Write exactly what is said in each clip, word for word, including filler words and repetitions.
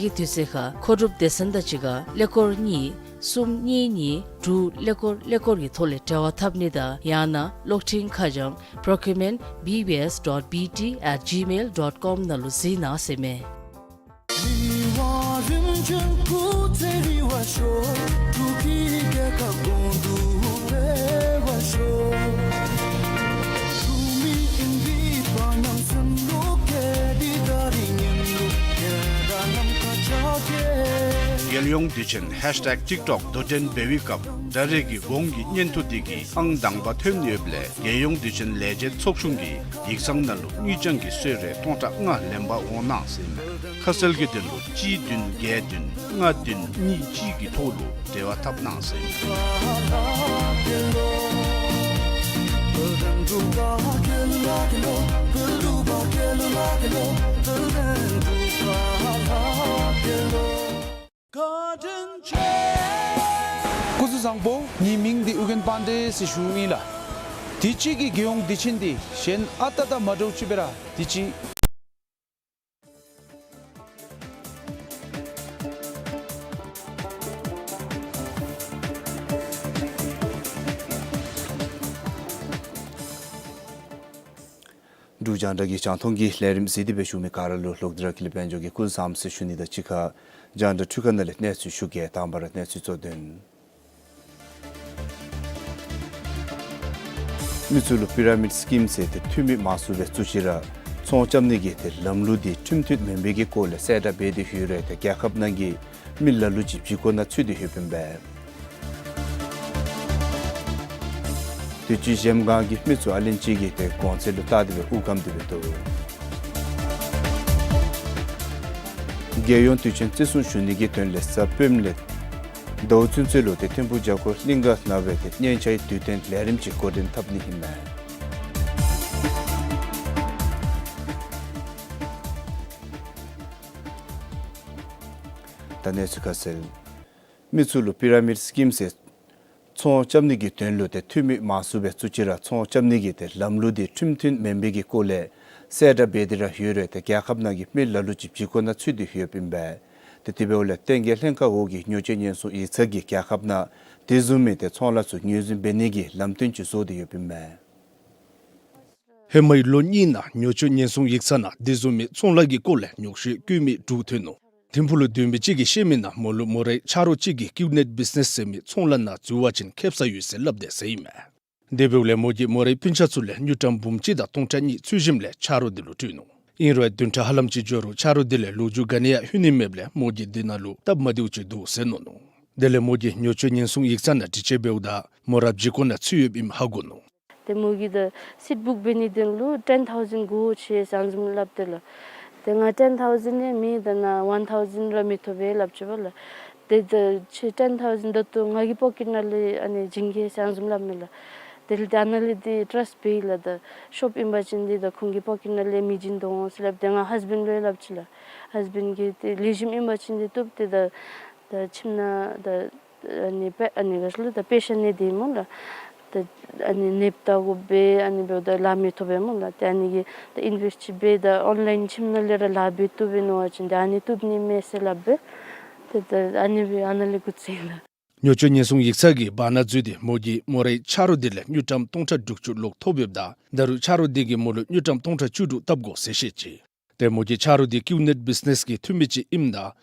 གི་དུས་ཚོད་ཁར་མཁོ་སྒྲུབ་སྡེ་ཚན་དང་གཅིག་ཁར་ཀླད་ཀོར་གཉིས་གསུམ་གཉིས་གཉིས་དྲུག་ཀླད་ཀོར་ཀླད་ཀོར་གྱི་ཐོག་ལས་འབྲེལ་བ་འཐབ་ནི་དང་ཡང་ན་གློག་འཕྲིན་ཁ་བྱང་procurement B B S dot B T at gmail dot com ནང་ལུ་གཟིགས་གནང་ཟེར་མས། རྒྱལ་ཡོངས་དུས་ཆེན་ཧེཤ་ཊེག་ཊིག་ཊོག་དོ་འགྲན་འབད་བའི་སྐབས་ད་རེས་ཀྱི་གོང་གི་བརྙན་ཐུང་འདི་གིས་ཨང་དང་པ་ཐོན་ཡོདཔ་ལས་རྒྱལ་ཡོངས་དུས་ཆེན་ལས་བྱེད་ཚོགས་ཆུང་གི་ཡིག་ཚང་ནང་ལུ་དངུལ་རྐྱང་གི་གསོལ་རས་སྟོང་ཕྲག་ལྔ་ལེན་པར་འོང་གནང་ཟེར་ཨིན་མས། ཁ་གསལ་གྱི་དོན་ལུ་གཅིག་བདུན་བརྒྱད་བདུན་ལྔ་བདུན་གཉིས་གཅིག་གི་ཐོག་ལུ་འབྲེལ་བ་འཐབ་གནང་ཟེར་ཨིན་མས། སྐུ་གཟུགས་བཟང་པོ། ངེའི་མིང་འདི་ཨོ་རྒྱན་པཱན་ཌེ་ཟེར་ཞུཝ་ཨིན་ལགས། དུས་ཅི་གི་རྒྱལ་ཡོངས་དུས་ཆེན་འདི་གཞན་ཨ་རྟག་དང་མ་འདྲཝ་ཅིག་འབད་ར་དུས་ཅི། འབྲུག་རྒྱང་བསྒྲགས་ཀྱི་རྒྱང་མཐོང་གི་ལས་རིམ་གཟིགས་ཏེ་སྦེ་བཞུགས་མི་ག་ར་ལུ་ལོག་སྟེ་ར་ཀུན་ལེགས་དཔལ་འབྱོར་གྱིས་སྐུ་གཟུགས་བཟང་ཟེར་ཞུ་ནི་དང་གཅིག་ཁར་རྒྱང་བསྒྲགས་འཕྲུལ་ཁང་ནང་ལས་གནས་ཚུལ་ཞུ་གེ། དང་པ་ར་གནས་ཚུལ་གཙོ་དོན། མི་ཚུ་ལུ་པི་ར་མིཌ་སི་ཀིམ་ཟེར་ཏེ་འཐུས་མི་མང་སུ་སྦེ་བཙུགས་ཅི་ར་ཚོང་རྐྱབ་ནི་གི་ཏེ་ལམ་ལུགས་འདི་ཁྲིམས་མཐུན་མེན་པའི་གི་སྐོར་ལས་གསལ་བསྒྲགས་འབད་དེ་ཡོད་རུང་ཏེ་རྒྱལ་ཁབ་ནང་གི་མི་ལ་ལུ་ཅིག་བྱིས་སྒོ་ནང་ཚུད་དེ་ཡོདཔ་ཨིན་པས། དུས་ཅི་གཞལམ་སྒང་གི་མི་ཚུ་ཨ་ལན་ཅིག་གིས་ཏེ་གོང་ཚད་ལུ་བལྟ་སྟེ་སྦེ་དབུགས་སྒམ་སྟེ་སྦེ་འདུག། རྒྱལ་ཡོངས་དུས་ཆེན་བརྩི་སྲུང་ཞུ་ནི་གི་དོན་ལས་གཟའ་སྤེནམ་ལས་ཟླཝ་ཚུན་ཚོད་ལུ་ཏེ་ཐིམ་ཕུག་བརྒྱ་འཁོར་གླིང་ག་ནང་སྦེ་ཏེ་སྙན་ཆའི་དུས་སྟོན་ལས་རིམ་ཅིག་འགོ་འདྲེན་འཐབ་ནི་ཨིན་མས། ད་གནས་ཚུལ་ཁ་གསལ། མི་ཚུ་ལུ་པི་ར་མིཌ་སི་ཀིམ་ཟེར་ཚོང་རྐྱབ་ནི་གི་དོན་ལུ་ཏེ་འཐུས་མི་མང་སུ་སྦེ་བཙུགས་ཅི་ར་ཚོང་རྐྱབ་ནི་གི་ཏེ་ལམ་ལུགས་འདི་ཁྲིམས་མཐུན་མེན་པའི་གི་སྐོར་ལས་གསལ་བསྒྲགས་འབད་དེ་ར་ཡོད་རུང་ཏེ་རྒྱལ་ཁབ་ནང་གི་མི་ལ་ལུ་ཅིག་བྱིས་སྒོ་ནང་ཚུད་དེ་ཡོདཔ་ཨིན་པས། ཏེ་དེ་འབདཝ་ལས་བསྟན་རྒྱས་ལྷན་ཁག་འོག་གི་ཉོ་སྤྱོད་ཉེན་སྲུང་ཡིག་ཚང་གིས་རྒྱལ་ཁབ་ནང་དེ་བཟུམ་མའི་ཏེ་ཚོང་ལཱ་ཚུ་ངོས་འཛིན་འབད་ནི་གི་ལམ་སྟོན་ཅིག་བཟོ་སྟེ་ཡོདཔ་ཨིན་མས། ཧེ་མའི་ལོ་གཉིས་ནང་ཉོ་སྤྱོད་ཉེན་སྲུང་ཡིག་ཚང་ནང་དེ་བཟུམ་མའི་ཚོང་ལཱ་གི་སྐོར་ལས་ཉོགས་བཤད་བཀོད་མི་དྲུག་ཐོན་ནུག། ཐིམ་ཕུག་ལུ་སྡོད་མི་ཅིག་གིས་བཤད་མི་ནང་མོ་ལུ་མོ་རའི་ཆ་རོགས་ཅིག་གིས་ཀིའུ་ནེཊ་བིས་ནེསི་ཟེར་མི་ཚོང་ལཱ་ནང་འཛུལ་བ་ཅིན་ཁེབ་ས་ཡོད་ཟེར་སླབ་དེས་ཟེར་ཨིན་མས། དེ་འབདཝ་ལས་མོ་གིས་མོ་རའི་སྤུན་ཆ་ཚུ་ལས་དངུལ་ཀྲམ་འབུམ་གཅིག་དང་སྟོང་ཕྲག་གཉིས་འཚོལ་ཞིནམ་ལས་ཆ་རོགས་འདི་ལུ་སྤྲོད་ནུག། ཨིན་རུང་བདུན་ཕྲག་ཧ་ལམ་ཅིག་འགྱོ་རུང་ཆ་རོགས་འདི་ལས་ལོག་འགྱོ་ག་ནི་ཡང་ལྷོད་ནི་མེདཔ་ལས་མོ་གིས་འདི་ནང་ལུ་སྟབས་མ་བདེཝ་ཅིག་འདུག་ཟེར་མནོ་ནུག། དེ་ལས་མོ་གིས་ཉོ་སྤྱོད་ཉེན་སྲུང་ཡིག་ཚང་ནང་དྲི་དཔྱད་འབདཝ་ད་མོ་ར་བྱིས་སྒོ་ནང་ཚུད་ཡོདཔ་ཨིནམ་ཧ་གོ་ནུག། ཏེ་མོ་གིས་ད་སིཊ་བུཀ་འབད་ནིའི་དོན་ལུ་ཊེན་ཐའུ་ཟེན་དགོ་ཟེར་ཨ་ནི་བཟུམ་སླབ་དེས་ལགས། ཏེ་ང་ཊེན་ཐའུ་ཟེན་ཡང་མེད། ད་ནཱ་ཝན་ཐའུ་ཟེན་ར་མི་ཐོབ་པས་སླབ་ཅི་པ་ལགས། ཏེ་ད་ཁྱོད་ཊེན་ཐའུ་ཟེན་ད་ལྟོ་ང་གི་པོ་ཀེཊ་ནང་ལས་ཨ་ནི་བྱིན་གེ་ཟེར་ཨ་ནི་བཟུམ་སླབ་མས་ལགས། དེ་ལས་ཏེ་ཨ་ནཱ་ལས་ཏེ་ཊརསཊ་འབད་ཡི་ལགས། ད་ཤོབ་ཨིན་པ་ཅིན་ཏེ་ད་ཁོང་གི་པོ་ཀེཊ་ནང་ལས་མི་བྱིན་དོ་འོང་ཟེར་སླབ་སྟེ་ང་ཧཱས་བེནཌ་ལུ་ཡང་སླབ་ཅི་ལགས། ཧཱས་བེནཌ་གིས་ཏེ་ལེགས་ཤོམ་ཨིན་པ་ཅིན་ཏེ་བཏུབ། ཏེ་ད་ད་ཁྱིམ་ནང་ད་ཨ་ནི་པེ་ཨ་ནི་ག་ཅི་ལོ་ད་པེ་ཤེནཊ་ནི་འདི་སྨོ་ལགས། ད་ཨ་ནི་ནདཔ་བལྟ་དགོ་པས། ཨ་ནི་འབདཝ་ད་ལཱ་མི་ཐོབ་པས་སྨོ་ལགས། ཏེ་ཨ་ནི་གིས་ད་ཨིན་ཝེསཊ་ཅིག་འབད་ད་ཨོན་ལའིན་ཁྱིམ་ནང་ལས་ར་ལཱ་འབད་བཏུབ་པས་མནོ་བ་ཅིན་ད་ཨ་ནི་བཏུབ་ནི་མས་ཟེར་སླབ་སྦེ། ཏེ་ད་ཨ་ནི་སྦེ་ཨ་ནཱ་ལས་འགོ་བཙུགས་ཡི་ལགས། ཉོ་སྤྱོད་ཉེན་སྲུང་ཡིག་ཚང་གིས་བར་ན་འཛུལ་ཏེ་མོ་གིས་མོ་རའི་ཆ་རོགས་འདི་ལས་དངུལ་ཀྲམ་སྟོང་ཕྲག་དྲུག་ཅུ་ལོག་ཐོབ་ཡོདཔ་ད་ད་རུང་ཆ་རོགས་འདི་གིས་མོ་ལུ་དངུལ་ཀྲམ་སྟོང་ཕྲག་བཅུ་དྲུག་བཏབ་དགོ་ཟེར་བཤད་ཅི། ཏེ་མོ་གི་ཆ་རོགས་འདི་ཀིའུ་ནེཊ་བིས་ནེསི་གི་འཐུས་མི་ཅིག་ཨིནམ་ད་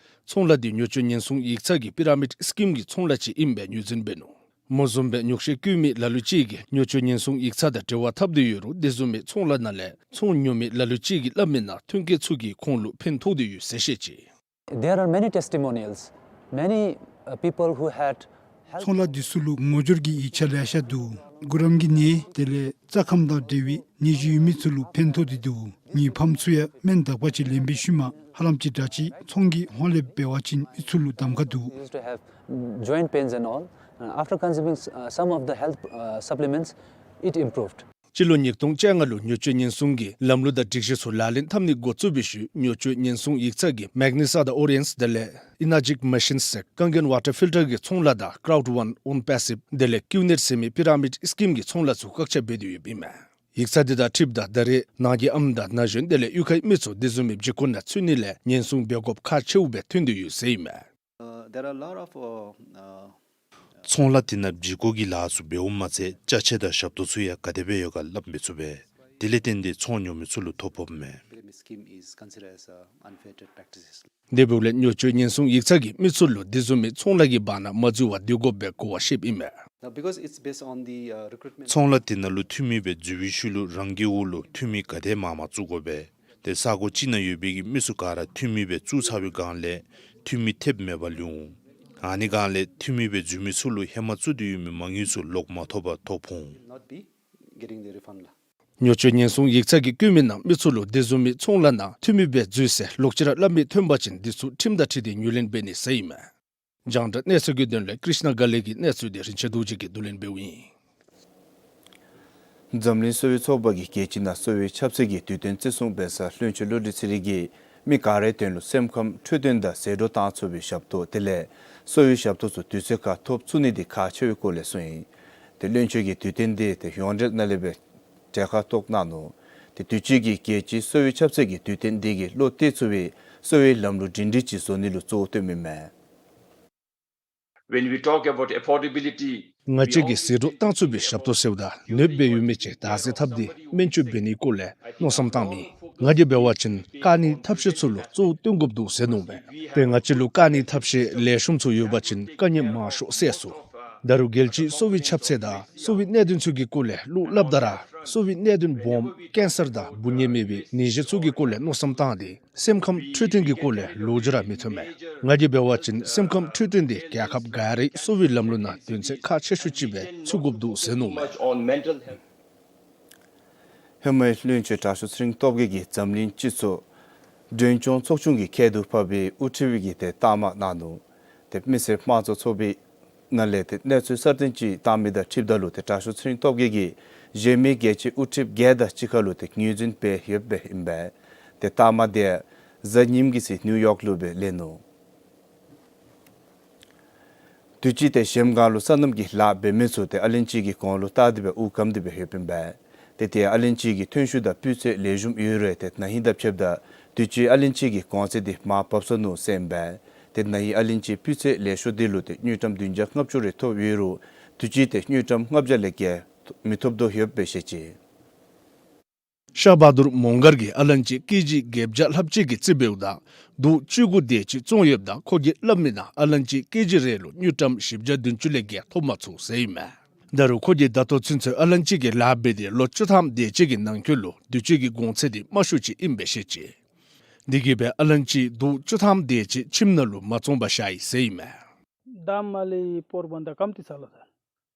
ཚོང་ལཱ་འདི་ཉོ་སྤྱོད་ཉེན་སྲུང་ཡིག་ཚང་གི་པི་ར་མིཌ་སི་ཀིམ་གྱི་ཚོང་ལཱ་ཅིག་ཨིནམ་སྦེ་ངོས་འཛིན་འབད་ནུག། མོ་བཟུམ་སྦེ་ཉོགས་བཤད་བཀོད་མི་ལ་ལུ་ཅིག་གིས་ཉོ་སྤྱོད་ཉེན་སྲུང་ཡིག་ཚང་དང་འབྲེལ་བ་འཐབ་སྟེ་ཡོད་རུང་དེ་བཟུམ་མའི་ཚོང་ལཱ་ནང་ལས་ཚོང་ཉོ་མི་ལ་ལུ་ཅིག་གིས་སླབ་མི་ནང་ཐོན་སྐྱེད་ཚུ་གིས་ཁོང་ལུ་ཕན་ཐོགས་ཏེ་ཡོད་ཟེར་བཤད་ཅི། There are many testimonials, many, uh, people who had health ཚོང་ལཱ་འདི་ཚུ་ལུ་ངོ་སྦྱོར་གྱི་ཡིག་ཆ་ལེ་ཤ་འདུག། གུ་རམ་གྱི་ནད་དེ་ལས་རྩ་ཁམས་དང་འབྲེལ་བའི་ནད་གཞི་ཡོད་མི་ཚུ་ལུ་ཕན་ཐོགས་ཏེ་འདུག། ངེའི་ཕམ་ཚུ་ཡང་སྨན་དག་པ་ཅིག་ལེན་པའི་ཤུལ་མ་ཧ་ལམ་ཅིག་དྲག་ཅི། ཚོང་གི་ཧོང་ལེབ་འབད་བ་ཅིན་མི་ཚུ་ལུ་གདམ་ཁ་འདུག། Used to have joint pains and all. Uh, after consuming, uh, some of the health, uh, supplements, it improved. སྤྱི་ལོ་ཉིས་སྟོང་བཅོ་ལྔ་ལུ་ཉོ་སྤྱོད་ཉེན་སྲུང་གི་ལམ་ལུགས་དང་སྒྲིག་གཞི་ཚུ་ལག་ལེན་འཐབ་ནི་འགོ་བཙུགས་པའི་ཤུལ་ཉོ་སྤྱོད་ཉེན་སྲུང་ཡིག་ཚང་གིས་མེག་ནི་ས་དང་ཨོ་རི་ཡེནསི་དེ་ལས་ཨི་ན་ཇིག་མེ་ཤིནསི་ཟེར་ཀཱན་ཀེན་ཝ་ཊར་ཕིལ་ཊར་གྱི་ཚོང་ལཱ་དང་ཀརའུཌ་ཝཱན་ཨོན་པེ་སིབ་དེ་ལས་ཀིའུ་ནེཊ་ཟེར་མི་པི་ར་མིཌ་སི་ཀིམ་གྱི་ཚོང་ལཱ་ཚུ་བཀག་ཆ་འབད་དེ་ཡོདཔ་ཨིན་མས། ཡིག་ཚང་འདི་དང་འཁྲིལཝ་ད་ད་རེས་ནང་གི་ཨམ་དང་ན་གཞོན་དེ་ལས་གཡུས་ཁའི་མི་ཚུ་དེ་བཟུམ་མའི་བརྒྱུད་སྐུར་ནང་ཚུད་ནི་ལས་ཉེན་སྲུང་འབད་དགོཔ་ཁག་ཆེཝ་སྦེ་ཐོན་དོ་ཡོད་ཟེར་ཨིན་མས། Uh, there are a lot of, uh, uh, ཚོང་ལཱ་དེ་ནང་བརྒྱུད་སྐུར་གྱི་ལཱ་ཚུ་འབདཝ་མ་ཚད་ཅ་ཆས་དང་ཞབས་ཏོག་ཚུ་ཡང་ག་དེ་སྦེ་ཡོད་ག་སླབ་མི་ཚུགས་པས། དེ་ལས་བརྟེན་ཏེ་ཚོང་ཉོ་མི་ཚུ་ལུ་ཐོ་ཕོགཔ་མས། Pyramid scheme is considered as a unfair trade practices. དེ་འབདཝ་ལས་ཉོ་སྤྱོད་ཉེན་སྲུང་ཡིག་ཚང་གིས་མི་ཚུ་ལུ་དེ་བཟུམ་མའི་ཚོང་ལཱ་གི་བར་ན་མ་འཛུལ་བར་སྡོད་དགོཔ་སྦེ་གོ་བ་བཤདཔ་ཨིན་མས། Now, because it's based on the, uh, recruitment. ཚོང་ལཱ་དེ་ནང་ལུ་འཐུས་མི་སྦེ་འཛུལ་བའི་ཤུལ་ལུ་རང་གི་འོག་ལུ་འཐུས་མི་ག་དེ་མང་མང་བཙུགས་དགོ་པས། ཏེ་ས་གོ་གཅིག་ནང་ཡོད་པའི་གི་མི་ཚུ་ག་ར་འཐུས་མི་སྦེ་བཙུགས་ཚར་བའི་སྒང་ལས་འཐུས་མི་ཐེབས་མེད་པར་ལུས་འོང་། ཨ་ནི་སྒང་ལས་འཐུས་མི་སྦེ་འཛུལ་མི་ཚུ་ལུ་ཧེ་མ་བཙུགས་ཏེ་ཡོད་མི་མ་དངུལ་ཚུ་ལོག་མ་ཐོབ་པར་ཐོ་ཕོག་འོང་། Not be getting the refund ལགས། ཉོ་སྤྱོད་ཉེན་སྲུང་ཡིག་ཚང་གིས་བཀོད་མི་ནང་མི་ཚུ་ལུ་དེ་བཟུམ་མའི་ཚོང་ལཱ་ནང་འཐུས་མི་སྦེ་འཛུལ་ཟེར་ལོག་ཅི་ར་སླབ་མི་ཐོན་པ་ཅིན་དེ་ཚུ་ཁྲིམས་དང་འཁྲིལ་ཏེ་ངོས་ལེན་འབད་ནི་ཟེར་ཨིན་མས། རྒྱང་བསྒྲགས་གནས་ཚུལ་གྱི་དོན་ལས་ཀྲིཤ་ན་ག་ལེ་གི་གནས་ཚུལ་འདི་རིན་ཆེན་རྡོ་རྗེ་གིས་བསྡུ་ལེན་འབདཝ་ཨིན། འཛམ་གླིང་གསོ་བའི་ཚོགས་པ་གིས་རྒྱལ་སྤྱི་ནང་གསོ་བའི་ཁྱབ་ཚད་ཀྱི་དུས་སྟོན་བརྩི་སྲུང་འབད་སར་བློན་ཆེན་བློ་གྲོས་ཚེ་རིང་གིས་མི་ག་རའི་དོན་ལུ་སེམས་ཁམས་འཕྲོད་བསྟེན་དང་ཟད་འགྲོ་བཏང་ཚུགས་པའི་ཞབས་ཏོག་དེ་ལས་གསོ་བའི་ཞབས་ཏོག་ཚུ་དུས་ཚོད་ཁར་ཐོབ་ཚུགས་ནི་འདི་ཁག་ཆེ་བའི་སྐོར་ལས་གསུངས་ཡི། ཏེ་བློན་ཆེན་གྱིས་དུས་སྟོན་འདི་ཏེ་ཡོངས་འབྲེལ་ནང་ལས་སྦེ་གྲལ་ཁར་གཏོགས་གནང་ནུག། ཏེ་དུས་ཅི་གི་རྒྱལ་སྤྱིའི་གསོ་བའི་ཁྱབ་ཚད་ཀྱི་དུས་སྟོན་འདི་གིས་བློ་གཏད་ཚུགས་པའི་གསོ་བའི་ལམ་ལུགས་སྒྲིང་སྒྲིང་ཅིག་བཟོ་ནི་ལུ་གཙོ་བོ་བཏོནམ་ཨིན་མས། When we talk about affordability, ང་བཅས་ཀྱིས་ཟད་འགྲོ་བཏང་ཚུགས་པའི་ཞབས་ཏོག་ཟེརཝ་ད་གནོདཔ་སྦེ་ཡོད་མི་ཅིག་བདག་འཛིན་འཐབ་སྟེ་སྨན་བཅོས་འབད་ནིའི་སྐོར་ལས་མནོ་བསམ་བཏངམ་ཨིན། ང་གིས་འབད་བ་ཅིན་བཀག་ནིའི་ཐབས་ཤེས་ཚུ་ལུ་གཙོ་བོ་བཏོན་དགོཔ་འདུག་ཟེར་མནོཝ་མས། དཔེར་ང་བཅས་ལུ་བཀག་ནིའི་ཐབས་ཤེས་ལེགས་ཤོམ་ཚུ་ཡོད་པ་ཅིན་དཀའ་ངལ་མང་ཤོས་སེལ་ཚུགས། ད་རུང་རྒྱལ་སྤྱིའི་གསོ་བའི་ཁྱབ་ཚད་དང་གསོ་བའི་གནད་དོན་ཚུ་གི་སྐོར་ལས་བློ་སླབ་ད་ར་གསོ་བའི་གནད་དོན་སྦོམ་ཀེན་སར་དང་འབུ་ནད་མེད་པའི་ནད་གཞི་ཚུ་གི་སྐོར་ལས་མནོ་བསམ་བཏང་སྟེ་སེམས་ཁམས་འཕྲོད་བསྟེན་གྱི་སྐོར་ལས་ལོག་ཅི་ར་མི་ཐོན་མས། ང་གིས་འབད་བ་ཅིན་སེམས་ཁམས་འཕྲོད་བསྟེན་འདི་རྒྱལ་ཁབ་ག་རའི་གསོ་བའི་ལམ་ལུགས་ནང་དོན་ཚན་ཁག་ཆེ་ཤོས་ཅིག་སྦེ་ཚུད་དགོཔ་འདུག་ཟེར་མནོཝ་མས། ཧེ་མའི་བློན་ཆེན་དྲག་ཤོས་ཚེ་རིང་སྟོབས་རྒྱས་ཀྱིས་འཛམ་གླིང་སྤྱི་ཚོགས་མགྲོན་སྐྱོང་ཚོགས་ཆུང་གིས་ཁྱད་དུ་འཕགས་པའི་དབུ་ཁྲིད་ཀྱི་ཏེ་རྟགས་མ་གནང་ནུག། ཏེ་མི་སེར་དམངས་གཙོ་ཚོགས་པའི་ནང་ལས་ཏེ་གནས་ཚུལ་གསར་བཏོན་ཅིག་བཏང་མི་དང་འཁྲིལཝ་ད་ལུ་ཏེ་དྲག་ཤོས་ཚེ་རིང་སྟོབས་རྒྱས་ཀྱིས་གཞན་མི་རྒྱལ་སྤྱིའི་དབུ་ཁྲིད་བརྒྱད་དང་གཅིག་ཁར་ལུ་ཏེ་ངོས་འཛིན་འབད་ཡོདཔ་སྦེ་ཨིན་པས། ཏེ་རྟགས་མ་དེ་གཟའ་ཉིམ་གི་ཚེ་ནིའུ་ཡོག་ལུ་སྦེ་ལེན་ནུག། དུས་ཅི་ཏེ་གཞལམ་སྒང་ལུ་སོ་ནམ་གྱི་ལཱ་འབད་མི་ཚུ་ཏེ་ཨ་ལན་ཅི་གི་གོང་ལུ་བལྟ་སྟེ་སྦེ་དབུགས་སྒམ་སྟེ་སྦེ་ཡོདཔ་ཨིན་པས། ཏེ་ཏེ་ཨ་ལན་ཅི་གི་ཐོན་ཤུགས་དང་སྤུས་ཚད་ལེགས་ཤོམ་ཡོད་རུང་ཏེ་ན་ཧིང་དང་ཕྱདཔ་ད་དུས་ཅི་ཨ་ལན་ཅི་གི་གོང་ཚད་འདི་མར་བབས་སོ་ནུག་ཟེར་ཨིན་པས། ཏེ་ན་ཧིང་ཨ་ལན་ཅི་སྤུས་ཚད་ལེགས་ཤོམ་འདི་ལུ་ཏེ་དངུལ་ཀྲམ་བདུན་བརྒྱ་ལྔ་བཅུ་རེ་ཐོབ་ཡོད་རུང་དུས་ཅི་ཏེ་དངུལ་ཀྲམ་ལྔ་བརྒྱ་ལས་བརྒལ་མི་ཐོབ་དོ་ཡོདཔ་སྦེ་བཤད་ཅི། ཤ་བ་དུར་མོང་སྒར་གྱི་ཨ་ལན་ཅི་ཀེ་ཇི་བརྒྱད་བརྒྱ་ལྷགཔ་ཅིག་གི་རྩིས་འབདཝ་ད་དུག་བཅུ་དགུ་དེ་ཅིག་བཙོངས་ཡོདཔ་ད་ཁོ་གིས་སླབ་མི་ནང་ཨ་ལན་ཅི་ཀེ་ཇི་རེ་ལུ་དངུལ་ཀྲམ་བཞི་བརྒྱ་བདུན་ཅུ་ལས་བརྒལ་ཐོབ་མ་ཚུགས་ཟེར་ཨིན་མས། ད་རུང་ཁོ་གིས་ད་ལྟོ་ཚུན་ཚོད་ཨ་ལན་ཅི་གི་ལཱ་འབད་དེ་ལོ་བཅུ་ཐམ་དེ་ཅིག་གི་ནང་འཁོད་ལུ་དུས་ཅི་གི་གོང་ཚད་འདི་དམའ་ཤོས་ཅིག་ཨིནམ་སྦེ་བཤད་ཅི། དེ་གིས་སྦེ་ཨ་ལན་ཅི་དུག་བཅུ་ཐམ་དེ་ཅིག་ཁྱིམ་ནང་ལུ་མ་བཙོང་པར་བཞག་ཡི་ཟེར་ཨིན་མས། दाममा अलि पोहोरभन्दा कम्ती छ ल।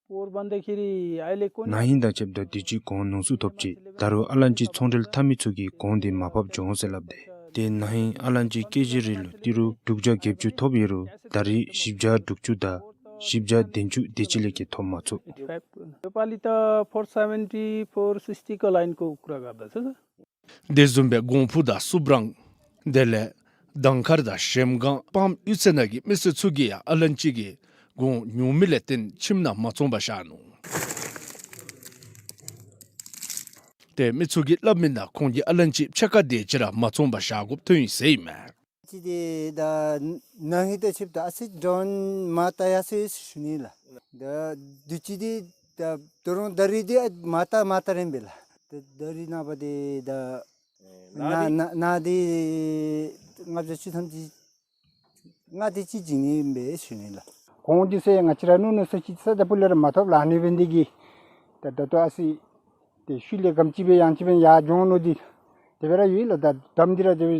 पोहोरभन्दाखेरि अहिले कुन ན་ཧིང་དང་ཕྱདཔ་ད་དུས་ཅི་གོང་ཉུང་སུ་ཐོབ་ཅི། ད་རུང་ཨ་ལན་ཅི་ཚོང་འབྲེལ་འཐབ་མི་ཚུ་གིས་གོང་འདི་མར་ཕབ་འགྱོ་འོང་ཟེར་སླབ་དེས། ཏེ་ན་ཧིང་ཨ་ལན་ཅི་ཀེ་ཇི་རེ་ལུ་ཏི་རུ་དྲུག་བརྒྱ་བརྒྱད་ཅུ་ཐོབ་ཡོད་རུང་ད་རིས་བཞི་བརྒྱ་དྲུག་ཅུ་དང་བཞི་བརྒྱ་བདུན་ཅུ་དེ་ཅིག་ལས་བརྒལ་ཐོབ་མ་ཚུགས། यो पालि त फोर सेभेन्टी, फोर सिक्सटीको लाइनको कुरा गर्दछ। དེ་བཟུམ་སྦེ་གོང་ཕུ་དང་སུབ་རང་དེ་ལས་དང་མཁར་དང་གཞལམ་སྒང་སྤམ་གཡུས་ཚན་ནང་གི་མི་སེར་ཚུ་གིས་ཡང་ཨ་ལན་ཅི་གི་གོང་ཉུང་མི་ལས་བརྟེན་ཁྱིམ་ནང་མ་བཙོང་པར་བཞག་ནུག། ཏེ་མི་ཚུ་གིས་སླབ་མི་ནང་ཁོང་གིས་ཨ་ལན་ཅི་ཕྱེད་ཀ་དེ་ཅིག་ར་མ་བཙོང་པར་བཞག་དགོཔ་ཐོན་ཡི་ཟེར་ཨིན་མས། ཅི་དེ་ད་ན་ཧིང་དང་ཕྱདཔ་ད་ཨ་ཙི་འགྲོན་མ་བལྟ་ཡར་སོ་ཡི་ཟེར་ཞུ་ནི་ལགས། ད་དུས་ཅི་དེ་ད་ད་རུང་ད་རིས་དེ་མ་བལྟ་མ་བལྟ་རན་པས་ལགས། ད་ད་རིས་ནངས་པ་དེ་ད་ན་ན་ན་དེ་ལྔ་བརྒྱ་བཅུ་ཐམ་ཅིག་ལྔ་དེ་ཅིག་བྱིན་ནི་ཨིན་པས་ཞུ་ནི་ལགས། གོང་དེ་ཚུ་ང་བཅས་ར་ནུ་ནུ་ས་ཅིག་ས་ད་པུ་ལས་ར་མ་ཐོབ་ལགས། ཨ་ནི་འབད་ནི་དེ་གིས་ད་ད་ལྟོ་ཨ་ཙི་ཏེ་ཤུལ་ལས་གམ་ཅིག་སྦེ་ཡང་ཅིག་སྦེ་ཡར་འགྱོ་ནུག། དེ་དེ་སྦེ་ར་ཡོད་ལགས། ད་དམ་འདི་ར་དེ་སྦེ་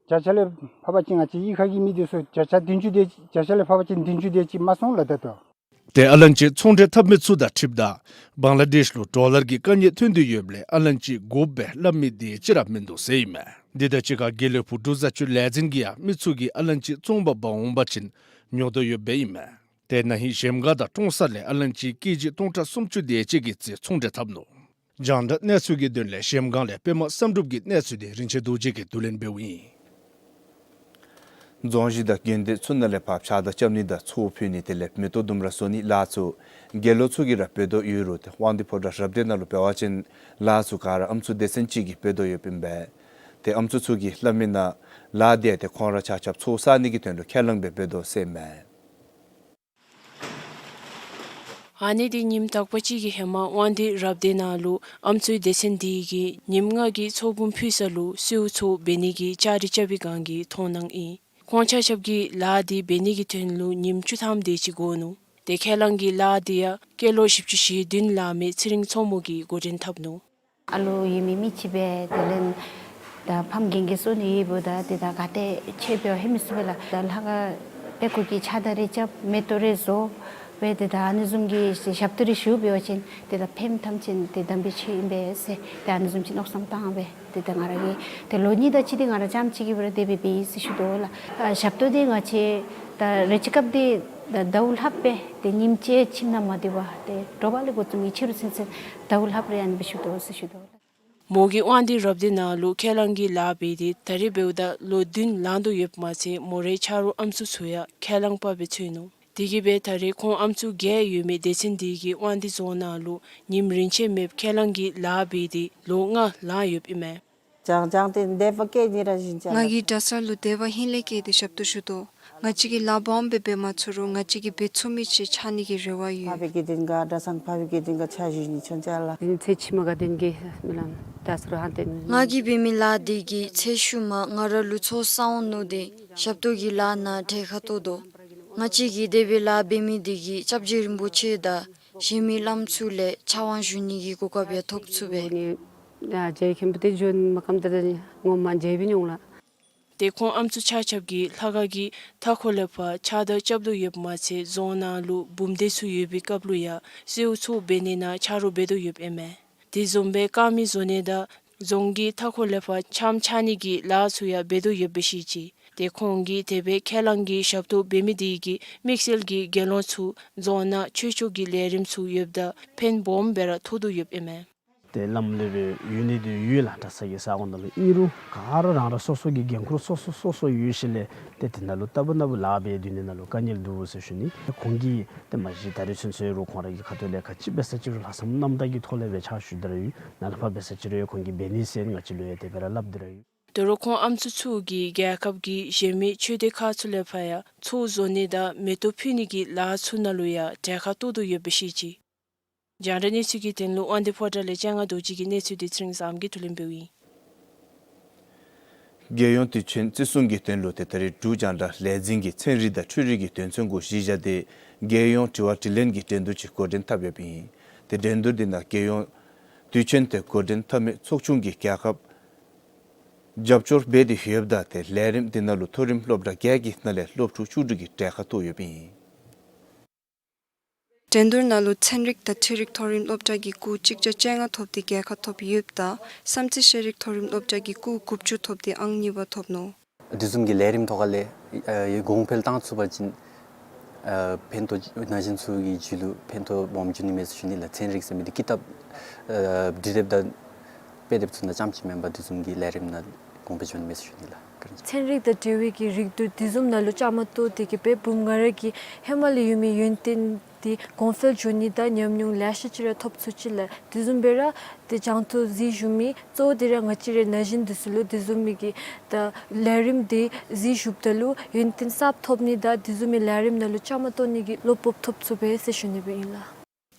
བརྒྱ་ཆ་ལས་ཕབ་པ་ཅིན་ང་བཅས་གཡུས་ཁ་གི་མི་དེ་ཚུ་བརྒྱ་ཆ་བདུན་ཅུ་དེ་བརྒྱ་ཆ་ལས་ཕབ་པ་ཅིན་བདུན་ཅུ་དེ་ཅིག་མ་སོང་ལགས་ད་ལྟོ། ཏེ་ཨ་ལན་ཅི་ཚོང་འབྲེལ་འཐབ་མི་ཚུ་དང་འཁྲིལཝ་ད་བང་ལ་དེཤ་ལུ་ཌོ་ལར་གྱི་དཀའ་ངལ་ཐོན་དོ་ཡོདཔ་ལས་ཨ་ལན་ཅི་དགོཔ་སྦེ་སླབ་མི་དེ་ཅིག་ར་མིན་འདུག་ཟེར་ཨིན་མས། དེ་དང་གཅིག་ཁར་དགེ་ལེགས་ཕུག་འབྲུག་བཟའ་ཆོས་ལས་འཛིན་གྱིས་ཡང་མི་ཚུ་གིས་ཨ་ལན་ཅི་བཙོང་པར་འབག་འོང་པ་ཅིན་ཉོ་དོ་ཡོདཔ་སྦེ་ཨིན་མས། ཏེ་ན་ཧིང་གཞལམ་སྒང་དང་ཀྲོང་གསར་ལས་ཨ་ལན་ཅི་ཀེ་ཇི་སྟོང་ཕྲག་སུམ་ཅུ་དེ་ཅིག་གི་རྩིས་ཚོང་འབྲེལ་འཐབ་ནུག། རྒྱང་བསྒྲགས་གནས་ཚུལ་གྱི་དོན་ལས་གཞལམ་སྒང་ལས་པདྨ་བསམ་གྲུབ་ཀྱི་གནས་ཚུལ་འདི་རིན་ཆེན་རྡོ་རྗེ་གིས་བསྡུ་ལེན་འབདཝ་ཨིན། རྫོང་གཞི་དང་དགོན་སྡེ་ཚུ་ནང་ལས་ཕར་ཕྱག་བདར་རྐྱབ་ནི་དང་ཚོགས་ཕུལ་ནི་དེ་ལས་མེ་ཏོག་ལྡུམ་ར་བཟོ་ནི་ལཱ་ཚུ་དགེ་སློང་ཚུ་གིས་ར་འབད་དོ་ཡོད་རུང་ཏེ་དབང་འདུས་ཕོ་བྲང་རབ་སྡེ་ནང་ལུ་འབད་བ་ཅིན་ལཱ་ཚུ་ག་ར་ཨམ་སྲུ་སྡེ་ཚན་ཅིག་གིས་འབད་དོ་ཡོདཔ་ཨིན་པས། ཏེ་ཨམ་སྲུ་ཚུ་གིས་སླབ་མི་ནང་ལཱ་འདི་ཡང་ཏེ་ཁོང་ར་ཆ་ཁྱབ་ཚོགས་བསག་ནི་གི་དོན་ལུ་ཁས་བླངས་སྦེ་འབད་དོ་ཟེར་ཨིན་མས། ཨ་ནི་འདི་ཉིནམ་དག་པ་ཅིག་གི་ཧེ་མ་དབང་འདུས་རབ་སྡེ་ནང་ལུ་ཨམ་སྲུའི་སྡེ་ཚན་འདི་གིས་ཉིནམ་ལྔ་གི་ཚོགས་འབུམ་ཕུལ་ས་ལུ་གསོལཝ་ཚོགས་འབད་ནི་གི་བཅའ་སྒྲིག་རྐྱབ་པའི་སྒང་གི་མཐོང་སྣང་ཨིན། ཁོང་ཆ་ཁྱབ་ཀྱིས་ལཱ་འདི་འབད་ནི་གི་དོན་ལུ་ཉིནམ་བཅུ་ཐམ་དེ་ཅིག་འགོར་ནུག། ཏེ་ཁས་བླངས་ཀྱི་ལཱ་འདི་ཡང་སྐྱེས་ལོ་བཞི་བཅུ་ཞེ་བདུན་ལང་མི་ཚེ་རིང་མཚོ་མོ་གིས་འགོ་འདྲེན་འཐབ་ནུག། ཨ་ལོ་ཡོད་མི་མི་ཅིག་སྦེ་དེ་ལས་ད་ཕམ་རྒན་རྒས་སོང་ནི་ཡོདཔ་ད་ཏེ་ད་ག་ཏེ་ཆེ་སྦེ་ཧེ་མི་སུ་སྦེ་ལགས། ད་ལྷ་ཁང་དཔེ་ཁུག་གི་ཕྱག་བདར་རེ་རྐྱབ་མེ་ཏོག་རེ་བཟོ་སྦེ་ཏེ་ད་ཨ་ནི་བཟུམ་གྱི་ཞབས་ཏོག་རེ་ཞུ་འབད་བ་ཅིན་ཏེ་ད་ཕནམ་ཐམས་ཅད་ཏེ་དམ་པའི་ཆོས་ཨིན་པས་ཟེར་ཏེ་ཨ་ནི་བཟུམ་ཅིག་མནོ་བསམ་བཏང་སྦེ་ཏེ་ད་ང་ར་གིས་ཏེ་ལོ་གཉིས་དང་ཕྱེད་དེ་ང་ར་རྐྱངམ་གཅིག་གིས་སྦེ་ར་དེ་སྦེ་འབད་ཡི་ཟེར་ཞུ་དོ་ལགས། ཨ་ཞབས་ཏོག་འདི་ང་བཅས་ད་རེ་ཅིག་སྐབས་འདི་ད་ཟླཝ་ལྷགཔ་སྦེ་ཏེ་ཉིནམ་གཅིག་ཁྱིམ་ནང་མ་སྡོད་པར་ཏེ་དྲོ་པ་ལས་འགོ་བཙུགས་ཡི་ཕྱི་རུ་ཚུན་ཚོད་ཟླཝ་ལྷགཔ་རེ་ཨ་ནི་སྦེ་ཞུ་དོ་ཟེར་ཞུ་དོ་ལགས། མོ་གིས་དབང་འདུས་རབ་སྡེ་ནང་ལུ་ཁས་བླངས་ཀྱི་ལཱ་འབད་དེ་ད་རེས་འབདཝ་ད་ལོ་བདུན་ལང་དོ་ཡོདཔ་མ་ཚད་མོ་རའི་ཆ་རོགས་ཨམ་སྲུ་ཚུ་ཡང་ཁས་བླངས་པ་སྦེ་ཚུད་ནུག། དེ་གིས་སྦེ་ད་རེས་ཁོང་ཨམ་སྲུ་བརྒྱད་ཡོད་མི་སྡེ་ཚན་འདི་གིས་དབང་འདུས་རྫོང་ནང་ལུ་ཉིནམ་རིན་ཆེན་མེདཔ་ཁས་བླངས་ཀྱི་ལཱ་འབད་དེ་ལོ་ལྔ་ལང་ཡོདཔ་ཨིན་མས། ང་གིས་གྲྭ་ས་ལུ་དད་པ་ཧིང་ལས་བསྐྱེད་དེ་ཞབས་ཏོག་ཞུ་དོ། ང་བཅས་ཀྱིས་ལཱ་སྦོམ་སྦེ་འབད་མ་ཚུགས་རུང་ང་བཅས་ཀྱིས་འབད་ཚུགས་མི་ཅིག་ཆགས་ནི་གི་རེ་བ་ཡོད། ང་གིས་འབད་མི་ལཱ་འདི་གིས་ཚེ་ཤུལ་མ་ང་ར་ལུ་ཚོགས་བསག་འོང་མནོ་སྟེ་ཞབས་ཏོག་གི་ལཱ་ནང་གྲལ་ཁར་གཏོགས་དོ། ང་བཅས་ཀྱིས་དེ་སྦེ་ལཱ་འབད་མི་འདི་གིས་སྐྱབས་རྗེ་རིན་པོ་ཆེ་དང་གཞན་མི་བླམ་ཚུ་ལས་ཕྱག་དབང་ཞུ་ནི་གི་གོ་སྐབས་ཡང་ཐོབ་ཚུགས་པས། ཏེ་ཁོང་ཨམ་སྲུ་ཆ་ཁྱབ་ཀྱིས་ལྷ་ཁང་གི་མཐའ་འཁོར་ལས་ཕར་ཕྱག་བདར་རྐྱབ་དོ་ཡོདཔ་མ་ཚད་རྫོང་ནང་ལུ་འབུམ་སྡེ་ཚུ་ཡོད་པའི་སྐབས་ལུ་ཡང་གསོལཝ་ཚོགས་འབད་ནི་ནང་ཆ་རོགས་འབད་དོ་ཡོདཔ་ཨིན་མས། དེ་བཟུམ་སྦེ་དཀར་མེ་བཟོ་ནི་དང་རྫོང་གི་མཐའ་འཁོར་ལས་ཕར་ཁྱམས་ཆགས་ནི་གི་ལཱ་ཚུ་ཡང་འབད་དོ་ཡོདཔ་སྦེ་ཤེས་ཅི། ཏེ་ཁོང་གིས་དེ་སྦེ་ཁས་བླངས་ཀྱི་ཞབས་ཏོག་འབད་མི་དེ་གིས་དམིགས་བསལ་གྱི་དགེ་སློང་ཚུ་རྫོང་ནང་ཆོས་ཕྱོགས་ཀྱི་ལས་རིམ་ཚུ་ཡོདཔ་ད་ཕན་སྦོམ་སྦེ་ར་ཐོགས་དོ་ཡོདཔ་ཨིན་མས། ཏེ་བླམ་སློབ་དཔོན་ཡོད་ནི་དེ་ཡོད་ལགས། གྲྭ་ས་གི་ས་གོ་ནང་ལུ་ཨིན་རུང་ག་ར་རང་རང་སོ་སོ་གི་འགན་ཁུར་སོ་སོ་སོ་སོ་ཡོད་ཞིནམ་ལས་ཏེ་དེ་ནང་ལུ་རྟག་བུ་ན་བུ་ལཱ་འབད་སྡོད་ནི་ནང་ལུ་དཀའ་ངལ་འདུག་ཟེར་ཞུ་ནི། ཁོང་གིས་ཏེ་མ་གཞི་ད་རེས་ཚུན་ཚོད་རུང་ཁོང་ར་གི་ཁ་ཐུག་ལས་ག་ཅི་འབད་ས་ཅི་རུང་ལྷག་བསམ་རྣམ་དག་གི་ཐོག་ལས་འབད་ཕྱག་ཞུ་སྟེ་ར་ཡོད། ནཱ་ལས་ཕར་འབད་ས་ཅི་རུང་ཁོང་གིས་འབད་ནི་ཟེར་ང་བཅས་ལུ་ཡང་དེ་སྦེ་ར་སླབ་སྟེ་ར་ཡོད། དོ་རུང་ཁོང་ཨམ་སྲུ་ཚུ་གིས་རྒྱལ་ཁབ་ཀྱི་གཞན་མི་ཆོས་སྡེ་ཁག་ཚུ་ལས་ཕར་ཡང་ཚོགས་བཟོ་ནི་དང་མེ་ཏོག་ཕུལ་ནི་གི་ལཱ་ཚུ་ནང་ལུ་ཡང་གྲལ་ཁར་གཏོགས་དོ་ཡོདཔ་སྦེ་ཤེས་ཅི། རྒྱང་བསྒྲགས་གནས་ཚུལ་གྱི་དོན་ལུ་དབང་འདུས་ཕོ་བྲང་ལས་སྤྱན་སྔ་རྡོ་རྗེ་གི་གནས་ཚུལ་འདི་ཚེ་རིང་བཟངམོ་གིས་བསྡུ་ལེན་འབདཝ་ཨིན། རྒྱལ་ཡོངས་དུས་ཆེན་བརྩི་སྲུང་གི་དོན་ལུ་ཏེ་ད་རེས་འབྲུག་རྒྱང་བསྒྲགས་ལས་འཛིན་གྱིས་ཚན་རིག་དང་འཕྲུལ་རིག་གི་དོན་ཚན་གུ་གཞི་བཞག་སྟེ་རྒྱལ་ཡོངས་དྲི་བ་དྲིས་ལན་གྱི་འགྲན་བསྡུར་ཅིག་འགོ་འདྲེན་འཐབ་ཡོདཔ་ཨིན། ཏེ་འགྲན་བསྡུར་འདི་ནང་རྒྱལ་ཡོངས་དུས་ཆེན་དེ་འགོ་འདྲེན་འཐབ་མི་ཚོགས་ཆུང་གིས་རྒྱལ་ཁབ་རྒྱབ་སྐྱོར་འབད་དེ་ཡོདཔ་ད་ཏེ་ལས་རིམ་འདི་ནང་ལུ་མཐོ་རིམ་སློབ་གྲྭ་བརྒྱད་ཀྱི་ནང་ལས་སློབ་ཕྲུག་བཅུ་དྲུག་གིས་གྲལ་ཁར་གཏོགས་ཡོདཔ་ཨིན། འགྲན་བསྡུར་ནང་ལུ་ཚན་རིག་དང་འཕྲུལ་རིག་མཐོ་རིམ་སློབ་གྲྭ་གིས་སྐུགས་གཅིག་བརྒྱ་བཅོ་ལྔ་ཐོབ་སྟེ་རྒྱལ་ཁ་ཐོབ་ཡོདཔ་ད་བསམ་རྩེ་ཤེས་རིག་མཐོ་རིམ་སློབ་གྲྭ་གིས་སྐུགས་དགུ་བཅུ་ཐོབ་སྟེ་ཨང་གཉིས་པ་ཐོབ་ནུག། དེ་བཟུམ་གྱི་ལས་རིམ་ཐོག་ཁ་ལས་ཨ་གོང་འཕེལ་བཏང་ཚུགས་པ་ཅིན་ཨ་ཕན་ཐོགས་ན་གཞོན་ཚུ་གི་རྒྱུད་ལུ་ཕན་ཐོགས་སྦོམ་འབྱུང་ནི་མས་ཟེར་ཞུ་ནི་ལགས། ཚན་རིག་ཟེར་མི་འདི་ཀི་ཏབ་ཨ་འབྲི་དེབ་དང་དཔེ་དེབ་ཚུ་ནང་རྐྱངམ་ཅིག་མེན་པར་དེ་བཟུམ་གྱི་ལས་རིམ་ནང་གོང་འཕེལ་འབྱུང་ནི་མས་ཟེར་ཞུ་ནི་ལགས། བཀའ་དྲིན་ཆེ། ཚན་རིག་དང་འབྲེལ་བའི་གི་རིག་བསྡུར་དེ་བཟུམ་ནང་ལུ་བཅའ་མར་གཏོགས་ཏེ་གིས་སྦེ་བུམོ་ང་ར་གི་ཧེ་མ་ལས་ཡོད་མི་ཡོན་ཏན་འདི་གོང་འཕེལ་འགྱོ་ནི་དང་ཉམས་མྱོང་ལེ་ཤ་ཅིག་ར་ཐོབ་ཚུགས་ཅི་ལགས། དེ་བཟུམ་སྦེ་ར་ཏེ་རྒྱང་མཐོང་གཟིགས་བཞུགས་མི་གཙོ་བོ་འདི་ར་ང་བཅས་རའི་ན་གཞོན་འདི་ཚུ་ལུ་དེ་བཟུམ་མའི་གི་ད་ལས་རིམ་འདི་གཟིགས་བཞུགསཔ་ད་ལུ་ཡོན་ཏན་གསརཔ་ཐོབ་ནི་དང་དེ་བཟུམ་མའི་ལས་རིམ་ནང་ལུ་བཅའ་མར་གཏོགས་ནི་གི་བློ་སྤོབས་ཐོབ་ཚུགས་པས་ཟེར་ཞུ་ནི་སྦེ་ཨིན་ལགས།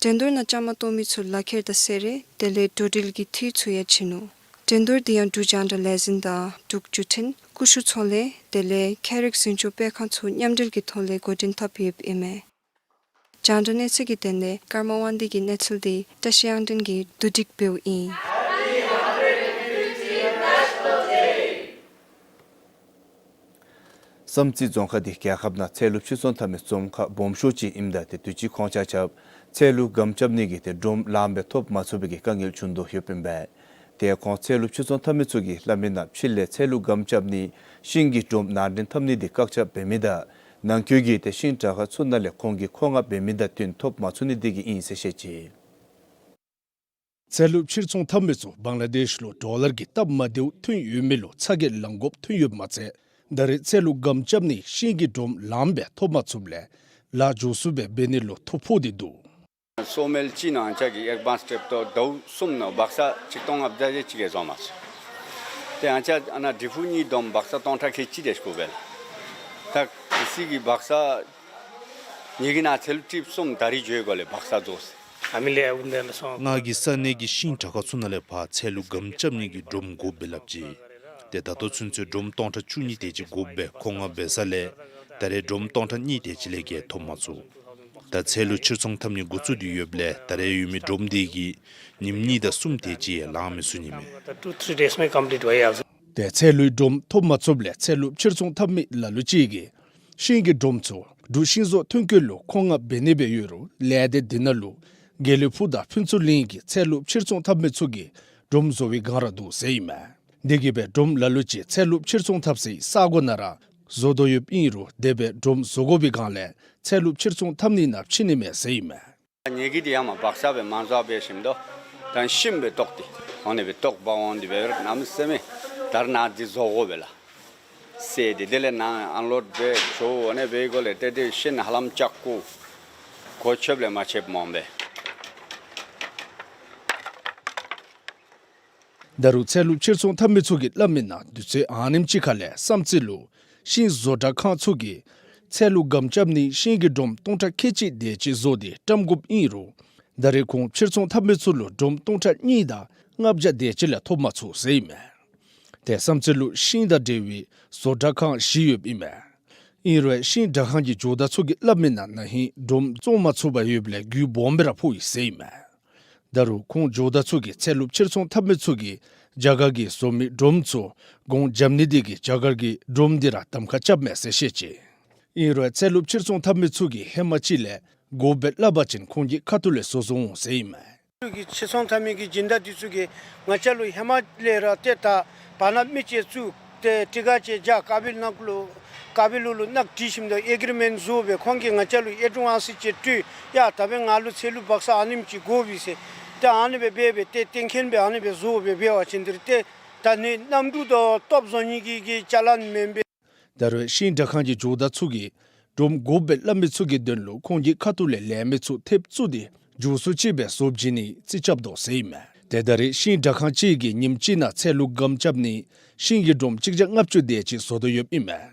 འགྲན་བསྡུར་ནང་བཅའ་མར་གཏོགས་མི་ཚུ་ལག་ཁྱེར་དང་གསེར་རས་དེ་ལས་འགྲོ་འགྲུལ་གྱི་འཐུས་ཚུ་ཡང་བྱིན་ནུག། འགྲན་བསྡུར་འདི་ཡང་འབྲུག་རྒྱང་བསྒྲགས་ལས་འཛིན་དང་འབྲུག་བརྒྱུད་འཕྲིན་ཀུ་ཤུ་ཚོང་ལས་དེ་ལས་ཁྱད་རིག་ཟིང་ཆུ་སྤེལ་ཁང་ཚུ་མཉམ་འབྲེལ་གྱི་ཐོག་ལས་འགོ་འདྲེན་འཐབ་ཡོདཔ་ཨིན་མས། རྒྱང་བསྒྲགས་གནས་ཚུལ་གྱི་དོན་ལས་ཀརྨ་དབང་འདུས་ཀྱི་གནས་ཚུལ་འདི་བཀྲ་ཤིས་དབྱངས་སྒྲོན་གྱིས་བསྡུ་སྒྲིག་འབདཝ་ཨིན། བསམ་རྩེ་རྫོང་ཁག་འདི་རྒྱལ་ཁབ་ནང་ཚལ་ལུ་ཕྱིར་ཚོང་འཐབ་མི་རྫོང་ཁག་སྦོམ་ཤོས་ཅིག་ཨིནམ་ད་ཏེ་དུས་ཅི་ཁོང་ཆ་ཁྱབ་ཚལ་ལུ་སྒམ་རྐྱབ་ནི་གི་ཏེ་སྒྲོམ་ལངམ་སྦེ་ཐོབ་མ་ཚུགས་པའི་གི་དཀའ་ངལ་བྱུང་དོ་ཡོདཔ་ཨིན་པས། ཏེ་ཁོང་ཚལ་ལུ་ཕྱིར་ཚོང་འཐབ་མི་ཚུ་གིས་སླབ་མི་ནང་ཕྱི་ལས་ཚལ་ལུ་སྒམ་རྐྱབ་ནི་ཤིང་གི་སྒྲོམ་ནང་འདྲེན་འཐབ་ནི་འདི་བཀག་ཆ་འབད་མི་དང་ནང་འཁོད་ཀྱི་ཏེ་ཤིང་དྲ་ཁག་ཚུ་ནང་ལས་ཁོང་གི་མཁོ་མངགས་འབད་མི་དང་བསྟུན་ཐོབ་མ་ཚུགས་ནི་འདི་གིས་ཨིན་ཟེར་བཤད་ཅི། ཚལ་ལུ་ཕྱིར་ཚོང་འཐབ་མི་ཚུ་བང་ལ་དེཤ་ལུ་ཌོ་ལར་གྱི་སྟབས་མ་བདེཝ་ཐོན་ཡོད་མི་ལུ་ཚ་གྱང་ལང་དགོཔ་ཐོན་ཡོདཔ་མ་ཚད་ ད་རེས་ཚལ་ལུ་སྒམ་རྐྱབ་ནི་ཤིང་གི་སྒྲོམ་ལངམ་སྦེ་ཐོབ་མ་ཚུགསཔ་ལས་ལཱ་མགྱོགས་སུ་སྦེ་འབད་ནི་ལུ་ཐོ་ཕོག་སྟེ་འདུག། སོ་མེལ་ཅིག་ནང་ང་བཅས་ཀྱིས་ཨེག་བཱནསི་སྤྲོདཔ་ད་ཟླཝ་གསུམ་ནང་སྦག་ས་ཆིག་སྟོང་ལྔ་བརྒྱ་དེ་ཅིག་ལས་བཟོ་མ་ཚུགས། ཏེ་ང་བཅས་ཨ་ནཱ་འབྲི་ཕུག་གཉིས་བསྡོམས་སྦག་ས་སྟོང་ཕྲག་ཁལ་གཅིག་དེ་ཅིག་དགོ་པས་ལགས། ད་གལ་སྲིད་ཀྱི་སྦག་ས་ངེ་གི་ནང་ཚལ་ལུ་ཊིབ་གསུམ་ད་རིས་འགྱོ་དགོ་ལས་སྦག་ས་རྫོགས་ཟེར། ང་གིས་ས་གནས་ཀྱི་ཤིང་དྲ་ཁང་ཚུ་ནང་ལས་ཕར་ཚལ་ལུ་སྒམ་རྐྱབ་ནི་གི་སྒྲོམ་དགོ་པས་སླབ་ཅི། ཏེ་ད་ལྟོ་ཚུན་ཚོད་སྒྲོམ་སྟོང་ཕྲག་བཅུ་གཉིས་དེ་ཅིག་དགོ་པས་མཁོ་མངགས་འབད་ས་ལས་ད་རེས་སྒྲོམ་སྟོང་ཕྲག་གཉིས་དེ་ཅིག་ལས་བརྒལ་ཐོབ་མ་ཚུགས། ད་ཚལ་ལུ་ཕྱིར་ཚོང་འཐབ་ནི་འགོ་བཙུགས་ཏེ་ཡོདཔ་ལས་ད་རེས་ཡོད་མི་སྒྲོམ་དེ་གིས་ཉིནམ་གཉིས་དང་གསུམ་དེ་ཅིག་ཡང་ལང་མི་ཚུགས་ནི་མས། Two, three days may complete བ་ཡ། ཏེ་ཚལ་ལུའི་སྒྲོམ་ཐོབ་མ་ཚུགསཔ་ལས་ཚལ་ལུ་ཕྱིར་ཚོང་འཐབ་མི་ལ་ལུ་ཅིག་གིས་ཤིང་གི་སྒྲོམ་ཚུ་འབྲུག་ཤིང་བཟོ་ཐོན་སྐྱེད་ལུ་མཁོ་མངགས་འབད་ནི་སྦེ་ཡོད་རུང་ལས་སྡེ་འདི་ནང་ལུ་དགེ་ལེགས་ཕུག་དང་ཕུན་ཚོགས་གླིང་གི་ཚལ་ལུ་ཕྱིར་ཚོང་འཐབ་མི་ཚུ་གིས་སྒྲོམ་བཟོ་བའི་བསྒང་ར་འདུག་ཟེར་ཨིན་མས། དེ་གིས་སྦེ་སྒྲོམ་ལ་ལུ་ཅིག་ཚལ་ལུ་ཕྱིར་ཚོང་འཐབ་སའི་ས་གོ་ནང་ར་བཟོ་དོ་ཡོདཔ་ཨིན་རུང་དེ་སྦེ་སྒྲོམ་བཟོ་དགོ་པའི་བསྒང་ལས་ཚལ་ལུ་ཕྱིར་ཚོང་འཐབ་ནི་ནང་ཕྱི་ནི་མས་ཟེར་ཨིན་མས། ངེ་གི་འདི་ཡང་མ་སྦག་ས་སྦེ་མ་བཟོ་བའི་ཞིནམ་དོ། ད་ཤིམ་སྦེ་བཏོག་སྟེ་འོ་ནི་སྦེ་བཏོག་པ་འོང་སྟེ་སྦེ་ར་གནམ་མེད་ས་མེད་ད་རེས་ནཱ་འདི་བཟོ་དགོ་པས་ལགས། ཟེར་ཏེ་དེ་ལས་ནཱ་ཨན་ལོཌ་འབད་ཚུར་འོ་ནི་སྦེ་གོ་ལས་ཏེ་དེ་ཤིང་ཧ་ལམ་ལྕགས་སྐུ་གོ་ཆོདཔ་ལས་མ་ཆོདཔ་མོང་པས། ད་རུང་ཚལ་ལུ་ཕྱིར་ཚོང་འཐབ་མི་ཚུ་གིས་སླབ་མི་ནང་དུས་ཚོད་ཨ་ནེམ་ཅིག་ཁ་ལས་བསམ་རྩེ་ལུ་ཤིང་བཟོ་གྲྭ་ཁང་ཚུ་གིས་ཚལ་ལུ་སྒམ་རྐྱབ་ནི་ཤིང་གི་སྒྲོམ་སྟོང་ཕྲག་ཁལ་གཅིག་དེ་ཅིག་བཟོ་སྟེ་བཀྲམ་དགོཔ་ཨིན་རུང་ད་རེས་ཁོང་ཕྱིར་ཚོང་འཐབ་མི་ཚུ་ལུ་སྒྲོམ་སྟོང་ཕྲག་གཉིས་དང་ལྔ་བརྒྱ་དེ་ཅིག་ལས་ཐོབ་མ་ཚུགས་ཟེར་ཨིན་མས། ཏེ་བསམ་རྩེ་ལུ་ཤིང་དང་འབྲེལ་བའི་བཟོ་གྲྭ་ཁང་བཞི་ཡོདཔ་ཨིན་མས། ཨིན་རུང་ཤིང་དྲ་ཁང་གི་ཇོ་བདག་ཚུ་གིས་སླབ་མི་ནང་ན་ཧིང་སྒྲོམ་བཙོང་མ་ཚུགས་པར་ཡོདཔ་ལས་རྒུད་སྦོམ་སྦེ་ར་ཕོག་ཡི་ཟེར་ཨིན་མས། ད་རུང་ཁོང་ཇོ་བདག་ཚུ་གིས་ཚལ་ལུ་ཕྱིར་ཚོང་འཐབ་མི་ཚུ་གིས་རྒྱ་གར་གྱིས་བཟོ་མི་སྒྲོམ་ཚུ་གོང་འཇམ་ནི་དེ་གིས་རྒྱ་གར་གྱིས་སྒྲོམ་འདི་ར་གདམ་ཁ་རྐྱབ་མས་ཟེར་བཤད་ཅི། ཨིན་རུང་ཚལ་ལུ་ཕྱིར་ཚོང་འཐབ་མི་ཚུ་གིས་ཧེ་མ་ཅིག་ལས་དགོ་པས་སླབ་པ་ཅིན་ཁོང་གི་ཁ་ཐུག་ལས་བཟོ་བཟོ་འོང་ཟེར་ཨིན་མས། ཕྱིར་ཚོང་འཐབ་མི་གི་སྦྱིན་བདག་འདི་ཚུ་གིས་ང་བཅས་ལུ་ཧེ་མ་ལས་ར་ཏེ་ད་བར་ན་མི་ཅིག་བཙུགས་ཏེ་ཊི་ཀ་ཅིག་བཞག་ཀ་བི་ལུ་ནང་ལུ་ཀ་བི་ལུ་ལུ་ནང་བྲིས་ཞིནམ་དོ་ཨེ་གི་རི་མེནཊ་བཟོ་སྦེ་ཁོང་གིས་ང་བཅས་ལུ་ཨེ་ཌ་ཝཱནསི་ཅིག་སྤྲོད། ཡ་ད་འབདན་ང་ལུ་ཚལ་ལུ་སྦག་ས་ཨ་ནེམ་ཅིག་དགོ་པས་ཟེར། ཏེ་ཨ་ནི་སྦེ་འབད་སྦེ་ཏེ་གཏན་འཁེལ་སྦེ་ཨ་ནི་སྦེ་བཟོ་སྦེ་འབད་བ་ཅིན་འདི་ར་ཏེ་ད་ནི་གནམ་གྲུ་དང་སྟོབས་བཟོ་ནི་གི་གི་ཅ་ལཱ་མེན་པས། ད་རུང་ཤིང་དྲ་ཁང་གི་ཇོ་བདག་ཚུ་གིས་སྒྲོམ་དགོ་པས་སླབ་མི་ཚུ་གི་དོན་ལུ་ཁོང་གི་ཁ་ཐུག་ལས་ལས་མི་ཚུ་ཐེབས་བཙུགས་ཏེ་མགྱོགས་སུ་ཅིག་སྦེ་བཟོ་བྱིན་ནི་རྩིས་རྐྱབ་དོ་ཟེར་ཨིན་མས། ཏེ་ད་རེས་ཤིང་དྲ་ཁང་གཅིག་གིས་ཉིནམ་གཅིག་ནང་ཚལ་ལུ་སྒམ་རྐྱབ་ནི་ཤིང་གི་སྒྲོམ་གཅིག་བརྒྱ་ལྔ་བཅུ་དེ་ཅིག་བཟོ་དོ་ཡོདཔ་ཨིན་མས།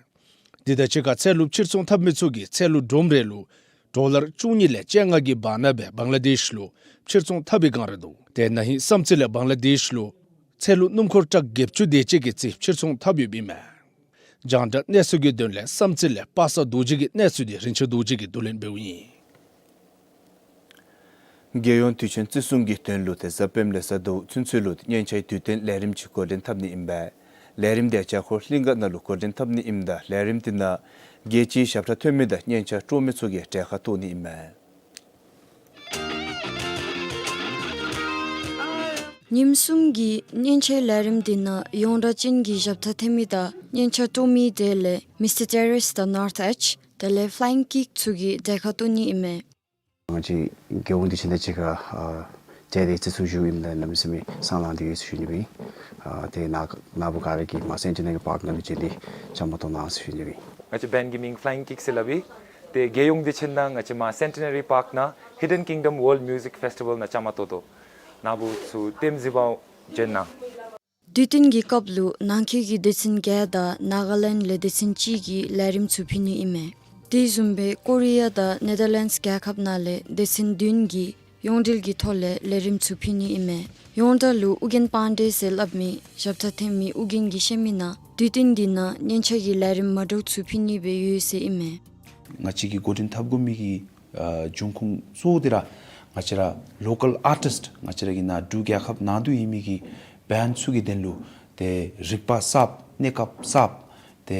དེ་དང་གཅིག་ཁར་ཚལ་ལུ་ཕྱིར་ཚོང་འཐབ་མི་ཚུ་གིས་ཚལ་ལུ་སྒྲོམ་རེ་ལུ་ཌོ་ལར་བཅུ་གཉིས་ལས་བཅོ་ལྔ་གི་བར་ན་སྦེ་བང་ལ་དེཤ་ལུ་ཕྱིར་ཚོང་འཐབ་པའི་བསྒང་ར་འདུག། ཏེ་ན་ཧིང་བསམ་རྩེ་ལས་བང་ལ་དེཤ་ལུ་ཚལ་ལུ་སྣུམ་འཁོར་ཊག་བརྒྱད་ཅུ་དེ་ཅིག་གི་རྩིས་ཕྱིར་ཚོང་འཐབ་ཡོདཔ་ཨིན་མས། རྒྱང་བསྒྲགས་གནས་ཚུལ་གྱི་དོན་ལས་བསམ་རྩེ་ལས་པ་སངས་རྡོ་རྗེ་གི་གནས་ཚུལ་འདི་རིན་ཆེན་རྡོ་རྗེ་གིས་བསྡུ་ལེན་འབདཝ་ཨིན། རྒྱལ་ཡོངས་དུས་ཆེན་བརྩི་སྲུང་གི་དོན་ལུ་ཏེ་གཟའ་སྤེནམ་ལས་གཟའ་ཟླཝ་ཚུན་ཚོད་ལུ་སྙན་ཆའི་དུས་སྟོན་ལས་རིམ་ཅིག་འགོ་འདྲེན་འཐབ་ནི་ཨིན་པས། ལས་རིམ་དེ་བརྒྱ་འཁོར་གླིང་ག་ནང་ལུ་འགོ་འདྲེན་འཐབ་ནི་ཨིནམ་ད་ལས་རིམ་དེ་ནང་རྒྱལ་སྤྱིའི་ཞབས་ཁྲ་ཐོན་མི་དང་སྙན་ཆ་དཀྲོག་མི་ཚུ་གིས་གྲལ་ཁར་གཏོགས་ནི་ཨིན་མས། ཉིནམ་གསུམ་གྱི་སྙན་ཆའི་ལས་རིམ་དེ་ནང་ཡོངས་གྲགས་ཅན་གྱི་ཞབས་ཁྲ་འཐེན་མི་དང་སྙན་ཆ་དཀྲོག་མི་དེ་ལས་མིས་ཊར་ཊེ་རིས་དང་ནོརཐ་ཨེཆ་དེ་ལས་ཕ་ལའིང་ཀིག་ཚུ་གིས་གྲལ་ཁར་གཏོགས་ནི་ཨིན་མས། ང་བཅས་རྒྱལ་ཡོངས་དུས་ཆེན་དང་གཅིག་ཁར་ཨ་མཇལ་ཏེ་བརྩི་སྲུང་ཞུཝ་ཨིནམ་ད་གནམ་མེད་ས་མེད་སེམས་ལང་སྟེ་ཡོད་ཟེར་ཞུ་ནི་ཨིན། ཨ་ཏེ་ནཱ་ནཱ་བུ་ག་ར་གིས་མར་སེན་ཊི་ནེ་རི་པཱརཀ་ནང་ལུ་བྱོན་ཏེ་བཅའ་མར་གཏོགས་གནང་ཟེར་ཞུ་ནི་ཨིན། ང་བཅས་བཱནཌ་གི་མིང་ཕ་ལའིང་ཀིག་ཟེར་སླབ་ཨིན། ཏེ་རྒྱལ་ཡོངས་དུས་ཆེན་ནང་ང་བཅས་མར་སེན་ཊི་ནེ་རི་པཱརཀ་ནང་ཧིཌ་ཌེན་ཀིང་ཌམ་ཝཱརལཌ་མིའུ་ཟིག་ཕེསི་ཊི་ཝཱལ་ནང་བཅའ་མར་གཏོགས་དོ། ནཱ་བུ་ཚུ་ལྟདམོ་གཟིགས་པར་འབྱོན་གནང་། དུས་སྟོན་གྱི་སྐབས་ལུ་ནང་འཁོད་ཀྱི་སྡེ་ཚན་བརྒྱད་དང་ནཱ་ག་ལེནཌ་ལས་སྡེ་ཚན་གཅིག་གིས་ལས་རིམ་ཚུ་ཕུལ་ནི་ཨིན་མས། དེ་བཟུམ་སྦེ་ཀོ་རི་ཡ་དང་ནེ་དར་ལེནཌསི་རྒྱལ་ཁབ་ནང་ལས་སྡེ་ཚན་བདུན་གྱིས་ཡོངས་འབྲེལ་གྱི་ཐོག་ལས་ལས་རིམ་ཚུ་ཕུལ་ནི་ཨིན་མས། ཡོངས་གྲགས་ལུ་ཨོ་རྒྱན་པཱན་ཌེ་ཟེར་སླབ་མི་ཞབས་ཁྲ་འཐེན་མི་ཨོ་རྒྱན་གྱིས་བཤད་མི་ནང་དུས་སྟོན་འདི་ནང་སྙན་ཆ་གི་ལས་རིམ་མ་འདྲཝ་ཚུ་ཕུལ་ནི་སྦེ་ཡོད་ཟེར་ཨིན་མས། ང་བཅས་ཀྱིས་འགོ་འདྲེན་འཐབ་དགོ་མི་གི་ཨ་འབྱུང་ཁུངས་གཙོ་བོ་དེ་ར་ང་བཅས་ར་ལོ་ཀཱལ་ཨར་ཊིསཊ་ང་བཅས་ར་གི་ནཱ་འབྲུག་རྒྱལ་ཁབ་ནང་དུ་ཡོད་མི་གི་བཱནཌ་ཚུ་གི་དོན་ལུ་ཏེ་རིག་པ་གསརཔ་གནས་སྐབས་གསརཔ་ཏེ་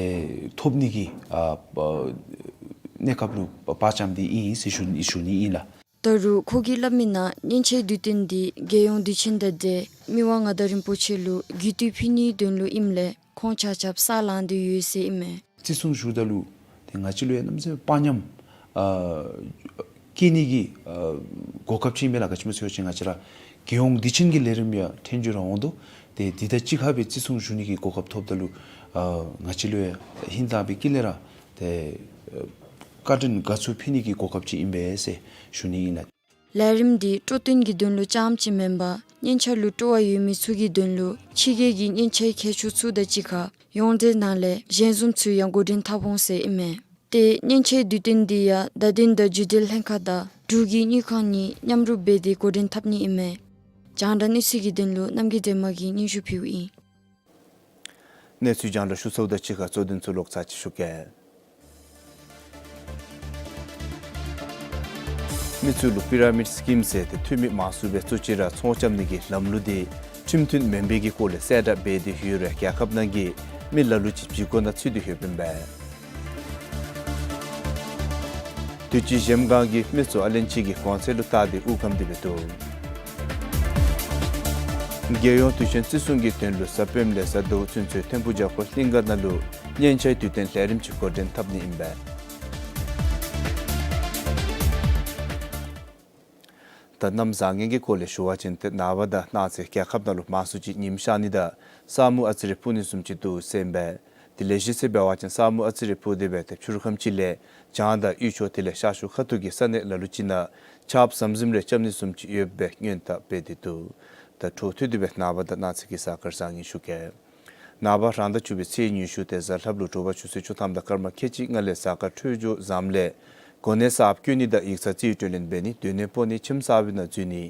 ཐོབ་ནི་གི་ཨ་ཨ་གནས་སྐབས་ལུ་དཔའ་བཅམ་སྟེ་ཨིན་ཟེར་ཞུ་ཞུ་ནི་ཨིན་ལགས། ད་རུང་ཁོ་གིས་སླབ་མི་ནང་སྙན་ཆའི་དུས་སྟོན་འདི་རྒྱལ་ཡོངས་དུས་ཆེན་དང་འབྲེལ་མི་དབང་མངའ་བདག་རིན་པོ་ཆེ་ལུ་གུས་བཏུད་ཕུལ་ནིའི་དོན་ལུ་ཨིནམ་ལས་ཁོང་ཆ་ཁྱབ་ས་ལང་སྟེ་ཡོད་ཟེར་ཨིན་མས། བརྩི་སྲུང་ཞུཝ་ད་ལུ་ཏེ་ང་བཅས་ལུ་ཡང་གནམ་མེད་ས་མེད་དཔའ་ཉམས་ཨ་སྐྱེ་ནི་གི་ཨ་གོ་སྐབས་ཅིག་ཨིན་མས་ལགས། ག་ཅི་སྨོ་ཟེར་བ་ཅིན་ང་བཅས་ར་རྒྱལ་ཡོངས་དུས་ཆེན་གྱི་ལས་རིམ་ཡང་ཐེངས་མཇུག་ར་འོང་དོ། ཏེ་འདི་དང་གཅིག་ཁར་སྦེ་བརྩི་སྲུང་ཞུ་ནི་གི་གོ་སྐབས་ཐོབ་ད་ལུ་ཨ་ང་བཅས་ལུ་ཡང་ཧིང་དྭངས་པའི་དཀྱིལ་ལས་ར་ཏེ་ཨ་བཀའ་དྲིན་དགའ་ཚོར་འཕེལ་ནི་གི་གོ་སྐབས་ཅིག་ཨིན་པས་ཟེར་ཞུ་ནི་ཨིན་ལགས། ལས་རིམ་འདི་སྤྲོ་སྟོན་གྱི་དོན་ལུ་རྐྱངམ་ཅིག་མེན་པར་སྙན་ཆ་ལུ་སྤྲོ་བ་ཡོད་མི་ཚུ་གི་དོན་ལུ་ཕྱི་རྒྱལ་གྱི་སྙན་ཆའི་མཁས་མཆོག་ཚུ་དང་གཅིག་ཁར་ཡོངས་འབྲེལ་ནང་ལས་ཞལ་འཛོམས་ཚུ་ཡང་འགོ་འདྲེན་འཐབ་འོང་ཟེར་ཨིན་མས། ཏེ་སྙན་ཆའི་དུས་སྟོན་འདི་ཡང་བརྡ་དོན་དང་བརྒྱུད་འབྲེལ་ལྷན་ཁག་དང་འབྲུག་གི་དངུལ་ཁང་གཉིས་མཉམ་རུབ་འབད་དེ་འགོ་འདྲེན་འཐབ་ནི་ཨིན་མས། རྒྱང་བསྒྲགས་གནས་ཚུལ་གྱི་དོན་ལུ་རྣམ་རྒྱལ་སྒྲོལ་མ་གིས་སྙན་ཞུ་ཕུལཝ་ཨིན། གནས་ཚུལ་རྒྱང་བསྒྲགས་ཞུ་ཚརཝ་དང་གཅིག་ཁར་གཙོ་དོན་ཚུ་ལོག་ཚར་ཅིག་ཞུ་གེ། མི་ཚུ་ལུ་པི་ར་མིཌ་སི་ཀིམ་ཟེར་ཏེ་འཐུས་མི་མང་སུ་སྦེ་བཙུགས་ཅི་ར་ཚོང་རྐྱབ་ནི་གི་ལམ་ལུགས་འདི་ཁྲིམས་མཐུན་མེན་པའི་གི་སྐོར་ལས་གསལ་བསྒྲགས་འབད་དེ་ཡོད་རུང་རྒྱལ་ཁབ་ནང་གི་མི་ལ་ལུ་ཅིག་བྱིས་སྒོ་ནང་ཚུད་དེ་ཡོདཔ་ཨིན་པས། དུས་ཅི་གཞལམ་སྒང་གི་མི་ཚུ་ཨ་ལན་ཅི་གི་གོང་ཚད་ལུ་བལྟ་སྟེ་དབུགས་སྒམ་སྟེ་སྦེ་འདུག། རྒྱལ་ཡོངས་དུས་ཆེན་བརྩི་སྲུང་གི་དོན་ལུ་གཟའ་སྤེནམ་ལས་གཟའ་ཟླཝ་ཚུན་ཚོད་ཐིམ་ཕུག་བརྒྱ་འཁོར་གླིང་ག་ནང་ལུ་སྙན་ཆའི་དུས་སྟོན་ལས་རིམ་ཅིག་འགོ་འདྲེན་འཐབ་ནི་ཨིན་པས། ད་གནམ་བཟང་ངན་གྱི་སྐོར་ལས་ཞུ་བ་ཅིན་ཏེ་ནངས་པ་དང་གནངས་ཚེ་རྒྱལ་ཁབ་ནང་ལུ་མང་སུ་ཅིག་ཉིམ་ཤར་ནི་དང་ས་སྨུག་ཨ་ཙི་རེ་ཕུབ་ནི་བཟུམ་ཅིག་འདུག་ཟེར་ཨིན་པས། དེ་ལས་གཞི་རྩ་འབད་བ་ཅིན་ས་སྨུག་ཨ་ཙི་རེ་ཕུབ་སྟེ་སྦེ་ཏེ་ཕྱི་རུ་ཁམས་ཅིག་ལས་བྱང་དང་དབུས་ཕྱོགས་དེ་ལས་ཤར་ཕྱོགས་ཁ་ཐུག་གི་ས་གནས་ལ་ལུ་ཅིག་ནང་ཆརཔ་ཟམ་ཟིམ་རེ་རྐྱབ་ནི་བཟུམ་ཅིག་ཡོདཔ་སྦེ་སྔོན་བརྡ་འབད་དེ་འདུག། ད་འཕྲོ་མཐུད་དེ་སྦེ་ནངས་པ་དང་གནངས་ཚེ་གི་གཟའ་སྐར་བཟང་ངན་ཞུ་གེ། ནངས་པ་རང་ཟླ་བཅུ་པའི་ཚེས་ཉི་ཤུ་ཏེ་གཟའ་ལྷགཔ་ལུ་དྲོ་པ་ཆུ་ཚོད་བཅུ་ཐམ་དང་སྐར་མ་ཁལ་གཅིག་ལྔ་ལས་གཟའ་སྐར་འཕྲོད་སྦྱོར་བཟངམ་ལས་གོ་གནས་གསརཔ་བསྐོ་ནི་དང་ཡིག་ཚང་རྩིས་སྤྲོད་ལེན་འབད་ནི་སྡོད་གནས་སྤོ་ནི་ཁྱིམ་གསར་པའི་ནང་འཛུལ་ནི་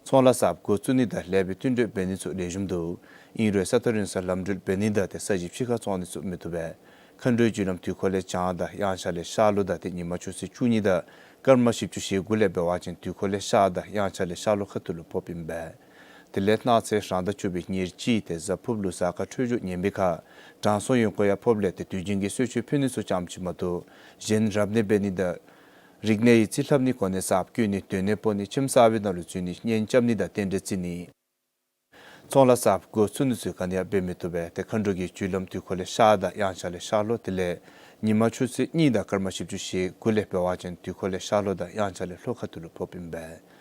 ཚོང་ལཱ་གསརཔ་འགོ་བཙུགས་ནི་དང་ལེགས་པའི་བསྟུན་གྲོས་འབད་ནི་ཚུ་ལེགས་ཤོམ་འདུག། ཨིན་རུང་ས་ཐག་རིང་སར་ལམ་འགྲུལ་འབད་ནི་དང་ཏེ་ས་གཞི་ཕྱི་ཁར་བཙོང་ནི་ཚུ་མི་བཏུབ་པས། མཁའ་འགྲོའི་རྒྱུ་ལམ་དུས་འཁོར་ལས་བྱང་དང་དབྱངས་འཆར་ལས་ཤར་ལྷོ་དང་ཏེ་ཉིན་མ་ཆུ་ཚོད་བཅུ་གཉིས་དང་སྐར་མ་བཞི་བཅུ་ཞེ་དགུ་ལས་འབད་བ་ཅིན་དུས་འཁོར་ལས་ཤར་དང་དབྱངས་འཆར་ལས་ཤར་ལྷོ་ཁ་ཐུག་ལུ་ཕོགཔ་ཨིན་པས། དེ་ལས་གནངས་ཚེ་རང་ཟླ་བཅུ་པའི་ཉེར་གཅིག་ཏེ་གཟའ་ཕུརཔ་ལུ་གཟའ་སྐར་འཕྲོད་སྦྱོར་ངན་པའི་ཁར་དྲང་སྲོང་ཡོན་ཀོང་ཡང་ཕོགཔ་ལས་ཏེ་དུས་རྒྱུན་གྱི་གསོལ་མཆོད་ཕུལ་ནི་ཚུ་ཙམ་ཅིག་མ་གཏོགས་གཞན་རབ་གནས་འབད་ནི་དང་རིག་གནས་ཡི་རྩིས་ལྷབ་ནི་གོ་གནས་གསརཔ་བསྐོ་ནི་སྡོད་གནས་སྤོ་ནི་ཁྱིམ་གསར་པའི་ནང་ལུ་འཛུལ་ནི་གཉེན་རྐྱབ་ནི་དང་རྟེན་འབྲེལ་བརྩི་ནི་ཚོང་ལཱ་གསརཔ་འགོ་བཙུགས་ནི་ཚུ་ག་ནི་ཡང་འབད་མི་བཏུབ་པས། ཏེ་མཁའ་འགྲོ་གི་རྒྱུ་ལམ་དུས་འཁོར་ལས་ཤར་དང་དབྱངས་འཆར་ལས་ཤར་ལྷོ་དེ་ལས་ཉིན་མ་ཆུ་ཚོད་གཉིས་དང་སྐར་མ་བཞི་བཅུ་ཞེ་དགུ་ལས་འབད་བ་ཅིན་དུས་འཁོར་ལས་ཤར་ལྷོ་དང་དབྱངས་འཆར་ལས་ལྷོ་ཁ་ཐུག་ལུ་ཕོགཔ་ཨིན་པས།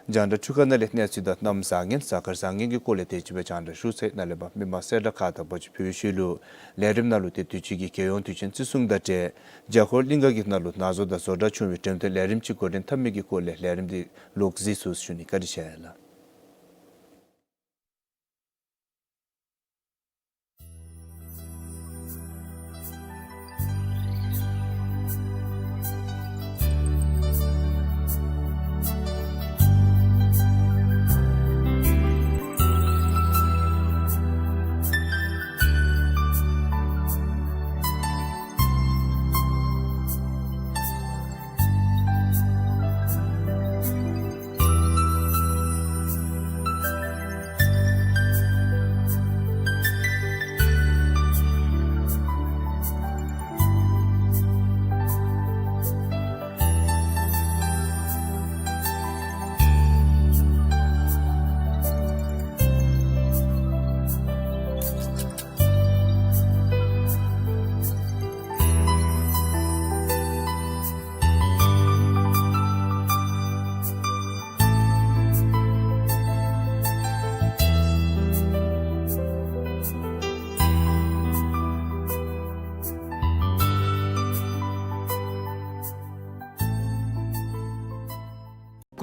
རྒྱང་བསྒྲགས་འཕྲུལ་ཁང་ནང་ལས་གནས་ཚུལ་དང་གནམ་བཟང་ངན་གཟའ་སྐར་བཟང་ངན་གྱི་སྐོར་ལས་དེ་ཅིག་སྦེ་རྒྱང་བསྒྲགས་ཞུ་ཚར་ཡི། ནཱ་ལས་ཕར་མི་མང་གསལ་བསྒྲགས་ཁག་དང་པོ་ཅིག་ཕུལ་བའི་ཤུལ་ལུ་ལས་རིམ་ནང་ལུ་ཏེ་དུས་ཅི་གི་རྒྱལ་ཡོངས་དུས་ཆེན་བརྩི་སྲུང་དང་འབྲེལ་བརྒྱ་འཁོར་གླིང་ག་གི་ནང་ལུ་ན་ཟུག་དང་བཟོ་གྲྭ་ཆུང་བའི་འགྲེམས་སྟོན་ལས་རིམ་ཅིག་འགོ་འདྲེན་འཐབ་མི་གི་སྐོར་ལས་ལས་རིམ་འདི་ལོག་གཟིགས་ཞུ་ནི། བཀའ་དྲིན་ཆེ་ལགས།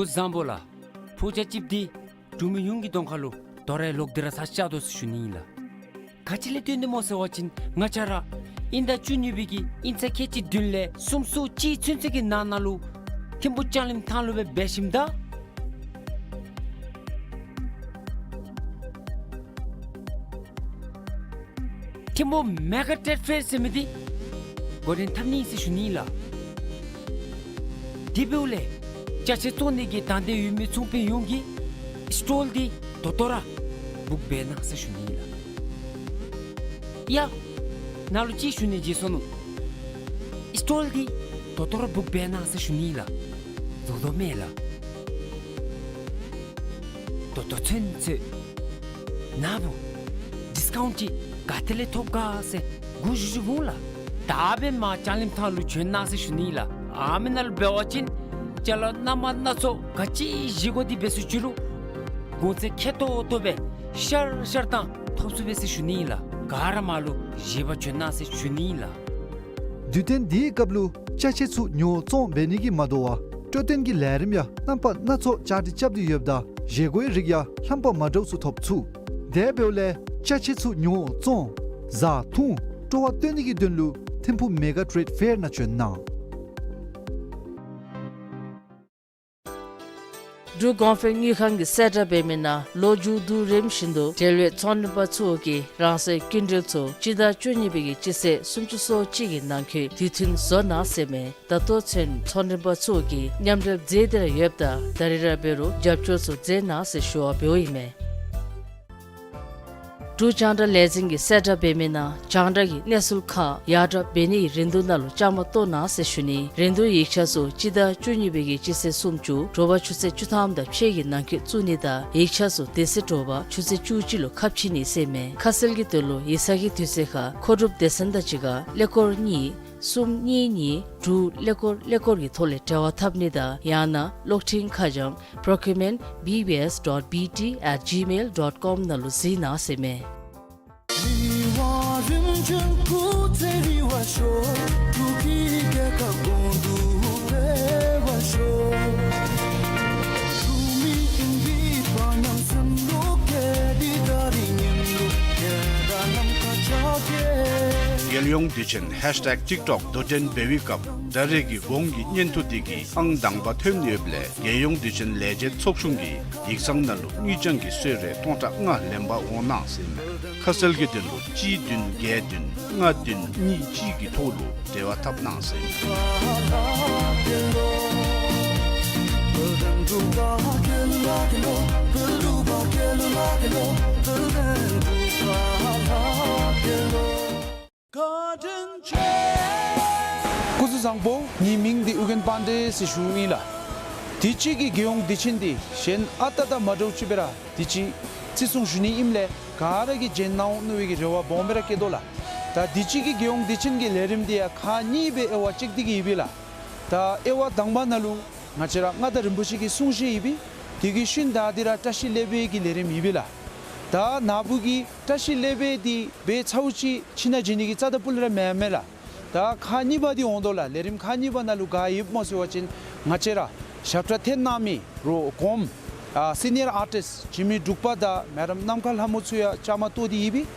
སྐུ་གཟུགས་བཟང་པོ་ལགས། ཕུག་ཆ་ཅིག་འདི་འབྲུག་མི་ཡོངས་ཀྱི་གདོང་ཁ་ལུ་དོ་རུང་ལོག་སྟེ་ར་ཚར་བཞག་དོ་ཟེར་ཞུ་ནི་ཨིན་ལགས། ག་ཅི་ལས་བརྟེན་ཏེ་སྨོ་ཟེར་བ་ཅིན་ང་བཅས་ར་དབྱིན་ཟླ་བཅུ་གཉིས་པའི་གི་དབྱིན་ཚེས་ཁལ་གཅིག་བདུན་ལས་སུམ་ཅུ་སོ་གཅིག་ཚུན་ཚོད་ཀྱི་ནང་ན་ལུ་ཐིམ་ཕུག་ལྕང་གླིང་ཐང་ལུ་སྦེ་འབད་ཞིནམ་ད་ཐིམ་ཕུག་མེ་ག་ཊེཌ་ཕེར་ཟེར་མི་འདི་འགོ་འདྲེན་འཐབ་ནི་ཟེར་ཞུ་ནི་ལགས། དེ་འབདཝ་ལས་ཅ་ཆས་བཙོང་ནི་གི་དང་འདོད་ཡོད་མི་ཚོང་དཔོན་ཡོངས་ཀྱིས་སི་ཊོལ་འདི་ད་ལྟོ་ར་བུཀ་འབད་གནང་ཟེར་ཞུ་ནི་ལགས། ཡ་ནཱ་ལུ་ཅིག་ཞུ་ནི་བརྗེད་སོ་ནུག། སི་ཊོལ་འདི་ད་ལྟོ་ར་བུཀ་འབད་གནང་ཟེར་ཞུ་ནི་ལགས། རྫོགས་དོ་མེན་ལགས། ད་ལྟོ་ཚུན་ཚོད་ནཱ་བུ་ཌིསི་ཀའུནཊ་ཅིག་ག་ཏེ་ལས་ཐོབ་ག་ཟེར་སྒུག་བཞུགས་བཞུགསཔ་འོང་ལགས། ད་འབདན་མར་ལྕང་གླིང་ཐང་ལུ་བྱོན་གནང་ཟེར་ཞུ་ནི་ལགས། ཨ་མི་ནང་ལུ་འབད་བ་ཅིན་ཅ་ལ་སྣ་མང་སྣ་ཚོགས་ག་ཅི་བཞེས་དགོ་འདི་འབད་སོང་ཅི་རུང་གོང་ཚད་ཁེ་ཏོག་ཏོ་སྦེ་ཤར་ཤར་དང་ ཐོབ་ཚུགས་པས་ཟེར་ཞུ་ནི་ཨིན་ལགས། ག་ར་མར་ལུ་བཞེས་པར་བྱོན་གནང་ཟེར་ཞུ་ནི་ཨིན་ལགས། དུས་སྟོན་འདིའི་སྐབས་ལུ་ཅ་ཆས་ཚུ་ཉོ་བཙོང་འབད་ནི་གིས་མ་དོ་བར་སྤྲོ་སྟོན་གྱི་ལས་རིམ་ཡང་རྣམ་པ་སྣ་ཚོགས་བཅའ་སྒྲིག་རྐྱབ་སྟེ་ཡོདཔ་ད་བཞེས་སྒོའི་རིགས་ཡང་རྣམ་པ་མ་འདྲཝ་ཚུ་ཐོབ་ཚུགས། དེ་འབདཝ་ལས་ཅ་ཆས་ཚུ་ཉོ་བཙོང་བཟའ་འཐུང་སྤྲོ་བ་སྟོན་ནི་གི་དོན་ལུ་ཐིམ་ཕུག་མེ་ག་ཊེཌ་ཕེར་ནང་བྱོན་གནང་། འབྲུག་གོང་འཕེལ་དངུལ་ཁང་གིས་གསལ་བསྒྲགས་འབད་མི་ནང་ལོ་མཇུག་བསྡུ་རིམ་བཞིན་དུ་འབྲེལ་ཡོད་ཚོང་མགྲོན་པ་ཚུ་གིས་རང་སོའི་སྐྱིན་འགྲུལ་ཚུ་སྤྱི་ཟླ་བཅུ་གཉིས་པའི་གི་སྤྱི་ཚེས་སུམ་ཅུ་སོ་གཅིག་གི་ནང་འཁོད་དུས་མཐུན་བཟོ་གནང་ཟེར་མས། ད་ལྟོ་ཚུན་ཚོང་མགྲོན་པ་ཚུ་གིས་མཉམ་འབྲེལ་མཛད་དེ་ར་ཡོདཔ་ད་ད་རིས་ར་འབད་རུང་རྒྱབ་སྐྱོར་ཚུ་མཛད་གནང་ཟེར་ཞུ་བ་འབདཝ་ཨིན་མས། འབྲུག་རྒྱང་བསྒྲགས་ལས་འཛིན་གྱིས་གསལ་བསྒྲགས་འབད་མི་ནང་རྒྱང་བསྒྲགས་ཀྱི་གནས་ཚུལ་ཁག་ཡར་དྲག་འབད་ནི་གི་རིན་བསྡུར་ནང་ལུ་བཅའ་མར་གཏོགས་གནང་ཟེར་ཞུ་ནི། རིན་བསྡུར་ཡིག་ཆ་ཚུ་སྤྱི་ཟླ་བཅུ་གཉིས་པའི་གི་སྤྱི་ཚེས་སུམ་ཅུ་དྲོ་པ་ཆུ་ཚོད་བཅུ་ཐམ་དང་ཕྱེད་ཀྱི་ནང་འཁོད་བཙུགས་ནི་དང་ཡིག་ཆ་ཚུ་དེ་ཚེ་དྲོ་པ་ཆུ་ཚོད་བཅུ་གཅིག་ལུ་ཁ་ཕྱེ་ནི་ཟེར་མས། ཁ་གསལ་གྱི་དོན་ལུ་ཡིག་ཚང་གི་དུས་ཚོད་ཁར་མཁོ་སྒྲུབ་སྡེ་ཚན་དང་གཅིག་ཁར་ཀླད་ཀོར་གཉིས་གསུམ་གཉིས་གཉིས་དྲུག་ཀླད་ཀོར་ཀླད་ཀོར་གྱི་ཐོག་ལས་འབྲེལ་བ་འཐབ་ནི་དང་ཡང་ན་གློག་འཕྲིན་ཁ་བྱང་procurement B B S dot B T at gmail dot com ནང་ལུ་གཟིགས་གནང་ཟེར་མས། རྒྱལ་ཡོངས་དུས་ཆེན་ཧེཤ་ཊེག་ཊིག་ཊོག་དོ་འགྲན་འབད་བའི་སྐབས་ད་རེས་ཀྱི་གོང་གི་བརྙན་ཐུང་འདི་གིས་ཨང་དང་པ་ཐོན་ཡོདཔ་ལས་རྒྱལ་ཡོངས་དུས་ཆེན་ལས་བྱེད་ཚོགས་ཆུང་གི་ཡིག་ཚང་ནང་ལུ་དངུལ་རྐྱང་གི་གསོལ་རས་སྟོང་ཕྲག་ལྔ་ལེན་པར་འོང་གནང་ཟེར་མས། ཁ་གསལ་གྱི་དོན་ལུ་གཅིག་བདུན་བརྒྱད་བདུན་ལྔ་བདུན་གཉིས་གཅིག་གི་ཐོག་ལུ་འབྲེལ་བ་འཐབ་གནང་ཟེར་མས། སྐུ་གཟུགས་བཟང་པོ། ངེའི་མིང་འདི་ཨོ་རྒྱན་པཱན་ཌེ་ཟེར་ཞུཝ་ཨིན་ལགས། དུས་ཅི་གི་རྒྱལ་ཡོངས་དུས་ཆེན་འདི་གཞན་ཨ་རྟག་དང་མ་འདྲཝ་ཅིག་སྦེ་ར་དུས་ཅི་བརྩི་སྲུང་ཞུ་ནི་ཨིནམ་ལས་ག་ར་གིས་བྱོན་གནང་འོང་མནོ་བའི་གི་རེ་བ་སྦོམ་སྦེ་ར་བསྐྱེད་དོ་ལགས། ད་དུས་ཅི་གི་རྒྱལ་ཡོངས་དུས་ཆེན་གྱི་ལས་རིམ་འདི་ཡང་ཁག་གཉིས་སྦེ་དབྱེ་བ་དཔྱད་དེ་གི་ཡོདཔ་ཨིན་ལགས། ད་དབྱེ་བ་དང་པ་ནང་ལུ་ང་བཅས་ར་མངའ་བདག་རིན་པོ་ཆེ་གི་གསུང་བཤད་ཡོདཔ་ཨིན། དེ་གི་ཤུལ་ད་འདི་ར་བཀྲ་ཤིས་ལེགས་པའི་གི་ལས་རིམ་ཡོདཔ་ཨིན་ལགས། ད་ན་བུ་གི་བཀྲ་ཤིས་ལེགས་པའི་འདི་འབད་ཚརཝ་ཅིག་ཁྱིམ་ནང་བྱོན་ནི་གི་རྩ་དང་སྤུ་ལས་ར་མེན་མས་ལགས། ད་ཁག་གཉིས་པ་འདི་འོང་དོ་ལགས། ལས་རིམ་ཁག་གཉིས་པ་ནང་ལུ་ག་ཡོདཔ་སྨོ་ཟེར་བ་ཅིན་ང་བཅས་ར་ཞབས་ཁྲ་འཐེན་གནང་མི་རོགས་གོངམ་ཨ་སི་ནི་ཡར་ཨར་ཊིསཊ་འཇིགས་མེད་འབྲུག་པ་དང་མེ་ཌམ་ནམ་མཁའ་ལྷ་མོ་ཚུ་ཡང་བཅའ་མར་གཏོགས་ཏེ་ཡོདཔ་ཨིན།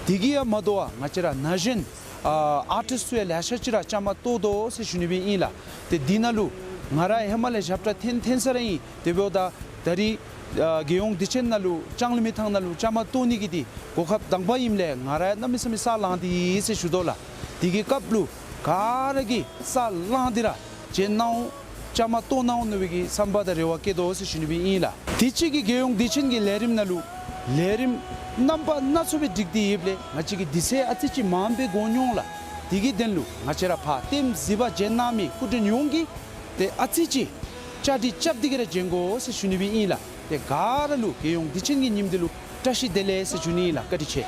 དེ་གིས་ཡང་མ་དོ་བར་ང་བཅས་ར་ན་གཞོན་ཨ་ཨར་ཊིསཊ་ཚུ་ཡང་ལེ་ཤ་ཅིག་ར་བཅའ་མར་གཏོགས་དོ་ཟེར་ཞུ་ནི་སྦེ་ཨིན་ལགས། ཏེ་འདི་ནང་ལུ་ང་ར་ཧེ་མ་ལས་ཞབས་ཁྲ་འཐེན་འཐེན་ས་ར་ཨིན། དེ་འབདཝ་ད་ད་རིས་ཨ་རྒྱལ་ཡོངས་དུས་ཆེན་ནང་ལུ་ལྕང་གླིང་མི་ཐང་ནང་ལུ་བཅའ་མར་གཏོགས་ནི་གི་འདི་གོ་སྐབས་དང་པ་ཨིནམ་ལས་ང་ར་གནམ་མེད་ས་མེད་ས་ལངས་ཏེ་ཡོད་ཟེར་ཞུ་དོ་ལགས། དེ་གི་སྐབས་ལུ་ག་ར་གིས་ས་ལངས་ཏེ་ར་བྱོན་གནང་འོང་བཅའ་མར་གཏོགས་གནང་འོང་མནོ་བའི་གི་བསམ་པ་དང་རེ་བ་བསྐྱེད་དོ་ཟེར་ཞུ་ནི་སྦེ་ཨིན་ལགས། དུས་ཅི་གི་རྒྱལ་ཡོངས་དུས་ཆེན་གྱི་ལས་རིམ་ནང་ལུ་ལས་རིམ་རྣམ་པ་སྣ་ཚོགས་སྦེ་བསྒྲིགས་ཏེ་ཡོདཔ་ལས་ང་བཅས་ཀྱིས་དུས་ཚོད་ཨ་ཙི་ཅིག་མངམ་སྦེ་འགོར་འོང་ལགས། དེ་གི་དོན་ལུ་ང་བཅས་ར་ཕར་ལྟདམོ་གཟིགས་པར་བྱོན་གནང་མི་སྐུ་མགྲོན་ཡོངས་ཀྱིས་ཏེ་ཨ་ཙི་ཅིག་བཅའ་སྒྲིག་རྐྱབ་སྟེ་གི་ར་བྱོན་དགོ་ཟེར་ཞུ་ནི་སྦེ་ཨིན་ལགས། ཏེ་ག་ར་ལུ་རྒྱལ་ཡོངས་དུས་ཆེན་གྱི་ཉིནམ་འདི་ལུ་བཀྲ་ཤིས་བདེ་ལེགས་ཟེར་ཞུ་ནི་ཨིན་ལགས། བཀའ་དྲིན་ཆེ།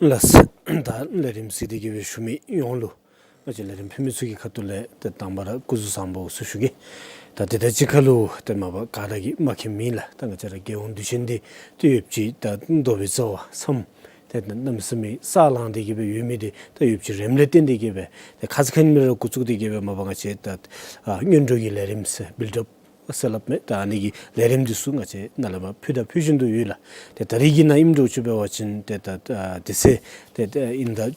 ལགས། ད་ལས་རིམ་གཟིགས་ཏེ་གི་སྦེ་བཞུགས་མི་ཡོངས་ལུ་ ང་བཅས་ལས་རིམ་ཕུལ་མི་ཚུ་གི་ཁ་ཐུག་ལས་ཏེ་དང་པ་ར་སྐུ་གཟུགས་བཟང་པོ་ཟེར་ཞུ་གེ། ད་དེ་དང་གཅིག་ཁར་ལུ་ཏེ་མ་པ་ག་ར་གིས་མ་མཁྱེན་མེད་ལགས། ད་ང་བཅས་ར་རྒྱལ་ཡོངས་དུས་ཆེན་འདི་ཏེ་ཡོདཔ་ཅིག་ད་འདོད་པའི་རྩ་བ་བསམ་ཏེ་གནམ་མེད་ས་མེད་སེམས་ལང་སྟེ་གི་སྦེ་ཡོད་མི་འདི་ད་ཡོདཔ་ཅིག་རནམ་ལས་བརྟེན་ཏེ་གི་སྦེ་ཏེ་ཁ་ཙ་ཁ་ཉིནམ་ར་འགོ་བཙུགས་ཏེ་གི་སྦེ་མ་པ་ང་བཅས་ད་ཨ་སྔོན་འགྲོ་གི་ལས་རིམ་ཟེར་བིལཌ་ཨཔ་ཟེར་སླབ་མས། ད་ཨ་ནི་གི་ལས་རིམ་འདི་ཚུ་ང་བཅས་ནཱ་ལས་མར་ཕུལ་དང་ཕུལ་བཞིན་དུ་ཡོད་ལགས། ཏེ་ད་རིས་ཀྱི་ནང་ཨིནམ་འདྲཝ་ཅིག་འབད་བ་ཅིན་ཏེ་ད་ཨ་དེ་ཚེ་ཏེ་ད་ཨིན་ཟླ་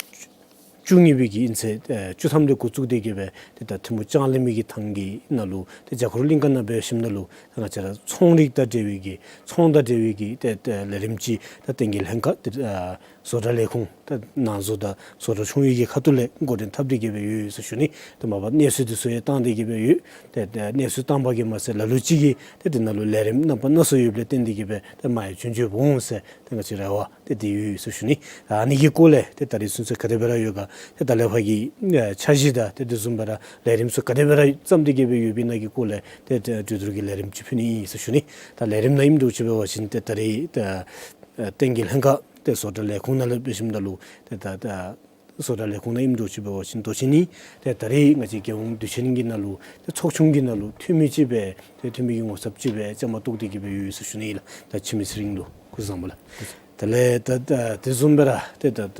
བཅུ་གཉིས་པའི་གི་ཨིན་ཚེས་ཨེ་བཅུ་ཐམ་ལས་འགོ་བཙུགས་ཏེ་གི་སྦེ་ཏེ་ད་ཐིམ་ཕུ་ལྕང་གླིང་མི་གི་ཐང་གི་ནང་ལུ་ཏེ་བརྒྱ་འཁོར་གླིང་ཀ་ནང་འབད་ཞིནམ་ལས་ད་ང་བཅས་ར་ཚོང་རིག་དང་འབྲེལ་བའི་གི་ཚོང་དང་འབྲེལ་བའི་གི་ཏེ་ཏེ་ལས་རིམ་ཅིག་ད་བསྟན་རྒྱས་ལྷན་ཁག་ཏེ་ཨ་བཟོ་གྲྭ་ལས་ཁུངས་ད་ནང་བཟོ་དང་བཟོ་གྲྭ་ཆུང་བའི་གི་ཁ་ཐུག་ལས་འགོ་འདྲེན་འཐབ་སྟེ་གི་སྦེ་ཡོད་ཟེར་ཞུ་ནི། ད་མ་པ་གནས་ཚུལ་འདི་ཚུ་ཡང་བཏང་སྟེ་གི་སྦེ་ཡོད། ཏེ་ཏེ་གནས་ཚུལ་བཏང་པ་གིས་མ་ཚད་ལ་ལུ་ཅིག་གིས་ཏེ་དེ་ནང་ལུ་ལས་རིམ་རྣམ་པ་སྣ་ཚོགས་ཡོདཔ་ལས་བརྟེན་ཏེ་གི་སྦེ་ཏེ་མ་ཡང་བྱོན་བྱོནམ་འོང་ཟེར་ཏེ་ང་བཅས་རེ་བ་ཏེ་དེ་ཡོད་ཟེར་ཞུ་ནི། ད་ཨ་ནི་གི་སྐོར་ལས་ཏེ་ད་རིས་ཚུན་ཚོད་ག་དེ་སྦེ་ར་ཡོད་ག། ཏེ་ད་ལས་ཕར་གྱི་ཨ་འཆར་གཞི་དང་ཏེ་དེ་བཟུམ་སྦེ་ར་ལས་རིམ་ཚུ་ག་དེ་སྦེ་ར་བརྩམས་ཏེ་གི་སྦེ་ཡོད་པའི་ནང་གི་སྐོར་ལས་ཏེ་ཏེ་གྲོས་བསྡུར་གྱི་ལས་རིམ་ཅིག་ཕུལ་ནི་ཨིན་ཟེར་ཞུ་ནི། ད་ལས་རིམ་ནང་ཨིནམ་འདྲཝ་ཅིག་འབད་བ་ཅིན་ཏེ་ད་རིས་ཏེ་ཨ་བསྟན་རྒྱས་ལྷན་ཁག་ཏེ་བཟོ་གྲྭ་ལས་ཁུངས་ནང་ལས་འབད་ཞིནམ་ད་ལུ་ཏེ་ད་ད་བཟོ་གྲྭ་ལས་ཁུངས་ནང་ཨིནམ་འདྲཝ་ཅིག་འབད་བ་ཅིན་མདོ་ཆེན་ཨིན། ཏེ་ད་རིས་ང་བཅས་རྒྱལ་ཡོངས་དུས་ཆེན་གྱི་ནང་ལུ་ཏེ་ཚོགས་ཆུང་གི་ནང་ལུ་འཐུས་མི་ཅིག་སྦེ་ཏེ་འཐུས་མི་གི་ངོ་ཚབ་ཅིག་སྦེ་བཅའ་མར་གཏོགས་ཏེ་གི་སྦེ་ཡོད་ཟེར་ཞུ་ནི་ཨིན་ལགས། ད་འཆི་མེད་ཚེ་རིང་ལུ་སྐུ་གཟུགས་བཟང་པོ་ལགས། དེ་ལས་ད་ད་དེ་བཟུམ་སྦེ་ར་ཏེ་ད་ད་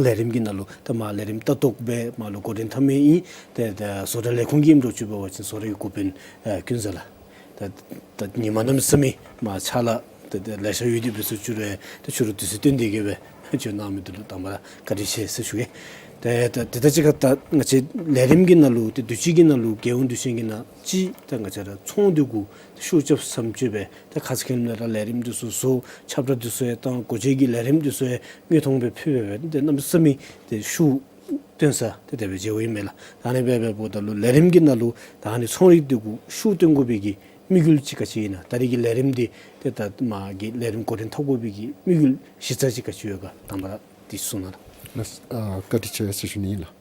ལས་རིམ་གྱི་ནང་ལུ་ད་མ་ལས་རིམ་ལྟ་རྟོག་སྦེ་མར་ལུ་འགོ་འདྲེན་འཐབ་མི་ཨིན། ཏེ་ད་བཟོ་གྲྭ་ལས་ཁུངས་ཀྱི་ཨིནམ་འདྲཝ་ཅིག་འབད་བ་ཅིན་བཟོ་གྲྭ་གི་འགོ་དཔོན་ཨ་ཀུན་བཟང་ལགས། ད་ད་ཉིནམ་གནམ་མེད་ས་མེད་མར་ཕྱག་ལཱ་ཏེ་ཏེ་ལེ་ཤ་ཡོད་དེ་འབད་ཚུགས་ཅི་རུང་ཏེ་ཕྱི་རུ་དུས་ཚོད་བཏོན་ཏེ་གི་སྦེ་བྱོན་གནང་མི་འདི་ལུ་དང་པ་ར་བཀའ་དྲིན་ཆེ་ཟེར་ཞུ་གེ། ཏེ་ད་དེ་དང་གཅིག་ཁར་ད་ང་བཅས་ལས་རིམ་གྱི་ནང་ལུ་ཏེ་དུས་ཅི་གི་ནང་ལུ་རྒྱལ་ཡོངས་དུས་ཆེན་གྱི་ནང་ཅིག་ད་ང་བཅས་ར་ཚོང་འདི་གུ་ཤུགས་རྐྱབ་བསམ་ཅི་སྦེ་ད་ཁ་ཙ་ཁ་ཉིནམ་ལས་ར་ལས་རིམ་འདི་ཚུ་བཟོ། ཁྱབ་བསྒྲགས་འདི་ཚུ་ཡང་བཏང་། སྒོ་འབྱེད་ཀྱི་ལས་རིམ་འདི་ཚུ་ཡང་དངོས་མཐོང་སྦེ་ཕུལ་སྦེ་སྦེ་ཏེ་གནམ་མེད་ས་མེད་ཏེ་ཤུགས་བཏོན་ས་ཏེ་དེ་སྦེ་མཇལཝ་ཨིན་མས་ལགས། ད་ཨ་ནི་སྦེ་འབདཝ་ད་ལུ་ལས་རིམ་གྱི་ནང་ལུ་ད་ཨ་ནི་ཚོང་རིག་འདི་གུ་ཤུགས་བཏོན་དགོ་པའི་གི་དམིགས་ཡུལ་ཅིག་ག་ཅི་ཨིན་ན། ད་རིས་ཀྱི་ལས་རིམ་འདི་ཏེ་ད་མ་གི་ལས་རིམ་འགོ་འདྲེན་འཐབ་དགོ་པའི་གི་དམིགས་ཡུལ་གཞི་རྩ་ཅིག་ག་ཅི་ཡོད་ག། དང་པ་ར་འདི་གསུང་གནང་། ལགས། ཨ་བཀའ་དྲིན་ཆེ་ཟེར་ཞུ་ནི་ཨིན་ལགས།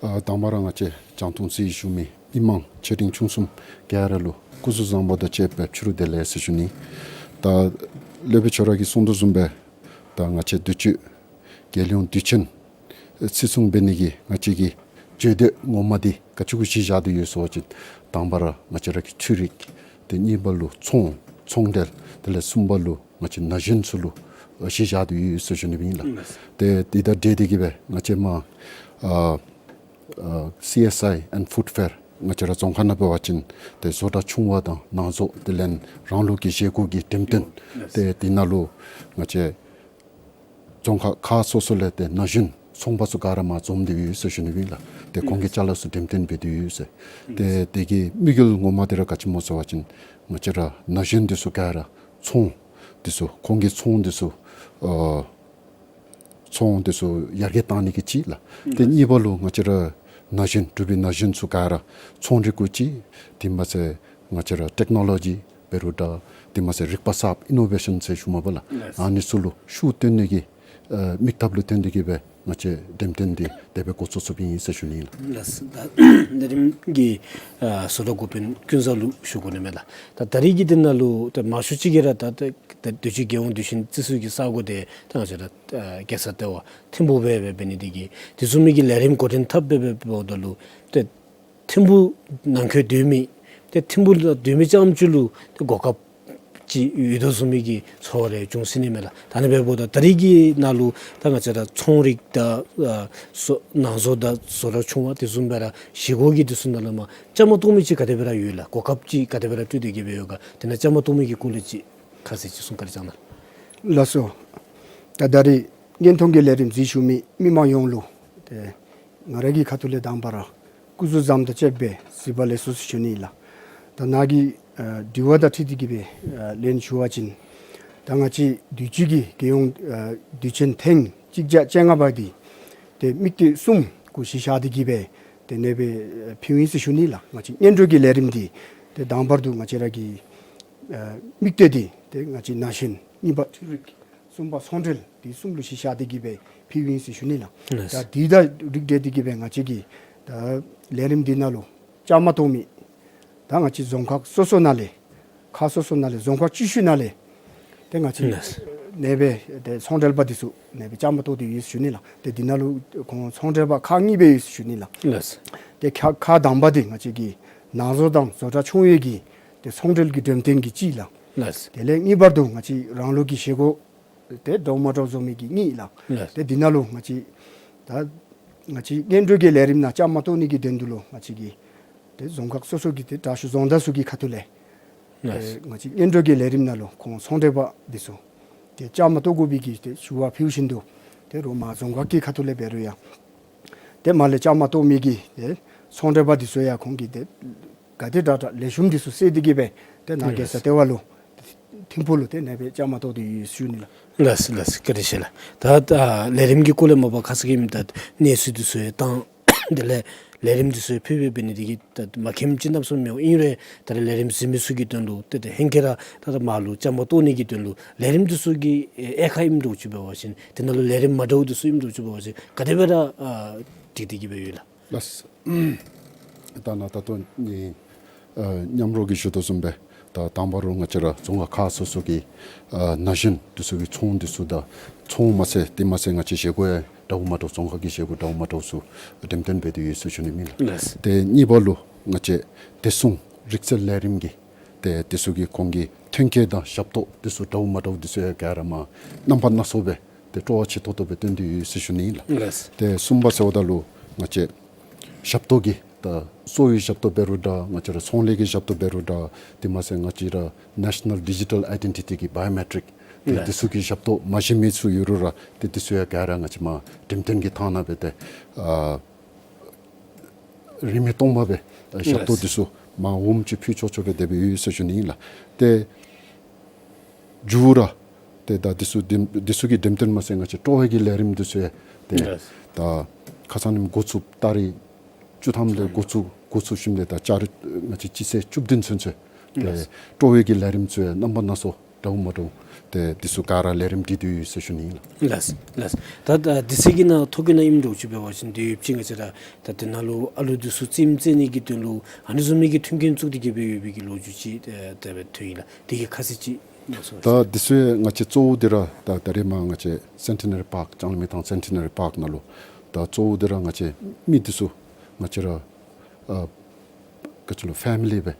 ཨ་དང་པ་ར་ང་བཅས་རྒྱང་མཐོང་གཟིགས་བཞུགས་མི་མི་མང་ཆེ་འབྲིང་ཆུང་གསུམ་ག་ར་ལུ་སྐུ་གཟུགས་བཟང་པོ་དང་བཅས་པའི་ཕྱི་རུ་བདེ་ལེགས་ཟེར་ཞུ་ནི། ད་སློབ་དཔོན་ཁྱོད་ར་གིས་གསུང་དོ་བཟུམ་སྦེ་ད་ང་བཅས་དུས་ཅི་རྒྱལ་ཡོངས་དུས་ཆེན་བརྩི་སྲུང་འབད་ནི་གི་ང་བཅས་ཀྱི་བརྗོད་དོན་ངོ་མ་འདི་ག་ཅི་གུ་གཞི་བཞག་སྟེ་ཡོད་ཟེར་བ་ཅིན་དང་པ་ར་ང་བཅས་ར་གི་འཕྲུལ་རིག། ཏེ་གཉིས་པ་ལུ་ཚོང་ཚོང་འབྲེལ། དེ་ལས་གསུམ་པ་ལུ་ང་བཅས་ན་གཞོན་ཚུ་ལུ་གཞི་བཞག་སྟེ་ཡོད་ཟེར་ཞུ་ནི་ཨིན་ལགས། ཏེ་འདི་དང་འབྲེལ་ཏེ་གི་སྦེ་ང་བཅས་མ་ཨ་ཨ་སི་ཨེསི་ཨའི་ཨེནཌ་ཕུཌ་ཕེར་ང་བཅས་ར་རྫོང་ཁག་ནང་འབད་བ་ཅིན་ཏེ་བཟོ་གྲྭ་ཆུང་བ་དང་ནང་བཟོ་དེ་ལས་རང་ལུགས་ཀྱི་བཞེས་སྒོ་གི་འགྲེམས་སྟོན། ཏེ་འདི་ནང་ལུ་ང་བཅས་རྫོང་ཁག་ཁག་སོ་སོ་ལས་ཏེ་ན་གཞོན་ཚོང་པ་ཚུ་ག་ར་མར་འཛོམས་ཏེ་ཡོད་ཟེར་ཞུ་ནི་ཨིན་ལགས། ཏེ་ཁོང་གི་ཅ་ལ་ཚུ་འགྲེམས་སྟོན་འབད་དེ་ཡོད་ཟེར། ཏེ་དེ་གི་དམིགས་ཡུལ་ངོ་མ་འདི་ར་ག་ཅི་སྨོ་ཟེར་བ་ཅིན་ང་བཅས་ར་ན་གཞོན་འདི་ཚུ་ག་ར་ཚོང་འདི་ཚུ་ཁོང་གི་ཚོང་འདི་ཚུ་ཨ་ཚོང་འདི་ཚུ་ཡར་རྒྱས་གཏང་ནི་གི་ཅིག་ལགས། ཏེ་གཉིས་པ་ལུ་ང་བཅས་ར་ན་གཞོན་འབྲུག་པའི་ན་གཞོན་ཚུ་ག་ར་ཚོང་རིག་གུ་ཅིག་དེ་མ་ཚད་ང་བཅས་ར་ཊེཀ་ནོ་ལོ་ཇི་འབད་རུང་འདྲ་དེ་མ་ཚད་རིག་པ་གསརཔ་ཨི་ནོ་ཝེ་ཤཱན་ཟེར་ཞུཝ་མས་པ་ལགས། ཨ་ནི་ཚུ་ལུ་ཤུགས་བཏོན་ནི་གི་ཨ་དམིགས་གཏད་ལུ་བརྟེན་ཏེ་གི་སྦེ་ང་བཅས་འགྲེམས་སྟོན་འདི་དེ་སྦེ་འགོ་བཙུགས་བཙུགསཔ་ཨིན་ཟེར་ཞུ་ནི་ཨིན་ལགས། ལགས་སོ། ད་ལས་རིམ་གྱི་ཨ་བཟོ་གྲྭ་འགོ་དཔོན་ཀུན་བཟང་ལུ་ཞུ་དགོ་ནི་མས་ལགས། ད་ད་རིས་ཀྱི་འདི་ནང་ལུ་ད་མང་ཤོས་ཅིག་གིས་ར་ད་ད་ད་དུས་ཅི་རྒྱལ་ཡོངས་དུས་ཆེན་བརྩི་སྲུང་གི་ས་གོ་འདི་ད་ང་བཅས་ར་ཨ་རྒྱལ་ས་ལྟེ་བ་ཐིམ་ཕུ་སྦེ་སྦེ་འབད་ནི་འདི་གིས་དེ་བཟུམ་མའི་གི་ལས་རིམ་འགོ་འདྲེན་འཐབ་སྦེ་སྦེ་འབདཝ་ད་ལུ་ཏེ་ཐིམ་ཕུ་ནང་འཁོད་སྡོད་མི་ཏེ་ཐིམ་ཕུ་ལུ་སྡོད་མི་རྐྱངམ་ཅིག་ལུ་ཏེ་གོ་སྐབས་ཅིག་ཡོད་དོ་བཟུམ་མའི་གི་ཚོར་བ་རེ་འབྱུང་སྲིད་ནི་མས་ལགས། ད་ཨ་ནི་འབདཝ་ད་ད་རིས་ཀྱི་ནང་ལུ་ད་ང་བཅས་ར་ཚོང་རིག་དང་ཨ་བཟོ་ནང་བཟོ་དང་བཟོ་གྲྭ་ཆུང་བ་དེ་བཟུམ་སྦེ་ར་བཞེས་སྒོ་གི་དེ་ཚུ་ནང་ལུ་མར་བཅའ་མར་གཏོགས་མི་ཅིག་ག་དེ་སྦེ་ར་ཡོད་ལགས། གོ་སྐབས་ཅིག་ག་དེ་སྦེ་ར་སྤྲོད་དེ་གི་སྦེ་ཡོད་ག། དེ་ནང་བཅའ་མར་གཏོགས་མི་གི་སྐོར་ལས་ཅིག་ཁ་གསལ་ཅིག་གསུང་བཀའ་དྲིན་བསྐྱང་གནང་། ལགས་སོ། ད་ད་རིས་བརྙན་མཐོང་གི་ལས་རིམ་གཟིགས་བཞུགས་མི་མི་མང་ཡོངས་ལུ་ཏེ་ང་ར་གི་ཁ་ཐུག་ལས་དང་པ་ར་སྐུ་གཟུགས་བཟངམ་དང་བཅས་པའི་གཟིགས་པ་ལེགས་སོ་ཟེར་ཞུ་ནི་ལགས། ད་ནཱ་གི་ཨ་དྲི་བ་དང་འཁྲིལ་ཏེ་གི་སྦེ་ཨ་ལན་ཞུ་བ་ཅིན་ད་ང་བཅས་དུས་ཅི་གི་རྒྱལ་ཡོངས་ཨ་དུས་ཆེན་ཐེངས་གཅིག་བརྒྱ་བཅོ་ལྔ་པ་འདི་ཏེ་དམིགས་གཏད་གསུམ་གུ་གཞི་བཞག་སྟེ་གི་སྦེ་ཏེ་ཨ་ནེ་སྦེ་ཨ་ཕུལཝ་ཨིན་ཟེར་ཞུ་ནི་ལགས། ང་བཅས་སྔོན་འགྲོ་གི་ལས་རིམ་འདི་ཏེ་དང་པར་དུ་ང་བཅས་ར་གི་ཨ་དམིགས་གཏད་འདི་ཏེ་ང་བཅས་ན་གཞོན་གཉིས་པ་འཕྲུལ་རིག་གསུམ་པ་ཚོང་འབྲེལ་འདི་གསུམ་ལུ་གཞི་བཞག་སྟེ་གི་སྦེ་ཕུལཝ་ཨིན་ཟེར་ཞུ་ནི་ལགས། ལགས། ད་འདི་དང་རིགས་བསྒྲེས་ཏེ་གི་སྦེ་ང་བཅས་ཀྱི་ད་ལས་རིམ་འདི་ནང་ལུ་བཅའ་མར་གཏོགས་མི་ད་ང་བཅས་རྫོང་ཁག་སོ་སོ་ནང་ལས་ཁག་སོ་སོ་ནང་ལས་རྫོང་ཁག་བཅུ་བཞི་ནང་ལས་ཏེ་ང་བཅས་ལགས། ནེ་སྦེ་ཏེ་ཚོང་འབྲེལ་པ་འདི་ཚུ་ནེ་སྦེ་བཅའ་མར་གཏོགས་ཏེ་ཡོད་ཟེར་ཞུ་ནི་ལགས། ཏེ་འདི་ནང་ལུ་ཁོང་ཚོང་འབྲེལ་པ་ཁག་གཉིས་སྦེ་ཡོད་ཟེར་ཞུ་ནི་ལགས། ལགས། ཏེ་ཁག་ཁག་དང་པ་འདི་ང་བཅས་ཀྱི་ནང་བཟོ་དང་བཟོ་གྲྭ་ཆུང་བའི་གི་ཏེ་ཚོང་འབྲེལ་གྱི་འགྲེམས་སྟོན་གྱི་གཅིག་ལགས། ལགས། དེ་ལས་གཉིས་པར་དུ་ང་བཅས་རང་ལུགས་ཀྱི་བཞེས་སྒོ་ཏེ་འདྲཝ་མ་འདྲཝ་བཟོ་མི་གི་གཉིས་ལགས། ལགས། ཏེ་འདི་ནང་ལུ་ང་བཅས་ད་ང་བཅས་སྔོན་འགྲོ་གི་ལས་རིམ་ནང་བཅའ་མར་གཏོགས་ནི་གི་དོན་དུ་ལུ་ང་བཅས་ཀྱི་ཏེ་རྫོང་ཁག་སོ་སོ་གི་ཏེ་དྲག་ཤོས་རྫོང་བདག་ཚུ་གི་ཁ་ཐུག་ལས་ལགས། ཏེ་ང་བཅས་སྔོན་འགྲོ་གི་ལས་རིམ་ནང་ལུ་ཁོང་ཚོང་འབྲེལ་པ་འདི་ཚུ་ཏེ་བཅའ་མར་གཏོགས་དགོ་པའི་གི་ཏེ་ཞུ་བ་ཕུལ་བཞིན་དུ་ཏེ་རོགས་མར་རྫོང་ཁག་གི་ཁ་ཐུག་ལས་འབད་རུང་ཡང་ཏེ་མར་ལས་བཅའ་མར་གཏོགས་མི་གི་ཏེ་ཚོང་འབྲེལ་པ་འདི་ཚུ་ཡང་ཁོང་གིས་ཏེ་ག་དེ་དྲག་དྲག་ལེགས་ཤོམ་འདི་ཚུ་བསལ་ཏེ་གི་སྦེ་ཏེ་ནཱ་གེ་ས་ལྟེ་བ་ལུ་ཐིམ་ཕུག་ལུ་ཏེ་ནེ་སྦེ་བཅའ་མར་གཏོགས་ཏེ་ཡོད་ཟེར་ཞུ་ནི་ལགས། ལགས་ལགས། བཀའ་དྲིན་ཆེ་ལགས། ད་ད་ལས་རིམ་གྱི་སྐོར་ལས་མ་པ་ཁ་ཙ་གི་ད་གནས་ཚུལ་འདི་ཚུ་ཡང་དང་དེ་ལས་ལས་རིམ་འདི་ཚུ་ཡང་ཕུལ་བའི་འབད་ནི་དེ་གིས་ད་མ་མཁྱེནམ་ཅིག་གནམ་མེད་ས་མེད་ཡོད། ཨིན་རུང་ད་རེས་ལས་རིམ་གཟིགས་མི་ཚུ་གི་དོན་ལུ་ཏེ་ཏེ་ཧེང་སྐལ་ར་ད་ད་མར་ལུ་བཅའ་མར་གཏོགས་ནི་གི་དོན་ལུ་ལས་རིམ་འདི་ཚུ་གི་ཨེ་ཁ་ཨིནམ་འདྲཝ་ཅིག་འབད་བ་ཅིན་དེ་ནང་ལུ་ལས་རིམ་མ་འདྲཝ་འདི་ཚུ་ཨིནམ་འདྲཝ་ཅིག་འབད་བ་ཅིན་ག་དེ་སྦེ་ར་ཨ་སྒྲིག་སྟེ་གི་སྦེ་ཡོད་ལགས། ལགས། ད་ནཱ་ད་ལྟོ་ནི་ཨ་མཉམ་རོགས་ཀྱིས་ཞུ་དོ་བཟུམ་སྦེ་ད་དང་པ་ར་ང་བཅས་ར་རྫོང་ཁག་ཁག་སོ་སོ་གི་ཨ་ན་གཞོན་འདི་ཚུ་གི་ཚོང་འདི་ཚུ་དང་ཚོང་མ་ཚད་དེ་མ་ཚད་ང་བཅས་བཞེས་སྒོ་ཡང་འདྲཝ་མ་འདྲཝ་རྫོང་ཁག་གི་བཞེས་སྒོ་འདྲཝ་མ་འདྲཝ་ཚུ་འགྲེམས་སྟོན་འབད་དེ་ཡོད་ཟེར་ཞུ་ནི་ཨིན་ལགས། ལགས། ཏེ་གཉིས་པ་ལུ་ང་བཅས་བདེ་སྲུང་རིག་རྩལ་ལས་རིམ་གྱི་ཏེ་འདི་ཚུ་གི་ཁོང་གི་ཐོན་སྐྱེད་དང་ཞབས་ཏོག་འདི་ཚུ་འདྲཝ་མ་འདྲཝ་འདི་ཚུ་ཡང་ག་ར་མར་རྣམ་པ་སྣ་ཚོགས་སྦེ་ཏེ་སྤྲོ་བ་ཆེ་ཏོག་ཏོ་སྦེ་སྟོན་ཏེ་ཡོད་ཟེར་ཞུ་ནི་ཨིན་ལགས། ལགས། ཏེ་གསུམ་པ་ཟེརཝ་ད་ལུ་ང་བཅས་ཞབས་ཏོག་གི་ད་གསོ་བའི་ཞབས་ཏོག་འབད་རུང་འདྲ་ང་བཅས་ར་ཚོང་ལས་ཀྱི་ཞབས་ཏོག་འབད་རུང་འདྲ་དེ་མ་ཚད་ང་བཅས་ར་National Digital Identity གི་བའི་ཡོ་མེ་ཊིཀ་ཏེ་ལགས། འདི་ཚུ་གི་ཞབས་ཏོག་མ་ཤེས་མི་ཚུ་ཡོད་རུང་ར་ཏེ་འདི་ཚུ་ཡང་ག་ར་ང་བཅས་མར་འགྲེམས་སྟོན་གྱི་ཐང་ནང་སྦེ་ཏེ་ཨ་རིན་མེད་སྟོང་པ་སྦེ་ཞབས་ཏོག་ལགས། འདི་ཚུ་མར་འོངམ་ཅིག་ཕུལ་ཆོག་ཆོག་སྦེ་དེ་སྦེ་ཡོད་ཟེར་ཞུ་ནི་ཨིན་ལགས། ཏེ་མཇུག་ར་ཏེ་ད་འདི་ཚུ་འདི་འདི་ཚུ་གི་འགྲེམས་སྟོན་མ་ཚད་ང་བཅས་སྤྲོ་བའི་གི་ལས་རིམ་འདི་ཚུ་ཡང་ཏེ་ལགས། ད་ཁ་སང་ཉིནམ་འགོ་བཙུགས་ད་རིས་བཅུ་ཐམ་ལས་འགོ་བཙུགས་འགོ་བཙུགས་ཞིནམ་ལས་ད་ཆ་ར་ང་བཅས་སྤྱི་ཚེས་བཅུ་བདུན་ཚུན་ཚོད་ཏེ་ལགས། སྤྲོ་བའི་གི་ལས་རིམ་ཚུ་ཡང་རྣམ་པ་སྣ་ཚོགས་འདྲཝ་མ་འདྲཝ་ཏེ་འདི་ཚུ་ག་ར་ལས་རིམ་སྒྲིག་སྟེ་ཡོད་ཟེར་ཞུ་ནི་ཨིན་ལགས། ལགས་ལགས། ད་ད་འདི་ཚུ་གི་ནང་ཐོ་གི་ནང་ཨིནམ་འདྲཝ་ཅིག་འབད་བ་ཅིན་དེ་ཡོདཔ་ཅིག་ང་བཅས་ར་ད་དེ་ནང་ལུ་ཨ་ལུ་འདི་ཚུ་རྩེདམོ་རྩེ་ནི་གི་དོན་ལུ་ཨ་ནི་བཟུམ་མའི་གི་མཐུན་རྐྱེན་བཙུགས་ཏེ་གི་སྦེ་ཡོད་པའི་གི་ལོ་རྒྱུས་ཅིག་ཨེ་དེ་སྦེ་ཐོན་ཡི་ལགས། དེ་གི་ཁ་གསལ་ཅིག་གནང་ཟེར་ཞུ། ད་འདི་ཚུ་ཡང་ང་བཅས་གཙོ་བོ་འདི་ར་ད་ད་རེས་མར་ང་བཅས་སེན་ཊི་ནེ་རི་པཱརཀ་ལྕང་གླིང་མི་ཐང་སེན་ཊི་ནེ་རི་པཱརཀ་ནང་ལུ་ད་གཙོ་བོ་འདི་ར་ང་བཅས་མི་འདི་ཚུ་ང་བཅས་ར་ཨ་ག་ཅི་ལོ་ཕེ་མི་ལི་སྦེ་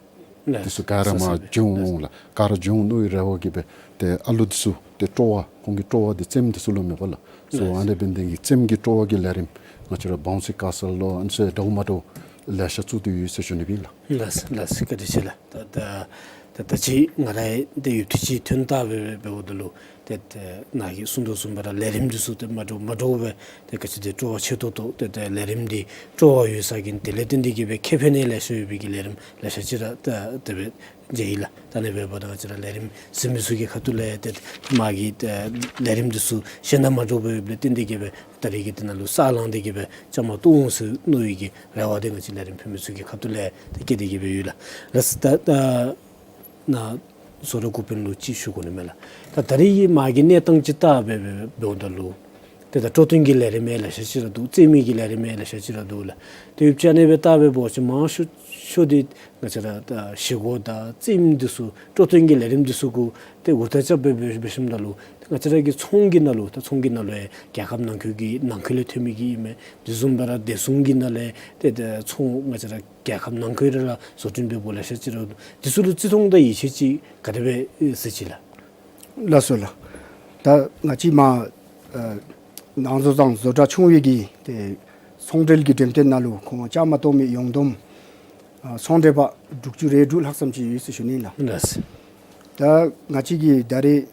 ལགས། འདི་ཚུ་ག་ར་མར་སོ་སོ་སྦེ་བྱོན་འོང་ལགས། ག་ར་བྱོན་འོང་མནོ་བའི་རེ་བ་གིས་སྦེ་ཏེ་ཨ་ལུ་འདི་ཚུ་ཏེ་སྤྲོ་བ་ཁོང་གི་སྤྲོ་བ་འདི་རྩེདམོ་འདི་ཚུ་ལུ་མེད་པ་ལགས། སོ་ལགས། ཨ་ནི་འབད་ནི་དེ་གིས་རྩེདམོ་གི་སྤྲོ་བ་གི་ལས་རིམ་ང་བཅས་ར་བའུན་སི་ཀེ་སི་ལ་ལོ་ཨ་ནི་ཚུ་འདྲཝ་མ་འདྲཝ་ལེ་ཤ་བཙུགས་ཏེ་ཡོད་ཟེར་ཞུ་ནི་ཨིན་ལགས། ལགས་ལགས། བཀའ་དྲིན་ཆེ་ལགས། ད་ད་ད་ད་ཅི་ང་ར་ཡང་ཏེ་ཡུདཔ་ཐེངས་ཅིག་ཐོན་བལྟ་སྦེ་འབདཝ་ད་ལུ་ཏེ་ཏེ་ནཱ་གིས་གསུང་དོ་བཟུམ་སྦེ་ར་ལས་རིམ་འདི་ཚུ་ཏེ་མ་འདྲཝ་མ་འདྲཝ་སྦེ་ཏེ་ག་ཅི་ཏེ་སྤྲོ་བ་ཆེ་ཏོག་ཏོ་ཏེ་ཏེ་ལས་རིམ་འདི་སྤྲོ་བ་ཡོད་ས་གི་དེ་ལས་བརྟེན་ཏེ་གི་སྦེ་ཁེ་ཕན་ཡང་ལེ་ཤ་ཡོད་པའི་གི་ལས་རིམ་ལེ་ཤ་ཅིག་ར་ཏེ་དེ་སྦེ་མཇལ་ཡི་ལགས། ད་ཨ་ནི་འབདཝ་ད་ང་བཅས་ར་ལས་རིམ་གཟིགས་མི་ཚུ་གི་ཁ་ཐུག་ལས་ཏེ་མ་གི་ཏེ་ལས་རིམ་འདི་ཚུ་གཞན་དང་མ་འདྲཝ་སྦེ་ཡོདཔ་ལས་བརྟེན་ཏེ་གི་སྦེ་ད་རིས་ཀྱི་དེ་ནང་ལུ་ས་ལང་སྟེ་གི་སྦེ་བཅའ་མར་གཏོགས་འོང་ཟེར་མནོ་བའི་གི་རེ་བ་འདི་ང་བཅས་ལས་རིམ་ཕུལ་མི་ཚུ་གི་ཁ་ཐུག་ལས་ཏེ་བསྐྱེད་དེ་གི་སྦེ་ཡོད་ལགས། ལགས་ད་ད་ནཱ་བཟོ་གྲྭ་འགོ་དཔོན་ལུ་ཅིག་ཞུ་དགོ་ནི་མས་ལགས། ད་ད་རིས་མ་གི་གནས་སྟངས་ཅིག་བལྟ་སྦེ་འབདཝ་ད་ལུ་ཏེ་ད་སྤྲོ་སྟོན་གྱི་ལས་རིམ་ཡང་ལེ་ཤ་ཅིག་ར་འདུག། རྩེད་མོ་གི་ལས་རིམ་ཡང་ལེ་ཤ་ཅིག་ར་འདུག་ལགས། ཏེ་ཡུདཔ་ཅིག་ཨ་ནི་སྦེ་བལྟ་སྦེ་འབད་བ་ཅིན་མང་ཤོས་ཤོས་འདི་ང་བཅས་ར་ད་བཞེས་སྒོ་དང་རྩེད་མོ་འདི་ཚུ་སྤྲོ་སྟོན་གྱི་ལས་རིམ་འདི་ཚུ་གུ་ཏེ་འུར་ཐག་རྐྱབ་སྦེ་འབད་འབད་ཞིནམ་ད་ལུ་ཏེ་ང་བཅས་ར་གི་ཚོང་གི་ནང་ལུ་ད་ཚོང་གི་ནང་ལུ་ཡང་རྒྱལ་ཁབ་ནང་འཁོད་ཀྱི་ནང་འཁོད་ལས་ཐོན་མི་གི་ཨིན་མས། དེ་བཟུམ་སྦེ་ར་བདེ་སྲུང་གི་ནང་ལས་ཏེ་ཏེ་ཚོང་ང་བཅས་ར་རྒྱལ་ཁབ་ནང་འཁོད་ར་ལུ་བཟོ་སྐྲུན་འབད་འབདཝ་ལེ་ཤ་ཅིག་ར་འདུག། འདི་ཚུ་ལུ་བརྩི་མཐོང་དང་ཡིད་ཆེས་ཅིག་ག་དེ་སྦེ་གཟིགས་ཅི་ལགས། ལགས་སོ་ལགས། ད་ང་བཅས་མར་ཨ་ནང་བཟོ་དང་བཟོ་གྲྭ་ཆུང་བའི་གི་ཏེ་ཚོང་འབྲེལ་གྱི་འགྲེམས་སྟོན་ནང་ལུ་ཁོང་བཅའ་མར་གཏོགས་མི་ཡོངས་བསྡོམས་ཨ་ཚོང་འབྲེལ་པ་དྲུག་ཅུ་རེ་དྲུག་ལྷག་ཙམ་ཅིག་ཡོད་ཟེར་ཞུ་ནི་ལགས། ལགས། ད་ང་བཅས་ཀྱིས་ད་རིས་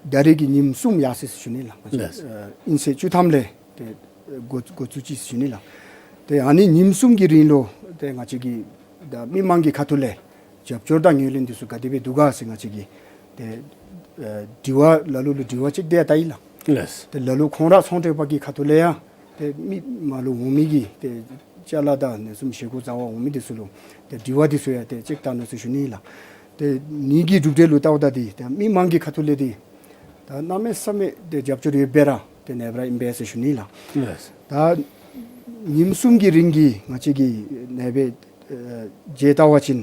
ད་རིས་ཀྱི་ཉིནམ་གསུམ་ཡར་སོ་ཡི་ཟེར་ཞུ་ནི་ལགས། ལགས། ཨ་དབྱིན་ཚེས་བཅུ་ཐམ་ལས་ཏེ་འགོ་འགོ་བཙུགས་ཅི་ཟེར་ཞུ་ནི་ལགས། ཏེ་ཨ་ནི་ཉིནམ་གསུམ་གྱི་རིང་ལུ་ཏེ་ང་བཅས་ཀྱི་ད་མི་མང་གི་ཁ་ཐུག་ལས་རྒྱབ་སྐྱོར་དང་ངོས་ལེན་འདི་ཚུ་ག་དེ་སྦེ་འདུག་ག་ཟེར་ང་བཅས་ཀྱིས་ཏེ་ཨ་དྲི་བ་ལ་ལུ་ལུ་དྲི་བ་ཅིག་ཏེ་བལྟ་ཡི་ལགས། ལགས། ཏེ་ལ་ལུ་ཁོང་ར་ཚོང་འབྲེལ་པ་གི་ཁ་ཐུག་ལས་ཡང་ཏེ་མི་མར་ལུ་འོང་མི་གི་ཏེ་ཅ་ལ་དང་ཨ་ནི་བཟུམ་བཞེས་སྒོ་བཟའ་བར་འོང་མི་འདི་ཚུ་ལུ་ཏེ་དྲི་བ་འདི་ཚུ་ཡང་ཏེ་ཅིག་བལྟ་ནི་ཟེར་ཞུ་ནི་ལགས། ཏེ་ངེ་གི་གྲུབ་འབྲས་ལུ་བལྟཝ་ད་འདི་ཏེ་མི་མང་གི་ཁ་ཐུག་ལས་འདི་ད་གནམ་མེད་ས་མེད་ཏེ་རྒྱབ་སྐྱོར་ཡོདཔ་སྦེ་ར་ཏེ་ཨ་ནི་སྦེ་ར་ཨིན་པས་ཟེར་ཞུ་ནི་ལགས། ལགས། ད་ཉིནམ་གསུམ་གྱི་རིང་གི་ང་བཅས་ཀྱིས་ཨ་ནི་སྦེ་ཨེ་མཇལ་བལྟ་བ་ཅིན་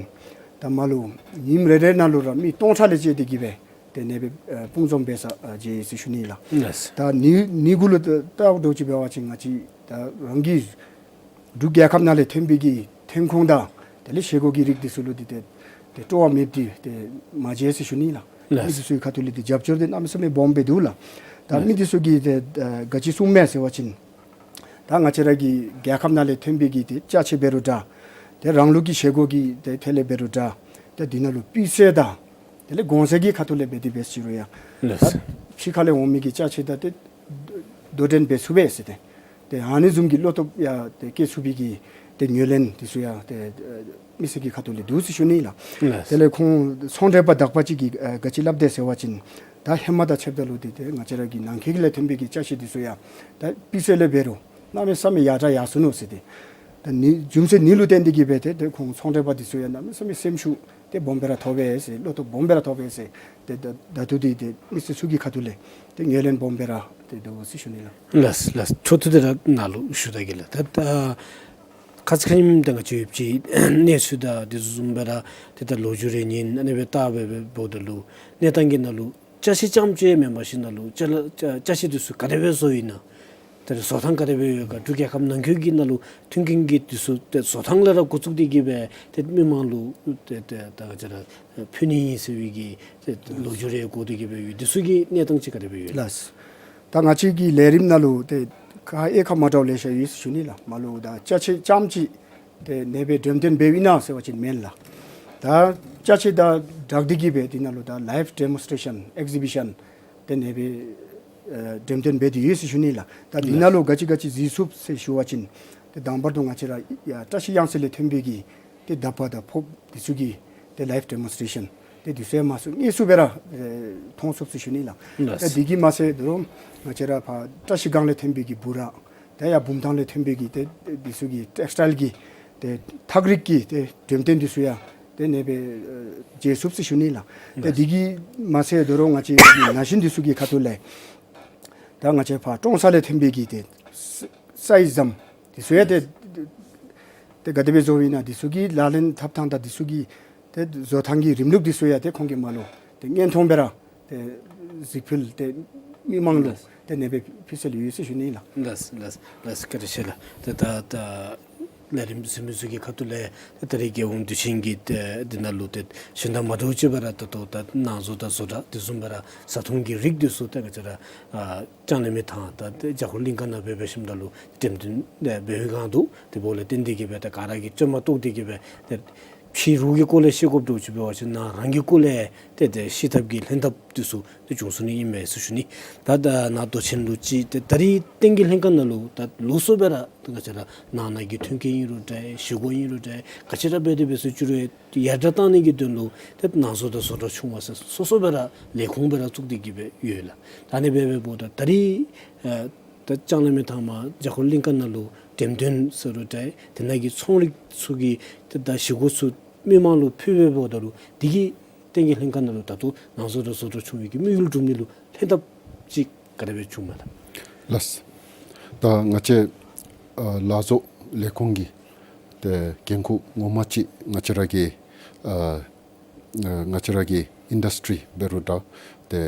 ད་མར་ལུ་ཉིནམ་རེ་རེ་ནང་ལུ་ར་མི་སྟོང་ཕྲག་ལས་བཅད་དེ་གི་སྦེ་ ཏེ་ཨ་ནེ་སྦེ་ཨ་དཔུང་འཛོམས་འབད་ས་ཨ་མཇལ་ཡི་ཟེར་ཞུ་ནི་ལགས། ལགས། ད་ནི་ནི་གུ་ལུ་ད་ལྟོ་འདྲཝ་ཅིག་འབད་བ་ཅིན་ང་བཅས་ད་རང་གི་འབྲུག་རྒྱལ་ཁབ་ནང་ལས་ཐོན་པའི་གི་ཐོན་ཁུངས་དང་དེ་ལས་བཞེས་སྒོ་གི་རིགས་འདི་ཚུ་ལུ་འདི་ཏེ་ཏེ་སྤྲོ་བ་མེདཔ་འདི་ཏེ་མ་མཇལ་ཟེར་ཞུ་ནི་ལགས། ལགས། མི་འདི་ཚུ་གི་ཁ་ཐུག་ལས་ཏེ་རྒྱབ་སྐྱོར་འདི་གནམ་མེད་ས་མེད་སྦོམ་སྦེ་འདུག་ལགས། ད་མི་ལགས། འདི་ཚུ་གིས་ཏེ་ཨ་ག་ཅི་གསུངམ་མས་ཟེར་བ་ཅིན་ད་ང་བཅས་ར་གི་རྒྱལ་ཁབ་ནང་ལས་ཐོན་པའི་གི་ཏེ་ཅ་ཆས་འབད་རུང་འདྲ། ཏེ་རང་ལུགས་ཀྱི་བཞེས་སྒོ་གི་ཏེ་ཐད་ལས་འབད་རུང་འདྲ། ཏེ་འདི་ནང་ལུ་སྤུས་ཚད་དང་དེ་ལས་གོང་ཚད་ཀྱི་ཁ་ཐུག་ལས་འབད་དེ་འབད་ཟེར་ཞུ་རུང་ཡང་ལགས། ད་ཕྱི་ཁ་ལས་འོང་མི་གི་ཅ་ཆས་དང་ཏེ་དོ་འགྲན་འབད་ཚུགས་པས་ཟེར་ཏེ། ཏེ་ཨ་ནི་བཟུམ་གྱི་བློ་སྟོབས་ཡང་ཏེ་བསྐྱེད་ཚུགས་པའི་གི་ཏེ་ངོས་ལེན་འདི་ཚུ་ཡང་ཏེ་ཨ་མི་སེར་གྱི་ཁ་ཐུག་ལས་འདུག་ཟེར་ཞུ་ནི་ལགས། ལགས། དེ་ལས་ཁོང་ཚོང་འབྲེལ་པ་དག་པ་ཅིག་གིས་ཨ་ག་ཅི་སླབ་དེས་ཟེར་བ་ཅིན་ད་ཧེ་མ་དང་ཕྱདཔ་ད་ལུ་ཏེ་ཏེ་ང་བཅས་ར་གི་ནང་འཁོད་ལས་ཐོན་པའི་གི་ཅ་ཆས་འདི་ཚུ་ཡང་ད་སྤུས་ཚད་ལས་འབད་རུང་གནམ་མེད་ས་མེད་ཡར་དྲགས་ཡར་སོ་ནུག་ཟེར་ཏེ། ད་ནི་རྒྱུ་མཚན་ནི་ལུ་བརྟེན་ཏེ་གིས་འབད་ཏེ་ཏེ་ཁོང་ཚོང་འབྲེལ་པ་འདི་ཚུ་ཡང་གནམ་མེད་ས་མེད་སེམས་ཤུགས་ཏེ་སྦོམ་སྦེ་ར་ཐོབ་པས་ཟེར། བློ་སྟོབས་སྦོམ་སྦེ་ར་ཐོབ་པས་ཟེར། ཏེ་ད་ད་ལྟོ་འདི་ཏེ་མི་སེར་ཚུ་གི་ཁ་ཐུག་ལས་ཏེ་ངོས་ལེན་སྦོམ་སྦེ་ར་ཏེ་འདུག་ཟེར་ཞུ་ནི་ལགས། ལགས་ལགས། འཕྲོ་མཐུད་དེ་ར་ནཱ་ལུ་ཞུ་ད་གེ་ལགས། ད་ད་ཁ་ཙ་ཁ་ཉིནམ་ད་ང་བཅས་ཡུལ་གྱི་གནས་ཚུལ་དང་དེ་བཟུམ་སྦེ་ར་ཏེ་ད་ལོ་རྒྱུས་རེ་ཉན་ཨ་ནི་སྦེ་བལྟ་སྦེ་འབདཝ་ད་ལུ་གནས་སྟངས་ཀྱི་ནང་ལུ་ཅ་ཆས་རྐྱངམ་ཅིག་མེན་པར་ཞིན་ན་ལུ་ཅ་ལ་ཅ་ཅ་ཆས་འདི་ཚུ་ག་དེ་སྦེ་བཟོཝ་ཨིན་ན། ཏེ་བཟོ་ཐངས་ག་དེ་སྦེ་ཡོད་ག། འབྲུག་རྒྱལ་ཁབ་ནང་འཁོད་ཀྱི་ནང་ལུ་མཐུན་རྐྱེན་གྱི་འདི་ཚུ་ཏེ་བཟོ་ཐངས་ལས་ར་འགོ་བཙུགས་ཏེ་གིས་སྦེ་ཏེ་མི་མང་ལུ་ཏེ་ཏེ་ད་ག་ཅི་ར་ཕུལ་ནི་ཨིན་ཟེར་བའི་གི་ཏེ་ལོ་རྒྱུས་རེ་གོ་སྟེ་གིས་སྦེ་ཡོད། འདི་ཚུ་གི་གནས་སྟངས་ཅིག་ག་དེ་སྦེ་ཡོད། ལགས། ད་ང་བཅས་ཀྱི་ལས་རིམ་ནང་ལུ་ཏེ་ཁ་ཨེ་ཁ་མ་འདྲཝ་ལེ་ཤ་ཡོད་ཟེར་ཞུ་ནི་ལགས། མ་ལུ་ད་ཅ་ཆས་རྐྱངམ་ཅིག་ཏེ་ཨ་ནེ་སྦེ་འགྲེམས་སྟོན་འབདཝ་ཨིན་ན་ཟེར་བ་ཅིན་མེན་ལགས། ད་ཅ་ཆས་དང་སྦྲགས་ཏེ་གིས་སྦེ་འདི་ནང་ལུ་ད་ལའིབ་ཌེ་མོན་སི་ཊེ་ཤཱན་ཨེག་ཟི་བི་ཤཱན་ཏེ་ཨ་ནེ་སྦེ་ཨ་འགྲེམས་སྟོན་འབད་དེ་ཡོད་ཟེར་ཞུ་ནི་ལགས། ད་འདི་ནང་ལུ་ག་ཅི་ག་ཅི་གཟིགས་ཚུགས་ཟེར་ཞུ་བ་ཅིན་ཏེ་དང་པ་ར་ཏེ་ང་བཅས་ར་ཡར་བཀྲ་ཤིས་གཡང་རྩེ་ལས་ཐོན་པའི་གི་ཏེ་དག་པ་དང་ཕོརཔ་འདི་ཚུ་གི་ཏེ་ལའིབ་ཌེ་མོན་སི་ཊེ་ཤཱན་ཏེ་འདི་ཚུ་ཡང་མ་སུ་དངོས་སུ་སྦེ་ར་ཨ་མཐོང་ཚུགས་ཟེར་ཞུ་ནི་ལགས། ལགས། ཏེ་འདི་གིས་མ་ཚད་ད་རུང་ང་བཅས་ར་ཕར་བཀྲ་ཤིས་སྒང་ལས་ཐོན་པའི་གི་འབུ་ར་ད་ཡར་བུམ་ཐང་ལས་ཐོན་པའི་གི་ཏེ་འདི་ཚུ་གི་ཊེགསི་ཊའིལ་གྱི་ཏེ་ཐགས་རིགས་ཀྱི་ཏེ་འགྲེམས་སྟོན་འདི་ཚུ་ཡང་ཏེ་ཨ་ནེ་སྦེ་ཨ་མཇལ་ཚུགས་ཟེར་ཞུ་ནི་ལགས། ཏེ་ལགས། འདི་གིས་མ་ཚད་ད་རུང་ང་བཅས་ཀྱི་ན་གཞོན་འདི་ཚུ་གི་ཁ་ཐུག་ལས་ད་ང་བཅས་ཕར་ཀྲོང་གསར་ལས་ཐོན་པའི་གི་ཏེ་ས་སའི་ཟམ་འདི་ཚུ་ཡང་ཏེ་ཏེ་ག་དེ་སྦེ་བཟོཝ་ཨིན་ན་འདི་ཚུ་གི་ལག་ལེན་འཐབ་ཐངས་དང་འདི་ཚུ་གི་ཏེ་བཟོ་ཐངས་ཀྱི་རིམ་ལུགས་འདི་ཚུ་ཡང་ཏེ་ཁོང་གིས་མ་ལུ་ཏེ་བརྙན་ཐུང་སྦེ་ར་ཏེ་གཟིགས་ཕུལ་ཏེ་མི་མང་ལུ་ལགས། ཏེ་ཨ་ནེ་སྦེ་ཕུལ་སྲོལ་ཡོད་ཟེར་ཞུ་ནི་ལགས། ལགས་ལགས་ལགས། བཀའ་དྲིན་ཆེ་ལགས། ཏེ་ད་ད་ལས་རིམ་གཟིགས་མི་ཚུ་གི་ཁ་ཐུག་ལས་ཏེ་ད་རེས་རྒྱལ་ཡོངས་དུས་ཆེན་གྱི་ཏེ་འདི་ནང་ལུ་ཏེ་གཞན་དང་མ་འདྲཝ་ཅིག་སྦེ་ར་ད་ལྟོ་ད་ནང་བཟོ་དང་བཟོ་གྲྭ་དེ་བཟུམ་སྦེ་ར་བཟའ་འཐུང་གི་རིགས་འདི་ཚུ་ཏེ་ང་བཅས་ར་ཨ་ལྕང་གླིང་མི་ཐང་དང་ཏེ་བརྒྱ་འཁོར་གླིང་ཁ་ནང་སྦེ་འབད་ཞིནམ་ད་ལུ་འགྲེམས་སྟོན་ཏེ་འབད་བའི་སྒང་འདུག། དེ་འབདཝ་ལས་བརྟེན་ཏེ་གིས་སྦེ་ཏེ་ག་ར་གིས་བཅའ་མར་གཏོགས་ཏེ་གིས་སྦེ་ཏེ་ཕྱི་རུ་གི་སྐོར་ལས་བཤད་དགོཔ་འདྲཝ་ཅིག་འབད་བ་ཅིན་ནང་རང་གི་སྐོར་ལས་ཏེ་ཏེ་ཤེས་ཐབས་ཀྱི་ལྷན་ཐབས་འདི་ཚུ་ཏེ་བྱུང་ཚུགས་ནི་ཨིན་མས་ཟེར་ཞུ་ནི། ད་ད་ནཱ་མདོ་ཆེན་ལུ་ཅིག་ཏེ་ད་རེས་བསྟན་རྒྱས་ལྷན་ཁག་ནང་ལུ་ད་ལོགས་སུ་སྦེ་ར་ད་ང་བཅས་ར་ནང་ན་གི་ཐོན་སྐྱེད་ཨིན་རུང་འདྲ་བཞེས་སྒོ་ཨིན་རུང་འདྲ་ག་ཅི་ར་འབད་དེ་འབད་སོང་ཅི་རུང་ཡར་དྲགས་བཏང་ནི་གི་དོན་ལུ་ཏེ་ནང་བཟོ་དང་བཟོ་གྲྭ་ཆུང་བ་ཟེར་སོ་སོ་སྦེ་ར་ལས་ཁུངས་སྦེ་ར་བཙུགས་ཏེ་གིས་སྦེ་ཡོད་ལགས། ད་ཨ་ནི་སྦེ་འབདཝ་ད་ད་རེས་ཨ་ད་ལྕང་གླིང་མི་ཐང་མར་བརྒྱ་འཁོར་གླིང་ཁ་ནང་ལུ་འགྲེམས་སྟོན་ཟེར་རུང་འདྲ་དེ་ནང་གི་ཚོང་རིགས་ཚུ་གི་ཏེ་ད་བཞེས་སྒོ་ཚུ་མི་མང་ལུ་ཕུལ་སྦེ་འབདཝ་ད་ལུ་འདི་གིས་བསྟན་རྒྱས་ལྷན་ཁག་ནང་ལུ་ད་ལྟོ་ནང་བཟོ་དང་བཟོ་གྲྭ་ཆུང་བའི་གི་དམིགས་ཡུལ་སྒྲུབ་ནི་ལུ་ལྷན་ཐབས་ཅིག་ག་དེ་སྦེ་བྱུངམ་མས་ལགས། ལགས། ད་ང་བཅས་ཨ་ལག་བཟོ་ལས་ཁུངས་ཀྱི་ཏེ་འགན་ཁུར་ངོ་མ་ཅིག་ང་བཅས་ར་གི་ཨ་ཨ་ང་བཅས་ར་གི་ཨིན་ཌསི་ཊི་རི་འབད་རུང་འདྲ་ཏེ་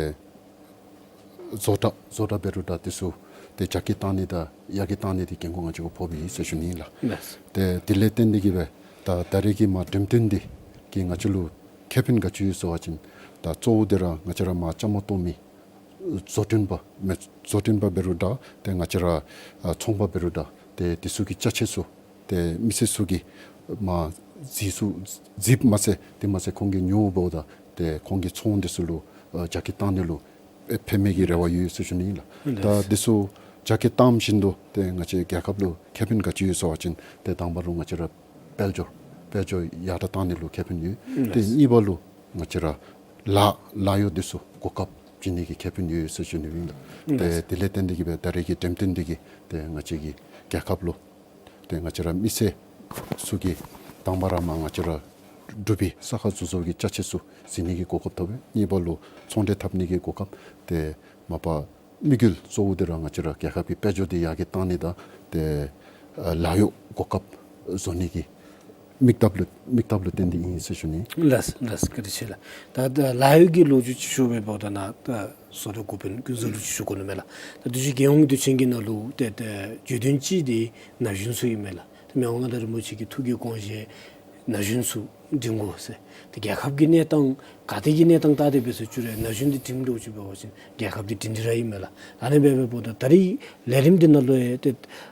བཟོ་གྲྭ་བཟོ་གྲྭ་འབད་རུང་འདྲ་དེ་ཚུ་ཏེ་རྒྱ་སྐྱེད་བཏང་ནི་དང་ཡར་རྒྱས་བཏང་ནི་འདི་འགན་ཁུར་ང་བཅས་ཀྱིས་ཕོགཔ་ཨིན་ཟེར་ཞུ་ནི་ཨིན་ལགས། ལགས། ཏེ་དེ་ལས་བརྟེན་ཏེ་གིས་སྦེ་ད་ད་རེས་ཀྱི་མར་འགྲེམས་སྟོན་འདི་གིས་ང་བཅས་ལུ་ཁེ་ཕན་ག་ཅི་ཡོད་ཟེར་བ་ཅིན་ད་གཙོ་བོ་འདི་ར་ང་བཅས་ར་མར་བཅའ་མར་གཏོགས་མི་བཟོ་སྐྲུན་པ་མི་བཟོ་སྐྲུན་པ་འབད་རུང་འདྲ་ཏེ་ང་བཅས་ར་ཨ་ཚོང་པ་འབད་རུང་འདྲ་ཏེ་དེ་ཚུ་གི་ཅ་ཆས་ཚུ་ཏེ་མི་སེར་ཚུ་གིས་མར་གཟིགས་ཚུ་གཟིགསཔ་མ་ཚད་དེ་མ་ཚད་ཁོང་གིས་ཉོཝ་འབདཝ་ད་ཏེ་ཁོང་གི་ཚོང་འདི་ཚུ་ལུ་ཨ་རྒྱ་སྐྱེད་བཏང་ནི་ལུ་ཨེ་ཕན་མི་གི་རེ་བ་ཡོད་ཟེར་ཞུ་ནི་ཨིན་ལགས། ད་ལགས། དེ་ཚུ་རྒྱ་སྐྱེད་བཏངམ་བཞིན་དུ་ཏེ་ང་བཅས་རྒྱལ་ཁབ་ལུ་ཁེ་ཕན་ག་ཅི་ཡོད་ཟེར་བ་ཅིན་ཏེ་དང་པ་ལུ་ང་བཅས་ར་དཔལ་འབྱོར་དཔལ་འབྱོར་ཡར་དྲགས་བཏང་ནི་ལུ་ཁེ་ཕན་ཡོད། ཏེ་ལགས། གཉིས་པ་ལུ་ང་བཅས་ར་ལཱ་ལཱ་གཡོག་འདི་ཚུ་གོ་སྐབས་བྱིན་ནི་གི་ཁེ་ཕན་ཡོད་ཟེར་ཞུ་ནི་ཨིན་ལགས། ཏེ་ལགས། དེ་ལས་བརྟེན་ཏེ་གིས་སྦེ་ད་རེས་ཀྱི་འགྲེམས་སྟོན་འདི་གིས་ཏེ་ང་བཅས་ཀྱི་རྒྱལ་ཁབ་ལུ་ཏེ་ང་བཅས་ར་མི་སེར་ཚུ་གིས་དང་པ་ར་མར་ང་བཅས་ར་འབྲུག་པའི་ས་ཁ་བཟོ་བཟོཝ་གི་ཅ་ཆས་ཚུ་གཟིགས་ནི་གི་གོ་སྐབས་ཐོབ་པས། གཉིས་པ་ལུ་ཚོང་འབྲེལ་འཐབ་ནི་གི་གོ་སྐབས། ཏེ་མ་པ་དམིགས་ཡུལ་གཙོ་བོ་འདི་ར་ང་བཅས་ར་རྒྱལ་ཁབ་ཀྱི་དཔལ་འབྱོར་འདི་ཡར་རྒྱས་བཏང་ནི་དང་ཏེ་ཨ་ལཱ་གཡོག་གོ་སྐབས་བཟོ་ནི་གི་ དམིགས་གཏད་ལུ་དམིགས་གཏད་ལུ་བརྟེན་ཏེ་ཨིན་ཟེར་ཞུ་ནི། ལགས་ལགས། བཀའ་དྲིན་ཆེ་ལགས། ད་ད་ལཱ་གཡོག་གི་ལོ་རྒྱུས་ཅིག་ཞུ་བའི་འབདཝ་ད་ནཱ་ད་བཟོ་གྲྭ་འགོ་དཔོན་ཀུན་བཟང་ལུ་ཅིག་ཞུ་དགོ་ནི་མས་ལགས། ད་དུས་ཅི་རྒྱལ་ཡོངས་དུས་ཆེན་གྱི་ནང་ལུ་ཏེ་ཏེ་བརྗོད་དོན་གཅིག་འདི་ན་གཞོན་ཚུ་ཨིན་མས་ལགས། ཏེ་མི་དབང་མངའ་བདག་རིན་པོ་ཆེ་གི་ཐུགས་ཀྱི་དགོངས་བཞེད་ན་གཞོན་ཚུ་འདྲེན་དགོ་ཟེར། ཏེ་རྒྱལ་ཁབ་ཀྱི་གནས་སྟངས་ག་དེ་གི་གནས་སྟངས་ལྟ་སྟེ་འབད་ཟེར་ཅི་རུང་ན་གཞོན་འདི་འདྲེན་དགོ་ཅིག་འབད་བ་ཅིན་རྒྱལ་ཁབ་འདི་འདྲེན་ཏེ་ར་ཨིན་མས་ལགས། ཨ་ནི་འབད་བའི་འབདཝ་ད་ད་རིས་ལས་རིམ་འདི་ནང་ལུ་ཡང་ཏེ་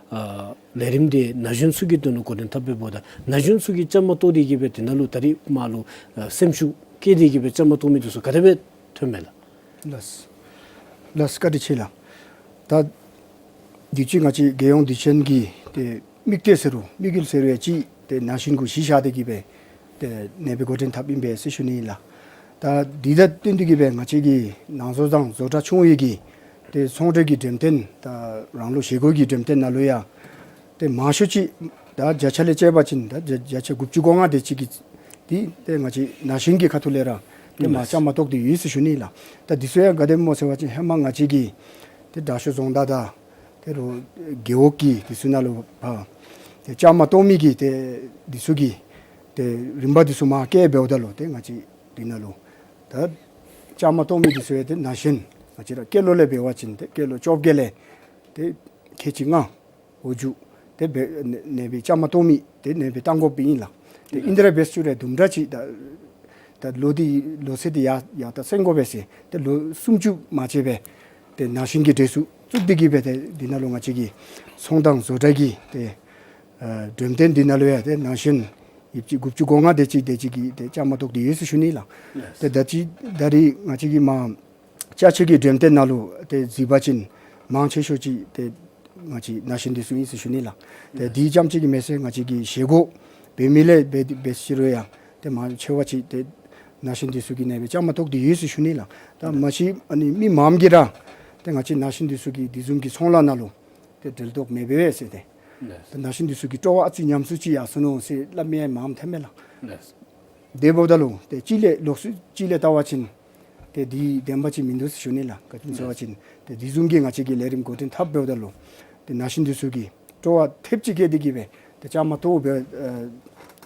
ཨ་ལས་རིམ་འདི་ན་གཞོན་ཚུ་གི་དོན་ལུ་འགོ་འདྲེན་འཐབ་པའི་འབདཝ་ད་ན་གཞོན་ཚུ་གིས་བཅའ་མར་གཏོགས་ཏེ་གིས་སྦེ་དེ་ནང་ལུ་ད་རིས་མར་ལུ་ཨ་སེམས་ཤུགས་བསྐྱེད་དེ་གིས་སྦེ་བཅའ་མར་གཏོགས་མི་འདི་ཚུ་ག་དེ་སྦེ་ཐོན་མས་ལགས། ལགས་ལགས། བཀའ་དྲིན་ཆེ་ལགས། ད་དུས་ཅི་ང་བཅས་རྒྱལ་ཡོངས་དུས་ཆེན་གྱི་ཏེ་དམིགས་གཏད་ཟེར་རུང་དམིགས་ཡུལ་ཟེར་རུང་ཡང་གཅིག་ཏེ་ན་གཞོན་གུ་གཞི་བཞག་སྟེ་གིས་སྦེ་ཏེ་ཨ་ནེ་སྦེ་འགོ་འདྲེན་འཐབ་ཨིན་པས་ཟེར་ཞུ་ནི་ཨིན་ལགས། ད་འདི་དང་བསྟུན་ཏེ་གིས་སྦེ་ང་བཅས་ཀྱི་ནང་བཟོ་དང་བཟོ་གྲྭ་ཆུང་བའི་གི་ཏེ་ཚོང་འབྲེལ་གྱི་འགྲེམས་སྟོན་ད་རང་ལུགས་བཞེས་སྒོ་གི་འགྲེམས་སྟོན་ནང་ལུ་ཡང་ཏེ་མང་ཤོས་ཅིག་ད་བརྒྱ་ཆ་ལས་བཅད་པ་ཅིན་ད་བརྒྱ་བརྒྱ་ཆ་དགུ་བཅུ་གོ་ལྔ་དེ་ཅིག་གིས་འདི་ཏེ་ང་བཅས་ན་གཞོན་གྱི་ཁ་ཐུག་ལས་ར་ཏེ་མར་ལགས། བཅའ་མར་གཏོགས་ཏེ་ཡོད་ཟེར་ཞུ་ནི་ལགས། ད་འདི་ཚུ་ཡང་ག་དེམ་སྨོ་ཟེར་བ་ཅིན་ཧེ་མ་ང་བཅས་ཀྱི་ཏེ་དྲག་ཤོས་རྫོང་བདག་དང་ཏེ་རུང་རྒེད་འོག་གི་འདི་ཚུ་ནང་ལུ་ཕར་ཏེ་བཅའ་མར་གཏོགས་མི་གི་ཏེ་འདི་ཚུ་གི་ཏེ་རིམ་པ་འདི་ཚུ་མར་བཀལ་འབདཝ་ད་ལུ་ཏེ་ང་བཅས་འདི་ནང་ལུ་ད་བཅའ་མར་གཏོགས་མི་འདི་ཚུ་ཡང་ཏེ་ན་གཞོན་ང་བཅས་ར་སྐྱེས་ལོ་ལས་འབད་བ་ཅིན་ཏེ་སྐྱེས་ལོ་བཅོ་བརྒྱད་ལས་ཏེ་ཁལ་གཅིག་ལྔ་འོག་འཇུག་དེ་སྦེ་ཨ་ནེ་སྦེ་བཅའ་མར་གཏོགས་མི་དེ་ཨ་ནེ་སྦེ་བཏང་དགོ་པའི་ཨིན་ལགས། དེ་ཨིན་དེ་ར་འབད་ཟེར་ཅི་རུང་དུམ་གྲ་ཅིག་ད་ད་ལོ་དེ་ལོ་ཚད་དེ་ཡར་ཡར་ད་སེང་དགོ་པས་ཟེར། དེ་ལོ་སུམ་ཅུ་མ་ཆད་པར་དེ་ན་གཞོན་གྱི་གྲས་སུ་བཙུགས་ཏེ་གིས་སྦེ་དེ་འདི་ནང་ལུ་ང་བཅས་ཀྱི་ཚོང་དང་བཟོ་གྲྭ་གི་དེ་ཨ་འགྲེམས་སྟོན་འདི་ནང་ལུ་ཡང་དེ་ན་གཞོན་ཡིབ་ཅིག་དགུ་བཅུ་གོ་ལྔ་དེ་ཅིག་དེ་ཅིག་གིས་དེ་བཅའ་མར་གཏོགས་ཏེ་ཡོད་ཟེར་ཞུ་ནི་ལགས། དེ་ད་ཅི་ད་རིས་ང་བཅས་ཀྱི་མར་ཅ་ཆས་ཀྱི་འགྲེམས་སྟོན་ནང་ལུ་ཏེ་གཟིགས་པ་ཅིན་མང་ཆེ་ཤོས་ཅིག་ཏེ་ང་བཅས་ན་གཞོན་འདི་ཚུ་ཨིན་ཟེར་ཞུ་ནི་ལགས། ཏེ་འདི་ཙམ་ཅིག་གིས་མེན་ཟེར་ང་བཅས་ཀྱི་བཞེས་སྒོ་འབད་མི་ལས་འབད་འབད་ཟེར་ཅི་རུང་ཡང་ཏེ་མང་ཆེ་བ་ཅིག་ཏེ་ན་གཞོན་འདི་ཚུ་གིས་ཨ་ནེ་སྦེ་བཅའ་མར་གཏོགས་ཏེ་ཡོད་ཟེར་ཞུ་ནི་ལགས། ད་མ་གཞི་ཨ་ནི་མི་མངམ་གིས་ར་ཏེ་ང་བཅས་ན་གཞོན་འདི་ཚུ་གིས་འདི་བཟུམ་གྱི་ཚོང་ལཱ་ནང་ལུ་ཏེ་འབྲེལ་གཏོགས་མེད་པས་ཟེར་ཏེ། ཏེ་ན་གཞོན་འདི་ཚུ་གི་སྤྲོ་བ་ཨ་ཙི་ཉམས་སུ་ཅིག་ཡར་སོ་ནུག་ཟེར་སླབ་མི་ཡང་མངམ་ཐོན་མས་ལགས། དེ་འབདཝ་ད་ལུ་ཏེ་སྤྱི་ལས་ལོགས་སུ་སྤྱི་ལས་བལྟ་བ་ཅིན་ཏེ་འདི་བདེན་པ་ཅིག་མིན་འདུག་ཟེར་ཞུ་ནི་ལགས། ག་ཅི་སྨོ་ཟེར་བ་ཅིན་ཏེ་འདི་བཟུམ་གྱི་ང་བཅས་ཀྱི་ལས་རིམ་འགོ་འདྲེན་འཐབ་འབདཝ་ད་ལུ་ཏེ་ན་གཞོན་འདི་ཚུ་གིས་སྤྲོ་བ་ཐེབས་ཅིག་བསྐྱེད་དེ་གིས་སྦེ་ཏེ་བཅའ་མར་གཏོགས་འབད་ཨ་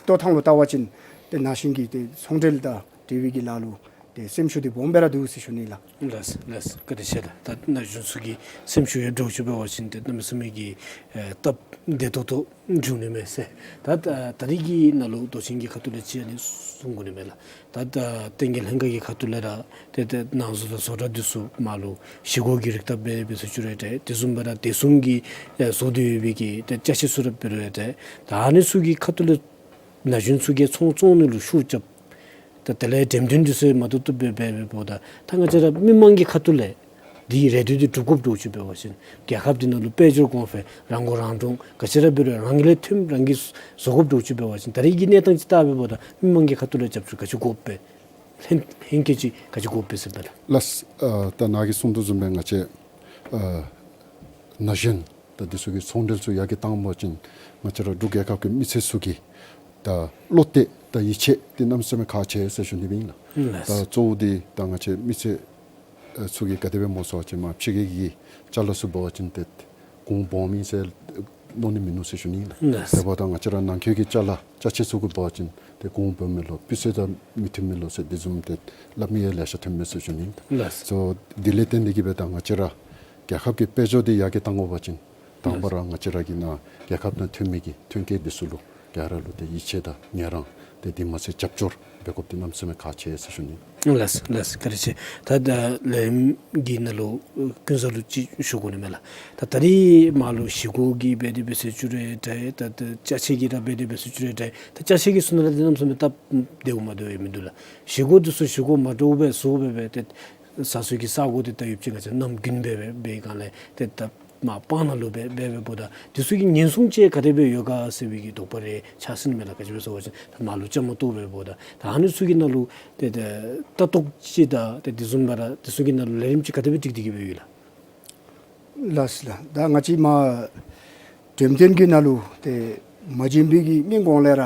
གཏོགས་ཐངས་ལུ་བལྟ་བ་ཅིན་ཏེ་ན་གཞོན་གྱི་ཏེ་ཚོང་འབྲེལ་དང་འབྲེལ་བའི་གི་ལཱ་ལུ་ཏེ་སེམས་ཤུགས་འདི་སྦོམ་སྦེ་ར་འདུག་ཟེར་ཞུ་ནི་ལགས། ལགས་ལགས། བཀའ་དྲིན་ཆེ་ལགས། ད་ན་གཞོན་ཚུ་གི་སེམས་ཤུགས་ཡོད་འགྱོ་ཅིག་འབད་བ་ཅིན་ཏེ་གནམ་མེད་ས་མེད་ཀྱི་ཨེ་སྟབས་བདེ་ཏོག་ཏོ་འགྱོ་ནི་མས་ཟེར། ད་ད་ད་རིས་ཀྱི་ནང་ལུ་མདོ་ཆེན་གྱི་ཁ་ཐུག་ལས་ཅིག་ཨ་ནི་གསུང་དགོ་ནི་མས་ལགས། ད་ད་བསྟན་རྒྱས་ལྷན་ཁག་གི་ཁ་ཐུག་ལས་ར་ཏེ་ཏེ་ནང་བཟོ་དང་བཟོ་གྲྭ་འདི་ཚུ་མར་ལུ་བཞེས་སྒོ་གི་རིགས་ད་འབད་འབད་ཟེར་ཅི་རུང་ཏེ་དེ་བཟུམ་སྦེ་ར་བདེ་སྲུང་གི་ཨེ་བཟོ་སྟེ་ཡོད་པའི་གི་ཏེ་ཅ་ཆས་ཚུ་ར་འབད་རུང་ཏེ་ད་ཨ་ནི་ཚུ་གི་ཁ་ཐུག་ལས་ན་གཞོན་ཚུ་གིས་ཚོང་བཙོང་ནི་ལུ་ཤུགས་རྐྱབ། ད་དེ་ལས་འགྲེམས་སྟོན་འདི་ཚུ་མ་ཏོག་ཏོ་འབད་འབད་འབདཝ་ད་ད་ང་བཅས་ར་མི་མང་གི་ཁ་ཐུག་ལས་འདི་རེ་འདོད་འདི་འགྲུབ་དགོཔ་འདྲཝ་ཅིག་འབད་བ་ཅིན་རྒྱལ་ཁབ་འདི་ནང་ལུ་དཔལ་འབྱོར་གོང་འཕེལ་རང་མགོ་རང་འདྲོངས་ག་ཅི་ར་འབད་རུང་རང་གི་ལས་ཐོནམ་རང་གིས་བཟོ་དགོཔ་འདྲཝ་ཅིག་འབད་བ་ཅིན་ད་རིས་ཀྱི་གནས་སྟངས་ཅིག་བལྟ་འབདཝ་ད་མི་མང་གི་ཁ་ཐུག་ལས་རྒྱབ་སྐྱོར་ག་ཅི་དགོ་པས། ལྷན་ལྷན་སྐྱེས་ཅིག་ག་ཅི་དགོ་པས་ཟེར་སྦེ་ལགས། ལགས། ཨ་ད་ནཱ་གིས་གསུངས་དོ་བཟུམ་སྦེ་ང་བཅས་ཨ་ན་གཞོན་ད་འདི་ཚུ་གི་ཚོང་འབྲེལ་ཚུ་ཡར་རྒྱས་བཏང་པ་ཅིན་ང་བཅས་ར་འབྲུག་རྒྱལ་ཁབ་ཀྱི་མི་སེར་ཚུ་གི་ད་བློ་གཏད་དང་ཡིད་ཆེས་འདི་གནམ་མེད་ས་མེད་ཁག་ཆེ་ཟེར་ཞུ་ནི་ཨིན་ལགས། ལགས། ད་གཙོ་བོ་འདི་ད་ང་བཅས་མི་སེར་ཚུ་གིས་ག་དེ་སྦེ་སྨོ་ཟེར་བ་ཅིན་མར་ཕྱི་རྒྱལ་གྱི་ཅ་ལ་ཚུ་འབད་བ་ཅིན་ཏེ་གོང་སྦོམ་ཨིན་ཟེར་མནོ་ནི་མིན་ནུག་ཟེར་ཞུ་ནི་ཨིན་ལགས། ལགས། དེ་འབདཝ་ད་ང་བཅས་ར་ནང་འཁོད་ཀྱི་ཅ་ལ་ཅ་ཆས་ཚུ་གུ་འབད་བ་ཅིན་ཏེ་གོང་སྦོམ་མས་ལོ་སྤུས་ཚད་དང་མི་མཐུན་མས་ལོ་ཟེར་དེ་བཟུམ་ཏེ་སླབ་མི་ཡང་ལེ་ཤ་ཐོན་མས་ཟེར་ཞུ་ནི་ཨིན། ལགས། སོ་དེ་ལས་བརྟེན་ཏེ་གིས་སྦེ་ད་ང་བཅས་ར་རྒྱལ་ཁབ་ཀྱི་དཔལ་འབྱོར་འདི་ཡར་རྒྱས་བཏང་དགོ་པ་ཅིན་དང་པ་ར་ང་བཅས་ར་གི་ནཱ་རྒྱལ་ཁབ་ནང་ཐོན་མི་གི་ཐོན་སྐྱེད་འདི་ཚུ་ལུ་ག་ར་ལུ་ཏེ་ཡིད་ཆེས་དང་ངལ་རངས་ཏེ་དེ་མ་ཚད་རྒྱབ་སྐྱོར་འབད་དགོཔ་འདི་གནམ་མེད་ས་མེད་ཁག་ཆེ་ཟེར་ཞུ་ནི། ལགས་ལགས། བཀའ་དྲིན་ཆེ། ད་ད་ལས་རིམ་གྱི་ནང་ལུ་ཀུན་བཟང་ལུ་ཅིག་ཞུ་དགོ་ནི་མས་ལགས། ད་ད་རིས་མར་ལུ་བཞེས་སྒོ་གི་འབད་དེ་འབད་ཟེར་ཅི་རུང་འདྲ། ད་ད་ཅ་ཆས་ཀྱི་ར་འབད་དེ་འབད་ཟེར་ཅི་རུང་འདྲ། ད་ཅ་ཆས་ཀྱི་ཚུ་ནང་ལུ་ཏེ་གནམ་མེད་ས་མེད་སྟབས་བདེཝ་མ་བདེཝ་ཡང་མིན་འདུག་ལགས། བཞེས་སྒོ་འདི་ཚུ་བཞེས་སྒོ་མ་འདྲཝ་སྦེ་བཟོ་སྦེ་སྦེ་ཏེ་ས་སོ་གི་ས་གོ་འདི་ད་ཡོདཔ་ཅིག་ང་བཅས་གནམ་དགུན་སྦེ་སྦེ་སྦེ་གང་ལས་ཏེ་ད་མར་སྤང་ནང་ལུ་སྦེ་སྦེ་སྦེ་འབདཝ་ད་འདི་ཚུ་གི་ཉེན་སྲུང་ཅིག་ག་དེ་སྦེ་ཡོད་ག་ཟེར་བའི་གི་དོགས་པ་རེ་ཆགས་སོ་ནི་མས་ལགས། ག་ཅི་སྦེ་ཟེར་བ་ཅིན་ད་མར་ལུ་བཅའ་མར་གཏོགས་སྦེ་འབདཝ་ད་ད་ཨ་ནི་ཚུ་གི་ནང་ལུ་ཏེ་ཏེ་ལྟ་རྟོག་ཅིག་དང་ཏེ་དེ་བཟུམ་སྦེ་ར་འདི་ཚུ་གི་ནང་ལུ་ལས་རིམ་ཅིག་ག་དེ་སྦེ་སྒྲིག་སྟེ་གིས་སྦེ་ཡོད་ལགས། ལགས་ལགས། ད་ང་བཅས་མར་འགྲེམས་སྟོན་གྱི་ནང་ལུ་ཏེ་མ་བྱོན་པའི་གི་སྔོན་གོང་ལས་ར་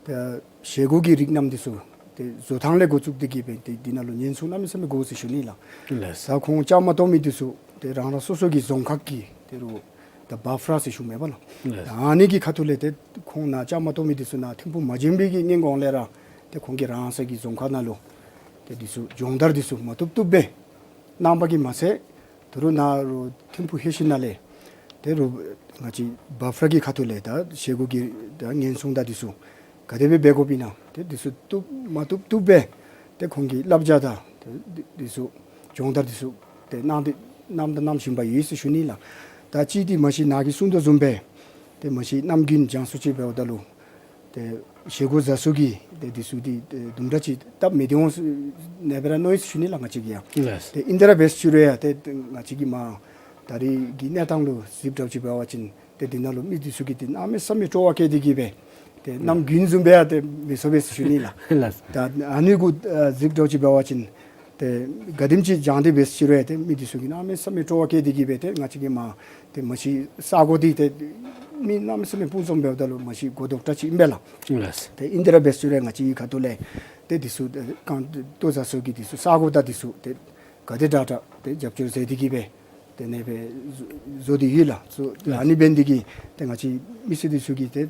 ཏེ་བཞེས་སྒོ་གི་རིགས་རྣམས་འདི་ཚུ་ཏེ་བཟོ་ཐངས་ལས་འགོ་བཙུགས་ཏེ་གིས་སྦེ་ཏེ་འདི་ནང་ལུ་ཉེན་སྲུང་གནམ་མེད་ས་མེད་དགོ་ཟེར་ཞུ་ནི་ལགས། ལགས། ད་ཁོང་བཅའ་མར་གཏོགས་མི་འདི་ཚུ་ཏེ་རང་རང་སོ་སོ་གི་རྫོང་ཁག་གི་ཏེ་རུང་ ད་བཱཕ་ར་ཟེར་ཞུཝ་མས་པ་ལགས། ལགས། ད་ཨ་ནི་གི་ཁ་ཐུག་ལས་ཏེ་ཁོང་ནཱ་བཅའ་མར་གཏོགས་མི་འདི་ཚུ་ནཱ་ཐིམ་ཕུག་མ་བྱོན་པའི་གི་སྔོན་གོང་ལས་ར་ཏེ་ཁོང་གིས་རང་སོ་གི་རྫོང་ཁག་ནང་ལུ་ཏེ་འདི་ཚུ་སྦྱོང་བརྡར་འདི་ཚུ་མ་བཏུབ་བཏུབ་སྦེ་གནང་པ་གིས་མ་ཚད་ད་རུང་ནཱ་རུང་ཐིམ་ཕུག་ལྷོད་ཞིནམ་ལས་ཏེ་རུང་ང་བཅས་བཱཕ་ར་གི་ཁ་ཐུག་ལས་ད་བཞེས་སྒོ་གི་ད་ཉེན་སྲུང་དང་འདི་ཚུ་ག་དེ་སྦེ་འབད་དགོཔ་ཨིན་ན་ཏེ་འདི་ཚུ་བཏུབ་མ་བཏུབ་བཏུབ་སྦེ་ཏེ་ཁོང་གིས་བསླབ་བྱ་དང་ཏེ་འདི་ཚུ་སྦྱོང་བརྡར་འདི་ཚུ་ཏེ་གནང་སྟེ་གནངམ་དང་གནང་བཞིན་པ་ཡོད་ཟེར་ཞུ་ནི་ལགས། ད་ཅི་སྟེ་མ་གཞི་ནཱ་གིས་གསུང་དོ་བཟུམ་སྦེ་ཏེ་མ་གཞི་གནམ་དགུན་བྱང་སོ་ཅིག་འབདཝ་ད་ལུ་ཏེ་བཞེས་སྒོ་བཟའ་ཚུ་གིས་ཏེ་འདི་ཚུ་འདི་ཏེ་དུམ་གྲ་ཅིག་སྟབས་མི་བདེ་འོང་ཟེར་ནཱ་སྦེ་ར་མནོ་ཡི་ཟེར་ཞུ་ནི་ལགས་ང་བཅས་ཀྱིས་ཡང་། ལགས། ཏེ་ཨིན་ཏེ་ར་འབད་ཟེར་ཞུ་རུང་ཡང་ཏེ་ཏེ་ང་བཅས་ཀྱིས་མར་ད་རེས་ཀྱི་གནས་སྟངས་ལུ་གཟིགསཔ་འདྲཝ་ཅིག་འབད་བ་ཅིན་ཏེ་འདི་ནང་ལུ་མི་འདི་ཚུ་གིས་ཏེ་གནམ་མེད་ས་མེད་སྤྲོ་བ་བསྐྱེད་དེ་གིས་སྦེ་ཏེ་གནམ་དགུན་བཟུམ་སྦེ་ཡང་ཏེ་མི་ཚོར་བས་ཟེར་ཞུ་ནི་ལགས། ལགས། ད་ཨ་ནི་གུ་ཨ་གཟིགསཔ་འདྲཝ་ཅིག་འབད་བ་ཅིན་ཏེ་ག་དེམ་ཅིག་བྱང་སྟེ་འབད་ཟེར་ཞུ་རུང་ཡང་ཏེ་མི་འདི་ཚུ་གིས་གནམ་མེད་ས་མེད་སྤྲོ་བ་བསྐྱེད་དེ་གིས་སྦེ་ཏེ་ང་བཅས་ཀྱིས་མར་ཏེ་མ་གཞི་ས་གོ་འདི་ཏེ་མི་གནམ་མེད་ས་མེད་སྤུངས་འཛོམས་འབདཝ་ད་ལུ་མ་གཞི་གོ་དོག་འདྲཝ་ཅིག་ཨིན་པས་ལགས། ལགས། ཏེ་ཨིན་ཏེ་ར་འབད་ཟེར་ཞུ་རུང་ང་བཅས་ཀྱི་ཁ་ཐུག་ལས་ཏེ་འདི་ཚུ་ཏེ་རྐང་ལྟོ་བཟའ་ཚུ་གི་འདི་ཚུ་ས་གོ་དང་འདི་ཚུ་ཏེ་ག་དེ་དྲག་དྲག་ཏེ་རྒྱབ་སྐྱོར་མཛད་དེ་གིས་སྦེ་ཏེ་ཨ་ནེ་སྦེ་བཟོ་སྟེ་ཡོད་ལགས། ལགས། ཨ་ནི་འབད་ནི་འདི་གིས་ཏེ་ང་བཅས་མི་སེར་འདི་ཚུ་གིས་ཏེ་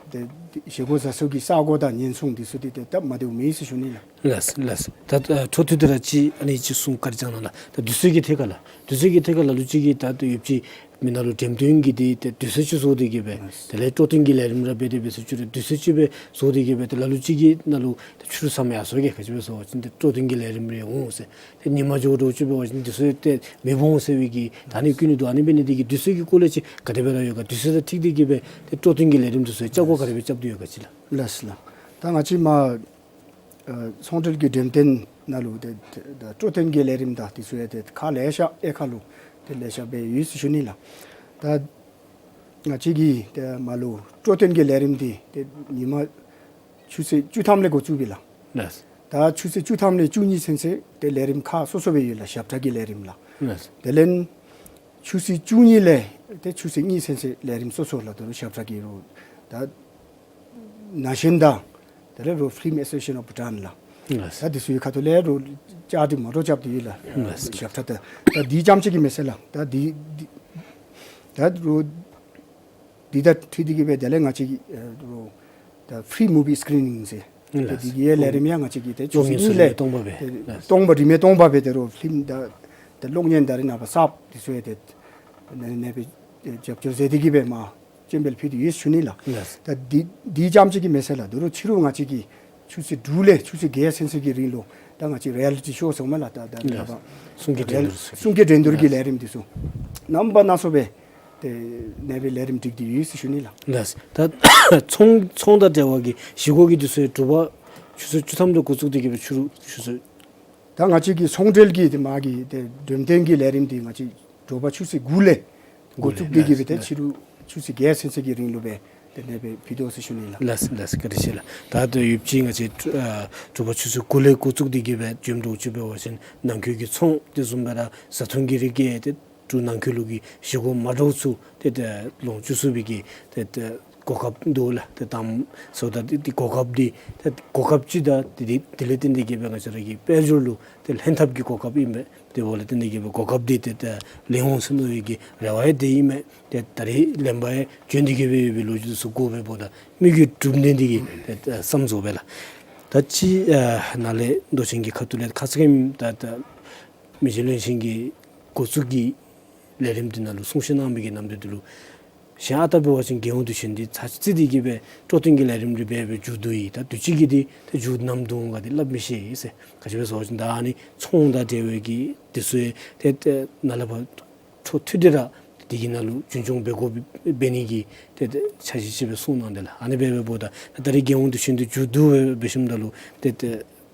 ཏེ་བཞེས་སྒོ་བཟའ་ཚུ་གི་ས་གོ་དང་ཉེན་སྲུང་འདི་ཚུ་འདི་ཏེ་སྟབས་མ་བདེཝ་མེད་ཟེར་ཞུ་ནི་ལགས། ལགས་ལགས། ད་ཨ་འཕྲོ་མཐུད་དེ་ར་ཅིག་ཨ་ནི་ཅིག་གསུང་བཀའ་དྲིན་བསྐྱང་གནང་ལགས། ད་དུས་ཚོད་ཀྱི་ཐད་ཁར་ལགས། དུས་ཚོད་ཀྱི་ཐད་ཁར་ལ་ལུ་ཅིག་གིས་ད་ཡོདཔ་ཅིག་མི་ནང་ལུ་འགྲེམས་སྟོན་གྱི་འདི་ཏེ་དུས་ཚོད་ཅིག་བཟོ་སྟེ་གིས་སྦེ་དེ་ལས་སྤྲོ་སྟོན་གྱི་ལས་རིམ་ར་འབད་དེ་འབད་ཟེར་ཞུ་རུང་དུས་ཚོད་ཅིག་སྦེ་བཟོ་སྟེ་གིས་སྦེ་ཏེ་ལ་ལུ་ཅིག་གི་ནང་ལུ་ཏེ་ཕྱི་རུ་ཟ་མི་ཡར་སོང་གེ་ག་ཅི་སྦེ་ཟེར་བ་ཅིན་ཏེ་སྤྲོ་སྟོན་གྱི་ལས་རིམ་རེ་འོང་ཟེར། ཏེ་ཉིན་མ་འགྱོ་འགྱོཝ་ཅིག་འབད་བ་ཅིན་དུས་ཚོད་ཏེ་མི་འབྱུང་ཟེར་བའི་གི་ད་ཨ་ནི་བཀོད་ནི་འདུག། ཨ་ནི་འབད་ནི་འདི་གིས་དུས་ཚོད་ཀྱི་སྐོར་ལས་ཅིག་ག་དེ་སྦེ་ར་ཡོད་ག། དུས་ཚོད་དང་འཁྲིལ་ཏེ་གིས་སྦེ་ཏེ་སྤྲོ་སྟོན་གྱི་ལས་རིམ་འདི་ཚུ་ལྕགས་སྒོ་ག་དེ་སྦེ་རྐྱབ་སྟེ་ཡོད་ག་ཅིག་ལགས། ལགས་ལགས། ད་ང་བཅས་མར་ཨ་ཚོང་འབྲེལ་གྱི་འགྲེམས་སྟོན་ནང་ལུ་ཏེ་ཏེ་ད་སྤྲོ་སྟོན་གྱི་ལས་རིམ་དང་འདི་ཚུ་ཡང་ཏེ་ཁག་ལེ་ཤ་དབྱེ་ཁག་ལུ་ཏེ་ལེ་ཤ་སྦེ་ཡོད་ཟེར་ཞུ་ནི་ལགས། ད་ང་བཅས་ཀྱི་ཏེ་མར་ལུ་སྤྲོ་སྟོན་གྱི་ལས་རིམ་འདི་ཏེ་ཉིན་མ་ཆུ་ཚོད་བཅུ་ཐམ་ལས་འགོ་བཙུགས་པས་ལགས། ལགས། ད་ཆུ་ཚོད་བཅུ་ཐམ་ལས་བཅུ་གཉིས་ཚུན་ཚོད་ཏེ་ལས་རིམ་ཁག་སོ་སོ་སྦེ་ཡོད་ལགས། ཞབས་ཁྲ་གི་ལས་རིམ་ལགས། ལགས། དེ་ལས་ཆུ་ཚོད་བཅུ་གཉིས་ལས་ཏེ་ཆུ་ཚོད་གཉིས་ཚུན་ཚོད་ལས་རིམ་སོ་སོ་ལགས། ད་རུང་ཞབས་ཁྲ་གི་རུང་ད་ན་གཞོན་དང་དེ་ལས་རུང་Film Association of Bhutan ལགས། ལགས། ད་འདི་ཚུ་གི་ཁ་ཐུག་ལས་རུང་བཅའ་སྒྲིག་མ་འདྲཝ་རྐྱབ་སྟེ་ཡོད་ལགས། ལགས། ཞབས་ཁྲ་ད་ད་འདི་རྐྱངམ་ཅིག་གིས་མི་ཟད་ལགས། ད་འདི་འདི་ད་རུང་འདི་དང་འཁྲིལ་ཏེ་གིས་སྦེ་དེ་ལས་ང་བཅས་ཀྱི་ཨ་རུང་ད་Free Movie Screening ཟེར། ལགས། ཏེ་འདི་གི་ཡང་ལས་རིམ་ཡང་ང་བཅས་ཀྱིས་ཏེ་ཆུ་ཚོད་གཉིས་ལས་སྟོང་པ་སྦེ། ལགས། སྟོང་པ་རིན་མེད་སྟོང་པ་སྦེ་ཏེ་རུང་ཕི་ལིམ་དང་ཏེ་གློག་བརྙན་དང་རིག་གནས་པ་གསརཔ་འདི་ཚུ་ཡང་ཏེ་ཨ་ནེ་སྦེ་རྒྱབ་སྐྱོར་མཛད་དེ་གིས་སྦེ་མར་སྤྱན་འབུལ་ཕུལ་ཏེ་ཡོད་ཟེར་ཞུ་ནི་ལགས། ལགས། ད་འདི་འདི་རྐྱངམ་ཅིག་གིས་མི་ཟད་ལགས། ད་རུང་ཕྱི་རུ་ང་བཅས་ཀྱིས་ཆུ་ཚོད་དྲུག་ལས་ཆུ་ཚོད་བརྒྱད་ཚུན་ཚོད་ཀྱི་རིང་ལུ་ད་ང་བཅས་རི་ཡ་ལི་ཊི་ཤོ་ཟེར་མས་ལགས། ད་ད་ལགས། ད་གསུང་སྐད་འགྲན་བསྡུར་ཟེར། གསུང་སྐད་འགྲན་བསྡུར་གྱི་ལགས། ལས་རིམ་འདི་ཚུ་རྣམ་པ་སྣ་ཚོགས་སྦེ་ཏེ་ཨ་ནེ་སྦེ་ལས་རིམ་སྒྲིག་སྟེ་ཡོད་ཟེར་ཞུ་ནི་ལགས། ལགས། ད་ཚོང་ཚོང་དང་འབྲེལ་བ་གི་བཞེས་སྒོ་གི་འདི་ཚུ་དྲོ་པ་ཆུ་ཚོད་བཅུ་ཐམ་ལས་འགོ་བཙུགས་ཏེ་གིས་སྦེ་ཕྱི་རུ་ཆུ་ཚོད། ད་ང་བཅས་ཀྱི་ཚོང་འབྲེལ་གྱི་ཏེ་མར་གྱི་ཏེ་འགྲེམས་སྟོན་གྱི་ལས་རིམ་འདི་ང་བཅས་དྲོ་པ་ཆུ་ཚོད་དགུ་ལས་འགོ་བཙུགས་ཏེ་གིས་སྦེ་ཏེ་ཕྱི་རུ་ཆུ་ཚོད་བརྒྱད་ཚུན་ཚོད་ཀྱི་རིང་ལུ་སྦེ་ཏེ་ཨ་ནེ་སྦེ་ཕུལ་དོ་ཟེར་ཞུ་ནི་ལགས། ལགས་ལགས། བཀའ་དྲིན་ཆེ་ལགས། ད་ད་ཡོདཔ་ཅིག་ང་བཅས་ཨ་དྲོ་པ་ཆུ་ཚོད་དགུ་ལས་འགོ་བཙུགས་ཏེ་གིས་སྦེ་འགྲེམས་སྟོན་ཅིག་འབད་བ་ཅིན་ནང་འཁོད་ཀྱི་ཚོང་དེ་བཟུམ་སྦེ་ར་བཟའ་འཐུང་གི་རིགས་ཀྱི་ཏེ་འབྲུག་ནང་འཁོད་ལུ་གི་བཞེས་སྒོ་མ་འདྲཝ་ཚུ་ཏེ་ཏེ་ལོངས་སྤྱོད་ཚུགས་པའི་གི་ཏེ་ཏེ་གོ་སྐབས་འདུག་ལགས། ཏེ་དང་སོ་ད་འདི་འདི་གོ་སྐབས་འདི་ཏེ་གོ་སྐབས་ཅིག་དང་འདི་འདི་དེ་ལས་བརྟེན་ཏེ་གིས་སྦེ་ང་བཅས་ར་གི་དཔལ་འབྱོར་ལུ་ཏེ་ལྷན་ཐབས་ཀྱི་གོ་སྐབས་ཨིན་པས། དེ་འབདཝ་ལས་བརྟེན་ཏེ་གིས་སྦེ་གོ་སྐབས་འདི་ཏེ་ཏེ་ལེན་འོང་ཟེར་མནོ་བའི་གི་རེ་བ་ཡང་དེ་ཨིན་མས། ཏེ་ད་རེས་ལེན་པར་ཡང་བྱོན་ཏེ་གིས་སྦེ་ཡོད་པའི་ལོ་རྒྱུས་ཚུ་གོ་བའི་འབདཝ་ད་མི་གི་གྲུབ་འབྲས་འདི་གིས་ཏེ་ཏེ་བསམ་རྫོགས་པས་ལགས། ད་ཅི་ཨ་ནཱ་ལས་མདོ་ཆེན་གྱི་ཁ་ཐུག་ལས་ཁ་ཙ་ཁ་ཉིནམ་ད་ད་མི་རྗེ་བློན་ཆེན་གྱིས་འགོ་བཙུགས་ཀྱི་ལས་རིམ་འདི་ནང་ལུ་གསུང་བཤད་གནང་བའི་གི་ནམ་དུས་འདི་ལུ་གཞན་ཨ་རྟག་འབད་བ་ཅིན་རྒྱལ་ཡོངས་དུས་ཆེན་འདི་ཚར་གཅིག་འདི་གིས་སྦེ་སྤྲོ་སྟོན་གྱི་ལས་རིམ་འདི་འབད་སྦེ་མཇུག་བསྡུ་ཡི། ད་དུས་ཅི་གི་འདི་ད་མཇུག་ནམ་བསྡུ་འོང་ག་འདི་སླབ་མི་ཤེས་ཟེར། ག་ཅི་སྦེ་ཟེར་བ་ཅིན་ད་ཨ་ནི་ཚོང་དང་འབྲེལ་བའི་གི་འདི་ཚུ་ཡང་ཏེ་ཏེ་ནཱ་ལས་ཕར་འཕྲོ་མཐུད་དེ་ར་འདི་གི་ནང་ལུ་རྒྱུན་སྐྱོང་འབད་དགོཔ་འབད་ནི་གི་ཏེ་ཏེ་འཆར་གཞི་ཅིག་སྦེ་གསུངས་གནང་དེས་ལགས། ཨ་ནི་འབད་བའི་འབདཝ་ད་ད་རེས་རྒྱལ་ཡོངས་དུས་ཆེན་འདི་མཇུག་བསྡུ་སྦེ་འབད་ཞིནམ་ད་ལུ་ཏེ་ཏེ་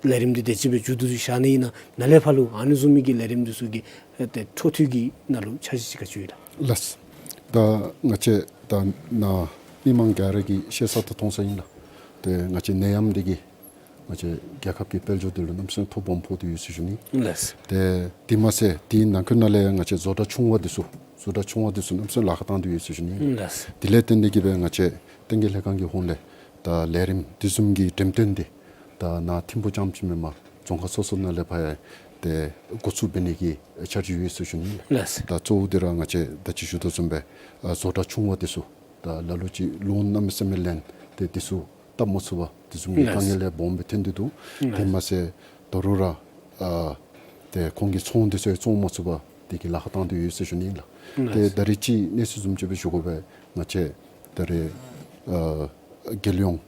ལས་རིམ་འདི་དེ་ཅིག་སྦེ་མཇུག་བསྡུ་བཞག་ནི་ཨིན་ན་ནཱ་ལས་ཕར་ལུ་ཨ་ནི་བཟུམ་མའི་གི་ལས་རིམ་འདི་ཚུ་གི་ཨེ་ཏེ་འཕྲོ་མཐུད་ཀྱི་ནང་ལུ་འཆར་གཞི་ཅིག་ག་ཅི་ཡོད་ལགས། ལགས། ད་ང་བཅས་ད་ནཱ་མི་མང་ག་ར་གིས་ཤེས་ས་དང་མཐོང་ས་ཨིན་ལགས། ཏེ་ང་བཅས་ནད་ཡམས་འདི་གིས་ང་བཅས་རྒྱལ་ཁབ་ཀྱི་དཔལ་འབྱོར་འདི་ལུ་གནམ་མེད་ས་མེད་ཐོ་སྦོམ་ཕོག་སྟེ་ཡོད་ཟེར་ཞུ་ནི། ལགས། ཏེ་དེ་མ་ཚད་དེའི་ནང་འཁོད་ནང་ལས་ང་བཅས་བཟོ་གྲྭ་ཆུང་བ་འདི་ཚུ་བཟོ་གྲྭ་ཆུང་བ་འདི་ཚུ་གནམ་མེད་ས་མེད་ལཱ་ཁག་བཏང་སྟེ་ཡོད་ཟེར་ཞུ་ནི། ལགས། དེ་ལས་བརྟེན་ཏེ་གིས་སྦེ་ང་བཅས་བསྟན་རྒྱས་ལྷ་ཁང་གི་ཧོངས་ལས་ད་ལས་རིམ་འདི་བཟུམ་གྱི་འགྲེམས་སྟོན་འདི་ད་ནཱ་ཐིམ་ཕུག་རྐྱངམ་ཅིག་མེན་པར་རྫོང་ཁག་སོ་སོ་ནང་ལས་ཕར་ཡང་ ཏེ་འགོ་བཙུགས་འབད་ནི་གི་འཆར་གཞི་ཡོད་ཟེར་ཞུ་ནི་ལགས། ལགས། ད་གཙོ་བོ་འདི་ར་ང་བཅས་ད་ཅི་ཞུ་དོ་བཟུམ་སྦེ་ཨ་བཟོ་གྲྭ་ཆུང་བ་འདི་ཚུ་ད་ལ་ལུ་ཅིག་ལོན་གནམ་མེད་ས་མེད་ལེན་ཏེ་འདི་ཚུ་བཏབ་མ་ཚུགས་པར་འདི་བཟུམ་གྱི་ལགས། དཀའ་ངལ་ལེ་སྦོམ་སྦེ་ཐོན་ཏེ་འདུག། ལགས། དེ་མ་ཚད་ད་རུང་ར་ཨ་ཏེ་ཁོང་གི་ཚོང་འདི་ཚུ་བཙོང་མ་ཚུགས་པར་དེ་གི་ལཱ་ཁག་བཏང་སྟེ་ཡོད་ཟེར་ཞུ་ནི་ལགས། ལགས། ཏེ་ད་རེས་ཅིག་གནས་ཚུལ་བཟུམ་ཅིག་སྦེ་ཞུ་དགོ་པས། ང་བཅས་ད་རེས་ཨ་རྒྱལ་ཡོངས་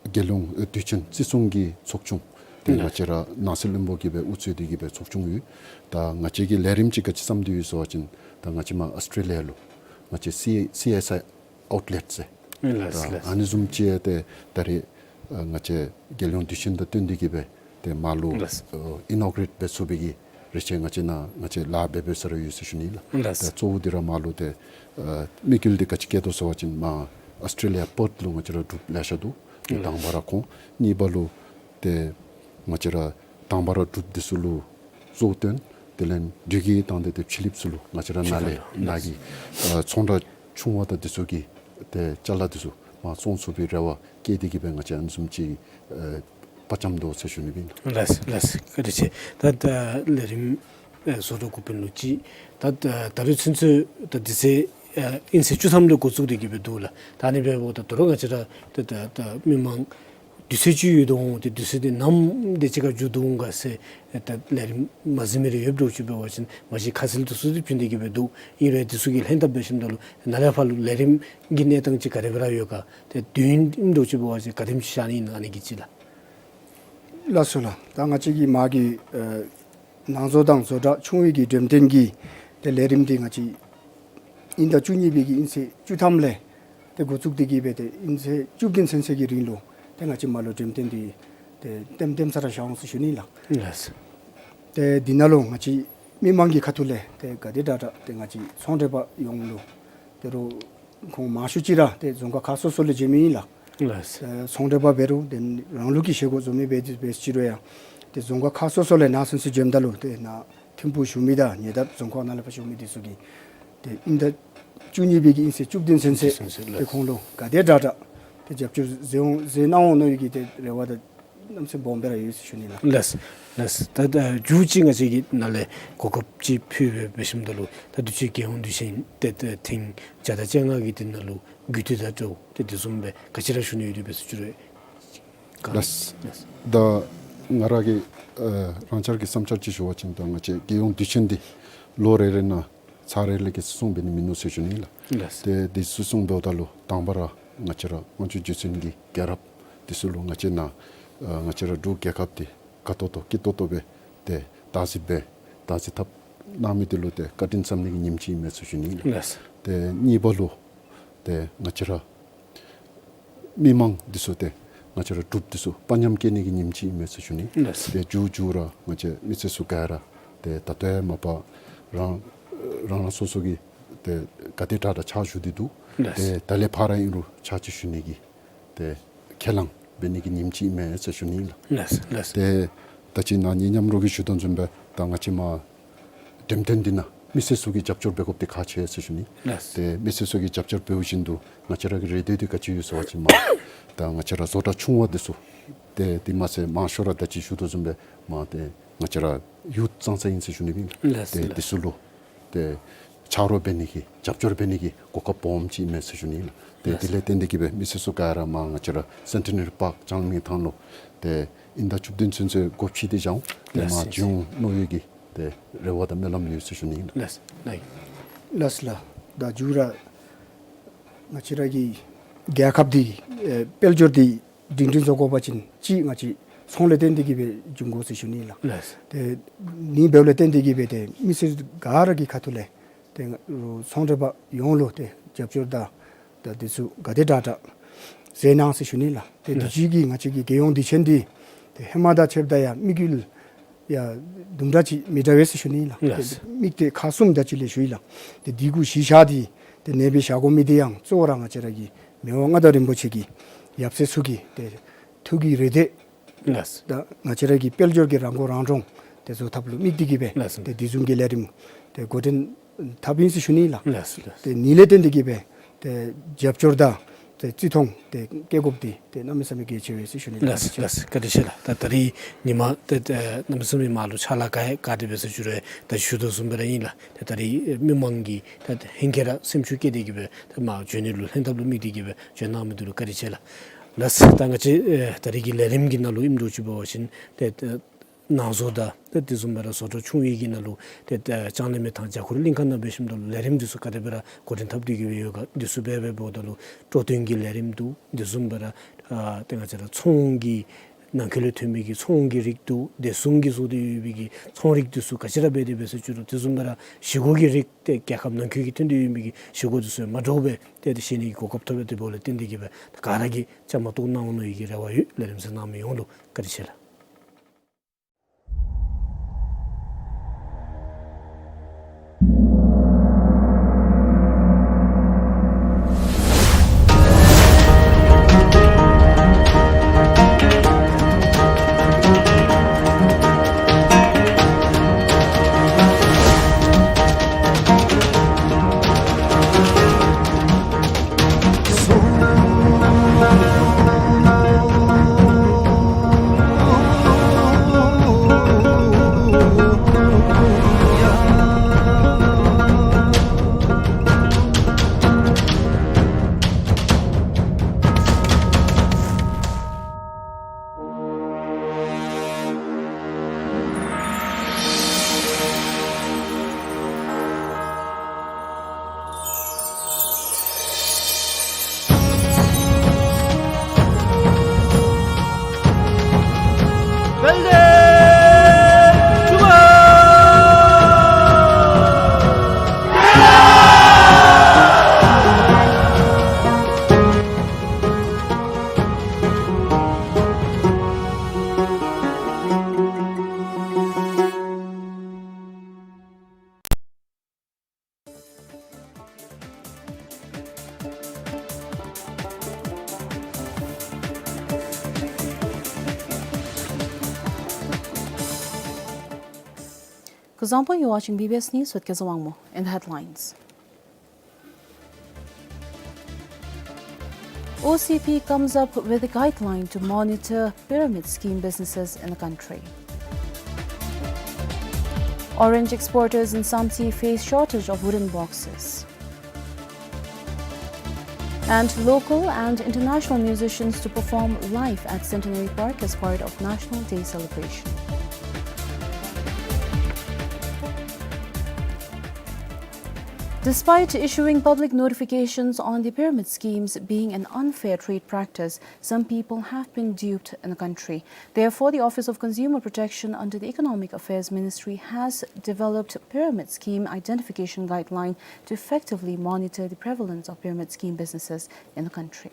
རྒྱལ་ཡོངས་དུས་ཆེན་བརྩི་སྲུང་གི་ཚོགས་ཆུང་དེ་ལགས། ང་བཅས་ར་ནང་སྲིད་བློན་པོ་གིས་སྦེ་དབུ་གཙོས་ཏེ་གིས་སྦེ་ཚོགས་ཆུང་ཡོད། ད་ང་བཅས་ཀྱིས་ལས་རིམ་ཅིག་ག་ཅི་བརྩམས་ཏེ་ཡོད་ཟེར་བ་ཅིན་ད་ང་བཅས་མར་ཨོསི་ཊྲེ་ལི་ཡ་ལུ་ང་བཅས་སི་སི་ཨེསི་ཨའི་ཨའུཊ་ལེཊ་ཟེར། ལགས། ད་ལགས། ཨ་ནི་བཟུམ་ཅིག་ཏེ་ད་རེས་ཨ་ང་བཅས་རྒྱལ་ཡོངས་དུས་ཆེན་དང་བསྟུན་ཏེ་གིས་སྦེ་ཏེ་མར་ལུ་ལགས། ཨ་ཨིན་ཨོ་གུ་རེཊ་འབད་ཚུགས་པའི་གི་རེ་ཆེ་ང་བཅས་ནཱ་ང་བཅས་ལཱ་འབད་འབད་ས་ར་ཡོད་ཟེར་ཞུ་ནི་ལགས། ལགས། ད་གཙོ་བོ་འདི་ར་མར་ལུ་ཏེ་ཨ་དམིགས་ཡུལ་འདི་ག་ཅི་བསྐྱེད་དོ་ཟེར་བ་ཅིན་མར་ཨོསི་ཊྲེ་ལི་ཡ་པརཐ་ལུ་ང་བཅས་ར་འབྲུགཔ་ལེ་ཤ་འདུག། ཏེ་ལགས། དང་པ་ར་ཁོང་གཉིས་པ་ལུ་ཏེ་ང་བཅས་ར་དང་པ་ར་འབྲུགཔ་འདི་ཚུ་ལུ་གཙོ་བོ་བཏོན། དེ་ལས་འབྲུག་གི་དང་དེ་ཏེ་ཕྱི་གླིངཔ་ཚུ་ལུ་ང་བཅས་ར་ནཱ་ལས་ཕྱི་གླིངཔ་ནཱ་གི་ཨ་ཚོང་གྲྭ་ཆུང་བ་དང་འདི་ཚུ་གི་ཏེ་ཅ་ལ་འདི་ཚུ་མར་བཙོང་ཚུགས་པའི་རེ་བ་བསྐྱེད་དེ་གིས་སྦེ་ང་བཅས་ཨ་ནི་བཟུམ་ཅིག་ཨེ་དཔའ་བཅམ་དོ་ཟེར་ཞུ་ནི་ཨིན། ལགས་ལགས། བཀའ་དྲིན་ཆེ། ད་ད་ལས་རིམ་ཨེ་བཟོ་གྲྭ་འགོ་དཔོན་ལུ་ཅིག་ད་ད་ད་རེས་ཚུན་ཚོད་ད་དུས་ཚོད་ཨེ་དབྱིན་ཚེས་བཅུ་ཐམ་ལས་འགོ་བཙུགས་ཏེ་གིས་སྦེ་འདུག་ལགས། ད་ཨ་ནི་འབདཝ་ད་ད་རུང་ང་བཅས་ར་ད་ད་ད་མི་མང་དུས་ཚོད་ཅིག་ཡོད་དོ་འོང་། ཏེ་དུས་ཚོད་འདི་ནམ་དེ་ཅིག་ཁར་མཇུག་བསྡུ་འོང་ག་ཟེར་ད་ལས་རིམ་མ་གཟིགས་མི་རེ་ཡོདཔ་འདྲཝ་ཅིག་འབད་བ་ཅིན་མ་གཞི་ཁ་གསལ་དུ་སུ་དེ་བྱོན་ཏེ་གིས་སྦེ་འདུག། ཨིན་རུང་འདི་ཚུ་གི་ལྷན་ཐབས་འབད་ཞིནམ་ད་ལུ་ནཱ་ལས་ཕར་ལུ་ལས་རིམ་གྱི་གནས་སྟངས་ཅིག་ག་དེ་སྦེ་ར་ཡོད་ག། ཏེ་དུས་ཡུན་ཨིནམ་འདྲཝ་ཅིག་འབད་བ་ཅིན་ག་དེམ་ཅིག་བཞག་ནི་ཨིན་ན་ཨ་ནི་གི་ཅིག་ལགས། ལགས་སོ་ལགས། ད་ང་བཅས་ཀྱི་མ་གི་ཨེ་ནང་བཟོ་དང་བཟོ་གྲྭ་ཆུང་བའི་གི་འགྲེམས་སྟོན་གྱི་ཏེ་ལས་རིམ་འདི་ང་བཅས་དབྱིན་ཟླ་བཅུ་གཉིས་པའི་གི་དབྱིན་ཚེས་བཅུ་ཐམ་ལས་ཏེ་འགོ་བཙུགས་ཏེ་གིས་སྦེ་ཏེ་དབྱིན་ཚེས་བཅུ་བདུན་ཚུན་ཚོད་ཀྱི་རིང་ལུ་ཏེ་ང་བཅས་མར་ལུ་འགྲེམས་སྟོན་འདི་ཏེ་ལྟེམ་ལྟེམ་ས་ར་བཞག་འོང་ཟེར་ཞུ་ནི་ལགས། ལགས། ཏེ་འདི་ནང་ལུ་ང་བཅས་མི་མང་གི་ཁ་ཐུག་ལས་ཏེ་ག་དེ་དྲག་དྲག་ཏེ་ང་བཅས་ཚོང་འབྲེལ་པ་ཡོངས་ལུ་ཏེ་རུང་ཁོང་མང་ཤོས་ཅིག་ར་ཏེ་རྫོང་ཁག་ཁག་སོ་སོ་ལས་བྱོན་མི་ཨིན་ལགས། ལགས། ཨེ་ཚོང་འབྲེལ་པ་འབད་རུང་ཏེ་རང་ལུགས་ཀྱི་བཞེས་སྒོ་བཟོ་མི་འབད་འབད་ཅི་རུང་ཡང་ཏེ་རྫོང་ཁག་ཁག་སོ་སོ་ལས་ནཱ་ཚུན་ཚོད་བྱོནམ་ད་ལུ་ཏེ་ནཱ་ཐིམ་ཕུག་བཞུགས་མི་དང་ཉེ་འདབས་རྫོང་ཁག་ནང་ལས་ཕར་བཞུགས་མི་འདི་ཚུ་གིས་ཏེ་དབྱིན་ཟླ་བཅུ་གཉིས་པའི་གི་དབྱིན་ཚེས་བཅུ་བདུན་ཚུན་ཚོད་ཚུན་ཚོད་ལགས། ཏེ་ཁོང་ལུ་ག་དེ་དྲག་དྲག་ཏེ་རྒྱབ་སྐྱོར་མཛད་འོང་མཛད་གནང་འོང་མནོ་བའི་གི་ཏེ་རེ་བ་དང་གནམ་མེད་ས་མེད་སྦོམ་སྦེ་ར་ཡོད་ཟེར་ཞུ་ནི་ལགས། ལགས་ལགས། ད་ད་མཇུག་ཅིག་ང་བཅས་ཀྱིས་ནཱ་ལས་གོ་སྐབས་ཅིག་ཕུལ་སྦེ་འབད་ཞིནམ་ད་ལུ་ད་དུས་ཅི་རྒྱལ་ཡོངས་དུས་ཆེན་ཏེ་ཏེ་ཐེངས་བརྒྱ་དང་བཅོ་ལྔ་གི་འདི་ནང་ལུ་གུ་ཏི་ད་ཏོ་ཏེ་དེ་བཟུམ་སྦེ་ག་ཅི་ར་ཞུ་ནི་ཡོད་དེ་འབད་ཞུ་རུང་། ལགས། ལགས། ད་ང་ར་གི་ཨ་རང་འཇགས་ཀྱི་བསམ་འཆར་ཅིག་ཞུ་བ་ཅིན་ད་ང་བཅས་རྒྱལ་ཡོངས་དུས་ཆེན་འདི་ལོ་རེ་རེ་ནང་ཚར་རེ་ལས་ཀྱི་བརྩི་སྲུང་འབད་ནི་མིན་ནུག་ཟེར་ཞུ་ནི་ལགས། ལགས། ཏེ་འདི་བརྩི་སྲུང་འབདཝ་ད་ལུ་དང་པ་ར་ང་བཅས་ར་དབང་ཕྱུག་རྗེ་བཙུན་གྱི་རྒྱལ་རབས་འདི་ཚུ་ལུ་ང་བཅས་ནཱ་ཨ་ང་བཅས་ར་འབྲུག་རྒྱལ་ཁབ་འདི་དགའ་ཏོག་ཏོ་སྐྱིད་ཏོག་ཏོ་སྦེ་ཏེ་བདག་འཛིན་འབད་བདག་འཛིན་འཐབ་གནང་མི་འདི་ལུ་ཏེ་བཀའ་དྲིན་བསམ་ནི་གི་ཉིནམ་ཅིག་ཨིན་མས་ཟེར་ཞུ་ནི་ལགས། ལགས། ཏེ་གཉིས་པ་ལུ་ཏེ་ང་བཅས་ར་མི་མང་འདི་ཚུ་ཏེ་ང་བཅས་ར་འབྲུགཔ་འདི་ཚུ་དཔའ་ཉམས་སྐྱེ་ནི་གི་ཉིནམ་ཅིག་ཨིན་མས་ཟེར་ཞུ་ནི། ལགས། ཏེ་མཇུག་མཇུག་ར་ང་བཅས་མི་སེར་ཚུ་ག་ར་ཏེ་ད་ལྟོ་ཡང་མ་པ་རང་རང་རང་སོ་སོ་གི་ཏེ་ག་དེ་དྲག་དྲག་ཕྱག་ཞུ་སྟེ་འདུག། ལགས། ཏེ་ད་ལས་ཕར་ཨིན་རུང་ཕྱག་ཅིག་ཞུ་ནི་གི་ཏེ་ཁས་བླངས་འབད་ནི་གི་ཉིནམ་ཅིག་ཨིན་མས་ཟེར་ཞུ་ནི་ལགས། ལགས་ལགས། ཏེ་ད་ཅི་ནཱ་ངེའི་མཉམ་རོགས་ཀྱིས་ཞུ་དོ་བཟུམ་སྦེ་ད་ང་བཅས་མར་འགྲེམས་སྟོན་འདི་ནང་མི་སེར་ཚུ་གིས་རྒྱབ་སྐྱོར་འབད་དགོཔ་འདི་ཁག་ཆེ་ཟེར་ཞུ་ནི། ལགས། ཏེ་མི་སེར་ཚུ་གིས་རྒྱབ་སྐྱོར་འབདཝ་བཞིན་དུ་ང་བཅས་ར་གི་རེ་འདོད་འདི་ག་ཅི་ཡོད་ཟེར་བ་ཅིན་མར་ད་ང་བཅས་ར་བཟོ་གྲྭ་ཆུང་བ་འདི་ཚུ་ཏེ་དེ་མ་ཚད་མང་ཤོས་ར་ད་ཅི་ཞུ་དོ་བཟུམ་སྦེ་མར་ཏེ་ང་བཅས་ར་ཡུཐ་ཙང་ཙ་ཨིན་ཟེར་ཞུ་ནི་ཨིན། ལགས་ཏེ་ལགས། འདི་ཚུ་ལུ་ཏེ་ཆ་རོགས་འབད་ནི་གི་རྒྱབ་སྐྱོར་འབད་ནི་གི་གོ་སྐབས་སྦོམ་ཅིག་ཨིན་མས་ཟེར་ཞུ་ནི་ལགས། ཏེ་ལགས། དེ་ལས་བརྟེན་ཏེ་གིས་སྦེ་མི་སེར་ཚུ་ག་ར་མར་ང་བཅས་ར་སེན་ཊི་ནེ་རི་པཱརཀ་ལྕང་གླིང་ཐང་ལུ་ཏེ་དབྱིན་ཟླ་བཅུ་བདུན་ཚུན་ཚོད་སྒོ་ཕྱེ་སྟེ་བཞག་འོང་། ཏེ་ལགས། མར་བྱོན་འོང་མནོ་བའི་གི་ཏེ་རེ་བ་དང་སྨོན་ལམ་ཡོད་ཟེར་ཞུ་ནི་ཨིན། ལགས་ལགས། ལགས་ལགས། ད་མཇུག་ར་ང་བཅས་ར་གི་རྒྱལ་ཁབ་འདི་ཨེ་དཔལ་འབྱོར་འདི་སྒྲིང་སྒྲིང་བཟོ་དགོ་པ་ཅིན་གཅིག་ང་བཅས་ཚོང་ལས་བརྟེན་ཏེ་གིས་སྦེ་འབྱུང་དགོ་ཟེར་ཞུ་ནི་ལགས། ལགས། ཏེ་ཨ་ནི་འབདཝ་ལས་བརྟེན་ཏེ་གིས་སྦེ་ཏེ་མི་སེར་ག་ར་གི་ཁ་ཐུག་ལས་ཏེ་ཚོང་འབྲེལ་པ་ཡོངས་ལུ་ཏེ་རྒྱབ་སྐྱོར་དང་ད་འདི་ཚུ་ག་དེ་དྲག་དྲག་མཛད་གནང་ཟེར་ཞུ་ནི་ལགས། ཏེ་ལགས། དུས་ཅི་གི་ང་བཅས་ཀྱི་རྒྱལ་ཡོངས་དུས་ཆེན་འདི་ཏེ་ཧེ་མ་དང་ཕྱདཔ་ད་ཡང་དམིགས་ཡུལ་ཡང་དུམ་གྲ་ཅིག་མི་འདྲ་བས་ཟེར་ཞུ་ནི་ལགས། ལགས། ཏེ་དམིགས་གཏད་ཁག་གསུམ་དེ་ཅིག་ལས་ཞུ་ཡི་ལགས། ཏེ་འདི་གུ་གཞི་བཞག་སྟེ་ཏེ་ནེ་སྦེ་བཞག་དགོ་མི་འདི་ཡང་གཙོ་བོ་ར་ང་བཅས་ར་གི་མི་དབང་མངའ་བདག་རིན་པོ་ཆེ་གི་ཡབ་སྲས་ཚུ་གི་ཏེ་ཐུགས་ཀྱི་རེ་འདོད་ལགས། ད་ང་བཅས་ར་གི་དཔལ་འབྱོར་གྱི་རང་མགོ་རང་འདྲོངས་ཏེ་བཟོ་ཐབས་ལུ་དམིགས་ཏེ་གིས་སྦེ་ལགས། ཏེ་འདི་བཟུམ་གྱི་ལས་རིམ་ཏེ་འགོ་འདྲེན་འཐབ་ཨིན་ཟེར་ཞུ་ནི་ལགས། ལགས་ལགས། ཏེ་ཨ་ནི་ལས་བརྟེན་ཏེ་གིས་སྦེ་ཏེ་རྒྱབ་སྐྱོར་དང་ ཏེ་བརྩི་མཐོང་ཏེ་བསྐྱེད་དགོཔ་འདི་ཏེ་གནམ་མེད་ས་མེད་གལ་ཆེ་བས་ཟེར་ཞུ་ནི་ལགས། ལགས་ལགས། བཀའ་དྲིན་ཆེ་ལགས། ད་ད་རིས་ཉིནམ་ཏེ་ཏེ་གནམ་མེད་ས་མེད་མར་ལུ་ཕྱག་ལཱ་ག་ཡང་ག་དེ་སྦེ་ཟེར་ཞུ་རུང་ད་ཞུ་དོ་བཟུམ་སྦེ་ར་ཨིན་ལགས། ཏེ་ད་རིས་མི་མང་གིས་ད་ཧེང་སྐལ་ར་སེམས་ཤུགས་བསྐྱེད་དེ་གིས་སྦེ་ད་མར་འབྱོན་ནི་ལུ་ལྷན་ཐབས་ལུ་དམིགས་ཏེ་གིས་སྦེ་འབྱོན་གནང་མི་འདི་ལུ་བཀའ་དྲིན་ཆེ་ལགས། ལགས། ད་ང་བཅས་ཨེ་ད་རིས་ཀྱི་ལས་རིམ་གྱི་ནང་ལུ་ཨིནམ་འདྲཝ་ཅིག་འབད་བ་ཅིན་ཏེ་ཏེ་ནང་བཟོ་དང་ཏེ་དེ་བཟུམ་སྦེ་ར་བཟོ་གྲྭ་ཆུང་བའི་གི་ནང་ལུ་ཏེ་ཏེ་ལྕང་གླིང་མི་ཐང་བརྒྱ་འཁོར་གླིང་ཁ་ནང་འབད་ཞིནམ་ད་ལུ་ལས་རིམ་འདི་ཚུ་ག་དེ་སྦེ་ར་འགོ་འདྲེན་འཐབ་སྟེ་གིས་སྦེ་ཡོད་ག་འདི་ཚུ་སྦེ་སྦེ་འབདཝ་ད་ལུ་སྤྲོ་སྟོན་གྱི་ལས་རིམ་འདུག། དེ་བཟུམ་སྦེ་ར་ཨ་ཏེ་ང་བཅས་ར་ཚོང་གི་ནང་འཁོད་ལས་ཐོན་མི་གི་ཚོང་གི་རིགས་འདུག། བདེ་སྲུང་གིས་བཟོ་སྟེ་ཡོད་པའི་གི་ཚོང་རིགས་འདི་ཚུ་ག་ཅི་ར་འབད་དེ་འབད་ཟེར་ཞུ་རུང་དེ་བཟུམ་སྦེ་ར་བཞེས་སྒོ་གི་རིགས་ཏེ་རྒྱལ་ཁབ་ནང་འཁོད་ཀྱི་ཐོན་ཏེ་ཡོད་མི་གི་བཞེས་སྒོ་འདི་ཚུ་མ་འདྲཝ་སྦེ་ཏེ་ཏེ་བཞེས་ནི་གི་གོ་སྐབས་ཐོབ་པས། དེ་འབདཝ་ལས་བརྟེན་ཏེ་གིས་སྦེ་ད་ག་ར་གིས་བཅའ་མར་གཏོགས་གནང་འོང་མནོ་བའི་གི་རེ་བ་ཡོད། ལས་རིམ་གཟིགས་གནང་མི་ཡོངས་ལུ་བཀའ་དྲིན་ཆེ་ལགས། Kuzuzangpo, you're watching B B S News with Kezawangmo. In the headlines. O C P comes up with a guideline to monitor pyramid scheme businesses in the country. Orange exporters in Samtse face shortage of wooden boxes. And local and international musicians to perform live at Centenary Park as part of National Day celebration. Despite issuing public notifications on the pyramid schemes being an unfair trade practice, some people have been duped in the country. Therefore, the Office of Consumer Protection under the Economic Affairs Ministry has developed pyramid scheme identification guideline to effectively monitor the prevalence of pyramid scheme businesses in the country.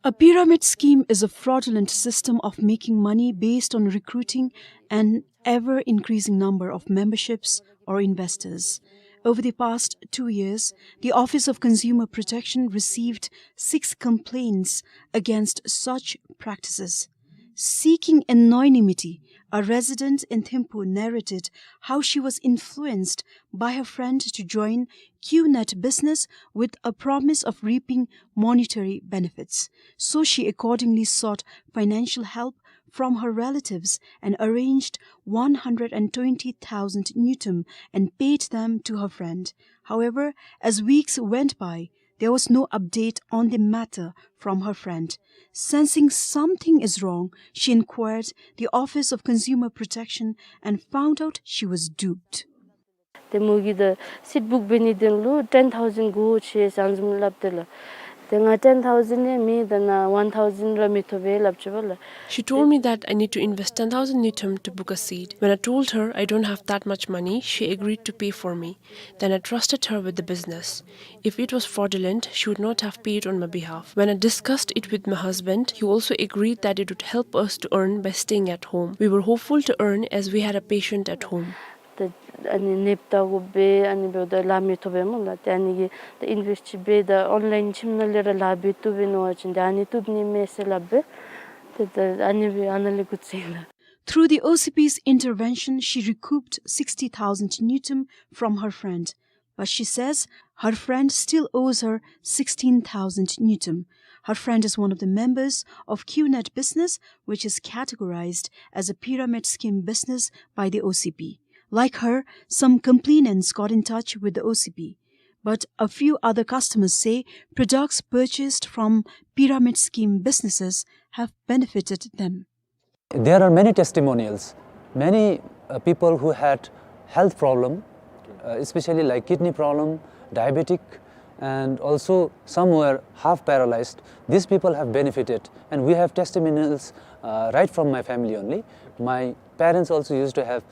A pyramid scheme is a fraudulent system of making money based on recruiting an ever-increasing number of memberships or investors. Over the past two years, the Office of Consumer Protection received six complaints against such practices. Seeking anonymity, a resident in Thimphu narrated how she was influenced by her friend to join QNet business with a promise of reaping monetary benefits. So she accordingly sought financial help from her relatives and arranged one hundred and twenty thousand ngultrum and paid them to her friend. However, as weeks went by, there was no update on the matter from her friend. Sensing something is wrong, she inquired the Office of Consumer Protection and found out she was duped. ཏེ་མོ་གིས་ད་སིཊ་བུཀ་འབད་ནིའི་དོན་ལུ་ten thousand དགོ་ཟེར་ཨ་ནི་བཟུམ་སླབ་སྟེ་ལགས། ཏེ་ང་ten thousand ཨིན་མས། ད་ང་one thousand ར་མི་ཐོབ་པས་སླབ་ཅི་པ་ལགས། She told me that I need to invest ten thousand ngultrum to book a seat. When I told her I don't have that much money, she agreed to pay for me. Then I trusted her with the business. If it was fraudulent, she would not have paid on my behalf. When I discussed it with my husband, he also agreed that it would help us to earn by staying at home. We were hopeful to earn as we had a patient at home. ད་ཨ་ནི་ནདཔ་བལྟ་དགོ་པས། ཨ་ནི་འབདཝ་ད་ལཱ་མི་ཐོབ་པས་སྨོ་ལགས། ཏེ་ཨ་ནི་གིས་ད་ཨིན་ཝེསཊ་ཅིག་འབད་ད་ཨོན་ལའིན་ཁྱིམ་ནང་ལས་ར་ལཱ་འབད་བཏུབ་པས་མནོ་བ་ཅིན་ད་ཨ་ནི་བཏུབ་ནི་མས་ཟེར་སླབ་པས། ཏེ་ད་ཨ་ནི་སྦེ་ཨ་ནཱ་ལས་འགོ་བཙུགས་ཡི་ལགས། Through the O C P's intervention, she recouped sixty thousand ngultrum from her friend. But she says Her friend still owes her sixteen thousand ngultrum. Her friend is one of the members of QNet business, which is categorized as a pyramid scheme business by the O C P. Like her, some complainants got in touch with the O C P. But a few other customers say products purchased from pyramid scheme businesses have benefited them. There are many testimonials, many, uh, people who had health problem, uh, especially like kidney problem, diabetic, and also some were half paralyzed. These people have benefited, and we have testimonials, uh, right from my family only. My parents also used to have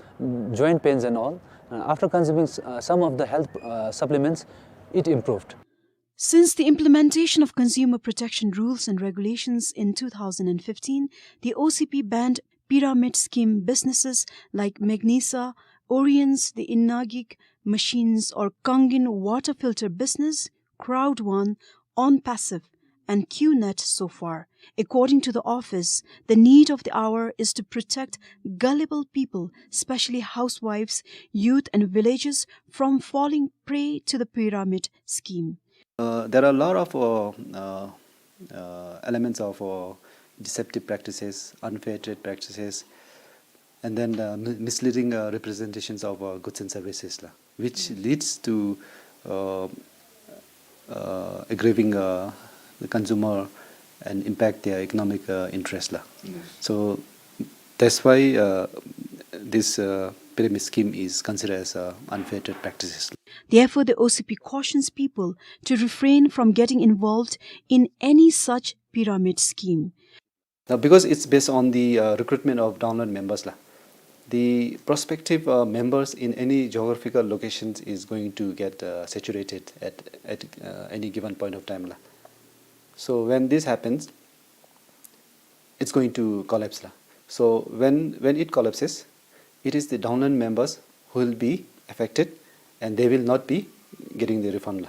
joint pains and all. Uh, after consuming s-, uh, some of the health, uh, supplements, it improved. Since the implementation of consumer protection rules and regulations in two thousand and fifteen, the O C P banned pyramid scheme businesses like Magnesa, Oriens, the Inagik machines or Kangen water filter business, Crowd One, OnPassive, and QNet so far. According to the office, the need of the hour is to protect gullible people, especially housewives, youth, and villagers, from falling prey to the pyramid scheme. Uh, there are a lot of, uh, uh, uh, elements of, uh, deceptive practices, unfair trade practices, and then, uh, mi-, misleading, uh, representations of, uh, goods and services, la, which leads to, uh, uh, aggrieving, uh, the consumer and impact their economic, uh, interest, la. Yes. So that's why, uh, this, uh, pyramid scheme is considered as, uh, unfair trade practices. Therefore, the O C P cautions people to refrain from getting involved in any such pyramid scheme. Now, because it's based on the, uh, recruitment of downline members, la, the prospective, uh, members in any geographical locations is going to get, uh, saturated at, at, uh, any given point of time, la. So when this happens, it's going to collapse, la. So when, when it collapses, it is the downline members who will be affected and they will not be getting the refund, la.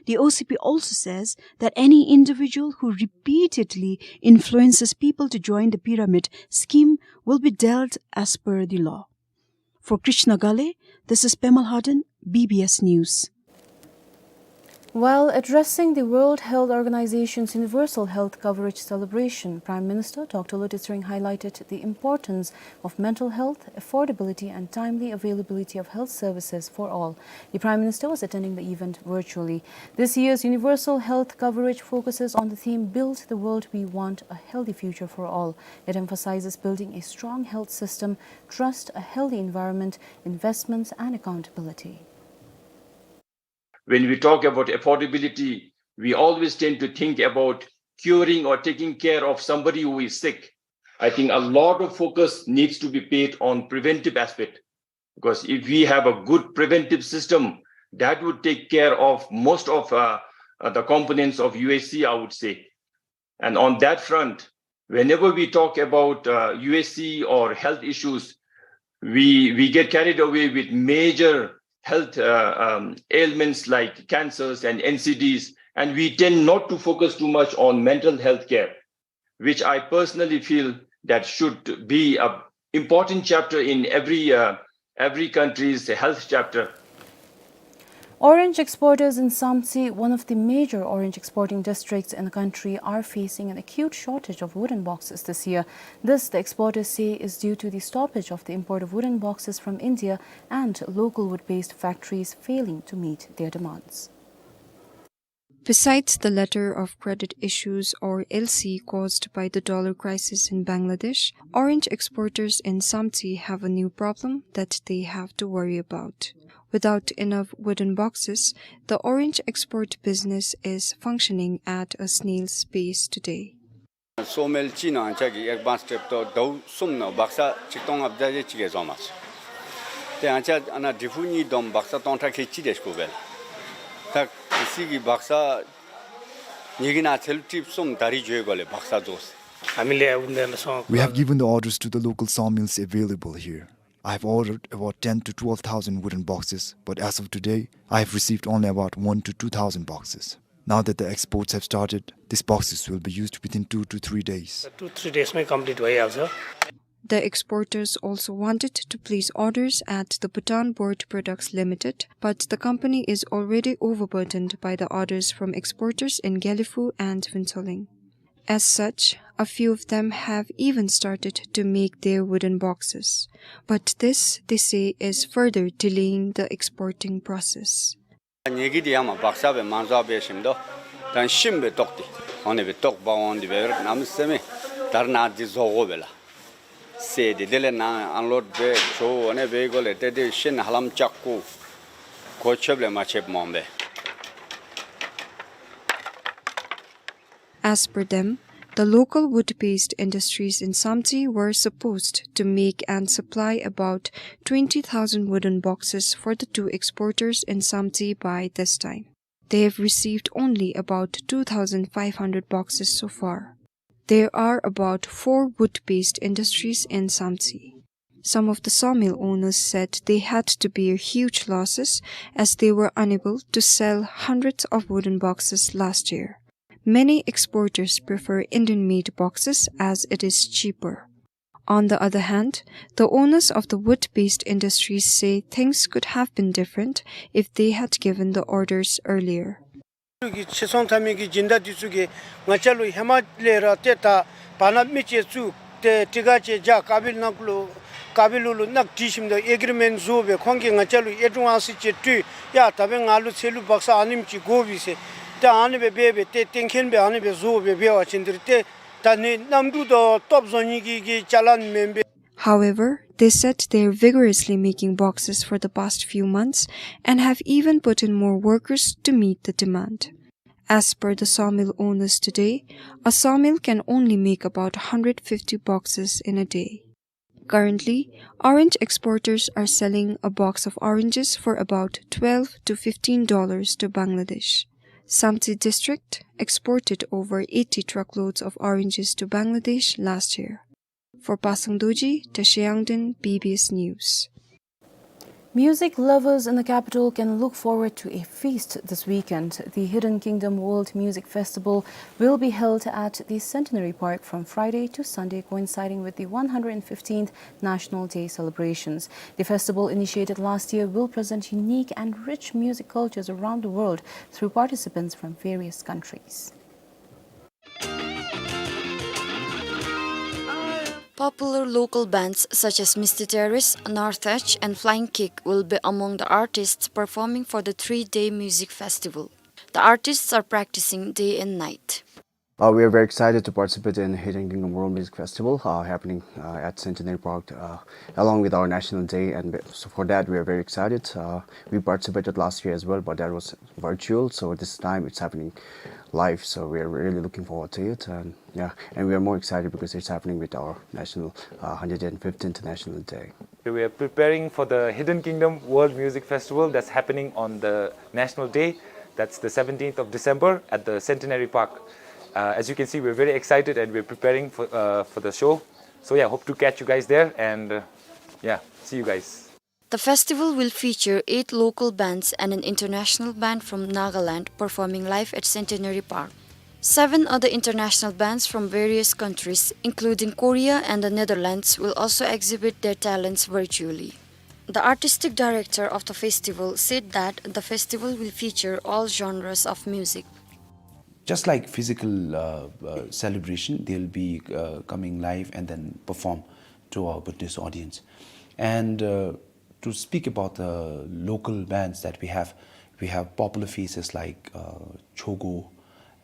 The O C P also says that any individual who repeatedly influences people to join the pyramid scheme will be dealt as per the law. For Krishna Gale, this is Pema Lhaden, B B S News. While addressing the World Health Organization's Universal Health Coverage celebration, Prime Minister Doctor Lotay Tshering highlighted the importance of mental health, affordability and timely availability of health services for all. The Prime Minister was attending the event virtually. This year's universal health coverage focuses on the theme Build the World We Want, A Healthy Future for All. It emphasizes building a strong health system, trust, a healthy environment, investments and accountability. When we talk about affordability, we always tend to think about curing or taking care of somebody who is sick. I think a lot of focus needs to be paid on preventive aspect, because if we have a good preventive system, that would take care of most of, uh, uh, the components of U H C, I would say. And on that front, whenever we talk about, uh, U H C or health issues, we, we get carried away with major health, uh, um, ailments like cancers and N C Ds, and we tend not to focus too much on mental health care, which I personally feel that should be a important chapter in every, uh, every country's health chapter. Orange exporters in Samtse, one of the major orange exporting districts in the country, are facing an acute shortage of wooden boxes this year. This, the exporters say, is due to the stoppage of the import of wooden boxes from India and local wood-based factories failing to meet their demands. Besides the letter of credit issues, or L C, caused by the dollar crisis in Bangladesh, orange exporters in Samtse have a new problem that they have to worry about. Without enough wooden boxes, the orange export business is functioning at a snail's pace today. སོ་མེལ་གཅིག་ནང་ང་བཅས་ཀྱིས་ཨེག་བཱནསི་ཊེབ་ཏོ་ཟླཝ་གསུམ་ནང་སྦག་ས་ཆིག་སྟོང་ལྔ་བརྒྱ་ཅིག་བཟོ་མས། ཏེ་ང་བཅས་ཨ་ནཱ་ཌི་ཕུ་གཉིས་བསྡོམས་སྦག་ས་སྟོང་ཕྲག་ཁལ་གཅིག་དེ་ཅིག་དགོ་པས་ལགས། ད་གལ་སྲིད་ཀྱི་སྦག་ས་ངེ་གི་ནང་ཚལ་ལུ་ཊིབ་གསུམ་ད་རིས་འགྱོ་དགོ་ལགས་སྦག་ས་རྫོགས་ཟེར། We have given the orders to the local sawmills available here. I have ordered about ten to twelve thousand wooden boxes, but as of today, I have received only about one to two thousand boxes. Now that the exports have started, these boxes will be used within two to three days. Two, three days मा complete भइहाल्छ। The exporters also wanted to place orders at the Bhutan Board Products Limited, but the company is already overburdened by the orders from exporters in Gelephu and Phuentsholing. As such, a few of them have even started to make their wooden boxes. But this, they say, is further delaying the exporting process. ངེ་གི་འདི་ཡང་མ་བག་ཆགས་སྦེ་མ་བཟོ་བའི་ཞིནམ་དུ་ད་ཤིམ་སྦེ་བཏོག་སྟེ་འོ་ནི་སྦེ་བཏོག་པ་འོང་འདི་སྦེ་ར་གནམ་མེད་ས་མེད་ད་རེས་ནངས་འདི་བཟོ་དགོ་པས་ལགས། སེ་འདི་དེ་ལས་ནཱ་ཨན་ལོཌ་འབད་ཆོག་འོ་ནི་སྦེ་གོ་ལས་ཏེ་དེ་ཤིན་ཧ་ལམ་ལྕགས་སྐུད་གོ་ཆོདཔ་ལས་མ་ཆོདཔ་མོང་པས། As per them, the local wood-based industries in Samtse were supposed to make and supply about twenty thousand wooden boxes for the two exporters in Samtse by this time. They have received only about two thousand five hundred boxes so far. There are about four wood-based industries in Samtse. Some of the sawmill owners said they had to bear huge losses as they were unable to sell hundreds of wooden boxes last year. Many exporters prefer Indian-made boxes as it is cheaper. On the other hand, the owners of the wood-based industries say things could have been different if they had given the orders earlier. གི་ཕྱིར་ཚོང་འཐབ་མི་གི་སྦྱིན་བདག་འདི་ཚུ་གིས་ང་བཅས་ལུ་ཧེ་མ་ལས་ར་ཏེ་ད་བར་ན་མི་ཅིག་བཙུགས་ཏེ་ཊི་ཀ་ཅིག་བཞག་ཀ་བི་ལ་ནག་ལུ་ཀ་བི་ལུ་ལུ་ནག་བྲིས་ཞིནམ་དུ་ཨེ་གི་རི་མེནཊ་བཟོ་སྦེ་ཁོང་གིས་ང་བཅས་ལུ་ཨེ་ཌ་ཝཱནསི་ཅིག་སྤྲོད། ཡ་ད་འབདན་ང་ལུ་ཚལ་ལུ་བག་ཆགས་ཨ་ནེམ་ཅིག་དགོ་པས་ཟེར། ཏེ་ཨ་ནི་སྦེ་འབད་སྦེ་ཏེ་གཏན་འཁེལ་སྦེ་ཨ་ནི་སྦེ་བཟོ་སྦེ་འབད་བ་ཅིན་འདི་ར་ཏེ་ད་ནི་གནམ་གྲུ་དང་སྟོབས་བཟོ་ནི་གི་གི་ཅ་ལ་མེན་པས། However, they said they are vigorously making boxes for the past few months and have even put in more workers to meet the demand. As per the sawmill owners today, a sawmill can only make about hundred fifty boxes in a day. Currently, orange exporters are selling a box of oranges for about twelve to fifteen dollars to Bangladesh. Samtse district exported over eighty truckloads of oranges to Bangladesh last year. For Pasang Dorji, Tashi Yangden, B B S News. Music lovers in the capital can look forward to a feast this weekend. The Hidden Kingdom World Music Festival will be held at the Centenary Park from Friday to Sunday, coinciding with the one hundred fifteenth National Day celebrations. The festival, initiated last year, will present unique and rich music cultures around the world through participants from various countries. Popular local bands such as Misty Terrace, North H, and Flying Kick will be among the artists performing for the three-day music festival. The artists are practicing day and night. Uh, we are very excited to participate in Hidden Kingdom World Music Festival, uh, happening, uh, at Centenary Park, uh, along with our National Day, and be-, so for that we are very excited. Uh, we participated last year as well, but that was virtual, so this time it's happening live, so we are really looking forward to it, and yeah, and we are more excited because it's happening with our national, uh, hundred fifteenth National Day. We are preparing for the Hidden Kingdom World Music Festival that's happening on the National Day. That's the seventeenth of December at the Centenary Park. Uh, as you can see, we're very excited and we're preparing for, uh, for the show. So yeah, hope to catch you guys there and, uh, yeah, see you guys. The festival will feature eight local bands and an international band from Nagaland performing live at Centenary Park. Seven other international bands from various countries, including Korea and the Netherlands, will also exhibit their talents virtually. The artistic director of the festival said that the festival will feature all genres of music. Just like physical, uh, uh, celebration, they'll be, uh, coming live and then perform to our Bhutanese audience. And, uh, to speak about the local bands that we have, we have popular faces like, uh, Chogo,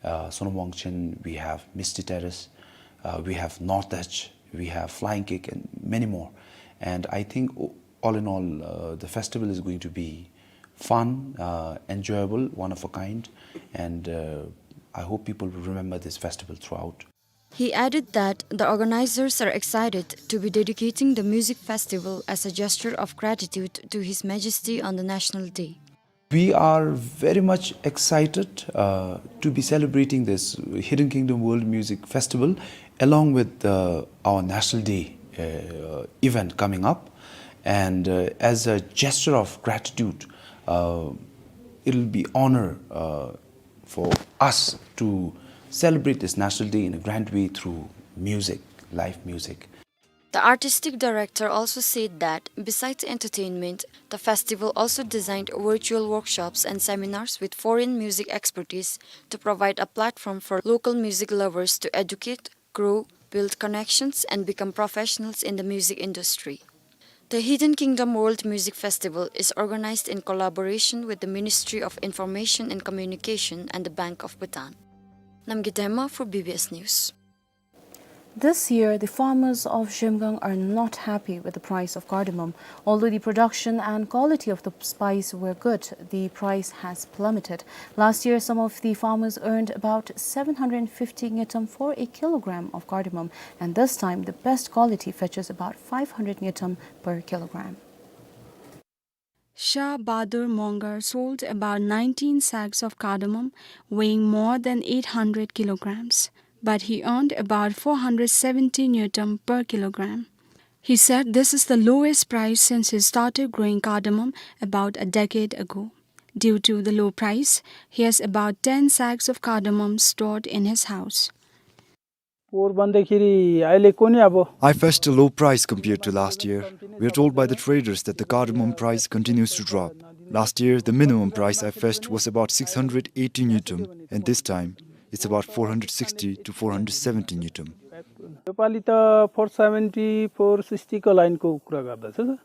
uh, Sonam Wangchen, we have Misty Terrace, uh, we have North H, we have Flying Kick, and many more. And I think o-, all in all, uh, the festival is going to be fun, uh, enjoyable, one of a kind, and, uh, I hope people will remember this festival throughout. He added that the organizers are excited to be dedicating the music festival as a gesture of gratitude to His Majesty on the National Day. We are very much excited, uh, to be celebrating this Hidden Kingdom World Music Festival along with, uh, our National Day, uh, event coming up. And, uh, as a gesture of gratitude, uh, it'll be honor, uh, for us to celebrate this National Day in a grand way through music, live music. The artistic director also said that, besides entertainment, the festival also designed virtual workshops and seminars with foreign music expertise to provide a platform for local music lovers to educate, grow, build connections, and become professionals in the music industry. The Hidden Kingdom World Music Festival is organized in collaboration with the Ministry of Information and Communication and the Bank of Bhutan. Namgay Dema for B B S News. This year, the farmers of Zhemgang are not happy with the price of cardamom. Although the production and quality of the spice were good, the price has plummeted. Last year, some of the farmers earned about seven hundred fifty ngultrum for a kilogram of cardamom, and this time the best quality fetches about five hundred ngultrum per kilogram. Shah Bahadur Mongar sold about nineteen sacks of cardamom weighing more than eight hundred kilograms, but he earned about four hundred seventy ngultrum per kilogram. He said this is the lowest price since he started growing cardamom about a decade ago. Due to the low price, he has about ten sacks of cardamom stored in his house. पोहोर भन्दाखेरि अहिले कुनै अब I fetched a low price compared to last year. We are told by the traders that the cardamom price continues to drop. Last year, the minimum price I fetched was about six hundred eighty ngultrum, and this time, it's about four hundred sixty to four hundred seventy ngultrum. योपालि त four seventy four सिक्सटीको लाइनको कुरा गर्दछ।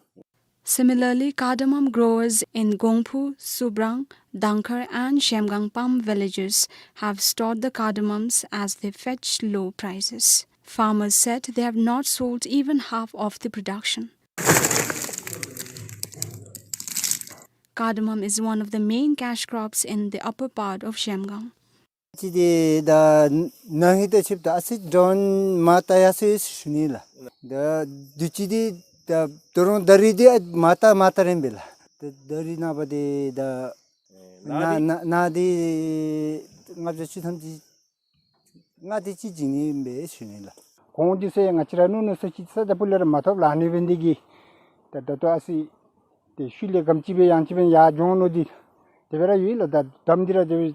Similarly, cardamom growers in Gongphu, Subrang, Dangkhar and Zhemgang Pam villages have stored the cardamoms as they fetch low prices. Farmers said they have not sold even half of the production. Cardamom is one of the main cash crops in the upper part of Zhemgang. ཅི་དེ་ད་ནང་ཧི་ཏེ་ཆིབ་ད་ཨ་སི་ཌོན་མ་ཏ་ཡ་སི་ཤུ་ནི་ལ། ད་དུས་ཅི་དེ་ད་དོ་རོང་ད་རི་དེ་མ་ཏ་མ་ཏ་རེན་པེ་ལ། ད་ད་རི་ན་བ་དེ་ད་ན་ན་ན་དེ་ལྔ་བཅུ་ཅི་ཐམ་ཅི་ལྔ་དེ་ཅི་ཅི་ནི་པེ་ཤུ་ནི་ལ། གོང་དུ་སེ་ང་བཅས་ར་ནུ་ནུ་ས་ཅི་ས་ད་པུ་ལེ་ར་མ་ཐོབ་ལ་ནི་བེན་དེ་གི་ད་ད་དོ་ཨ་སི་དེ་ཤུ་ལེ་གམ་ཅི་བེ་ཡང་ཅི་བེ་ཡ་ཇོང་ནོ་དེ་དེ་བེ་ར་ཡོད་ལ། ད་དམ་དེ་ར་དེ་བེ་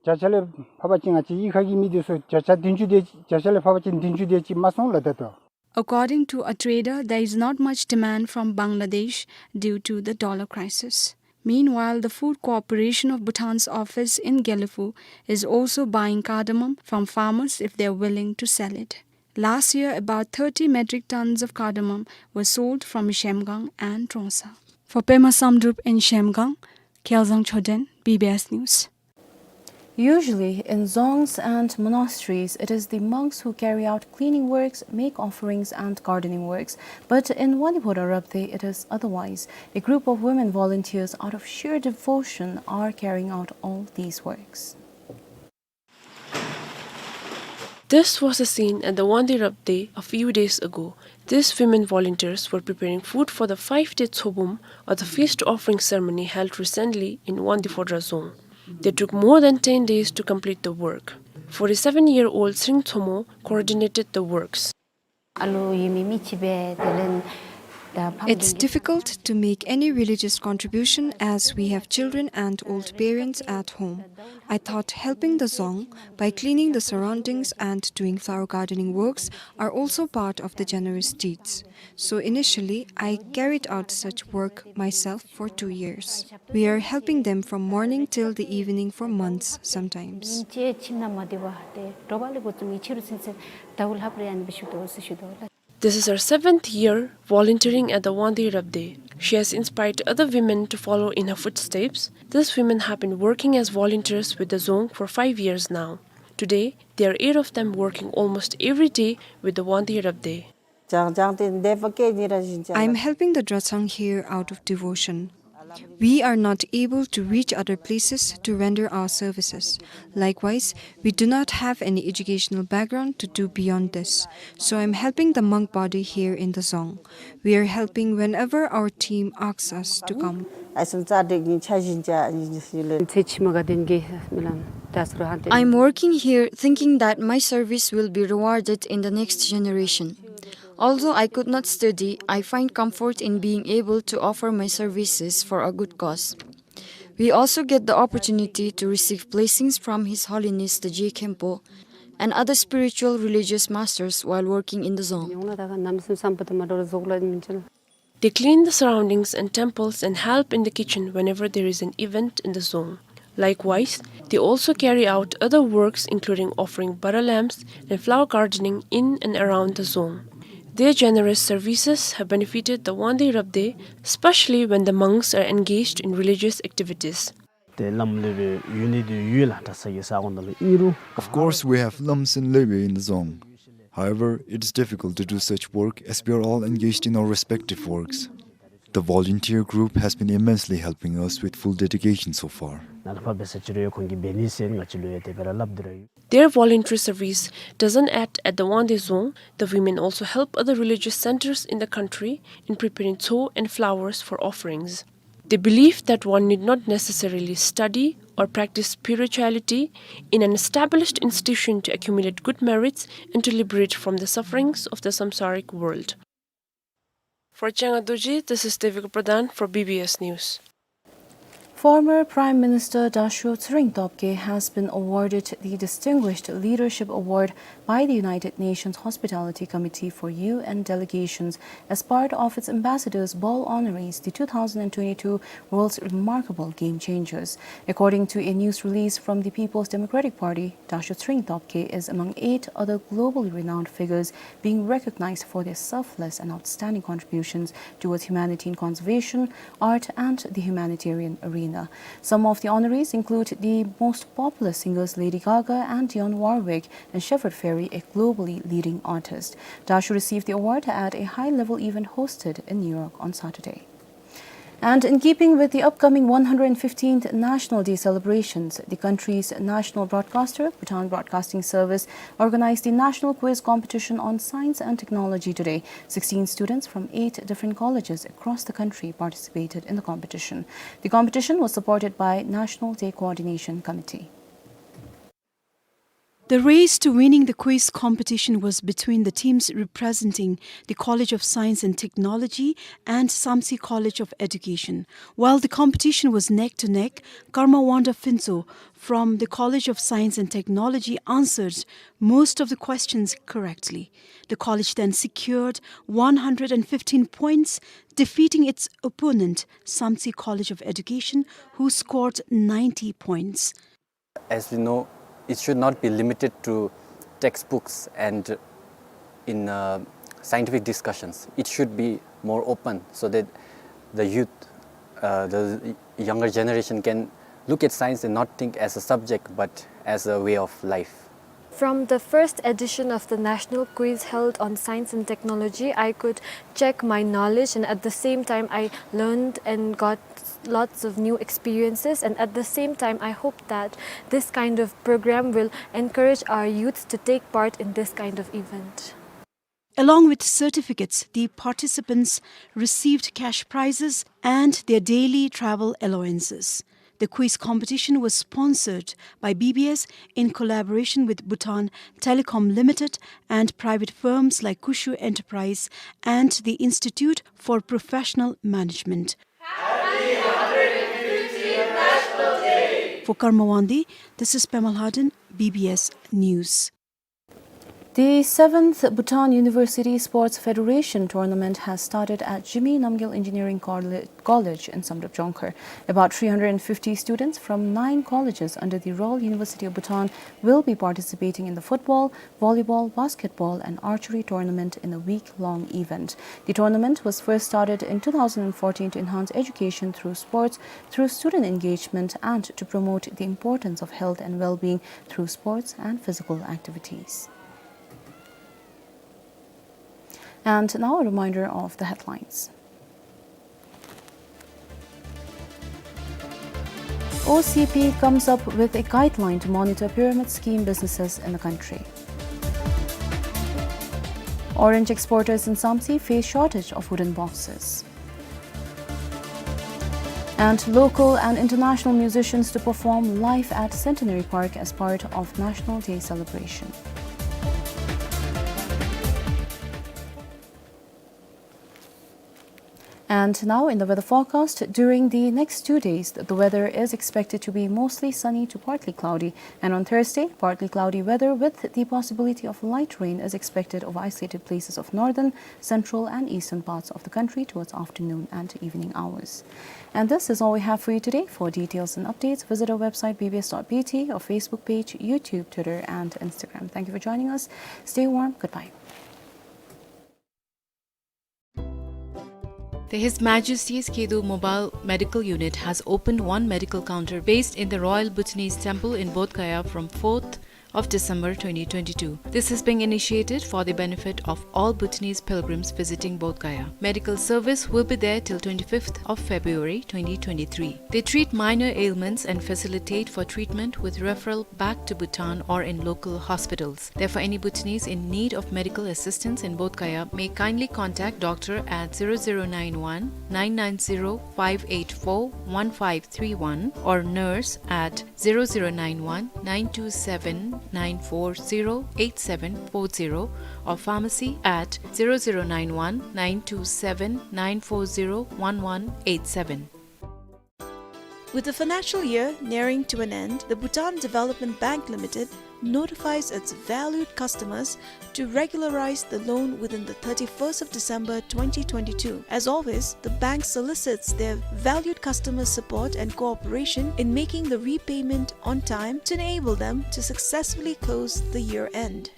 བརྒྱ་ཆ་ལས་ཕབ་པ་ཅིན་ང་བཅས་གཡུས་ཁ་གི་མི་དེ་ཚུ་བརྒྱ་ཆ་བདུན་ཅུ་དེ་བརྒྱ་ཆ་ལས་ཕབ་པ་ཅིན་བདུན་ཅུ་དེ་ཅིག་མ་སོང་ལ་ད་དོ། According to a trader, there is not much demand from Bangladesh due to the dollar crisis. Meanwhile, the Food Corporation of Bhutan's office in Gelephu is also buying cardamom from farmers if they are willing to sell it. Last year, about thirty metric tons of cardamom were sold from Zhemgang and Trongsa. For Pema Samdrup in Zhemgang, Kyaljang Choden, B B S News. Usually, in dzongs and monasteries, it is the monks who carry out cleaning works, make offerings, and gardening works. But in Wangdue Phodrang Rabdey, it is otherwise. A group of women volunteers, out of sheer devotion, are carrying out all these works. This was the scene at the Wangdue Rabdey a few days ago. These women volunteers were preparing food for the five-day Tshobum, or the feast offering ceremony held recently in Wangdue Phodrang Dzong. They took more than ten days to complete the work. Forty-seven-year-old Tsering Tshomo coordinated the works. It's difficult to make any religious contribution as we have children and old parents at home. I thought helping the dzong by cleaning the surroundings and doing flower gardening works are also part of the generous deeds. So initially, I carried out such work myself for two years. We are helping them from morning till the evening for months sometimes. This is her seventh year volunteering at the Wangdue Rabdey. She has inspired other women to follow in her footsteps. These women have been working as volunteers with the dzong for five years now. Today, there are eight of them working almost every day with the Wangdue Rabdey. I am helping the Dratshang here out of devotion. We are not able to reach other places to render our services. Likewise, we do not have any educational background to do beyond this. So I am helping the monk body here in the dzong. We are helping whenever our team asks us to come. I am working here thinking that my service will be rewarded in the next generation. Although I could not study, I find comfort in being able to offer my services for a good cause. We also get the opportunity to receive blessings from His Holiness the Je Khenpo. and other spiritual religious masters while working in the dzong. They clean the surroundings and temples and help in the kitchen whenever there is an event in the dzong. Likewise, they also carry out other works, including offering butter lamps and flower gardening in and around the dzong. Their generous services have benefited the Wangdue Rabdey, especially when the monks are engaged in religious activities. ཏེ་བླམ་སློབ་དཔོན་ཡོད་ནི་འདི་ཡོད་ལགས། གྲྭ་ཚང་གི་ས་གོ་ནང་ལུ་ཨིན་རུང་། Of course, we have བླམ་སློབ་དཔོན་ཡོད་ནི་འདི་འཛོམས། However, it is difficult to do such work as we are all engaged in our respective works. The volunteer group has been immensely helping us with full dedication so far. ནཱ་ལུ་ཕར་འབད་ས་ཅིག་རུང་ཡོད། ཁོང་གིས་འབད་ནི་ཟེར་ང་བཅས་ལུ་ཡང་དེ་སྦེ་ར་སླབ་སྟེ་ར་ཡོད། Their voluntary service doesn't end at the Wangdue Dzong. The women also help other religious centers in the country in preparing tso and flowers for offerings. They believe that one need not necessarily study or practice spirituality in an established institution to accumulate good merits and to liberate from the sufferings of the samsaric world. For Changa Dorji, this is Devika Pradhan for B B S News. Former Prime Minister Dasho Tshering Tobgay has been awarded the Distinguished Leadership Award by the United Nations Hospitality Committee for U N Delegations as part of its Ambassadors' Ball honorees, the two thousand twenty-two World's Remarkable Game Changers. According to a news release from the People's Democratic Party, Dasho Tshering Tobgay is among eight other globally renowned figures being recognized for their selfless and outstanding contributions towards humanity in conservation, art, and the humanitarian arena. Some of the honorees include the most popular singers Lady Gaga and Dionne Warwick, and Shepard Fairey, a globally leading artist. Dasho received the award at a high-level event hosted in New York on Saturday. And in keeping with the upcoming one hundred fifteenth National Day celebrations, the country's national broadcaster, Bhutan Broadcasting Service, organized the National Quiz Competition on Science and Technology today. Sixteen students from eight different colleges across the country participated in the competition. The competition was supported by National Day Coordination Committee. The race to winning the quiz competition was between the teams representing the College of Science and Technology and Samtse College of Education. While the competition was neck to neck, Karma Wangda Phuntsho from the College of Science and Technology answered most of the questions correctly. The college then secured one hundred fifteen points, defeating its opponent, Samtse College of Education, who scored ninety points. As we know, it should not be limited to textbooks and in, uh, scientific discussions. It should be more open so that the youth, uh, the younger generation can look at science and not think as a subject but as a way of life. From the first edition of the national quiz held on science and technology, I could check my knowledge, and at the same time, I learned and got lots of new experiences, and at the same time, I hope that this kind of program will encourage our youths to take part in this kind of event. Along with certificates, the participants received cash prizes and their daily travel allowances. The quiz competition was sponsored by B B S in collaboration with Bhutan Telecom Limited and private firms like Kushu Enterprise and the Institute for Professional Management. For Karma Wangdue, this is Pema Lhaden, B B S News. The seventh Bhutan University Sports Federation tournament has started at Jigme Namgyel Engineering Colle-, College in Samdrup Jongkhar. About three hundred fifty students from nine colleges under the Royal University of Bhutan will be participating in the football, volleyball, basketball, and archery tournament in a week-long event. The tournament was first started in two thousand fourteen to enhance education through sports, through student engagement, and to promote the importance of health and well-being through sports and physical activities. And now a reminder of the headlines. O C P comes up with a guideline to monitor pyramid scheme businesses in the country. Orange exporters in Samtse face shortage of wooden boxes. And local and international musicians to perform live at Centenary Park as part of National Day celebration. And now in the weather forecast, during the next two days, the weather is expected to be mostly sunny to partly cloudy. And on Thursday, partly cloudy weather with the possibility of light rain is expected over isolated places of northern, central and eastern parts of the country towards afternoon and evening hours. And this is all we have for you today. For details and updates, visit our website B B S dot B T, our Facebook page, YouTube, Twitter and Instagram. Thank you for joining us. Stay warm. Goodbye. The His Majesty's Khedo Mobile Medical Unit has opened one medical counter based in the Royal Bhutanese Temple in Bodh Gaya from fourth of December twenty twenty-two. This is being initiated for the benefit of all Bhutanese pilgrims visiting Bodh Gaya. Medical service will be there till twenty-fifth of February twenty twenty-three. They treat minor ailments and facilitate for treatment with referral back to Bhutan or in local hospitals. Therefore, any Bhutanese in need of medical assistance in Bodh Gaya may kindly contact doctor at zero zero nine one, nine nine zero, five eight four, one five three one or nurse at zero zero nine one, nine two seven, nine four zero, eight seven four zero or pharmacy at zero zero nine one, nine two seven, nine four zero, one one eight seven. With the financial year nearing to an end, the Bhutan Development Bank Limited notifies its valued customers to regularize the loan within the thirty-first of December twenty twenty-two. As always, the bank solicits their valued customers' support and cooperation in making the repayment on time to enable them to successfully close the year end.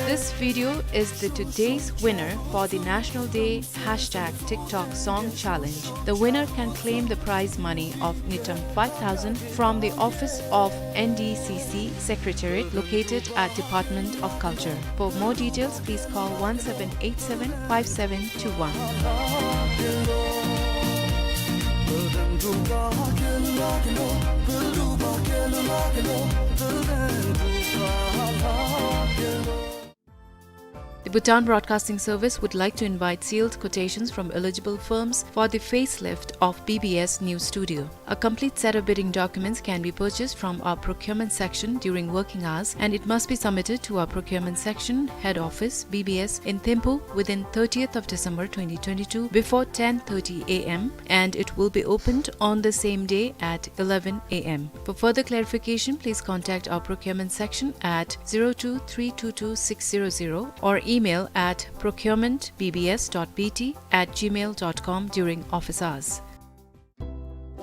This video is the today's winner for the National Day hashtag TikTok Song Challenge. The winner can claim the prize money of ngultrum five thousand from the office of N D C C Secretariat located at Department of Culture. For more details, please call one seven eight seven five seven two one. The Bhutan Broadcasting Service would like to invite sealed quotations from eligible firms for the facelift of B B S News Studio. A complete set of bidding documents can be purchased from our procurement section during working hours, and it must be submitted to our procurement section, head office, B B S, in Thimphu within thirtieth of December twenty twenty-two before ten thirty A M, and it will be opened on the same day at eleven A M. For further clarification, please contact our procurement section at zero two three two two six zero zero or email at procurement B B S dot B T at gmail dot com during office hours.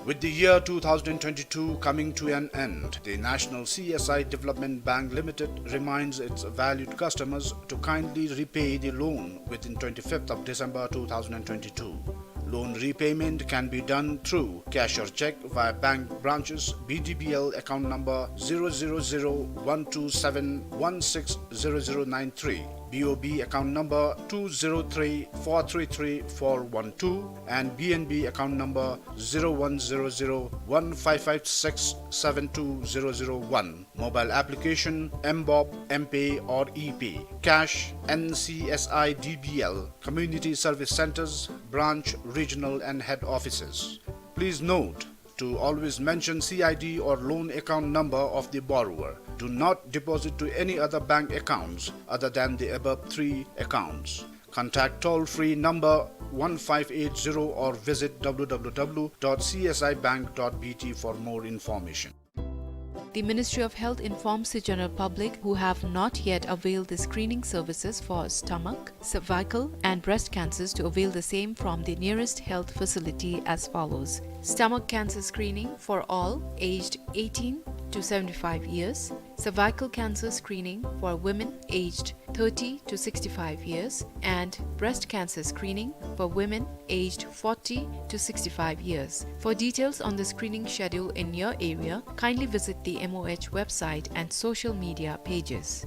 With the year two thousand twenty-two coming to an end, the National C S I Development Bank Limited reminds its valued customers to kindly repay the loan within twenty-fifth of December two thousand twenty-two. Loan repayment can be done through cash or check via bank branches, B D B L account number zero zero zero one two seven one six zero zero nine three, B O B account number two zero three four three three four one two, and B N B account number zero one zero zero one five five six seven two zero zero one. Mobile application, M BOB, M-Pay or E-Pay. Cash, N C S I D B L, community service centers, branch, regional and head offices. Please note to always mention C I D or loan account number of the borrower. Do not deposit to any other bank accounts other than the above three accounts. Contact toll-free number one five eight zero or visit W W W dot C S I bank dot B T for more information. The Ministry of Health informs the general public who have not yet availed the screening services for stomach, cervical, and breast cancers to avail the same from the nearest health facility as follows: stomach cancer screening for all aged eighteen to seventy-five years, cervical cancer screening for women aged thirty to sixty-five years, and breast cancer screening for women aged forty to sixty-five years. For details on the screening schedule in your area, kindly visit the M O H website and social media pages.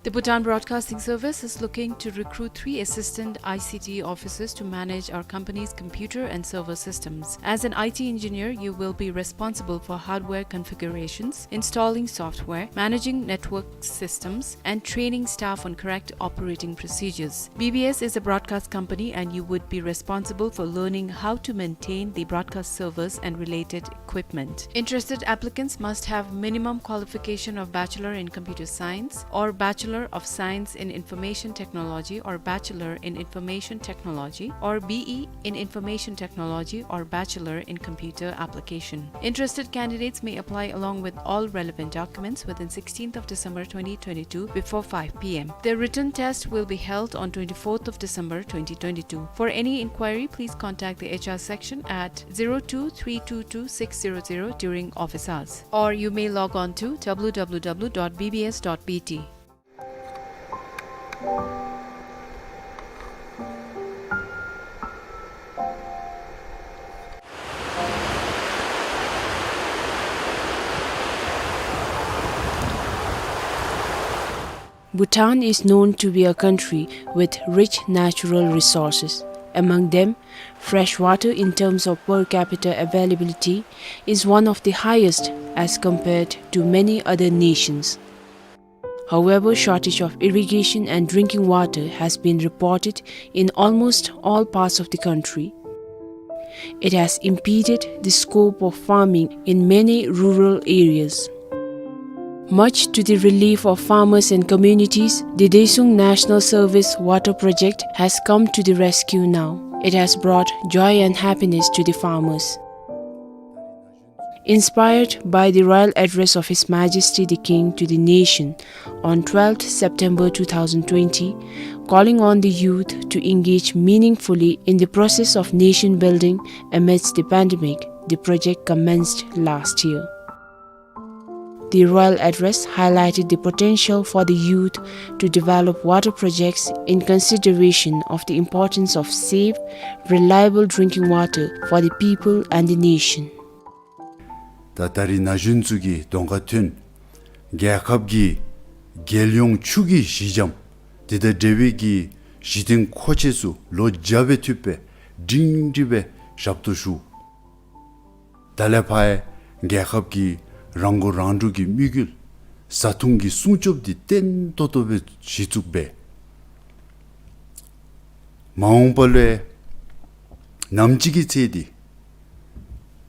The Bhutan Broadcasting Service is looking to recruit three assistant I C T officers to manage our company's computer and server systems. As an I T engineer, you will be responsible for hardware configurations, installing software, managing network systems, and training staff on correct operating procedures. B B S is a broadcast company and you would be responsible for learning how to maintain the broadcast servers and related equipment. Interested applicants must have minimum qualification of Bachelor in Computer Science or Bachelor of Science in Information Technology or Bachelor in Information Technology or B E in Information Technology or Bachelor in Computer Application. Interested candidates may apply along with all relevant documents within sixteenth of December twenty twenty-two before five P M. The written test will be held on twenty-fourth of December twenty twenty-two. For any inquiry, please contact the H R section at zero two three two two six zero zero during office hours, or you may log on to W W W dot B B S dot B T. Bhutan is known to be a country with rich natural resources. Among them, fresh water in terms of per capita availability is one of the highest as compared to many other nations. However, shortage of irrigation and drinking water has been reported in almost all parts of the country. It has impeded the scope of farming in many rural areas. Much to the relief of farmers and communities, the Desuung National Service Water Project has come to the rescue now. It has brought joy and happiness to the farmers. Inspired by the royal address of His Majesty the King to the nation on twelfth September two thousand twenty, calling on the youth to engage meaningfully in the process of nation building amidst the pandemic, the project commenced last year. The royal address highlighted the potential for the youth to develop water projects in consideration of the importance of safe, reliable drinking water for the people and the nation. ད་ད་རིས་ན་གཞོན་ཚུ་གིས་གདོང་ཁར་ཐོན། རྒྱལ་ཁབ་ཀྱི་རྒྱལ་ཡོངས་ཆུ་གི་གཞི་འགྱམ་འདི་དང་འབྲེལ་བའི་གི་གཞི་རྟེན་མཁོ་ཆས་ཚུ་ལོ་བརྒྱ་སྦེ་ཐུབ་སྦེ་སྒྲིང་སྒྲི་སྦེ་ཞབས་ཏོག་ཞུ། ད་ལས་ཕར་རྒྱལ་ཁབ་ཀྱི་རང་མགོ་རང་འདྲོངས་ཀྱི་དམིགས་ཡུལ་བཟའ་འཐུང་གི་སྲུང་སྐྱོབ་འདི་བརྟན་ཏོག་ཏོ་སྦེ་གཞི་བཙུགས་འབད། མ་འོངས་པ་ལུ་ནམ་ཅིག་གི་ཚེ་འདི་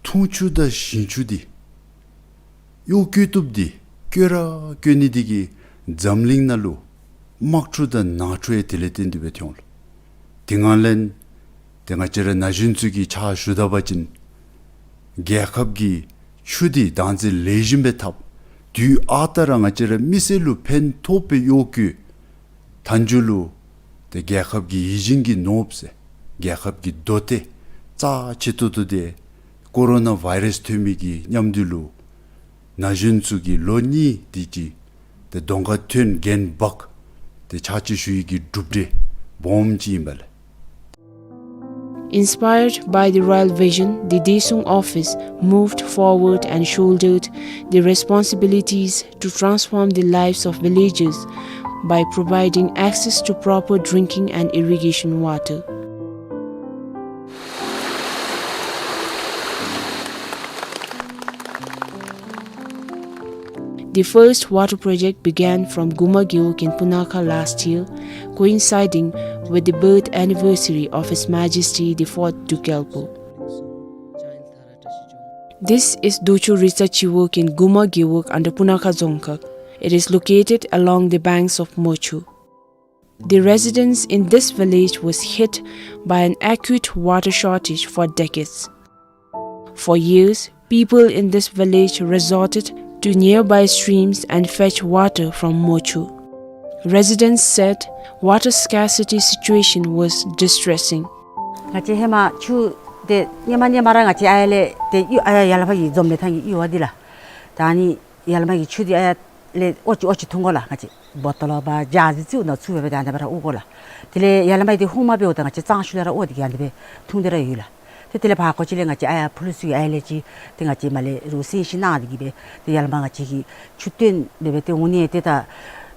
འཐུང་ཆུ་དང་ཞིང་ཆུ་འདི་གཡོག་བཀོལ་བཏུབ་འདི་བཀོལ་ར་བཀོལ་ནི་འདི་གིས་འཛམ་གླིང་ནང་ལུ་དམག་འཁྲུག་དང་ནང་འཁྲུག་ཡང་དེ་ལས་བརྟེན་ཏེ་སྦེ་ཐོན་འོང་ལོ། དེ་ངང་ལས་ཏེ་ང་བཅས་ར་ན་གཞོན་ཚུ་གིས་ཕྱག་ཞུ་ད་པ་ཅིན་རྒྱལ་ཁབ་ཀྱི་ཆུ་འདི་བདག་འཛིན་ལེགས་ཤོམ་སྦེ་འཐབ། དུས་ཨ་རྟག་ར་ང་བཅས་ར་མི་སེར་ལུ་ཕན་ཐོགས་པའི་གཡོག་བཀོལ། མཐའ་མཇུག་ལུ་ཏེ་རྒྱལ་ཁབ་ཀྱི་ཡིད་བཞིན་གྱི་ནོར་བུ་ཟེར་རྒྱལ་ཁབ་ཀྱི་མདོ་སྡེ་རྩ་ཆེ་ཏོག་ཏོ་འདི་ཀོ་རོ་ན་བཱའི་རཱསི་ཐོན་མི་གི་མཉམ་དུ་ལུ་ན་གཞོན་ཚུ་གིས་ལོ་གཉིས་འདི་ཅིག་ཏེ་གདོང་ཁར་ཐོན་འགན་འབག་སྟེ་ཕྱག་ཕྱིད་ཞུ་ཡི་གི་གྲུབ་འབྲས་སྦོམ་ཅིག་ཨིན་པས་ལགས། Inspired by the royal vision, the Desuung office moved forward and shouldered the responsibilities to transform the lives of villagers by providing access to proper drinking and irrigation water. The first water project began from Guma Gewog in Punakha last year, coinciding with the birth anniversary of His Majesty the Fourth Druk Gyalpo. This is Docho Ritsa Chiwog in Guma Gewog under Punakha Dzongkhag. It is located along the banks of Mochu. The residents in this village was hit by an acute water shortage for decades. For years, people in this village resorted to nearby streams and fetch water from Mochu. Residents said water scarcity situation was distressing. ང་བཅས་ཧེ་མ་ཆུ་འདི་ཧེ་མ་ཧེ་མ་ར་ང་བཅས་ཨ་ཡར་ལས་ཏེ་གཡུས་ཨ་ཡར་ཡར་ལ་ཕར་གྱི་འཛོམས་ལས་ཐང་གི་གཡུས་འདི་ལགས། ད་ནི་ཡར་ལས་མར་གྱི་ཆུ་འདི་ཨ་ཡར་ལས་ཨོ་ཅི་ཨོ་ཅི་འཐུང་དགོ་ལགས། ང་བཅས་བོ་ཊོལ་འབད་ཇཱར་ཅིག་ནང་བཙུགས་སྦེ་ཏེ་ཨ་ནི་སྦེ་ར་དབོར་དགོ་ལགས། དེ་ལས་ཡར་ལས་མར་འདི་ཧུང་མ་འབདཝ་ད་ང་བཅས་གཙང་ཆུ་ལས་ར་དབོར་ཏེ་གི་ཨ་ནི་སྦེ་འཐུང་སྟེ་ར་ཡོད་ལགས། ཏེ་དེ་ལས་ཕར་ཁོ་ཅིག་ལས་ང་བཅས་ཨ་ཡར་ཕུ་ལུ་སུ་ཡ་ཨ་ཡར་ལས་ཅིག་ཏེ་ང་བཅས་མར་ལས་རུང་སེམས་ཤིང་གནང་སྟེ་གི་སྦེ་ཏེ་ཡར་ལས་མར་ང་བཅས་ཀྱིས་ཆུ་བཏོན་འབད་སྦེ་ཏེ་འོང་ནི་ཏེ་ད་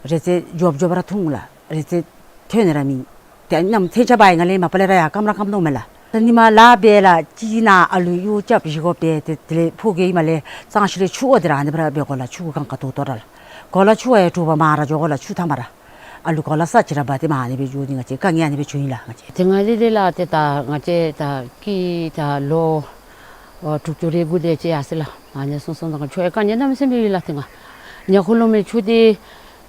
རེ་ཙེ་འཇོབ་འཇོབ་ར་འཐུང་ལགས། རེ་ཙེ་ཐོན་ནི་ར་མེད། ཏེ་གནམ་ཐེངས་ཆ་བ་ཡི་ང་ལས་མ་པ་ལས་ར་ཡར་སྐམ་ར་སྐམ་དོ་མས་ལགས། ད་ཉི་མ་ལཱ་འབད་ལགས་ཅིག་ནང་ཨ་ལུ་གཡོག་རྐྱབ་བཞེས་སྒོ་འབད་དེ་དེ་ལས་ཕོ་རྒས་ཨིནམ་ལས་གཙང་ཆུ་ལས་ཆུ་འོ་དེ་ར་ཨ་ནི་སྦེ་ར་འབད་དགོ་ལགས། ཆུ་གུ་གང་ག་དོ་དོ་ར་ལགས། གོ་ལ་ཆུ་བ་ཡང་དྲོ་པ་མར་ར་འགྱོ་དགོ་ལགས། ཆུ་མཐའ་མར་ར་ཨ་ལུ་གོ་ལ་ས་ཅིག་ར་འབག་སྟེ་མར་ཨ་ནི་སྦེ་འགྱོ་ནི། ང་བཅས་དཀའ་ངལ་ཨ་ནི་སྦེ་བྱུང་ཡི་ལགས། ང་བཅས་དེ་ང་ལས་དེ་ལགས། ཏེ་ད་ང་བཅས་ད་ཀི་ད་ལོ་ཨོ་དྲུག་ཅུ་རེ་དགུ་དེ་ཅིག་ཡར་སོང་ལགས། ཨ་ནི་སོང་སོང་ད་ཆུ་ཡང་དཀའ་ངལ་གནམ་མེད་ས་མེད་ཡོད་ལགས། ཏེ་ང་ཉ་ཁུ་ལུ་མི་ཆུ་དེ་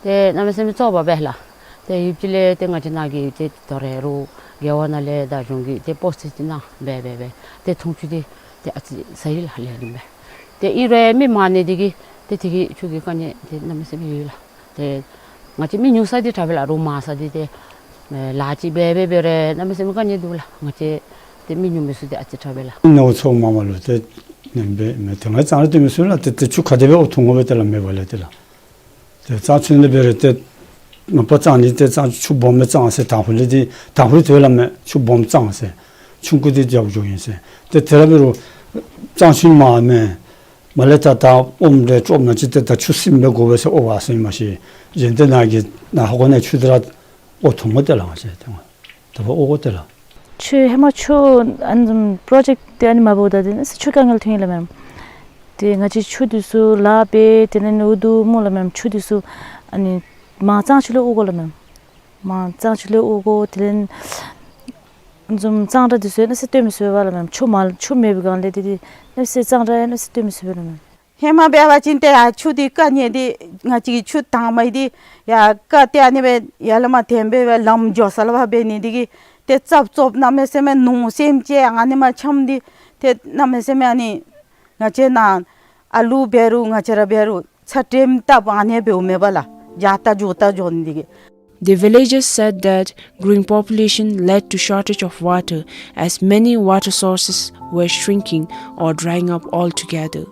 ཏེ་གནམ་མེད་ས་མེད་བཙོག་པ་སྦེ་ལགས། ཏེ་ཡུདཔ་ཅིག་ལས་ཏེ་ང་བཅས་ནཱ་གི་ཏེ་དོ་རུང་རྒེད་འོག་ནང་ལས་དང་གཞུང་གིས་ཏེ་སྤོ་སི་ཅིག་གནང་སྦེ་སྦེ་སྦེ་ཏེ་འཐུང་ཆུ་དེ་ཏེ་ཨ་ཙི་ཟ་ཡི་ལགས། ལས་རིམ་སྦེ་ཏེ་ཨིན་རུང་མི་མང་ནི་དེ་གིས་ཏེ་དེ་གིས་ཆུ་གི་དཀའ་ངལ་དེ་གནམ་མེད་ས་མེད་ཡོད་ལགས། ཏེ་ང་བཅས་མི་ཉུང་ས་དེ་དྲག་པས་ལགས། རོགས་མང་ས་དེ་ཏེ་ལཱ་ཅིག་འབད་འབད་འབད་རུང་གནམ་མེད་ས་མེད་དཀའ་ངལ་འདུག་ལགས། ང་བཅས་ཏེ་མི་ཉུང་མི་ཚུ་ཏེ་ཨ་ཙི་དྲག་པས་ལགས། ནོར་འཚོ་མ་མ་ལུ་ཏེ་ནེམ་སྦེ་མེད། ཏེ་ང་གཙང་ར་སྟོན་མི་ཚུ་ལགས། ཏེ་ཏེ་ཆུ་ག་དེ་སྦེ་འོ་འཐུང་དགོ་པས་དེ་ལགས། མེད་པ་ལས་དེ་ལགས། ཏེ་གཙང་ཆུ་ལས་འབད་རུང་ཏེ་མ་པ་གཙང་ནི་ཏེ་གཙང་ཆུ་སྦོམ་སྦེ་གཙང་ཟེར། དང་ཕུ་ལས་ཏེ་དང་ཕུ་ཐོན་ལགས་མས། ཆུ་སྦོམ་གཙང་ཟེར། ཆུང་ཀུ་དེ་རྒྱབ་འགྱོཝ་ཨིན་ཟེར། ཏེ་དེ་ར་འབད་རུང་གཙང་ཆུ་མ་མེད། མ་ལས་ད་ད་ཨོམ་དེ་ཅོག་ནང་ཅིག་ཏེ་ད་ཆུ་སིམ་སྦེ་དགོ་པས་ཟེར་ཨོ་བ་ཟེར་མ་ཤེས། གཞན་ཏེ་ནཱ་གི་ནཱ་ཧོ་གོ་ནི་ཆུ་དེ་ར་འོ་འཐུང་དགོ་དེ་ལགས། ང་བཅས་ཏེ་ད་འོ་དགོ་དེ་ལགས། ཆུ་ཧེ་མ་ཆུ་ཨ་ནི་བཟུམ་པྲོ་ཇེཀཊ་དེ་ཨ་ནི་མ་འབདཝ་ད་དེ་ནི་ཆུ་དཀའ་ངལ་ཐོན་ཡི་ལགས་མས། ཏེ་ང་བཅས་ཆུ་དེ་ཚུ་ལཱ་འབད་དེ་ལས་ནི་འུ་སྡུག་སྨོ་ལགས་མས། ཆུ་དེ་ཚུ་ཨ་ནི་མར་གཙང་ཆུ་ལས་འོ་དགོ་ལགས་མས། མར་གཙང་ཆུ་ལས་འོ་དགོ། དེ་ལས་ཨ་ནི་བཟུམ་གཙང་སྦྲ་དེ་ཚུ་ཡང་གནམ་མེད་ས་མེད་སྟོན་མི་ཚུགས་པས་ལགས་མས། ཆུ་མ་ཆུ་མེད་པའི་སྒང་ལས་དེ་དེ་གནམ་མེད་ས་མེད་གཙང་སྦྲ་ཡང་གནམ་མེད་ས་མེད་སྟོན་མི་ཚུགས་པས་ལགས་མས། ཧེ་མ་འབད་བ་ཅིན་ཏེ་ཡར་ཆུ་དེ་དཀའ་ངལ་དེ་ང་བཅས་ཀྱི་ཆུ་དྭངས་མ་དེ་ཡར་ཀ་ཏེ་ཨ་ནི་སྦེ་ཡར་ལས་མར་འཐེན་སྦེ་སྦེ་ལམ་འགྱོ་ས་ལུ་ཕར་འབད་ནི་དེ་གིས་ཏེ་རྩབ་རྩོབ་གནམ་མེད་ས་མེད་ནོར་སེམས་ཅན་ཨ་ནི་མར་འཁྱམས་ཏེ་ཏེ་གནམ་མེད་ས་མེད་ཨ་ནི་ང་བཅས་ནཱ་ཨ་ལུ་འབད་རུང་ང་བཅས་ར་འབད་རུང་ཚ་དྲོད་བཏབ་ཨ་ནི་འབདཝ་མས་པ་ལགས། འགྱོ་ད་འགྱོ་ད་འགྱོ་ནི་དེ་གིས། The villagers said that growing population led to shortage of water, as many water sources were shrinking or drying up altogether.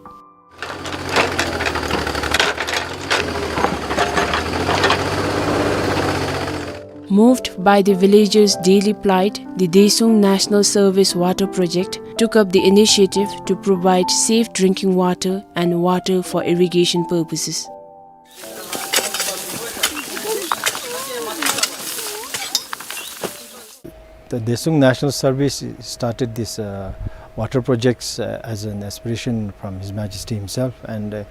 Moved by the villagers' daily plight, the Desung National Service Water Project took up the initiative to provide safe drinking water and water for irrigation purposes. The Desung National Service started this, uh, water projects, uh, as an aspiration from His Majesty himself, and, uh,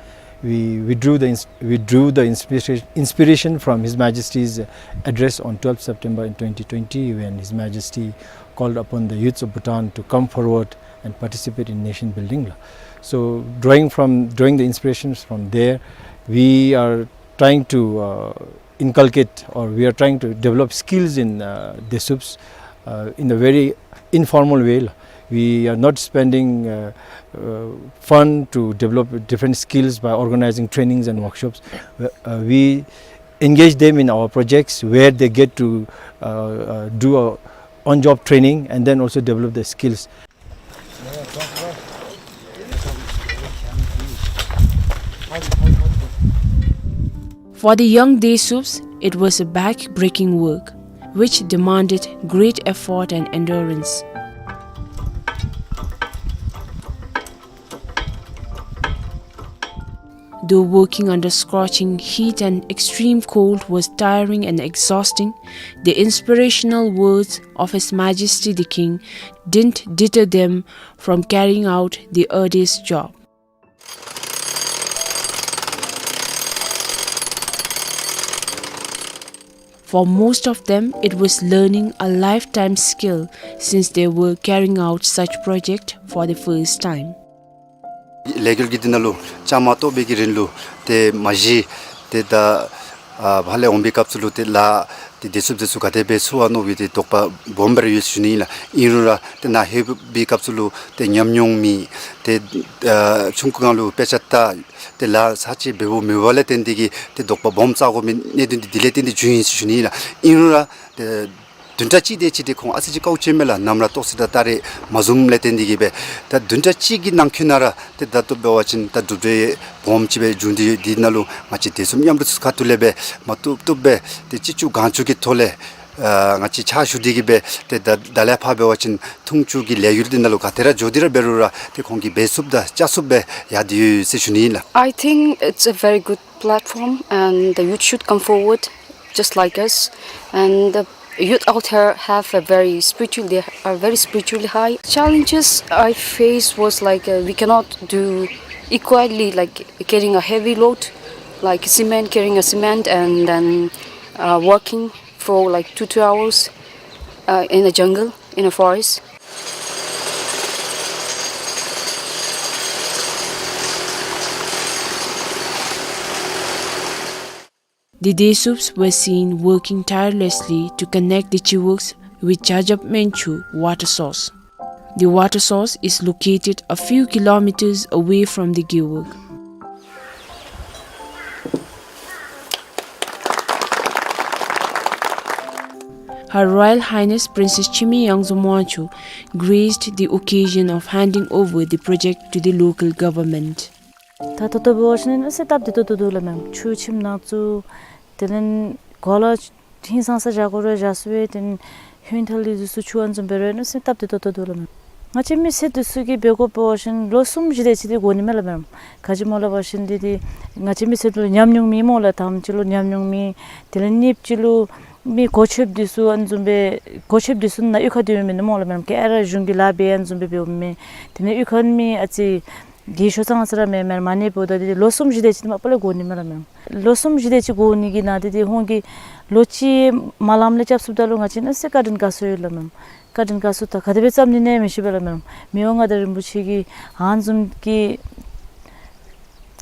we, we drew the ins-, we drew the inspiration, inspiration from His Majesty's address on twelfth September in twenty twenty, when His Majesty called upon the youths of Bhutan to come forward and participate in nation building. So drawing from, drawing the inspirations from there, we are trying to, uh, inculcate, or we are trying to develop skills in, uh, Desups, uh, in a very informal way. We are not spending, uh, uh, fund to develop different skills by organizing trainings and workshops. Uh, we engage them in our projects where they get to, uh, uh, do a on-job training and then also develop the skills. For the young Desups, it was a back-breaking work, which demanded great effort and endurance. Though working under scorching heat and extreme cold was tiring and exhausting, the inspirational words of His Majesty the King didn't deter them from carrying out the arduous job. For most of them, it was learning a lifetime skill since they were carrying out such project for the first time. ལས་འགུལ་གྱི་འདི་ནང་ལུ་བཅའ་མར་གཏོགས་པའི་གི་རིང་ལུ་ཏེ་མ་གཞི་ཏེ་ད་ཨ་ཕར་ལས་འོང་པའི་སྐབས་སུ་ལུ་ཏེ་ལཱ་ཏེ་དེ་ཚུ་དེ་ཚུ་ག་དེ་སྦེ་ཚུགས་ཨ་མནོ་བའི་ཏེ་དོགས་པ་སྦོམ་སྦེ་ར་ཡོད་ཞུ་ནི་ཨིན་ལགས། ཨིན་རུང་ར་ཏེ་ནཱ་ལྷོད་པའི་སྐབས་སུ་ལུ་ཏེ་ཉམས་མྱོང་མེད། ཏེ་ཨ་ཆུང་ཀུའི་སྒང་ལུ་དཔེ་ཆ་ལྟ་ཏེ་ལཱ་ཚར་གཅིག་འབདཝ་མེད་པ་ལས་བརྟེན་ཏེ་གིས་ཏེ་དོགས་པ་སྦོམ་ཟ་དགོ་མི་གནད་དོན་འདི་དེ་ལས་བརྟེན་ཏེ་བྱུང་ཡི་ཞུ་ནི་ཨིན་ལགས། ཨིན་རུང་ར་ཏེ་བདུན་ཕྲག་གཅིག་དེ་ཅིག་ཏེ་ཁོང་ཨ་ཙི་ཅིག་དཀའཝ་སྤྱད་མས་ལགས། ནམ་ར་ཏོག་ཙི་དང་ད་རེས་མ་བཟུངམ་ལས་བརྟེན་ཏེ་གིས་སྦེ། ད་བདུན་ཕྲག་གཅིག་གི་ནང་འཁོད་ནང་ར་ཏེ་ད་ལྟོ་འབད་བ་ཅིན་ད་གྲུབ་འབྲས་སྦོམ་ཅིག་སྦེ་བྱུང་སྟེ་ཡོད། དེ་ནང་ལུ་ང་བཅས་དེ་ཚུ་མཉམ་རུབ་ཁ་ཐུག་ལས་སྦེ་མ་བཏུབ་བཏུབ་སྦེ་ཏེ་ཅི་ལྕོགས་གང་ལྕོགས་ཀྱི་ཐོག་ལས་ཨ་ང་བཅས་ཕྱག་ཞུ་སྟེ་གིས་སྦེ་ཏེ་ད་ད་ལས་ཕར་འབད་བ་ཅིན་འཐུང་ཆུ་གི་ལས་འགུལ་འདི་ནང་ལུ་ག་ཏེ་ར་འགྱོ་སྟེ་ར་འབད་རུང་ར་ཏེ་ཁོང་གིས་འབད་ཚུགསཔ་དང་བཅའ་ཚུགསཔ་སྦེ་ཡར་སྡོད་ཡོད་ཟེར་ཞུ་ནི་ཨིན་ལགས། I think it's a very good platform, and the youth should come forward just like us. And the youth out here have a very spiritual, they are very spiritually high. Challenges I faced was like, uh, we cannot do equally, like carrying a heavy load, like cement, carrying a cement, and then, uh, working for like two, two hours, uh, in a jungle, in a forest. The Desups were seen working tirelessly to connect the Chiwuks with Jajab Menchu water source. The water source is located a few kilometers away from the Gewog. Her Royal Highness Princess Chimi Yangzom Wangchuck graced the occasion of handing over the project to the local government. ད་ད་ལྟོ་འབད་བ་ཅིན་ཨ་ཙི་སྟབས་བདེ་ཏོག་ཏོ་འདུག་ལགས་མེན་ན། ཆུ་ཁྱིམ་ནང་བཙུགས། དེ་ལས་གོ་ལ་ཧིང་སངས་ས་བཞག་དགོ་རུང་བཞག་ཚུགས་པས། དེ་ལས་ཧུན་ཐལ་འདི་ཚུ་ཆུ་ཨ་ནི་བཟུམ་འབད་རུང་ཨ་ཙི་སྟབས་བདེ་ཏོག་ཏོ་འདུག་ལགས་མེན་ན། ང་བཅས་མི་སེར་འདི་ཚུ་གིས་འབད་དགོཔ་འབད་བ་ཅིན་ལོ་གསུམ་བཞི་དེ་ཅིག་འདི་འགོར་ནི་མས་ལགས་མེན་ན། ག་ཅི་སྨོ་ལབ་པ་ཅིན་འདི་འདི་ང་བཅས་མི་སེར་ལུ་ཉམས་མྱོང་མེད་སྨོ་ལགས། དང་པ་ཅིག་ལུ་ཉམས་མྱོང་མེད། དེ་ལས་གཉིས་པ་ཅིག་ལུ་མི་གོ་ཆོདཔ་འདི་ཚུ་ཨ་ནི་བཟུམ་སྦེ་གོ་ཆོདཔ་འདི་ཚུ་ནང་གཡུས་ཁར་སྡོད་མི་མེན་ན་སྨོ་ལགས་མེན་ན། ག་ར་གཞུང་གི་ལཱ་འབད་ཨ་ནི་བཟུམ་སྦེ་འབདཝ་མས། དེ་ལས་གཡུས་ཁར་མི་ཨ་ཙི་གི་ཤོ་ཚང་ཨ་ཙི་ར་མེད་མེན་ན། མ་ནེ་འབདཝ་ད་འདི་ལོ་གསུམ་བཞི་དེ་ཅིག་མ་པ་ལས་འགོར་ནི་མས་ལགས་མེན་ན། ལོ་གསུམ་བཞི་དེ་ཅིག་འགོར་ནི་གི་ནང་འདི་འདི་ཁོང་གིས་ལོ་གཅིག་མ་ལངམ་ལས་རྐྱབ་ཚུགསཔ་ད་ལུ་ང་བཅས་ཨ་ནི་ཨ་ཙི་བཀའ་དྲིན་དགའ་ཚོར་ཡོད་ལགས་མེན་ན། བཀའ་དྲིན་དགའ་ཚོར་ད་ག་དེ་སྦེ་བརྩམ་ནི་ཨིན་ན་མི་ཤེས་པས་ལགས་མེན་ན། མི་དབང་མངའ་བདག་རིན་པོ་ཆེ་གིས་ཨ་ནི་བཟུམ་གྱི་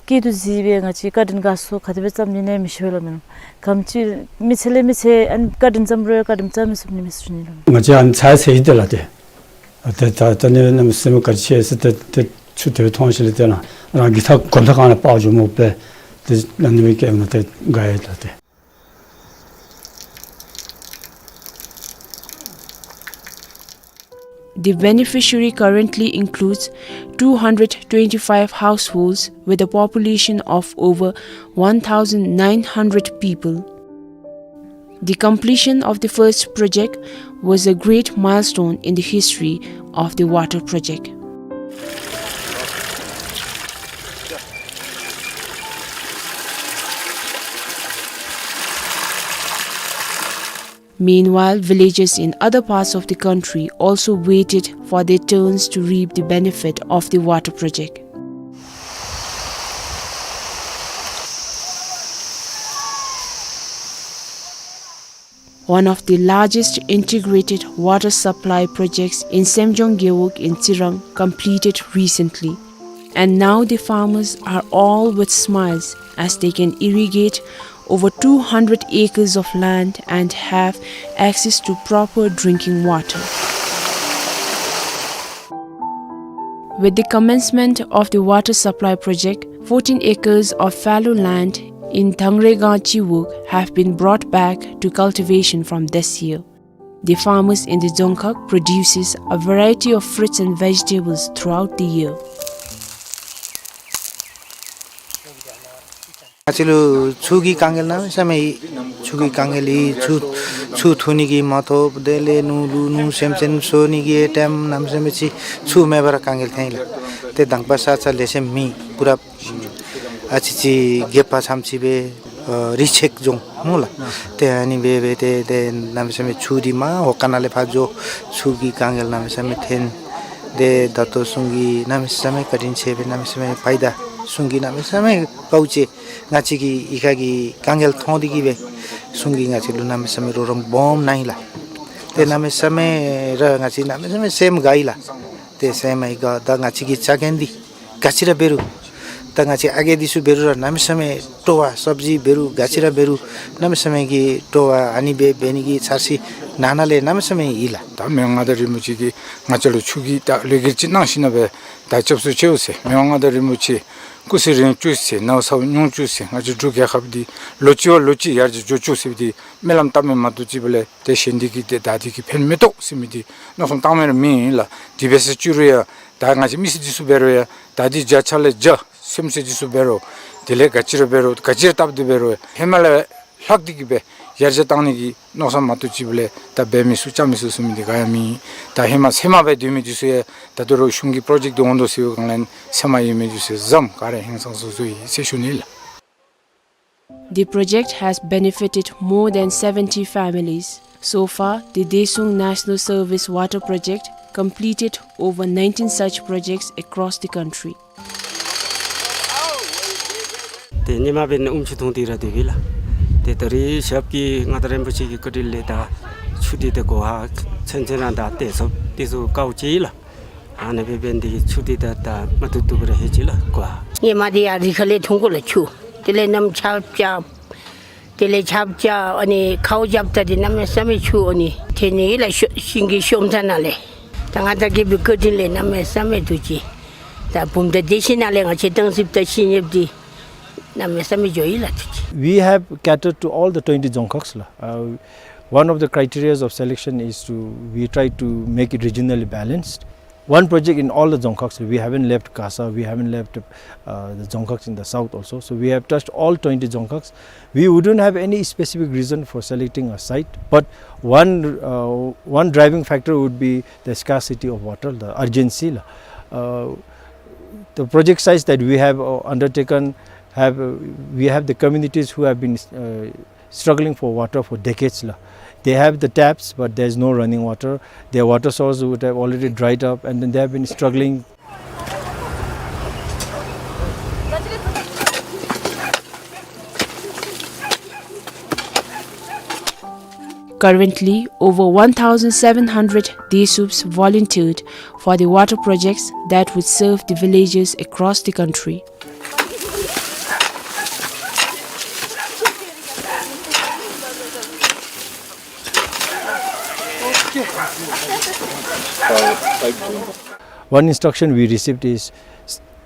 སྐྱིད་སྡུག་གཟིགས་སྦེ་ང་བཅས་བཀའ་དྲིན་དགའ་ཚོར་ག་དེ་སྦེ་བརྩམ་ནི་ཨིན་ན་མི་ཤེས་པས་ལགས་མེན་ན། ག་དེམ་ཅིག་མི་ཚེ་ལས་མི་ཚེ་ཨ་ནི་བཀའ་དྲིན་བརྩམ་རུང་བཀའ་དྲིན་བརྩམ་མི་ཚུགས་ནི་མས་ཟེར་ཞུ་ནི་ལགས་མེན་ན། ང་བཅས་ཨ་ནི་ཚ་ཚ་ཡི་དེ་ལགས་ཏེ། ཨ་ཏེ་ད་ད་ནི་གནམ་མེད་ས་མེད་ག་ཅི་ཟེར་ཏེ་ཏེ་ཆུ་དེ་སྦེ་མཐོང་ཞིནམ་ལས་ཏེ་ན་རང་གི་ཐག་གོམ་ཐག་སྒང་ལས་སྤར་འགྱོཝ་མས་པས། ཏེ་ཨ་ནི་སྦེ་སྐྱེལ་ནི་ཏེ་དགའ་ཡི་ལགས་ཏེ། The beneficiary currently includes two hundred twenty-five households with a population of over one thousand nine hundred people. The completion of the first project was a great milestone in the history of the water project. Meanwhile, villages in other parts of the country also waited for their turns to reap the benefit of the water project. One of the largest integrated water supply projects in Semjong Gewog in Tsirang completed recently. And now the farmers are all with smiles as they can irrigate over two hundred acres of land and have access to proper drinking water. With the commencement of the water supply project, fourteen acres of fallow land in Dhangregang Chiwog have been brought back to cultivation from this year. The farmers in the Dzongkhag produces a variety of fruits and vegetables throughout the year. ང་བཅས་ལུ་ཆུ་གི་དཀའ་ངལ་གནམ་མེད་ས་མེད་ཡོད། ཆུ་གི་དཀའ་ངལ་ཡོད། ཆུ་ཆུ་འཐུང་ནི་གི་མ་ཐོབ། དེ་ལས་ནོར་ལུ་ནོར་སེམས་ཅན་གསོ་ནི་གི་ཨེ་ཊེམ་གནམ་མེད་ས་མེད་ཅིག་ཆུ་མེད་པར་དཀའ་ངལ་ཐོན་ཡི་ལགས། ཏེ་དང་པ་ས་ཆ་ལེགས་ཤོམ་མེད། པུ་ར་ཨ་ཙི་ཅིག་རྒེད་འོག་ཙམ་ཅིག་སྦེ་ཨ་རི་ཆེག་ལྗོངས་སྨོ་ལགས། ཏེ་ཨ་ནི་སྦེ་སྦེ་ཏེ་ཏེ་གནམ་མེད་ས་མེད་ཆུ་འདི་མར་འོག་ཁང་ནང་ལས་ཕར་འགྱོ། ཆུ་གི་དཀའ་ངལ་གནམ་མེད་ས་མེད་ཐོན། ཏེ་ད་ལྟོ་གཞུང་གིས་གནམ་མེད་ས་མེད་བཀའ་དྲིན་ཆེ་བས། གནམ་མེད་ས་མེད་ཕའི་ད་གཞུང་གིས་གནམ་མེད་ས་མེད་དཀའཝ་སྤྱད། ང་བཅས་ཀྱི་གཡུས་ཁ་གི་དཀའ་ངལ་མཐོང་སྟེ་གིས་སྦེ་གཞུང་གིས་ང་བཅས་ལུ་གནམ་མེད་ས་མེད་རོགས་རམ་སྦོམ་གནང་ཡི་ལགས། ཏེ་གནམ་མེད་ས་མེད་ར་ང་བཅས་གནམ་མེད་ས་མེད་སེམས་དགའ་ཡི་ལགས། ཏེ་སེམས་ཡང་དགའ། ད་ང་བཅས་ཀྱི་ཆ་རྐྱེན་འདི་ག་ཅི་ར་འབད་རུང་། ད་ང་བཅས་ཨ་རྒས་འདི་ཚུ་འབད་རུང་ར་གནམ་མེད་ས་མེད་སྤྲོ་བ། སབ་ཇི་འབད་རུང་ག་ཅི་ར་འབད་རུང་གནམ་མེད་ས་མེད་ཀྱི་སྤྲོ་བ། ཨ་ནི་སྦེ་འབད་ནི་གི་འཆར་གཞི་ནང་ན་ལས་གནམ་མེད་ས་མེད་ཡོད་ལགས། ད་མི་དབང་མངའ་བདག་རིན་པོ་ཆེ་གིས་ང་བཅས་ལུ་ཆུ་གི་ད་ལས་འགུལ་ཅིག་གནང་ཞིནམ་ལས་ད་སྐྱབས་སུ་མཆིའོ་ཟེར། མི་དབང་མངའ་བདག་རིན་པོ་ཆེ་སྐུ་ཚེ་རིང་བཅུག་ཟེར། ནཝ་ཚཝ་ཉུང་བཅུག་ཟེར། ང་བཅས་འབྲུག་རྒྱལ་ཁབ་འདི་ལོ་གཅིག་བ་ལོ་གཅིག་ཡར་རྒྱས་འགྱོ་བཅུག་ཟེར་བའི་འདི་སྨོན་ལམ་བཏབ་མི་མ་གཏོགས་ཅིག་འབད་ལས་ཏེ་གཞན་འདི་གིས་ཏེ་ད་འདི་གིས་ཕན་མི་ཐོགས་ཟེར་མི་འདི་མནོ་བསམ་བཏང་མི་ར་མེད་ལགས། དེ་སྦེ་ཟེར་བཅུག་རུང་ཡང་ད་ང་བཅས་མི་སེར་འདི་ཚུ་འབད་རུང་ཡང་ད་འདི་བརྒྱ་ཆ་ལས་བརྒྱ་སེམས་ཅན་འདི་ཚུ་འབད་རུང་དེ་ལས་ག་ཅི་ར་འབད་རུང་ག་ཅི་ར་བཏབ་སྟེ་འབད་རུང་ཧེ་མ་ལས་ལྷག་སྟེ་གིས་སྦེ་ཡར་རྒྱས་བཏང་ནི་གི་མནོ་བསམ་མ་གཏོགས་ཅིག་འབད་ལས་ད་འབད་མི་ཚུགས་རྐྱབ་མི་ཚུགས་ཟེར་མི་འདི་ག་ཡང་མེད། ད་ཧེ་མ་སེམས་མ་སྦེ་སྡོད་མི་འདི་ཚུ་ཡང་ད་ལྟོ་ར་གཞུང་གི་པྲོ་ཇེཀཊ་འདི་འོང་དོ་ཟེར་བའི་སྒང་ལས་སེམས་མ་ཡོད་མི་འདི་ཚུ་ཡང་བཟུམ་ག་ར་ཧིང་སངས་ས་བཟོ་ཡི་ཟེར་ཞུ་ནི་ལགས། The project has benefited more than seventy families. So far, the Desung National Service Water Project completed over nineteen such projects across the country. ཏེ་ཉི་མ་འབད་ནི་ཨུམ་ཆུ་འཐུང་སྟེ་ར་སྡོད་པས་ལགས། ཏེ་ད་རིས་ཞབས་ཀྱིས་མངའ་བདག་རིན་པོ་ཆེ་གི་བཀའ་དྲིན་ལས་ད་ཆུ་འདི་ད་གོ་ཧ་ཚུན་ཚོད་ར་ད་ཏེ་ཚུ་ཏེ་ཚུ་དཀའཝ་སྤྱད་ལགས། ཨ་ནི་སྦེ་འབད་ནི་འདི་གིས་ཆུ་འདི་ད་ད་མ་ཐུབ་ཐུབ་ར་ལྷོད་ཅི་ལགས་གོ་ཧ། ཉི་མ་འདི་ཡར་རི་ཁ་ལས་འཐུང་དགོ་ལགས་ཆུ། དེ་ལས་གནམ་ཆརཔ་རྐྱབ། དེ་ལས་ཆརཔ་རྐྱབ་ཨ་ནི་ཁཝ་རྐྱབ་ད་འདི་གནམ་མེད་ས་མེད་ཆུ་ཨ་ནི་ཐོན་ནི་ལགས་ཤོ་ཤིང་གི་ཤོམ་ཐ་ན་ལས། ད་མངའ་བདག་རྒྱལ་པོའི་བཀའ་དྲིན་ལས་གནམ་མེད་ས་མེད་ཐུགས་རྗེ། ད་བུམ་ཐང་སྡེ་བཞི་ནང་ལས་ང་བཅས་སྟང་སི་པ་ད་ཤིང་ཡོདཔ་འདི་གནམ་མེད་ས་མེད་འགྱོ་ཡི་ལགས་ཐུགས་རྗེ། We have catered to all the twenty dzongkhags ལགས། Uh, one of the criteria of selection is to, we try to make it regionally balanced. One project in all the dzongkhags. We haven't left Gasa, we haven't left, uh, the dzongkhags in the south also. So we have touched all twenty dzongkhags. We wouldn't have any specific reason for selecting a site, but one, uh, one driving factor would be the scarcity of water, the urgency. Uh, the project sites that we have, uh, undertaken have, uh, we have the communities who have been, uh, struggling for water for decades la. They have the taps, but there's no running water. Their water source would have already dried up, and then they have been struggling. Currently, over one thousand seven hundred Desups volunteered for the water projects that would serve the villages across the country. One instruction we received is,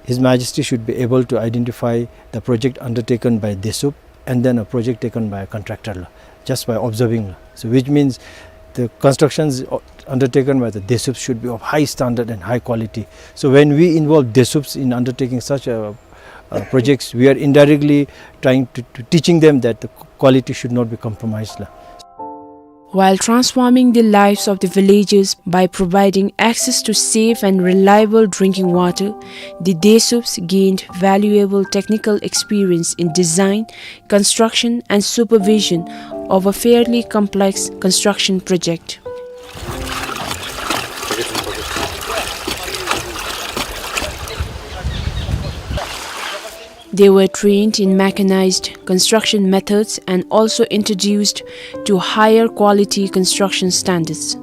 His Majesty should be able to identify the project undertaken by Desup and then a project taken by a contractor la, just by observing la. So which means the constructions, uh, undertaken by the Desup should be of high standard and high quality. So when we involve Desups in undertaking such, uh, uh, projects, we are indirectly trying to, to teaching them that the quality should not be compromised la. While transforming the lives of the villagers by providing access to safe and reliable drinking water, the Desups gained valuable technical experience in design, construction and supervision of a fairly complex construction project. They were trained in mechanized construction methods and also introduced to higher quality construction standards.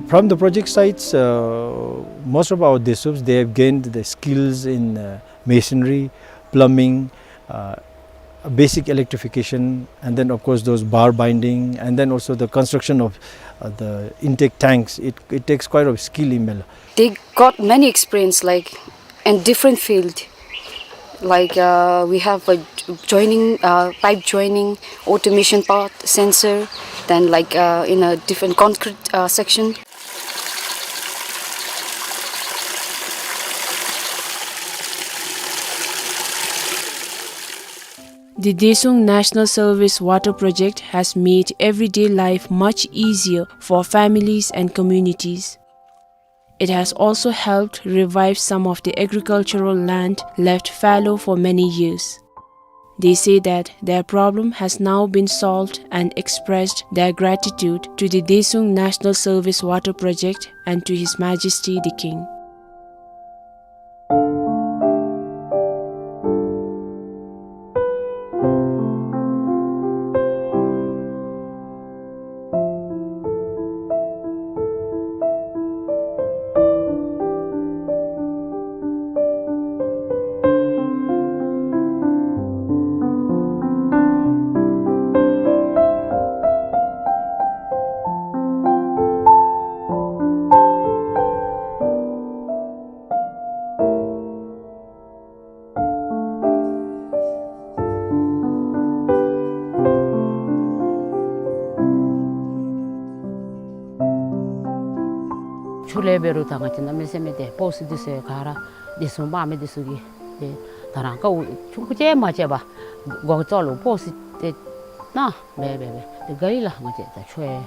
From the project sites, uh, most of our Desups, they have gained the skills in, uh, masonry, plumbing, uh, basic electrification, and then of course those bar binding, and then also the construction of, uh, the intake tanks. It, it takes quite a skill in Mela. They got many experience, like, in different field. Like, uh, we have a joining, uh, pipe joining, automation part, sensor, then, like, uh, in a different concrete, uh, section. The Desung National Service Water Project has made everyday life much easier for families and communities. It has also helped revive some of the agricultural land left fallow for many years. They say that their problem has now been solved and expressed their gratitude to the Desung National Service Water Project and to His Majesty the King. ཆུ་ལས་འབད་རུང་ད་ང་བཅས་གནམ་མེད་ས་མེད་ཏེ་སྤོག་སི་འདི་ཚུ་ག་ར་འདི་ཚུ་དམག་མི་འདི་ཚུ་གིས་ཏེ་ད་རང་དཀའཝ་ཆུང་ཀུ་ཅིག་མ་སྤྱད་པར་སྒོ་ཙོག་ལུ་སྤོག་སི་ཏེ་ན་འབད་འབད་འབད་ཏེ་དགའ་ཡི་ལགས། ང་བཅས་ད་ཆུ་ཡང་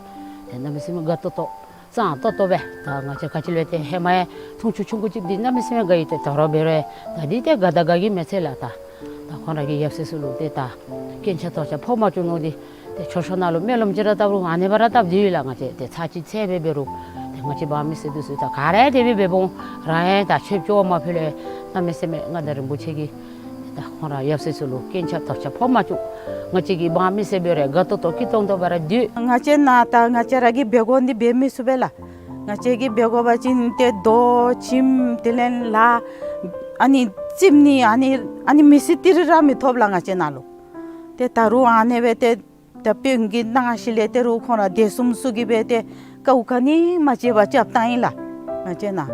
ཏེ་གནམ་མེད་ས་མེད་དགའ་ཏོག་ཏོ་གཙང་ཏོག་ཏོ་སྦེ་ད་ང་བཅས་ག་ཅི་ལས་ཏེ་ཧེ་མ་ཡང་འཐུང་ཆུ་ཆུང་ཀུ་ཅིག་འདི་གནམ་མེད་ས་མེད་དགའ་ཡི། ཏེ་ད་རུང་འབད་རུང་ད་འདི་ཏེ་དགའ་དང་དགའ་གི་མེད་ཚད་ལགས། ད་ ད་ཁོང་ར་གི་ཡབ་སྲས་ཚུ་ལུ་ཏེ་ད་སྐྱོན་ཆ་དོག་ཆ་ཕོག་མ་བཅུག་མནོ་སྟེ་ཏེ་མཆོད་བཤམ་ནང་ལུ་སྨོན་ལམ་ཅིག་ར་བཏབ་རུང་ཨ་ནི་སྦེ་ར་བཏབ་སྟེ་ཡོད་ལགས། ང་བཅས་ཏེ་ཚར་གཅིག་ཚར་སྦེ་འབད་རུང་ཏེ་ང་བཅས་འབངས་མི་སེར་འདི་ཚུ་ད་ག་ར་དེ་སྦེ་འབད་འོང་ར་ཡང་ད་ཆོས་སྐྱོང་མ་ཕུལ་ལས་གནམ་མེད་ས་མེད་མངའ་བདག་རིན་པོ་ཆེ་གིས་ད་ཁོང་ར་ཡབ་སྲས་ཚུ་ལུ་སྐྱོན་ཆ་དོག་ཆ་ཕོག་མ་བཅུག། ང་བཅས་ཀྱི་འབངས་མི་སེར་འབད་རུང་དགའ་ཏོག་ཏོ་སྐྱིད་ཏོང་ཏོ་སྦེ་ར་སྡོད། ང་བཅས་ནཱ་ད་ང་བཅས་ར་གིས་འབད་དགོ་འདི་འབད་མི་ཚུགས་པས་ལགས། ང་བཅས་ཀྱིས་འབད་དགོ་པ་ཅིན་ཏེ་རྡོ་ཁྱིམ་དེ་ལས་ལ་ཨ་ནི་རྩིགཔ་ནི་ཨ་ནི་ཨ་ནི་མི་སེར་ཏི་རུ་ར་མི་ཐོབ་ལགས་ང་བཅས་ནཱ་ལུ། ཏེ་ད་རུང་ཨ་ནི་སྦེ་ཏེ་ད་དཔོན་གྱིས་གནང་ཞིནམ་ལས་ཏེ་རུང་ཁོང་ར་བདེ་སྲུངཔ་ཚུ་གིས་སྦེ་ཏེ་དཀའཝ་ག་ནི་མ་སྤྱད་པར་རྐྱབ་བཏང་ཡི་ལགས་ང་བཅས་ནཱ།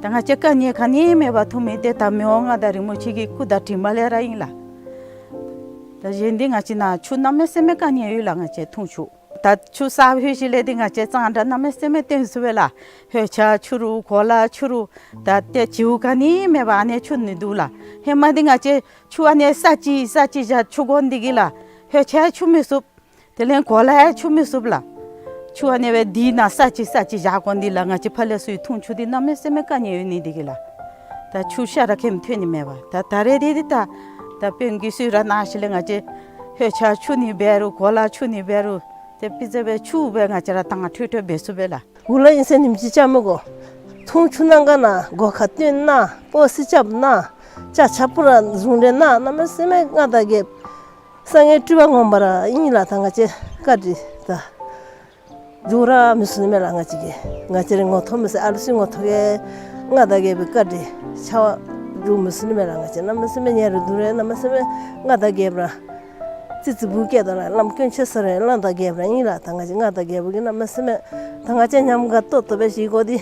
ད་ང་བཅས་དཀའ་ངལ་ག་ནི་མེད་པར་འཐུང་མི་འདི་ད་མི་དབང་མངའ་བདག་རིན་པོ་ཆེ་གི་སྐུ་དྲིན་འབད་ལས་ར་ཨིན་ལགས། ད་གཞན་འདི་ང་བཅས་ནཱ་ཆུ་གནམ་མེད་ས་མེད་དཀའ་ངལ་ཡོད་ལགས། ང་བཅས་འཐུང་ཆུ་ད་ཆུ་གསརཔ་ལྷོད་ཞིནམ་ལས་འདི་ང་བཅས་གཙང་སྦྲ་གནམ་མེད་ས་མེད་སྟོན་ཚུགས་པས་ལགས། ལྷོད་ཆས་འཁྱུ་རུང་གོ་ལ་འཁྱུ་རུང་ད་ཏེ་བྱིའུ་ག་ནི་མེད་པར་ཨ་ནི་འཁྱུ་ནི་འདུག་ལགས། ཧེ་མ་འདི་ང་བཅས་ཆུ་ཨ་ནི་ས་ཅིག་ས་ཅིག་བཞག་འཁྱུ་དགོ་ནི་འདི་གིས་ལགས། ལྷོད་ཆས་འཁྱུ་མི་ཚུགས། དེ་ལས་གོ་ལ་ཡང་འཁྱུ་མི་ཚུགས་ལགས། ཆུ་ཨ་ནི་སྦེ་འདི་ནང་ས་ཅིག་ས་ཅིག་བཞག་དགོ་ནི་འདི་ལགས། ང་བཅས་ཕར་ལས་ཚུར་འཐུང་ཆུ་འདི་གནམ་མེད་ས་མེད་དཀའ་ངལ་ཡོད་ནི་འདི་གིས་ལགས། ད་ཆུ་ཤ་ར་ཁེམ་ཐོན་ནི་མེད་པར་ད་ད་རེས་འདི་འདི་ད་ད་དཔོན་གྱིས་གསོལ་རས་གནང་ཞིནམ་ལས་ང་བཅས་ལྷོད་ཆས་འཁྱུ་ནི་འབད་རུང་གོ་ལ་འཁྱུ་ནི་འབད་རུང་ཏེ་དཔེ་ཆ་སྦེ་ཆུ་སྦེ་ང་བཅས་ར་དྭངས་འཕྲོས་འཕྲོས་འབད་ཚུགས་པས་ལགས། གུ་ལུ་ཨིན་ཟེར་ཉིནམ་གཅིག་བཅའ་མི་དགོ། འཐུང་ཆུ་གནང་ག་ན་སྒོ་ཁར་བཏོན་ན་པོ་སི་རྐྱབ་ན་ཅ་ཆས་པུ་ར་བཟུང་སྟེ་ན་གནམ་མེད་ས་མེད་མངའ་བདག་རྒྱལཔོ་གསང་བའི་སྤྲུལ་པ་ངོ་མ་ར་ཨིན་ལགས། ད་ང་བཅས་བཀའ་དྲིན་ད་འཇུག་ར་མི་ཚུགས་ནི་མས་ལགས། ང་བཅས་ཀྱིས་ང་བཅས་རའི་ངོ་ཐོག་མི་ཚེ་ཨ་ལུ་ཚུའི་ངོ་ཐོག་གི་མངའ་བདག་རྒྱལ་པོའི་བཀའ་དྲིན་ཆ་བ་འཇུག་མི་ཚུགས་ནི་མས་ལགས། ང་བཅས་གནམ་མེད་ས་མེད་ཉེ་རུང་དུ་རུང་གནམ་མེད་ས་མེད་མངའ་བདག་རྒྱལ་པོ་ར་ཙི་ཙི་བུ་སྐྱེས་དོ་ལགས། བླམ་དཀོན་མཆོག་ཟེར་རུང་མངའ་བདག་རྒྱལ་པོ་ར་ཨིན་ལགས། ད་ང་བཅས་མངའ་བདག་རྒྱལ་པོ་གིས་གནམ་མེད་ས་མེད་ད་ང་བཅས་ཉམས་དགའ་ཏོག་ཏོ་སྦེ་བཞེས་དགོ་འདི་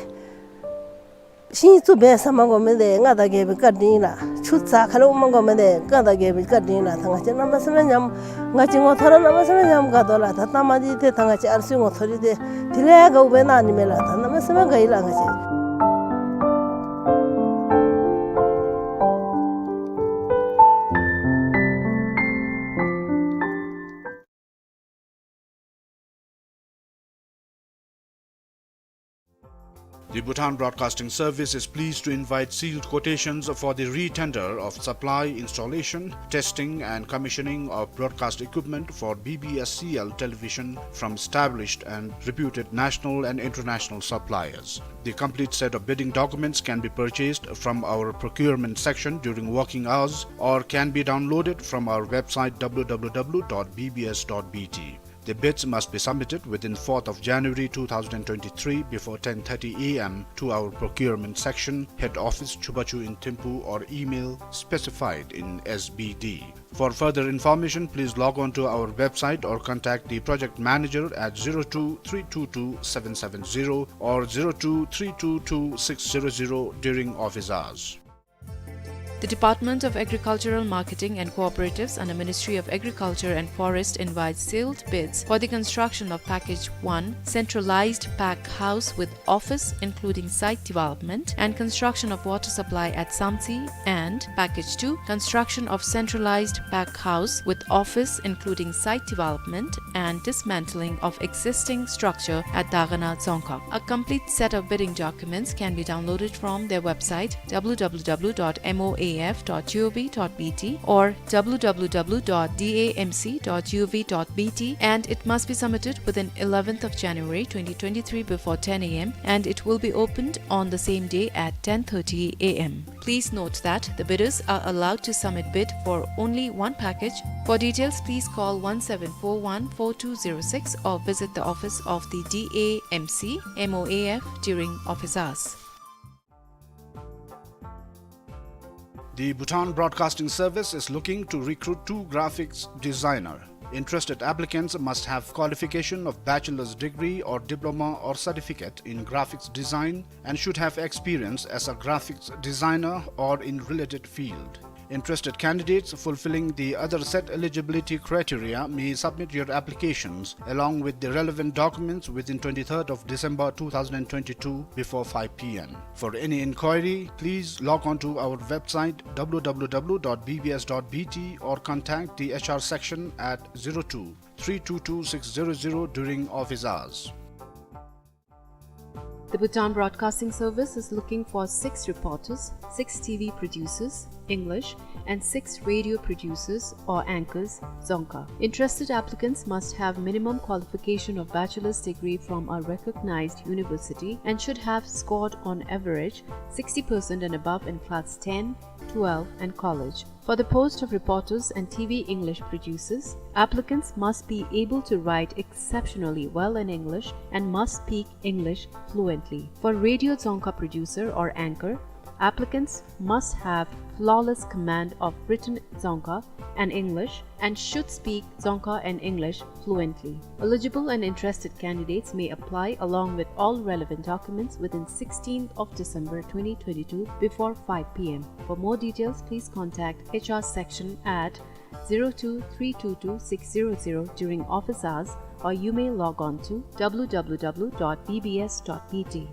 ཤིང་བཙུགས་འབད་ཟ་མ་དགོ་མི་འདི་མངའ་བདག་རྒྱལ་པོའི་བཀའ་དྲིན་ལགས། ཆུ་རྩ་ཁ་ལས་འོང་མ་དགོ་མི་འདི་མངའ་བདག་རྒྱལ་པོའི་བཀའ་དྲིན་ལགས། ད་ང་བཅས་གནམ་མེད་ས་མེད་ཉམས་ང་བཅས་ངོ་ཐོག་ར་གནམ་མེད་ས་མེད་ཉམས་དགའ་དོ་ལགས། ད་ལྟ་མ་འདི་ཏེ་ད་ང་བཅས་ཨ་ལུ་ཚུའི་ངོ་ཐོག་འདི་ཏེ་དེ་ལས་དགའཝ་སྦེ་གནང་ནི་མས་ལགས། ད་གནམ་མེད་ས་མེད་དགའ་ཡི་ལགས། ང་བཅས་The Bhutan Broadcasting Service is pleased to invite sealed quotations for the re-tender of supply, installation, testing and commissioning of broadcast equipment for B B S C L television from established and reputed national and international suppliers. The complete set of bidding documents can be purchased from our procurement section during working hours or can be downloaded from our website w w w dot b b s dot b t. The bids must be submitted within fourth of January two thousand twenty-three before ten thirty a m to our procurement section, head office, Chubachu in Thimphu, or email specified in S B D. For further information, please log on to our website or contact the project manager at zero two three two two seven seven zero or zero two three two two six zero zero during office hours. The Department of Agricultural Marketing and Cooperatives under Ministry of Agriculture and Forest invites sealed bids for the construction of Package one, centralized pack house with office including site development and construction of water supply at Samtse, and Package two, construction of centralized pack house with office including site development and dismantling of existing structure at Dagana Dzongkhag. A complete set of bidding documents can be downloaded from their website w w w dot m o a f dot g o v dot b t or w w w dot d a m c dot g o v dot b t, and it must be submitted within eleventh of January twenty twenty-three before ten a m, and it will be opened on the same day at ten thirty a m. Please note that the bidders are allowed to submit bid for only one package. For details, please call one seven four one four two zero six or visit the office of the D A M C M O A F during office hours. The Bhutan Broadcasting Service is looking to recruit two graphics designer. Interested applicants must have qualification of bachelor's degree or diploma or certificate in graphics design and should have experience as a graphics designer or in related field. Interested candidates fulfilling the other set eligibility criteria may submit your applications along with the relevant documents within twenty-third of December two thousand twenty-two before five p m. For any inquiry, please log on to our website w w w dot b b s dot b t or contact the H R section at zero two three two two six zero zero during office hours. The Bhutan Broadcasting Service is looking for six reporters, six T V producers, English, and six radio producers or anchors, Dzongkha. Interested applicants must have minimum qualification of bachelor's degree from a recognized university and should have scored on average sixty percent and above in class ten, twelve, and college. For the post of reporters and T V English producers, applicants must be able to write exceptionally well in English and must speak English fluently. For radio Dzongkha producer or anchor, applicants must have flawless command of written Dzongkha and English and should speak Dzongkha and English fluently. Eligible and interested candidates may apply along with all relevant documents within sixteenth of December twenty twenty-two before five P M. For more details, please contact H R section at zero two three two two six zero zero during office hours, or you may log on to W W W dot B B S dot B T.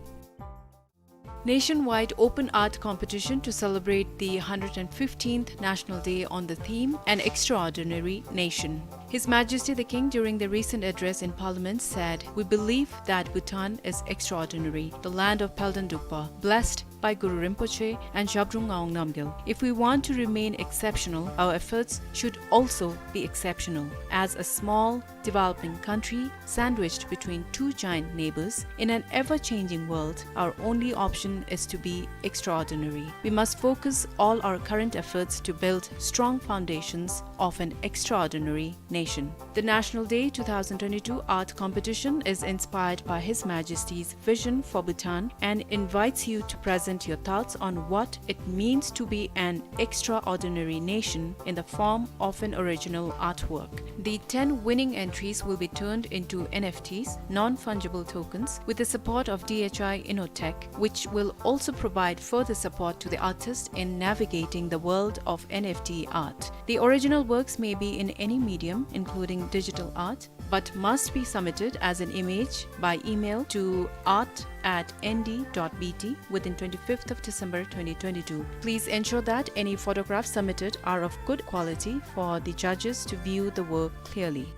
Nationwide open art competition to celebrate the hundred and fifteenth National Day on the theme An Extraordinary Nation. His Majesty the King, during the recent address in Parliament, said, "We believe that Bhutan is extraordinary, the land of Palden Drukpa, blessed by Guru Rinpoche and Zhabdrung Ngawang Namgyal. If we want to remain exceptional, our efforts should also be exceptional. As a small, developing country sandwiched between two giant neighbors in an ever-changing world, our only option is to be extraordinary. We must focus all our current efforts to build strong foundations of an extraordinary nation." The National Day two thousand twenty-two art competition is inspired by His Majesty's vision for Bhutan and invites you to present your thoughts on what it means to be an extraordinary nation in the form of an original artwork. The ten winning entries will be turned into N F Ts, non-fungible tokens, with the support of D H I Innotech, which will also provide further support to the artist in navigating the world of N F T art. The original works may be in any medium, including digital art, but must be submitted as an image by email to art at N D dot B T within twenty-fifth of December twenty twenty-two. Please ensure that any photographs submitted are of good quality for the judges to view the work clearly.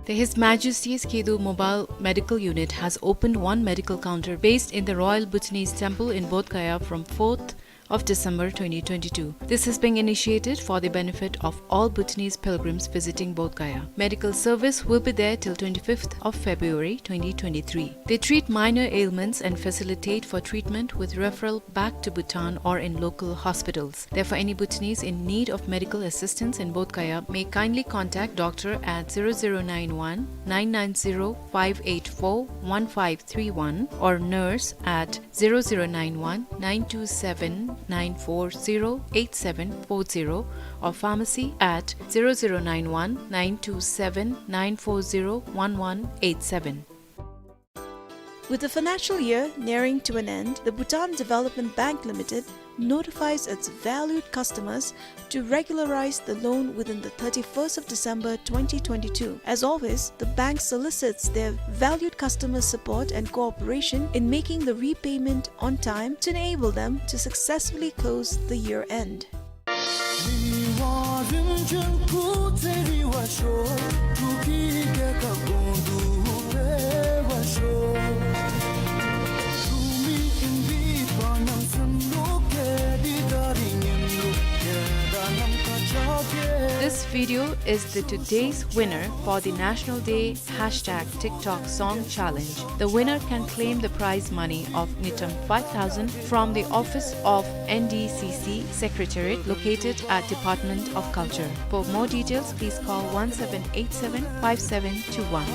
The His Majesty's Kedu Mobile Medical Unit has opened one medical counter based in the Royal Bhutanese Temple in Bodh Gaya from fourth of December twenty twenty-two. This is being initiated for the benefit of all Bhutanese pilgrims visiting Bodh Gaya. Medical service will be there till twenty-fifth of February twenty twenty-three. They treat minor ailments and facilitate for treatment with referral back to Bhutan or in local hospitals. Therefore, any Bhutanese in need of medical assistance in Bodh Gaya may kindly contact doctor at zero zero nine one nine nine zero five eight four one five three one or nurse at zero zero nine one nine two seven nine four zero eight seven four zero or pharmacy at zero zero nine one nine two seven nine four zero one one eight seven. With the financial year nearing to an end, the Bhutan Development Bank Limited notifies its valued customers to regularize the loan within the thirty-first of December twenty twenty-two. As always, the bank solicits their valued customers' support and cooperation in making the repayment on time to enable them to successfully close the year end. This video is the today's winner for the National Day hashtag TikTok Song Challenge. The winner can claim the prize money of ngultrum five thousand from the office of N D C C Secretariat located at Department of Culture. For more details, please call one seven eight seven five seven two one.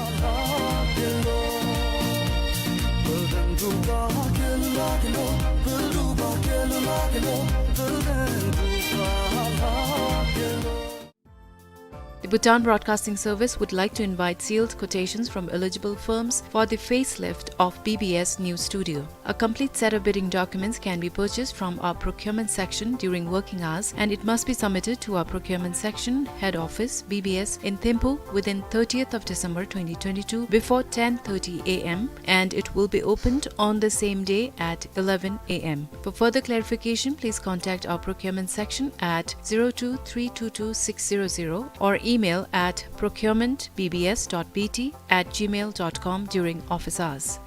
The Bhutan Broadcasting Service would like to invite sealed quotations from eligible firms for the facelift of B B S News Studio. A complete set of bidding documents can be purchased from our procurement section during working hours, and it must be submitted to our procurement section, head office, B B S, in Thimphu within thirtieth of December twenty twenty-two before ten thirty A M, and it will be opened on the same day at eleven A M. For further clarification, please contact our procurement section at zero two three two two six zero zero or email at procurement B B S dot B T at gmail dot com during office hours.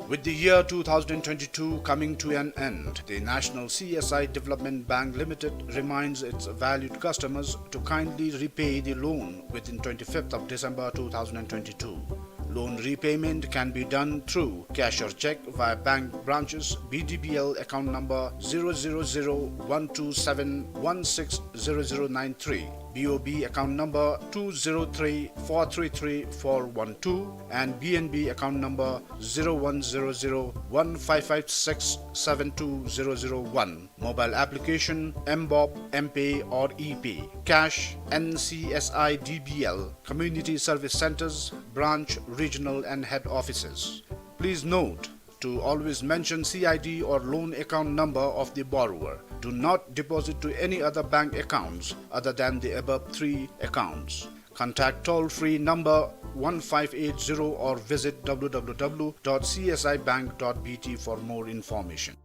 With the year two thousand twenty-two coming to an end, the National C S I Development Bank Limited reminds its valued customers to kindly repay the loan within twenty-fifth of December two thousand twenty-two. Loan repayment can be done through cash or cheque via bank branches, B D B L account number zero zero zero one two seven one six zero zero nine three, B O B account number two zero three four three three four one two, and B N B account number zero one zero zero one five five six seven two zero zero one. Mobile application, M BOB, M-Pay or E-Pay. Cash, N C S I D B L, community service centres, branch, regional and head offices. Please note to always mention C I D or loan account number of the borrower. Do not deposit to any other bank accounts other than the above three accounts. Contact toll-free number one five eight zero or visit W W W dot C S I bank dot B T for more information.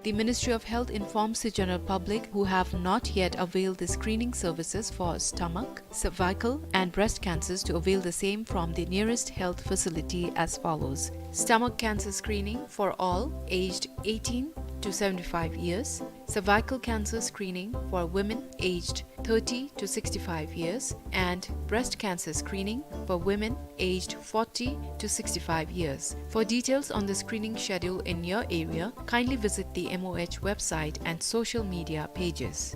The Ministry of Health informs the general public who have not yet availed the screening services for stomach, cervical, and breast cancers to avail the same from the nearest health facility as follows. Stomach cancer screening for all aged eighteen to seventy-five years, cervical cancer screening for women aged thirty to sixty-five years, and breast cancer screening for women aged forty to sixty-five years. For details on the screening schedule in your area, kindly visit the M O H website and social media pages.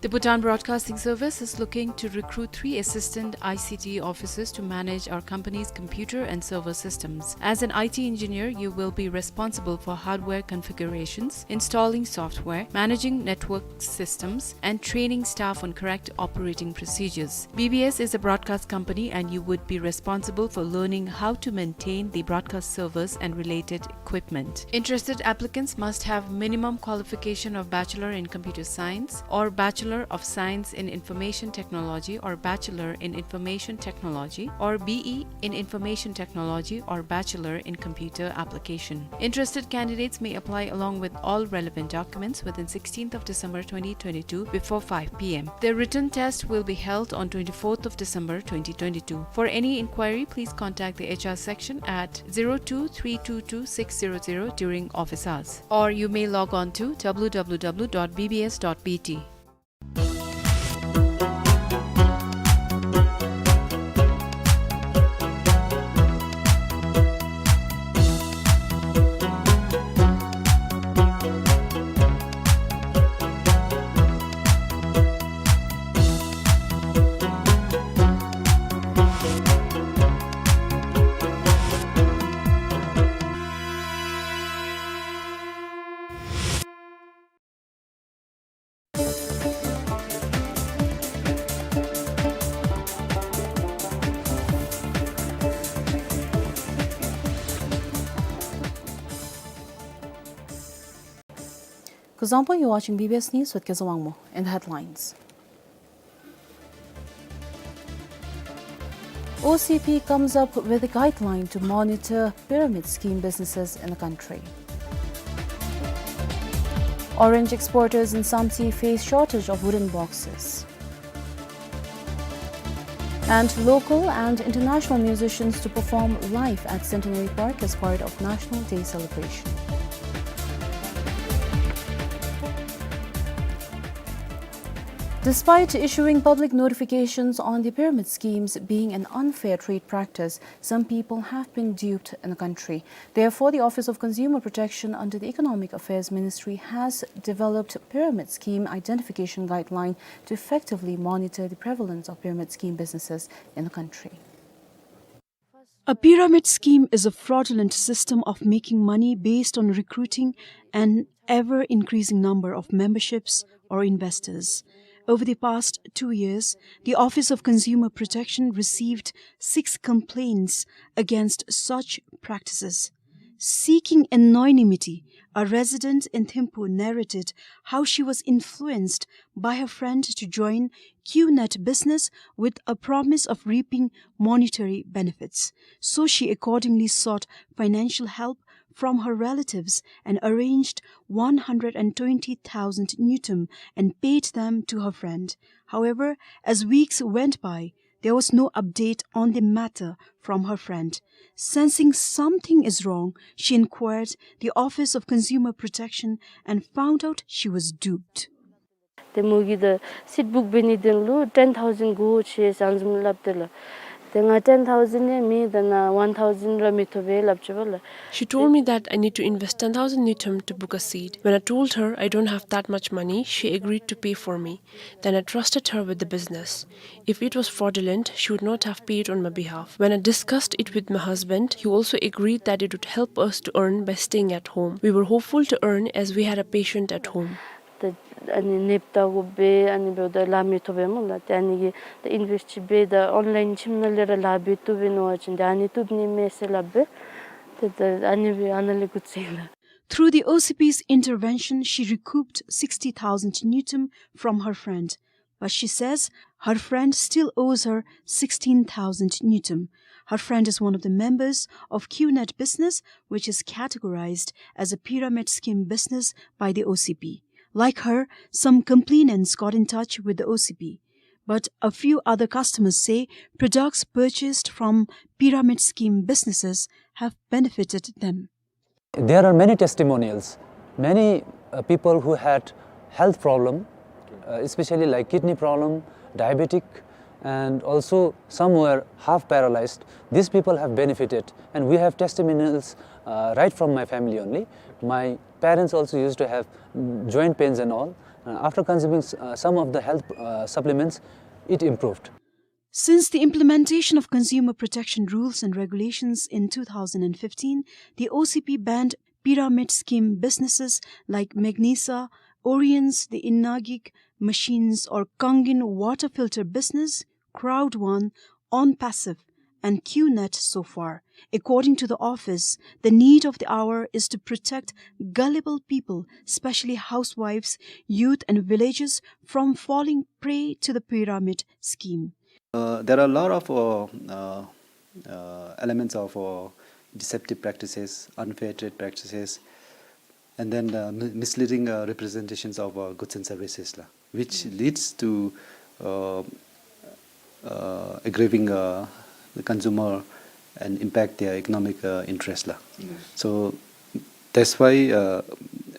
The Bhutan Broadcasting Service is looking to recruit three assistant I C T officers to manage our company's computer and server systems. As an I T engineer, you will be responsible for hardware configurations, installing software, managing network systems, and training staff on correct operating procedures. B B S is a broadcast company and you would be responsible for learning how to maintain the broadcast servers and related equipment. Interested applicants must have minimum qualification of Bachelor in Computer Science or Bachelor of Science in Information Technology or Bachelor in Information Technology or B E in Information Technology or Bachelor in Computer Application. Interested candidates may apply along with all relevant documents within sixteenth of December twenty twenty-two before five P M. The written test will be held on twenty-fourth of December twenty twenty-two. For any inquiry, please contact the H R section at zero two three two two six zero zero during office hours, or you may log on to W W W dot B B S dot B T. Kuzuzangpo, you're watching B B S News with Kezawangmo. In the headlines, O C P comes up with a guideline to monitor pyramid scheme businesses in the country. Orange exporters in Samtse face shortage of wooden boxes. And local and international musicians to perform live at Centenary Park as part of National Day celebration. Despite issuing public notifications on the pyramid schemes being an unfair trade practice, some people have been duped in the country. Therefore, the Office of Consumer Protection under the Economic Affairs Ministry has developed Pyramid Scheme Identification Guideline to effectively monitor the prevalence of pyramid scheme businesses in the country. A pyramid scheme is a fraudulent system of making money based on recruiting an ever-increasing number of memberships or investors. Over the past two years, the Office of Consumer Protection received six complaints against such practices. Seeking anonymity, a resident in Thimphu narrated how she was influenced by her friend to join QNet business with a promise of reaping monetary benefits. So she accordingly sought financial help from her relatives and arranged one hundred and twenty thousand ngultrum and paid them to her friend. However, as weeks went by, There was no update on the matter from her friend. Sensing something is wrong, she inquired the Office of Consumer Protection and found out she was duped. ཏེ་མོ་གིས་ད་སིཊ་བུཀ་འབད་ནིའི་དོན་ལུ་ten thousand དགོ་ཟེར་ཨ་ནི་བཟུམ་སླབ་སྟེ་ལགས། ཏེ་ང་ten thousand ཡང་མེད། ད་ནཱ་one thousand ར་མི་ཐོབ་པས་སླབ་ཅི་པ་ལགས། She told me that I need to invest ten thousand ngultrum to book a seat. When I told her I don't have that much money, she agreed to pay for me. Then I trusted her with the business. If it was fraudulent, she would not have paid on my behalf. When I discussed it with my husband, he also agreed that it would help us to earn by staying at home. We were hopeful to earn as we had a patient at home. ད་ཨ་ནི་ནདཔ་བལྟ་དགོ་པས། ཨ་ནི་འབདཝ་ད་ལཱ་མི་ཐོབ་པས་སྨོ་ལགས། ཏེ་ཨ་ནི་གིས་ད་ཨིན་ཝེསཊ་ཅིག་འབད་ད་ཨོན་ལའིན་ཁྱིམ་ནང་ལས་ར་ལཱ་འབད་བཏུབ་པས་མནོ་བ་ཅིན་ད་ཨ་ནི་བཏུབ་ནི་མས་ཟེར་སླབ་སྦེ། ཏེ་ད་ཨ་ནི་སྦེ་ཨ་ནཱ་ལས་འགོ་བཙུགས་ཡི་ལགས། Through the O C P's intervention, she recouped sixty thousand ngultrum from her friend. But she says her friend still owes her sixteen thousand ngultrum. Her friend is one of the members of QNet business, which is categorized as a pyramid scheme business by the O C P. Like her, some complainants got in touch with the O C P. But a few other customers say products purchased from pyramid scheme businesses have benefited them. There are many testimonials, many, uh, people who had health problem, uh, especially like kidney problem, diabetic, and also some were half paralyzed. These people have benefited, and we have testimonials, uh, right from my family only. My parents also used to have joint pains and all. Uh, after consuming s-, uh, some of the health, uh, supplements, it improved. Since the implementation of consumer protection rules and regulations in two thousand and fifteen, the O C P banned pyramid scheme businesses like Magnesa, Oriens, the Innagik machines or Kangen water filter business, Crowd One, OnPassive, and QNet so far. According to the office, the need of the hour is to protect gullible people, especially housewives, youth, and villagers, from falling prey to the pyramid scheme. Uh, there are a lot of, uh, uh, uh, elements of, uh, deceptive practices, unfair trade practices, and then, uh, mi-, misleading, uh, representations of, uh, goods and services, la, which leads to, uh, uh, aggrieving, uh, the consumer and impact their economic, uh, interest, la. Yes. So that's why, uh,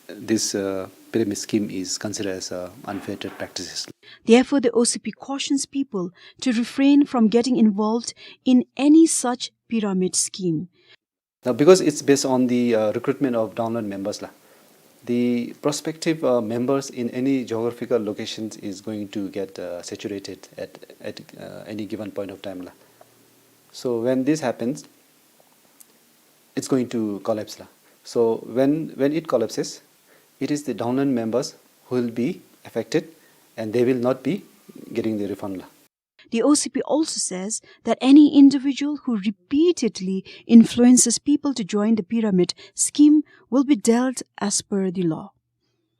this, uh, pyramid scheme is considered as, uh, unfair trade practices. Therefore, the O C P cautions people to refrain from getting involved in any such pyramid scheme. Now, because it's based on the, uh, recruitment of downline members, la, the prospective, uh, members in any geographical locations is going to get, uh, saturated at, at, uh, any given point of time, la. So when this happens, it's going to collapse, la. So when, when it collapses, it is the downline members who will be affected and they will not be getting the refund, la. The O C P also says that any individual who repeatedly influences people to join the pyramid scheme will be dealt as per the law.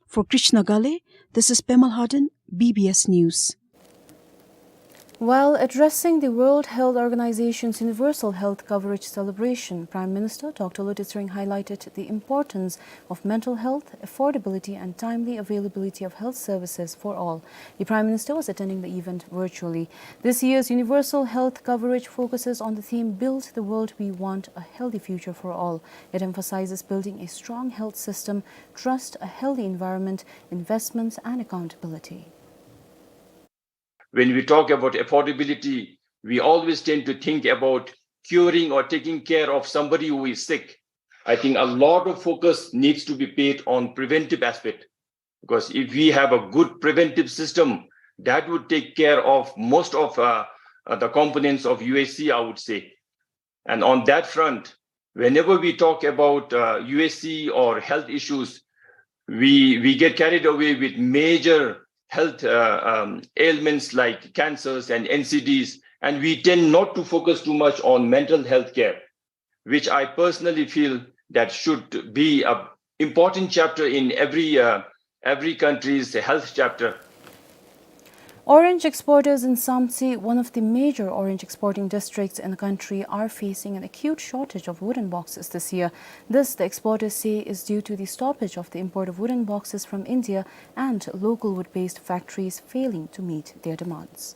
For Krishna Gale, this is Pemal Haden, B B S News. While addressing the World Health Organization's Universal Health Coverage celebration, Prime Minister Doctor Lotay Tshering highlighted the importance of mental health, affordability and timely availability of health services for all. The Prime Minister was attending the event virtually. This year's universal health coverage focuses on the theme Build the World We Want, A Healthy Future for All. It emphasizes building a strong health system, trust, a healthy environment, investments and accountability. When we talk about affordability, we always tend to think about curing or taking care of somebody who is sick. I think a lot of focus needs to be paid on preventive aspect, because if we have a good preventive system, that would take care of most of, uh, uh, the components of U H C, I would say. And on that front, whenever we talk about, uh, U H C or health issues, we, we get carried away with major health, uh, um, ailments like cancers and N C Ds, and we tend not to focus too much on mental health care, which I personally feel that should be a important chapter in every, uh, every country's health chapter. Orange exporters in Samtse, one of the major orange exporting districts in the country, are facing an acute shortage of wooden boxes this year. This, the exporters say, is due to the stoppage of the import of wooden boxes from India and local wood-based factories failing to meet their demands.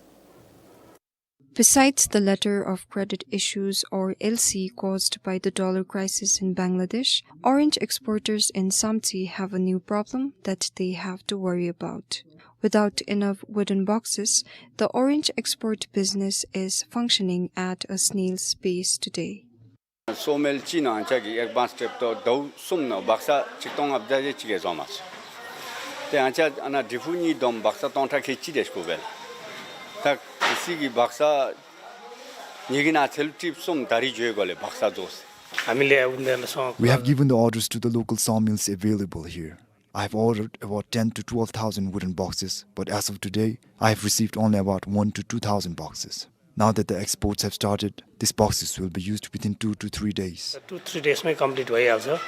Besides the letter of credit issues, or L C, caused by the dollar crisis in Bangladesh, orange exporters in Samtse have a new problem that they have to worry about. Without enough wooden boxes, the orange export business is functioning at a snail's pace today. སོ་མེལ་གཅིག་ནང་ང་བཅས་ཀྱིས་ཨེག་བཱནསི་ཊིབ་ཏོ་ཟླཝ་གསུམ་ནང་བག་ཚ་ཆིག་སྟོང་ལྔ་བརྒྱ་ཅིག་གི་བཟོ་མས། ཏེ་ང་བཅས་ཨ་ནཱ་ཌི་ཕུ་གཉིས་བསྡོམས་བག་ཚ་སྟོང་ཕྲག་ཁལ་གཅིག་དེ་ཅིག་དགོ་པས་ལགས། ད་གལ་སྲིད་ཀྱི་བག་ཚ་ངེ་གི་ནང་ཚལ་ལུ་ཊིབ་གསུམ་ད་རིས་འགྱོ་དགོ་ལགས་བག་ཚ་རྫོགས་ཟེར། We have given the orders to the local sawmills available here. I've ordered about ten to twelve thousand wooden boxes, but as of today, I have received only about one to two thousand boxes. Now that the exports have started, these boxes will be used within two to three days. Two, three days मा complete भइहाल्छ।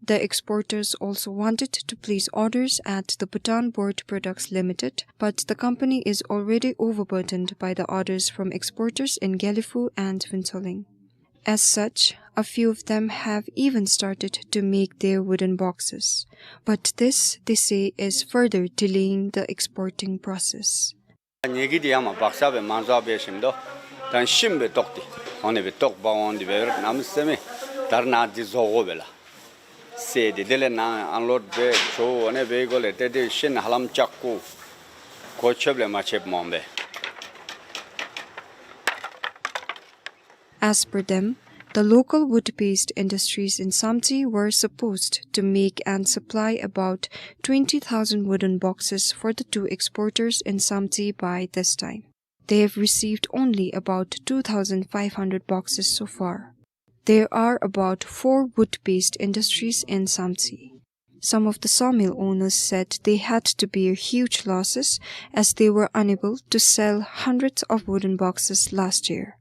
The exporters also wanted to place orders at the Bhutan Board Products Limited, but the company is already overburdened by the orders from exporters in Gelephu and Phuentsholing. As such, a few of them have even started to make their wooden boxes. But this, they say, is further delaying the exporting process. ངེ་གི་འདི་ཡང་མ་བག་ཚ་སྦེ་མ་བཟོ་བའི་ཞིནམ་དུ་ད་ཤིམ་སྦེ་ཏོག་སྟེ་འོང་ནི་སྦེ་ཏོག་འབག་འོང་སྟེ་སྦེ་ར་གནམ་མེད་ས་མེད་ད་ར་ནཱ་འདི་བཟོ་དགོ་པས་ལགས། སེལ་ཏེ་དེ་ལས་ནཱ་ཨན་ལོཌ་འབད་འགྱོ་འོང་ནི་སྦེ་གོ་ལས་ཏེ་དེ་ཤིན་ཧ་ལམ་ལྕགས་སྐུག་གོ་ཆོདཔ་ལས་མ་ཆོདཔ་མོང་པས། As per them, the local wood-based industries in Samtse were supposed to make and supply about twenty thousand wooden boxes for the two exporters in Samtse by this time. They have received only about two thousand five hundred boxes so far. There are about four wood-based industries in Samtse. Some of the sawmill owners said they had to bear huge losses as they were unable to sell hundreds of wooden boxes last year.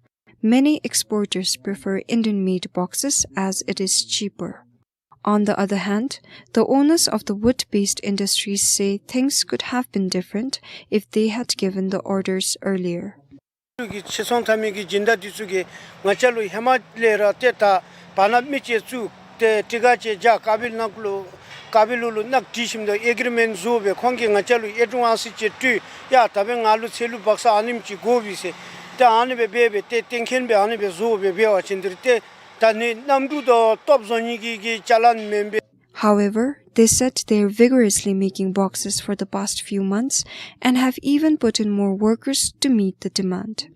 Many exporters prefer Indian-made boxes as it is cheaper. On the other hand, the owners of the wood-based industries say things could have been different if they had given the orders earlier. གི་ཕྱིར་ཚོང་འཐབ་མི་གི་སྦྱིན་བདག་འདི་ཚུ་གིས་ང་བཅས་ལུ་ཧེ་མ་ལས་ར་ཏེ་ད་བར་ན་མི་ཅིག་བཙུགས་ཏེ་ཊི་ཀ་ཅིག་བཞག་ཀ་བི་ལུ་ནང་ལུ་ཀ་བི་ལུ་ལུ་ནང་དྲི་ཞིནམ་དུ་ཨེག་རི་མེནཊ་བཟོ་སྦེ་ཁོང་གིས་ང་བཅས་ལུ་ཨེ་ཌ་ཝཱནསི་ཅིག་སྤྲོད་ཡ་ད་འབདན་ང་ལུ་ཚལ་ལུ་བག་ཚ་ཨ་ནེམ་ཅིག་དགོ་པས་ཟེར། ཏེ་ཨ་ནི་སྦེ་འབད་སྦེ་ཏེ་གཏན་འཁེལ་སྦེ་ཨ་ནི་སྦེ་བཟོ་སྦེ་འབད་བ་ཅིན་འདི་ར་ཏེ་ད་ནི་གནམ་གྲུ་དང་སྟོབ་བཟོ་ནི་གི་གི་ཅ་ལཱ་མེན་པས། However, they said they are vigorously making boxes for the past few months and have even put in more workers to meet the demand.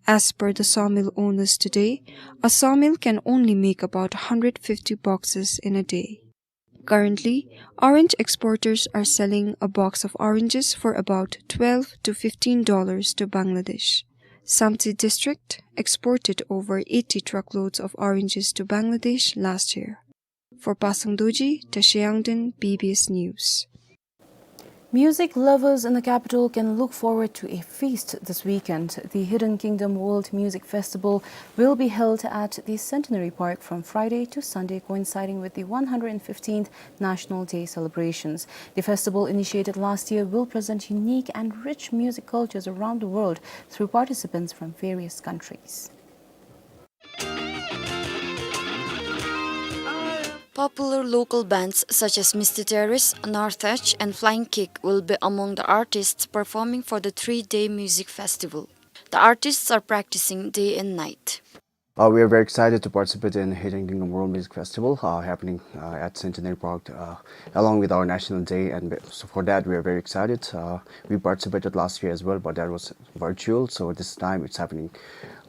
As per the sawmill owners today, a sawmill can only make about hundred fifty boxes in a day. Currently, orange exporters are selling a box of oranges for about twelve to fifteen dollars to Bangladesh. Samtse district exported over eighty truckloads of oranges to Bangladesh last year. For Pasang Dorji, Tashi Yangden, B B S News. Music lovers in the capital can look forward to a feast this weekend. The Hidden Kingdom World Music Festival will be held at the Centenary Park from Friday to Sunday, coinciding with the one hundred fifteenth National Day celebrations. The festival, initiated last year, will present unique and rich music cultures around the world through participants from various countries. Popular local bands such as Mister Terrorist, North H, and Flying Kick will be among the artists performing for the three-day music festival. The artists are practicing day and night. Uh, we are very excited to participate in Hidden Kingdom World Music Festival, uh, happening, uh, at Centenary Park, uh, along with our National Day, and be-, so for that we are very excited. Uh, we participated last year as well, but that was virtual, so this time it's happening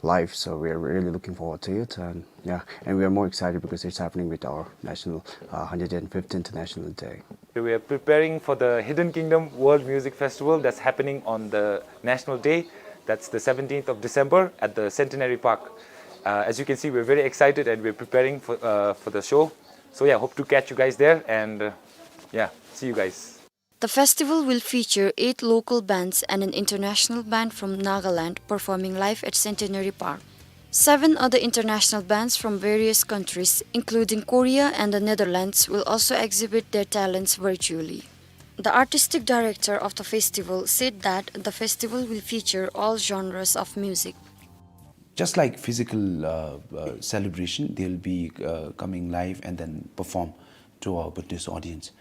live, so we are really looking forward to it, and yeah, and we are more excited because it's happening with our national, uh, hundred and fifteenth National Day. We are preparing for the Hidden Kingdom World Music Festival that's happening on the National Day, that's the seventeenth of December at the Centenary Park. Uh, as you can see, we're very excited and we're preparing for, uh, for the show. So yeah, hope to catch you guys there and, uh, yeah, see you guys. The festival will feature eight local bands and an international band from Nagaland performing live at Centenary Park. Seven other international bands from various countries, including Korea and the Netherlands, will also exhibit their talents virtually. The artistic director of the festival said that the festival will feature all genres of music. Just like physical, uh, uh, celebration, they'll be, uh, coming live and then perform to our Bhutanese audience.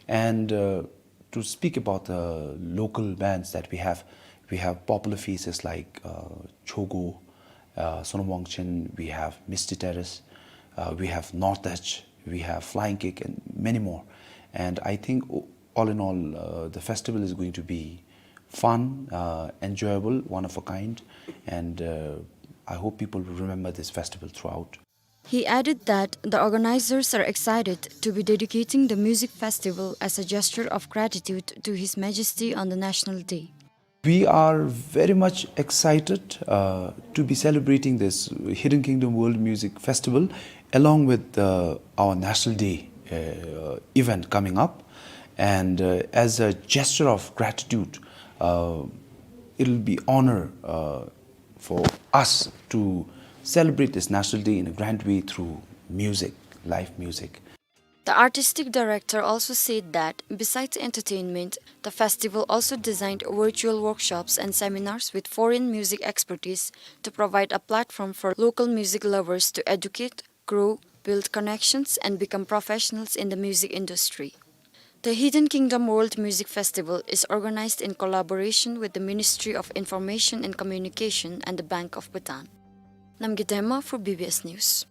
And, uh, to speak about the local bands that we have, We have popular faces like, uh, Chogo, uh, Sonam Wangchen, we have Misty Terrace, uh, we have North Edge, we have Flying Kick, and many more. And I think o-, all in all, uh, the festival is going to be fun, uh, enjoyable, one of a kind, and, uh, I hope people will remember this festival throughout. He added that the organizers are excited to be dedicating the music festival as a gesture of gratitude to His Majesty on the National Day. We are very much excited, uh, to be celebrating this Hidden Kingdom World Music Festival along with, uh, our National Day, uh, event coming up. And, uh, as a gesture of gratitude, uh, it'll be honor, uh, for us to celebrate this National Day in a grand way through music, live music. The artistic director also said that, besides entertainment, the festival also designed virtual workshops and seminars with foreign music expertise to provide a platform for local music lovers to educate, grow, build connections, and become professionals in the music industry. The Hidden Kingdom World Music Festival is organized in collaboration with the Ministry of Information and Communication and the Bank of Bhutan. Namgay Dema for B B S News.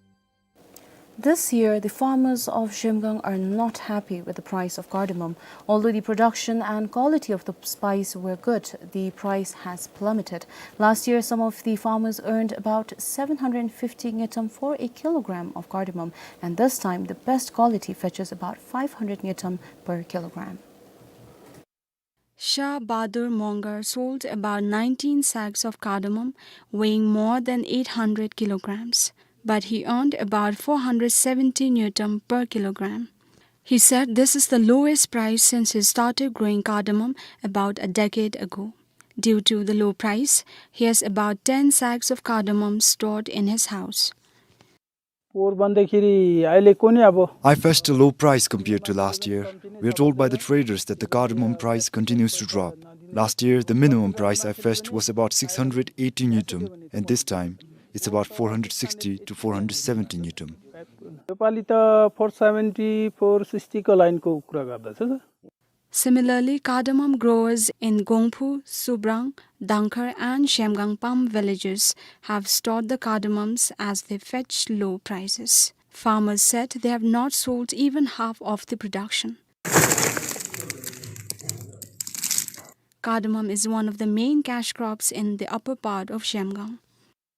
This year, the farmers of Zhemgang are not happy with the price of cardamom. Although the production and quality of the spice were good, the price has plummeted. Last year, some of the farmers earned about seven hundred fifty ngultrum for a kilogram of cardamom, and this time, the best quality fetches about five hundred ngultrum per kilogram. Shah Bahadur Mongar sold about nineteen sacks of cardamom weighing more than eight hundred kilograms, but he earned about four hundred seventy ngultrum per kilogram. He said this is the lowest price since he started growing cardamom about a decade ago. Due to the low price, he has about ten sacks of cardamom stored in his house. पोहोर भन्दाखेरि अहिले कुनै अब I fetched a low price compared to last year. We are told by the traders that the cardamom price continues to drop. Last year, the minimum price I fetched was about six hundred eighty ngultrum, and this time, it's about four hundred sixty to four hundred seventy ngultrum. योपालि त four seventy, four सिक्सटीको लाइनको कुरा गर्दछ, sir. Similarly, cardamom growers in Gongphu, Subrang, Dangkhar and Zhemgang Pam villages have stored the cardamoms as they fetch low prices. Farmers said they have not sold even half of the production. Cardamom is one of the main cash crops in the upper part of Zhemgang.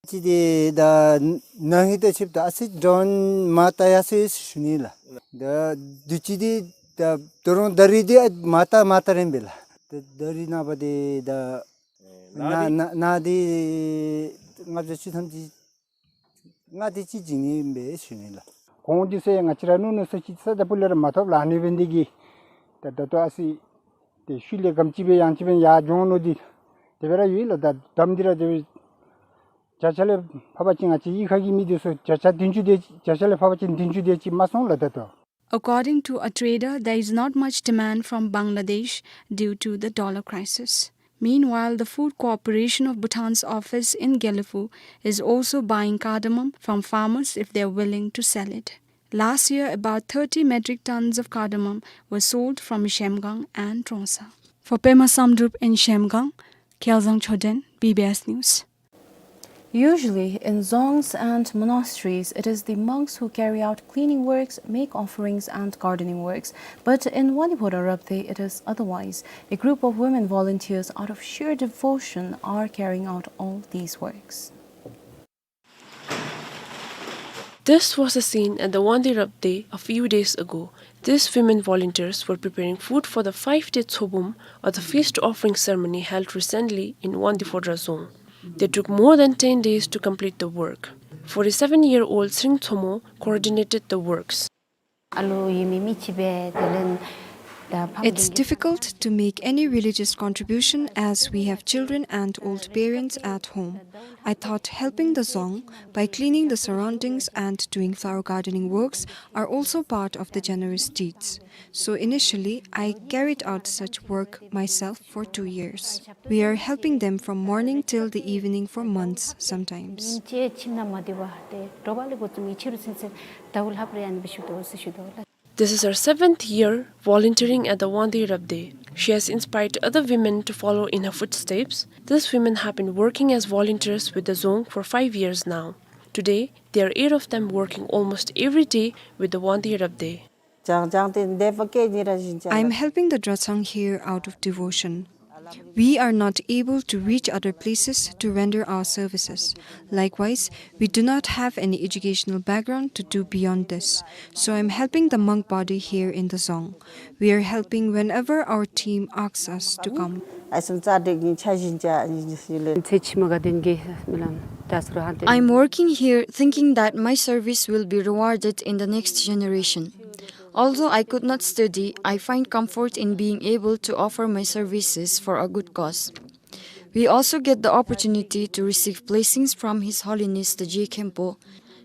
ཅི་དེ་ད་ན་ཧིང་ད་ཆིབས་ད་ཨ་ཙི་ཌོན་མ་ཏ་ཡ་སི་ཞུ་ནི་ལགས། ད་དུས་ཅི་དེ་ད་ད་རུང་ད་རིས་དེ་ཨ་མ་ཏ་མ་ཏ་རན་པས་ལགས། ད་ད་རིས་ནངས་པ་དེ་ད་ན་ན་ན་དེ་ལྔ་བརྒྱ་བཅུ་ཐམ་ཅིག་ལྔ་དེ་ཅིག་བྱིན་ནི་ཨིན་པས་ཞུ་ནི་ལགས། གོང་དུ་ཟེར་ང་བཅས་ར་ནུ་ནུ་ས་ཅིག་ས་ད་པུ་ལས་ར་མ་ཐོབ་ལགས། ཨ་ནི་འབད་ནི་དེ་གིས་ད་ད་ལྟོ་ཨ་ཙི་དེ་ཤུལ་ལས་གམ་ཅིག་སྦེ་ཡང་ཅིག་སྦེ་ཡར་འགྱོ་ནི་དེ་དེ་སྦེ་ར་ཡོད་ལགས། ད་དམ་འདི་ར་དེ་སྦེ་བརྒྱ་ཆ་ལས་ཕབ་པ་ཅིན་ང་བཅས་གཡུས་ཁ་གི་མི་དེ་ཚུ་བརྒྱ་ཆ་བདུན་ཅུ་དེ་བརྒྱ་ཆ་ལས་ཕབ་པ་ཅིན་བདུན་ཅུ་དེ་ཅིག་མ་སོང་ལགས་ད་ལྟོ། According to a trader, there is not much demand from Bangladesh due to the dollar crisis. Meanwhile, the Food Corporation of Bhutan's office in Gelephu is also buying cardamom from farmers if they are willing to sell it. Last year, about thirty metric tons of cardamom were sold from Zhemgang and Trongsa. For Pema Samdrup in Zhemgang, Kyaljang Choden, B B S News. Usually, in dzongs and monasteries, it is the monks who carry out cleaning works, make offerings, and gardening works. But in Wangdue Phodrang Rabdey, it is otherwise. A group of women volunteers, out of sheer devotion, are carrying out all these works. This was the scene at the Wangdue Rabdey a few days ago. These women volunteers were preparing food for the five-day Tshobum, or the feast offering ceremony held recently in Wangdue Phodrang Dzong. They took more than ten days to complete the work. Forty-seven-year-old Tsering Tshogmo coordinated the works. It's difficult to make any religious contribution as we have children and old parents at home. I thought helping the dzong by cleaning the surroundings and doing flower gardening works are also part of the generous deeds. So initially, I carried out such work myself for two years. We are helping them from morning till the evening for months sometimes. This is her seventh year volunteering at the Wangdue Rabdey. She has inspired other women to follow in her footsteps. These women have been working as volunteers with the Dzong for five years now. Today, there are eight of them working almost every day with the Wangdue Rabdey. ཅང་ཅང་ཏེ་འདི་ཕར་སྐད་གཉིས་ར་བཞིན་ཅང་། I am helping the Dratshang here out of devotion. We are not able to reach other places to render our services. Likewise, we do not have any educational background to do beyond this. So I am helping the monk body here in the Dzong. We are helping whenever our team asks us to come. ཨ་སུམ་རྩ་དྲུག་གི་ཆ་བཞིན་ཅ་ཨ་ནི་ཞིག་ལས། ཚེ་ཕྱི་མ་ག་དེ་གི་མི་ལམ་ད་སུ་ར་ཧན་ཏེ། I'm working here thinking that my service will be rewarded in the next generation. Although I could not study, I find comfort in being able to offer my services for a good cause. We also get the opportunity to receive blessings from His Holiness the Je Khenpo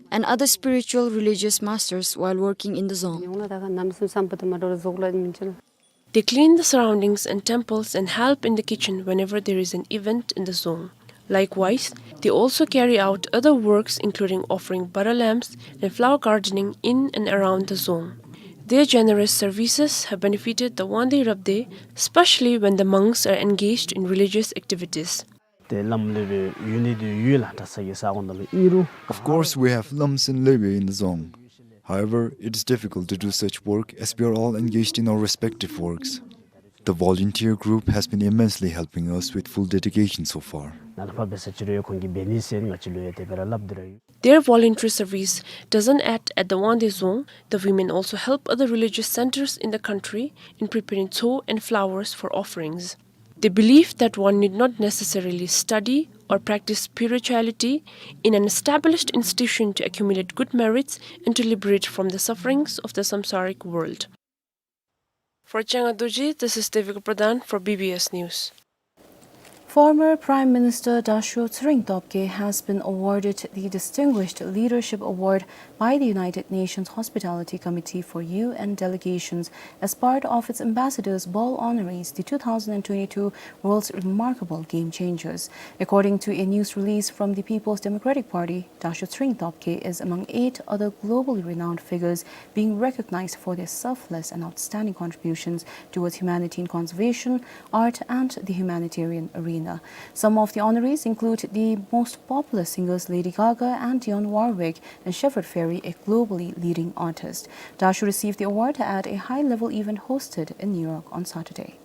and other spiritual religious masters while working in the Dzong. ཡོང་ལ་ད་ག་ནམ་སུམ་སམ་པ་ཏ་མ་འགྲོ་ར་ཟོག་ལ་མིན་ཅི་ན། They clean the surroundings and temples and help in the kitchen whenever there is an event in the Dzong. Likewise, they also carry out other works including offering butter lamps and flower gardening in and around the Dzong. Their generous services have benefited the Wangdue Rabdey, especially when the monks are engaged in religious activities. ཏེ་བླམ་སློབ་དཔོན་ཡོད་ནི་དེ་ཡོད་ལ་གྲྭ་ས་གི་ས་གོ་ནང་ལུ་ཨིན་རུང་། Of course, we have བླམ་སློབ་དཔོན་in the Dzong. However, it is difficult to do such work as we are all engaged in our respective works. The volunteer group has been immensely helping us with full dedication so far. ནཱ་ལུ་ཕར་འབད་ས་ཅི་རུང་ཡང་ཁོང་གིས་འབད་ནི་ཟེར་ང་བཅས་ལུ་ཡང་དེ་སྦེ་ར་སླབ་སྟེ་ར་ཡོད། Their voluntary service doesn't end at the Wangdue Dzong. The women also help other religious centers in the country in preparing tso and flowers for offerings. They believe that one need not necessarily study or practice spirituality in an established institution to accumulate good merits and to liberate from the sufferings of the samsaric world. For Changa Dorji, this is Devika Pradhan for B B S News. Former Prime Minister Dasho Tshering Tobgay has been awarded the Distinguished Leadership Award by the United Nations Hospitality Committee for U N Delegations as part of its Ambassadors Ball honorees, the two thousand twenty-two World's Remarkable Game Changers. According to a news release from the People's Democratic Party, Dasho Tshering Tobgay is among eight other globally renowned figures being recognized for their selfless and outstanding contributions towards humanity in conservation, art, and the humanitarian arena. Some of the honorees include the most popular singers Lady Gaga and Dionne Warwick, and Shepard Fairey, a globally leading artist. Dasho received the award at a high-level event hosted in New York on Saturday.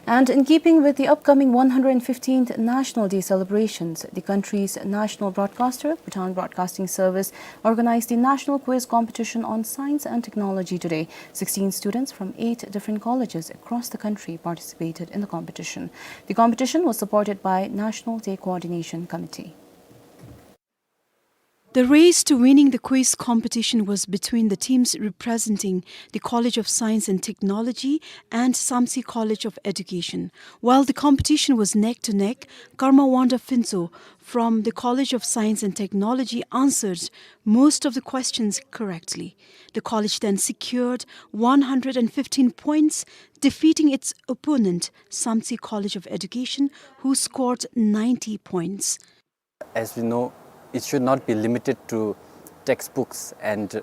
And in keeping with the upcoming one hundred fifteenth National Day celebrations, the country's national broadcaster, Bhutan Broadcasting Service, organized the National Quiz Competition on Science and Technology today. Sixteen students from eight different colleges across the country participated in the competition. The competition was supported by National Day Coordination Committee. The race to winning the quiz competition was between the teams representing the College of Science and Technology and Samtse College of Education. While the competition was neck to neck, Karma Wangda Phuntsho from the College of Science and Technology answered most of the questions correctly. The college then secured one hundred fifteen points, defeating its opponent, Samtse College of Education, who scored ninety points. As we know, it should not be limited to textbooks and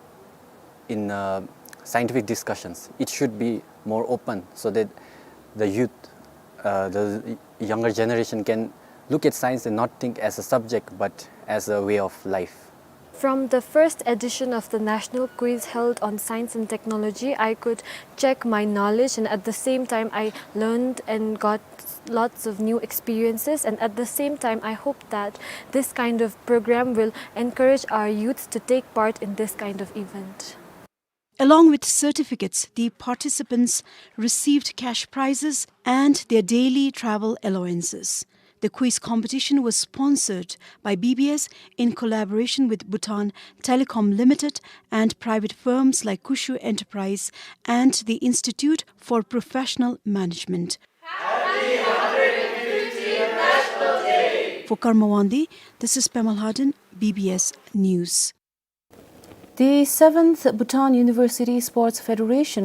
in, uh, scientific discussions. It should be more open so that the youth, uh, the younger generation can look at science and not think as a subject but as a way of life. From the first edition of the national quiz held on science and technology, I could check my knowledge, and at the same time I learned and got lots of new experiences, and at the same time I hope that this kind of program will encourage our youth to take part in this kind of event. Along with certificates, the participants received cash prizes and their daily travel allowances. The quiz competition was sponsored by B B S in collaboration with Bhutan Telecom Limited and private firms like Kushu Enterprise and the Institute for Professional Management. For Karma Wangdi, this is Pema Lhaden, B B S News. The seventh Bhutan University Sports Federation